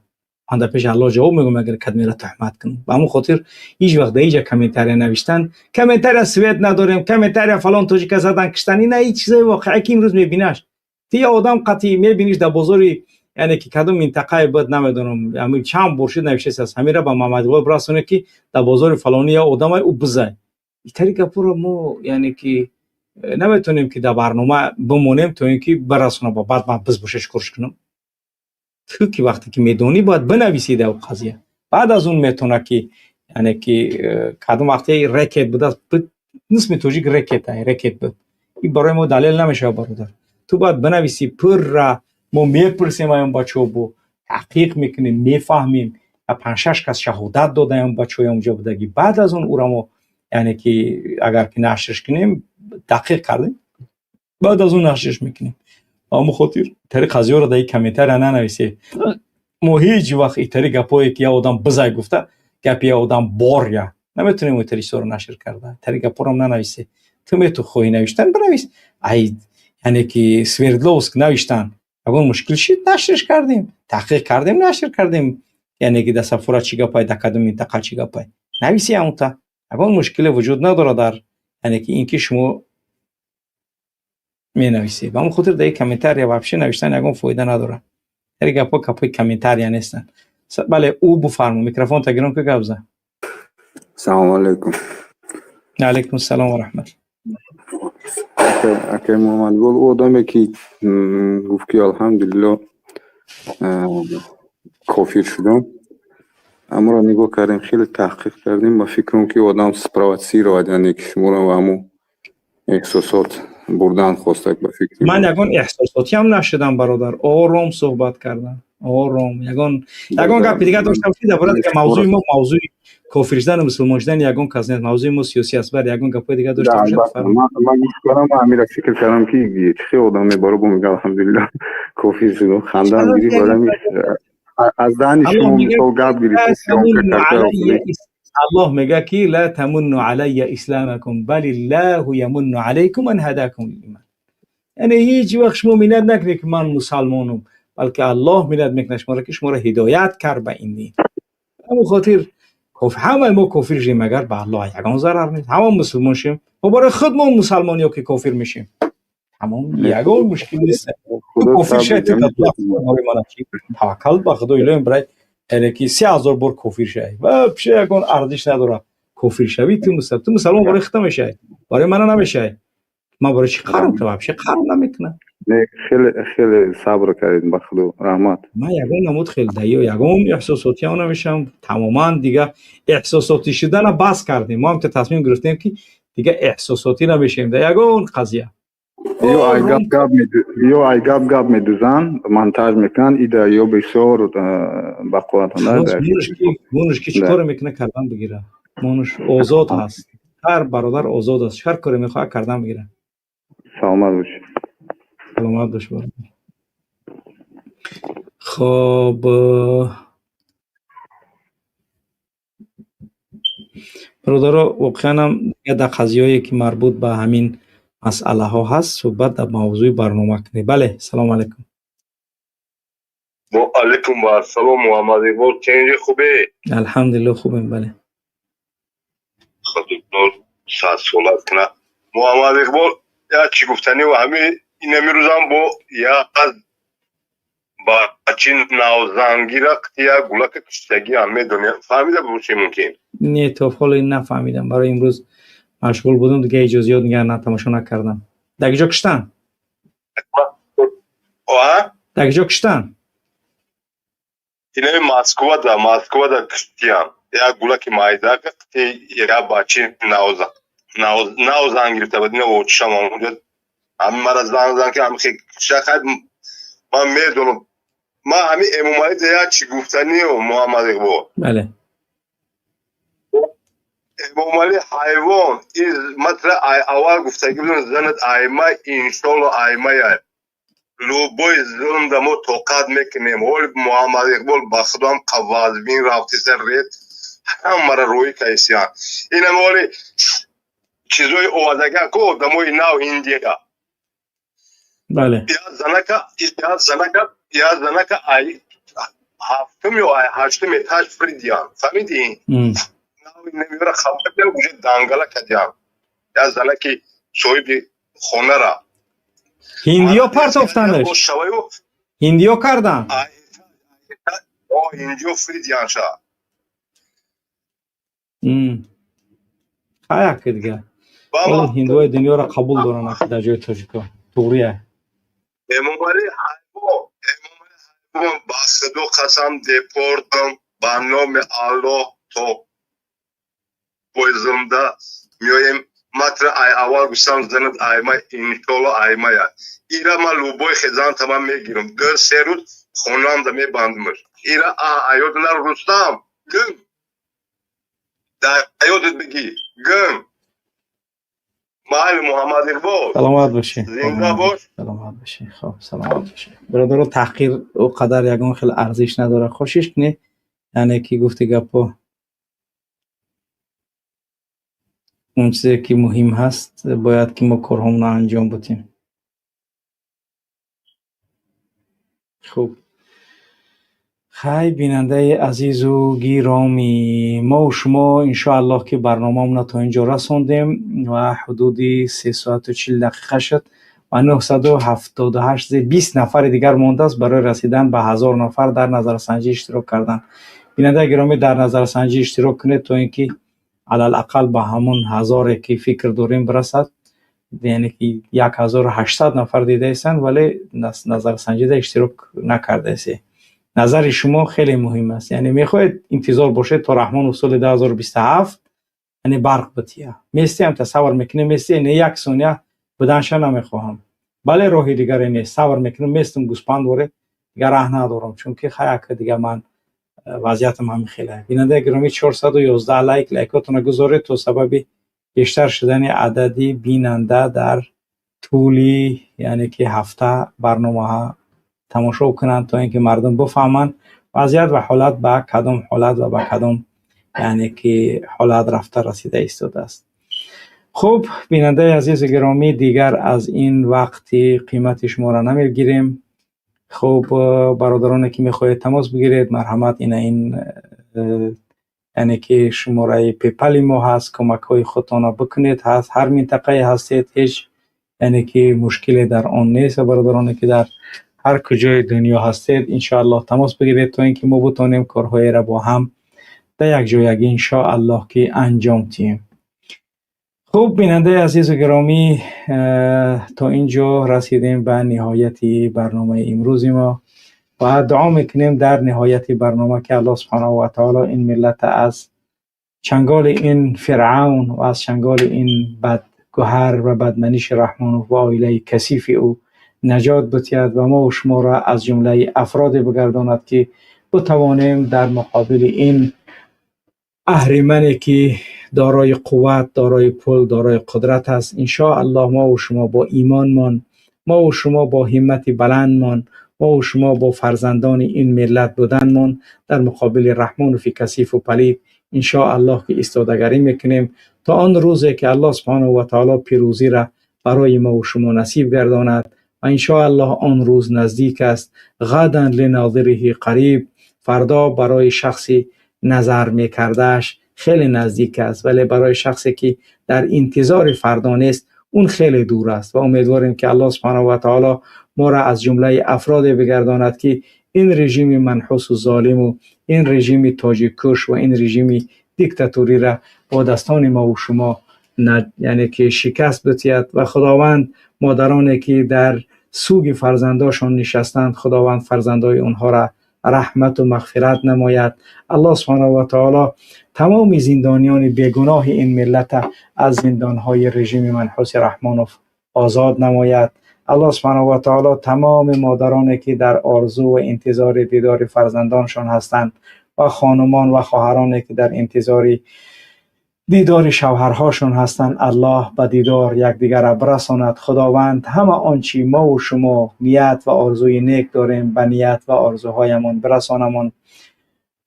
Ман дар пеши Аллоҳ ҷавоб мегӯям, агар кадмера туҳмат кунам. Ба ҳамон хотир ҳеҷ вақт дар ҳеҷ комментария навиштан, комментария свет надорем, комментария фалон тоҷика задан, киштан, ина ҳеҷ чизои воқеа, ки имрӯз мебинаш. Ти я одам қатъи мебиниш дар бозори, яъне ки кадом минтақае буд, намедонам, чанд бор шуд навиштааст, ҳамира ба Муҳаммад Иқбол бирасонед, ки дар бозори фалонӣ я одамай, ӯ бизай. Итари гапҳоро мо, яъне ки, наметавонем, ки дар барнома бимонем, то ин ки бирасонам, ба баъд ман биз боша чикорш кунам. Ту ки вақте ки медонӣ, бояд бинависӣ дар қазия, баъд аз он метавона ки, яъне ки, кадом вақте рекет будааст, нисми тоҷик рекет, рекет буд, ин барои мо далел намешавад, бародар. Ту бояд бинависӣ пурра, мо мепурсем аён бачаҳо, бо таҳқиқ мекунем, мефаҳмем, ва панҷ-шаш кас шаҳодат додаям бачаҳои онҷо будагӣ. Баъд аз он ӯра мо, яъне ки, агар ки нашрш кунем, таҳқиқ кардем, баъд аз он нашрш мекунем. Ба ҳамон хотир тари қазияро дар ин комментария нанависед. Мо ҳеҷ вақт итари гапҳое, ки як одам бизай гуфта, гапи як одам боря, наметавонем итари чизҳоро нашр карда. Тари гапҳоро нанависед. Ту мету хоҳӣ навиштан, бинавис. Ай, яъне ки, Свердловск навиштан, ягон мушкил шид, нашрш кардем, таҳқиқ кардем, нашр кардем, яъне ки дар сафора чӣ гапай, дар кадом минтақа чӣ гапай, нависи ҳамонта, ягон мушкиле вуҷуд надорад дар, яъне ки, ин ки шумо менависед. Ба ҳамон хотир дар ин комментария вообще навиштан ягон фоида надорад. Ҳари гапҳо гапҳои комментария нестанд. Бале, ӯ буфармо, микрофонта гиром, ки гап зан. Салому алайкум. Алайкум салом ва раҳмат. Акай Муҳаммадиқбол, ӯ одаме ки гуфт, ки алҳамдулилло кофир шудам, амро нигоҳ кардем, хеле таҳқиқ кардем, ба фикрам, ки одам спровоцировать, яъне ки шуморо ба ҳамун эҳсосот бурдан хоста, ба фикри ман. Ягон эҳсосотиам нашудам, бародар, ором суҳбат кардам, ором. Ягон гапи дигар доштам, ки дар бораи дигар мавзӯи мо, мавзӯи кофир шудану мусулмон шудани ягон кас нест, мавзӯи мо сиёсӣ аст. Бар ягон гапҳои дигар дошта бошад. Ман гӯш кардам, ман ҳамира фикр кардам, ки чӣ хел одаме баро бо мега алҳамдулилло кофир шудам, хандаам гирифт, барами аз даҳани шумо мисол гап гирифт. Аллоҳ мега, ки ла тамунну алайя исламакум балиллаҳу ямунну алайкум ан ҳадакум лилиман. Яъне ҳеҷ вақт шумо миннат накунед, ки ман мусалмонам, балки Аллоҳ миннат мекунад шуморо, ки шуморо ҳидоят кард ба ин дин. Ҳамон хотир ҳамаи мо кофир шудем, агар ба Аллоҳ ягон зарар нест, ҳама мусулмон шем, мо барои худмон мусалмон ё ки кофир мешем, тамом, ягон мушкил нест. Кофир шавед, таваккал ба Худо, илоҳим, барай, яъне ки, 3000 бор кофир шавӣ, вообще ягон арзиш надорад кофир шавӣ. Ту мусалмон барои худта мешавӣ, барои мана намешавӣ. Ман барои чӣ қарм кунам? Вообще қарм намекунам. Не, хеле хеле сабр кардед, ба худо, раҳмат. Ман ягон намуд хелдаё, ягон эҳсосотиам намешавам. Тамоман дига эҳсосотӣ шудана бас кардем. Мо ҳам тасмим гирифтем, ки дига эҳсосотӣ намешавем дар ягон қазия. Ё ай гап гап, ё ай гап гап медузанд, монтаж мекунанд, ида ё бисёр бақувватанда. Монуш ки чӣ коре мекунад, кардан бигира. Монуш озод ҳаст, ҳар бародар озод аст, ҳар коре мехоҳад, кардан бигира. Саломат бошед. Саломат бош, бародар. Хоб, бародаро, воқеанам дар қазияое ки марбут ба ҳамин масъалаҳо ҳаст, суҳбат дар мавзӯи барнома кунед. Бале, салому алайкум. Ва алайкум вассалом, Муҳаммад Иқбол, ченҷи, хубе? Алҳамдулилло, хубем, бале. Худо садсола кунад. Муҳаммад Иқбол, як чӣ гуфтанӣ, ҳами инами рӯзам бо як бачи навзангира як гулака киштагиам, медонӣ, фаҳмида бошӣ мумкин. Не, то ҳоло нафаҳмидам. Барои имрӯз машғул будам, дига иҷозиёт нигар на тамошо накардам. Дар киҷо киштан? Дар киҷо киштан? Инами Москвада, Москвада киштиям. Як гулаки майдака як бачи навзан гирифта буд. Ина очишам онҷо ҳами мара занг зан, ки ҳами шахад ман медонам. Ман ҳами Эмомалӣ як чӣ гуфтаниё, Муҳаммад Иқбол. Бале. Эмомалӣ ҳайвон, масалан, аввал гуфтагӣ будам, занат айма, иншолло аймая, любой зулмда мо тоқат мекунем. Ҳоли Муҳаммад Иқбол, ба худоам қавазбин рафтиса, ред ҳамара рӯӣ кайсиян. Инам ҳоли чизои овардагиан ку одамои нав Индия. Бале. Я занака, я занака, я занака ай ҳафтум ё ай ҳаштум этаж фридиян, фаҳмидӣ? Намеёра хабар, уже дангала кадиям я занаки соҳиби хонара. Ҳиндиё партофтанаш, ҳиндиё кардан. Ҳиндиё фридиянша. Хаяк дига ҳоло ҳиндуои дунёро қабул доранд дар ҷои тоҷико, туғрия. Эмомалӣ ҳайвон, Эмомалӣ ҳайвон, ба худо қасам, депортам, ба номи Аллоҳ, то боизмда меоем. Матра ай аввал гуфтам, занат айма, иншолло аймая, ира ман любой хезанта ман мегирам, 2-3 рӯз хонаамда мебандамаш. Ира аёд нар, Рустам, гум дар аёдат бигӣ, гум. Майли, Муҳаммад Иқбол. Саломат бошӣ. Зинда бош. Саломат бошӣ. Хоб, саломат бошӣ, бародаро. Таҳқир о қадар ягон хел арзиш надорад. Кӯшиш кунед, яъне ки гуфти гапо, он чизе ки муҳим ҳаст, бояд ки мо корҳомона анҷом будем. Хуб, хай, бинандаи азизу гиромӣ, мо шумо иншоаллоҳ ки барномаамона то ин ҷо расондем ва ҳудуди 3 соату 40 дақиқа шуд ва 978, 20 нафари дигар мондааст барои расидан ба 1000 нафар дар назарсанҷӣ иштирок кардан. Бинандаи гиромӣ, дар назарсанҷӣ иштирок кунед, то ин ки алалақал ба ҳамон ҳазоре ки фикр дорем бирасад. Яъне ки 1800 нафар дидаистанд, вале назарсанҷида иштирок накардаистед. Назари шумо хеле муҳим аст. Яъне мехоҳед интизор бошед то Раҳмонов соли 2027, яъне барқ бития, местиам, тасаввур мекунем, мести, не, як сония буданша намехоҳам. Бале, роҳи дигаре нест, сабр мекунам, местам гӯспанд воре, дигар раҳ надорам, чунки хаяка дига ман вазъиятам ҳамин хеле. Бинандаи гиромӣ, 411 лайк, лайкотонро гузоред, то сабаби бештар шудани адади бинанда дар тӯли, яъне ки ҳафта барномаҳа тамошо кунанд, то ин ки мардум бифаҳманд вазъият ва ҳолат ба кадом ҳолат ва ба кадом, яъне ки ҳолат рафта расида истодааст. Хуб, бинандаи азизу гиромӣ, дигар аз ин вақти қимати шуморо намегирем. Хуб, бародароне ки мехоҳед тамос бигиред, марҳамат, ина ин, яъне ки шумораи PayPal и мо ҳаст, кӯмакҳои худтонро бикунед. Ҳаст, ҳар минтақае ҳастед, ҳеҷ, яъне ки мушкиле дар он нест. Ва бародароне ки дар ҳар куҷои дунё ҳастед, иншоаллоҳ тамос бигиред, то ин ки мо бутонем корҳоеро бо ҳам дар якҷоягӣ, иншоаллоҳ, ки анҷом диҳем. Хуб, бинандаи азизу гиромӣ, то ин ҷо расидем ба ниҳояти барномаи имрӯзи мо ва дуо мекунем дар ниҳояти барнома, ки Аллоҳ субҳонаҳу ва таоло ин миллата аз чанголи ин фиръавн ва аз чанголи ин бадгуҳар ва бадманиши Раҳмонов ва оилаи касифи ӯ наҷот битиҳад ва мо шуморо аз ҷумлаи афроде бигардонад, ки битавонем дар муқобили ин аҳримане, ки дорои қувват, дорои пул, дорои қудрат аст, иншоаллоҳ мо шумо бо имонмон, мо шумо бо ҳиммати баландмон, мо шумо бо фарзандони ин миллат буданмон дар муқобили Раҳмонови касифу палид иншоаллоҳ ки истодагарӣ мекунем то он рӯзе, ки Аллоҳ субҳонаҳу ва таоло пирӯзиро барои мо шумо насиб гардонад. Ва иншоаллоҳ он рӯз наздик аст. غدا لناظره قریب. фардо барои шахси назар мекардааш хеле наздик аст, вале барои шахсе, ки дар интизори фардо нест, он хеле дур аст. Ва умедворем, ки Аллоҳ субҳонаҳу ва таоло моро аз ҷумлаи афроде бигардонад, ки ин режими манҳусу золиму ин режими тоҷиккуш ва ин режими диктатуриро бо дастони мову шумо, яъне ки шикаст битиҳад. Ва Худованд модароне, ки дар суги фарзандошон нишастанд, Худованд фарзандои онҳоро раҳмату мағфират намояд. Аллоҳ субҳонаҳу ва таоло тамоми зиндониёни бегуноҳи ин миллата аз зиндонҳои режими манҳуси Раҳмонов озод намояд. Аллоҳ субҳонаҳу ва таоло тамоми модароне, ки дар орзу ва интизори дидори фарзандоншон ҳастанд, ва хонумон ва хоҳароне, ки дар интизори дидори шавҳарҳошон ҳастанд, Аллоҳ ба дидор якдигарро бирасонад. Худованд ҳама он чи мову шумо ният ва орзуи нек дорем, ба ният ва орзуҳоямон бирасонамон.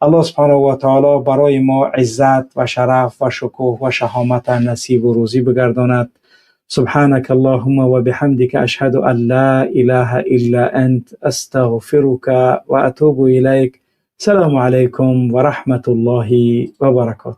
Аллоҳ субҳонаҳу ва таоло барои мо иззат ва шараф ва шукӯҳ ва шаҳомата насибу рӯзӣ бигардонад. سبحانك اللهم وبحمدك، أشهد أن لا إله إلا أنت، أستغفرك وأتوب إليك. السلام عليكم ورحمة الله وبركاته.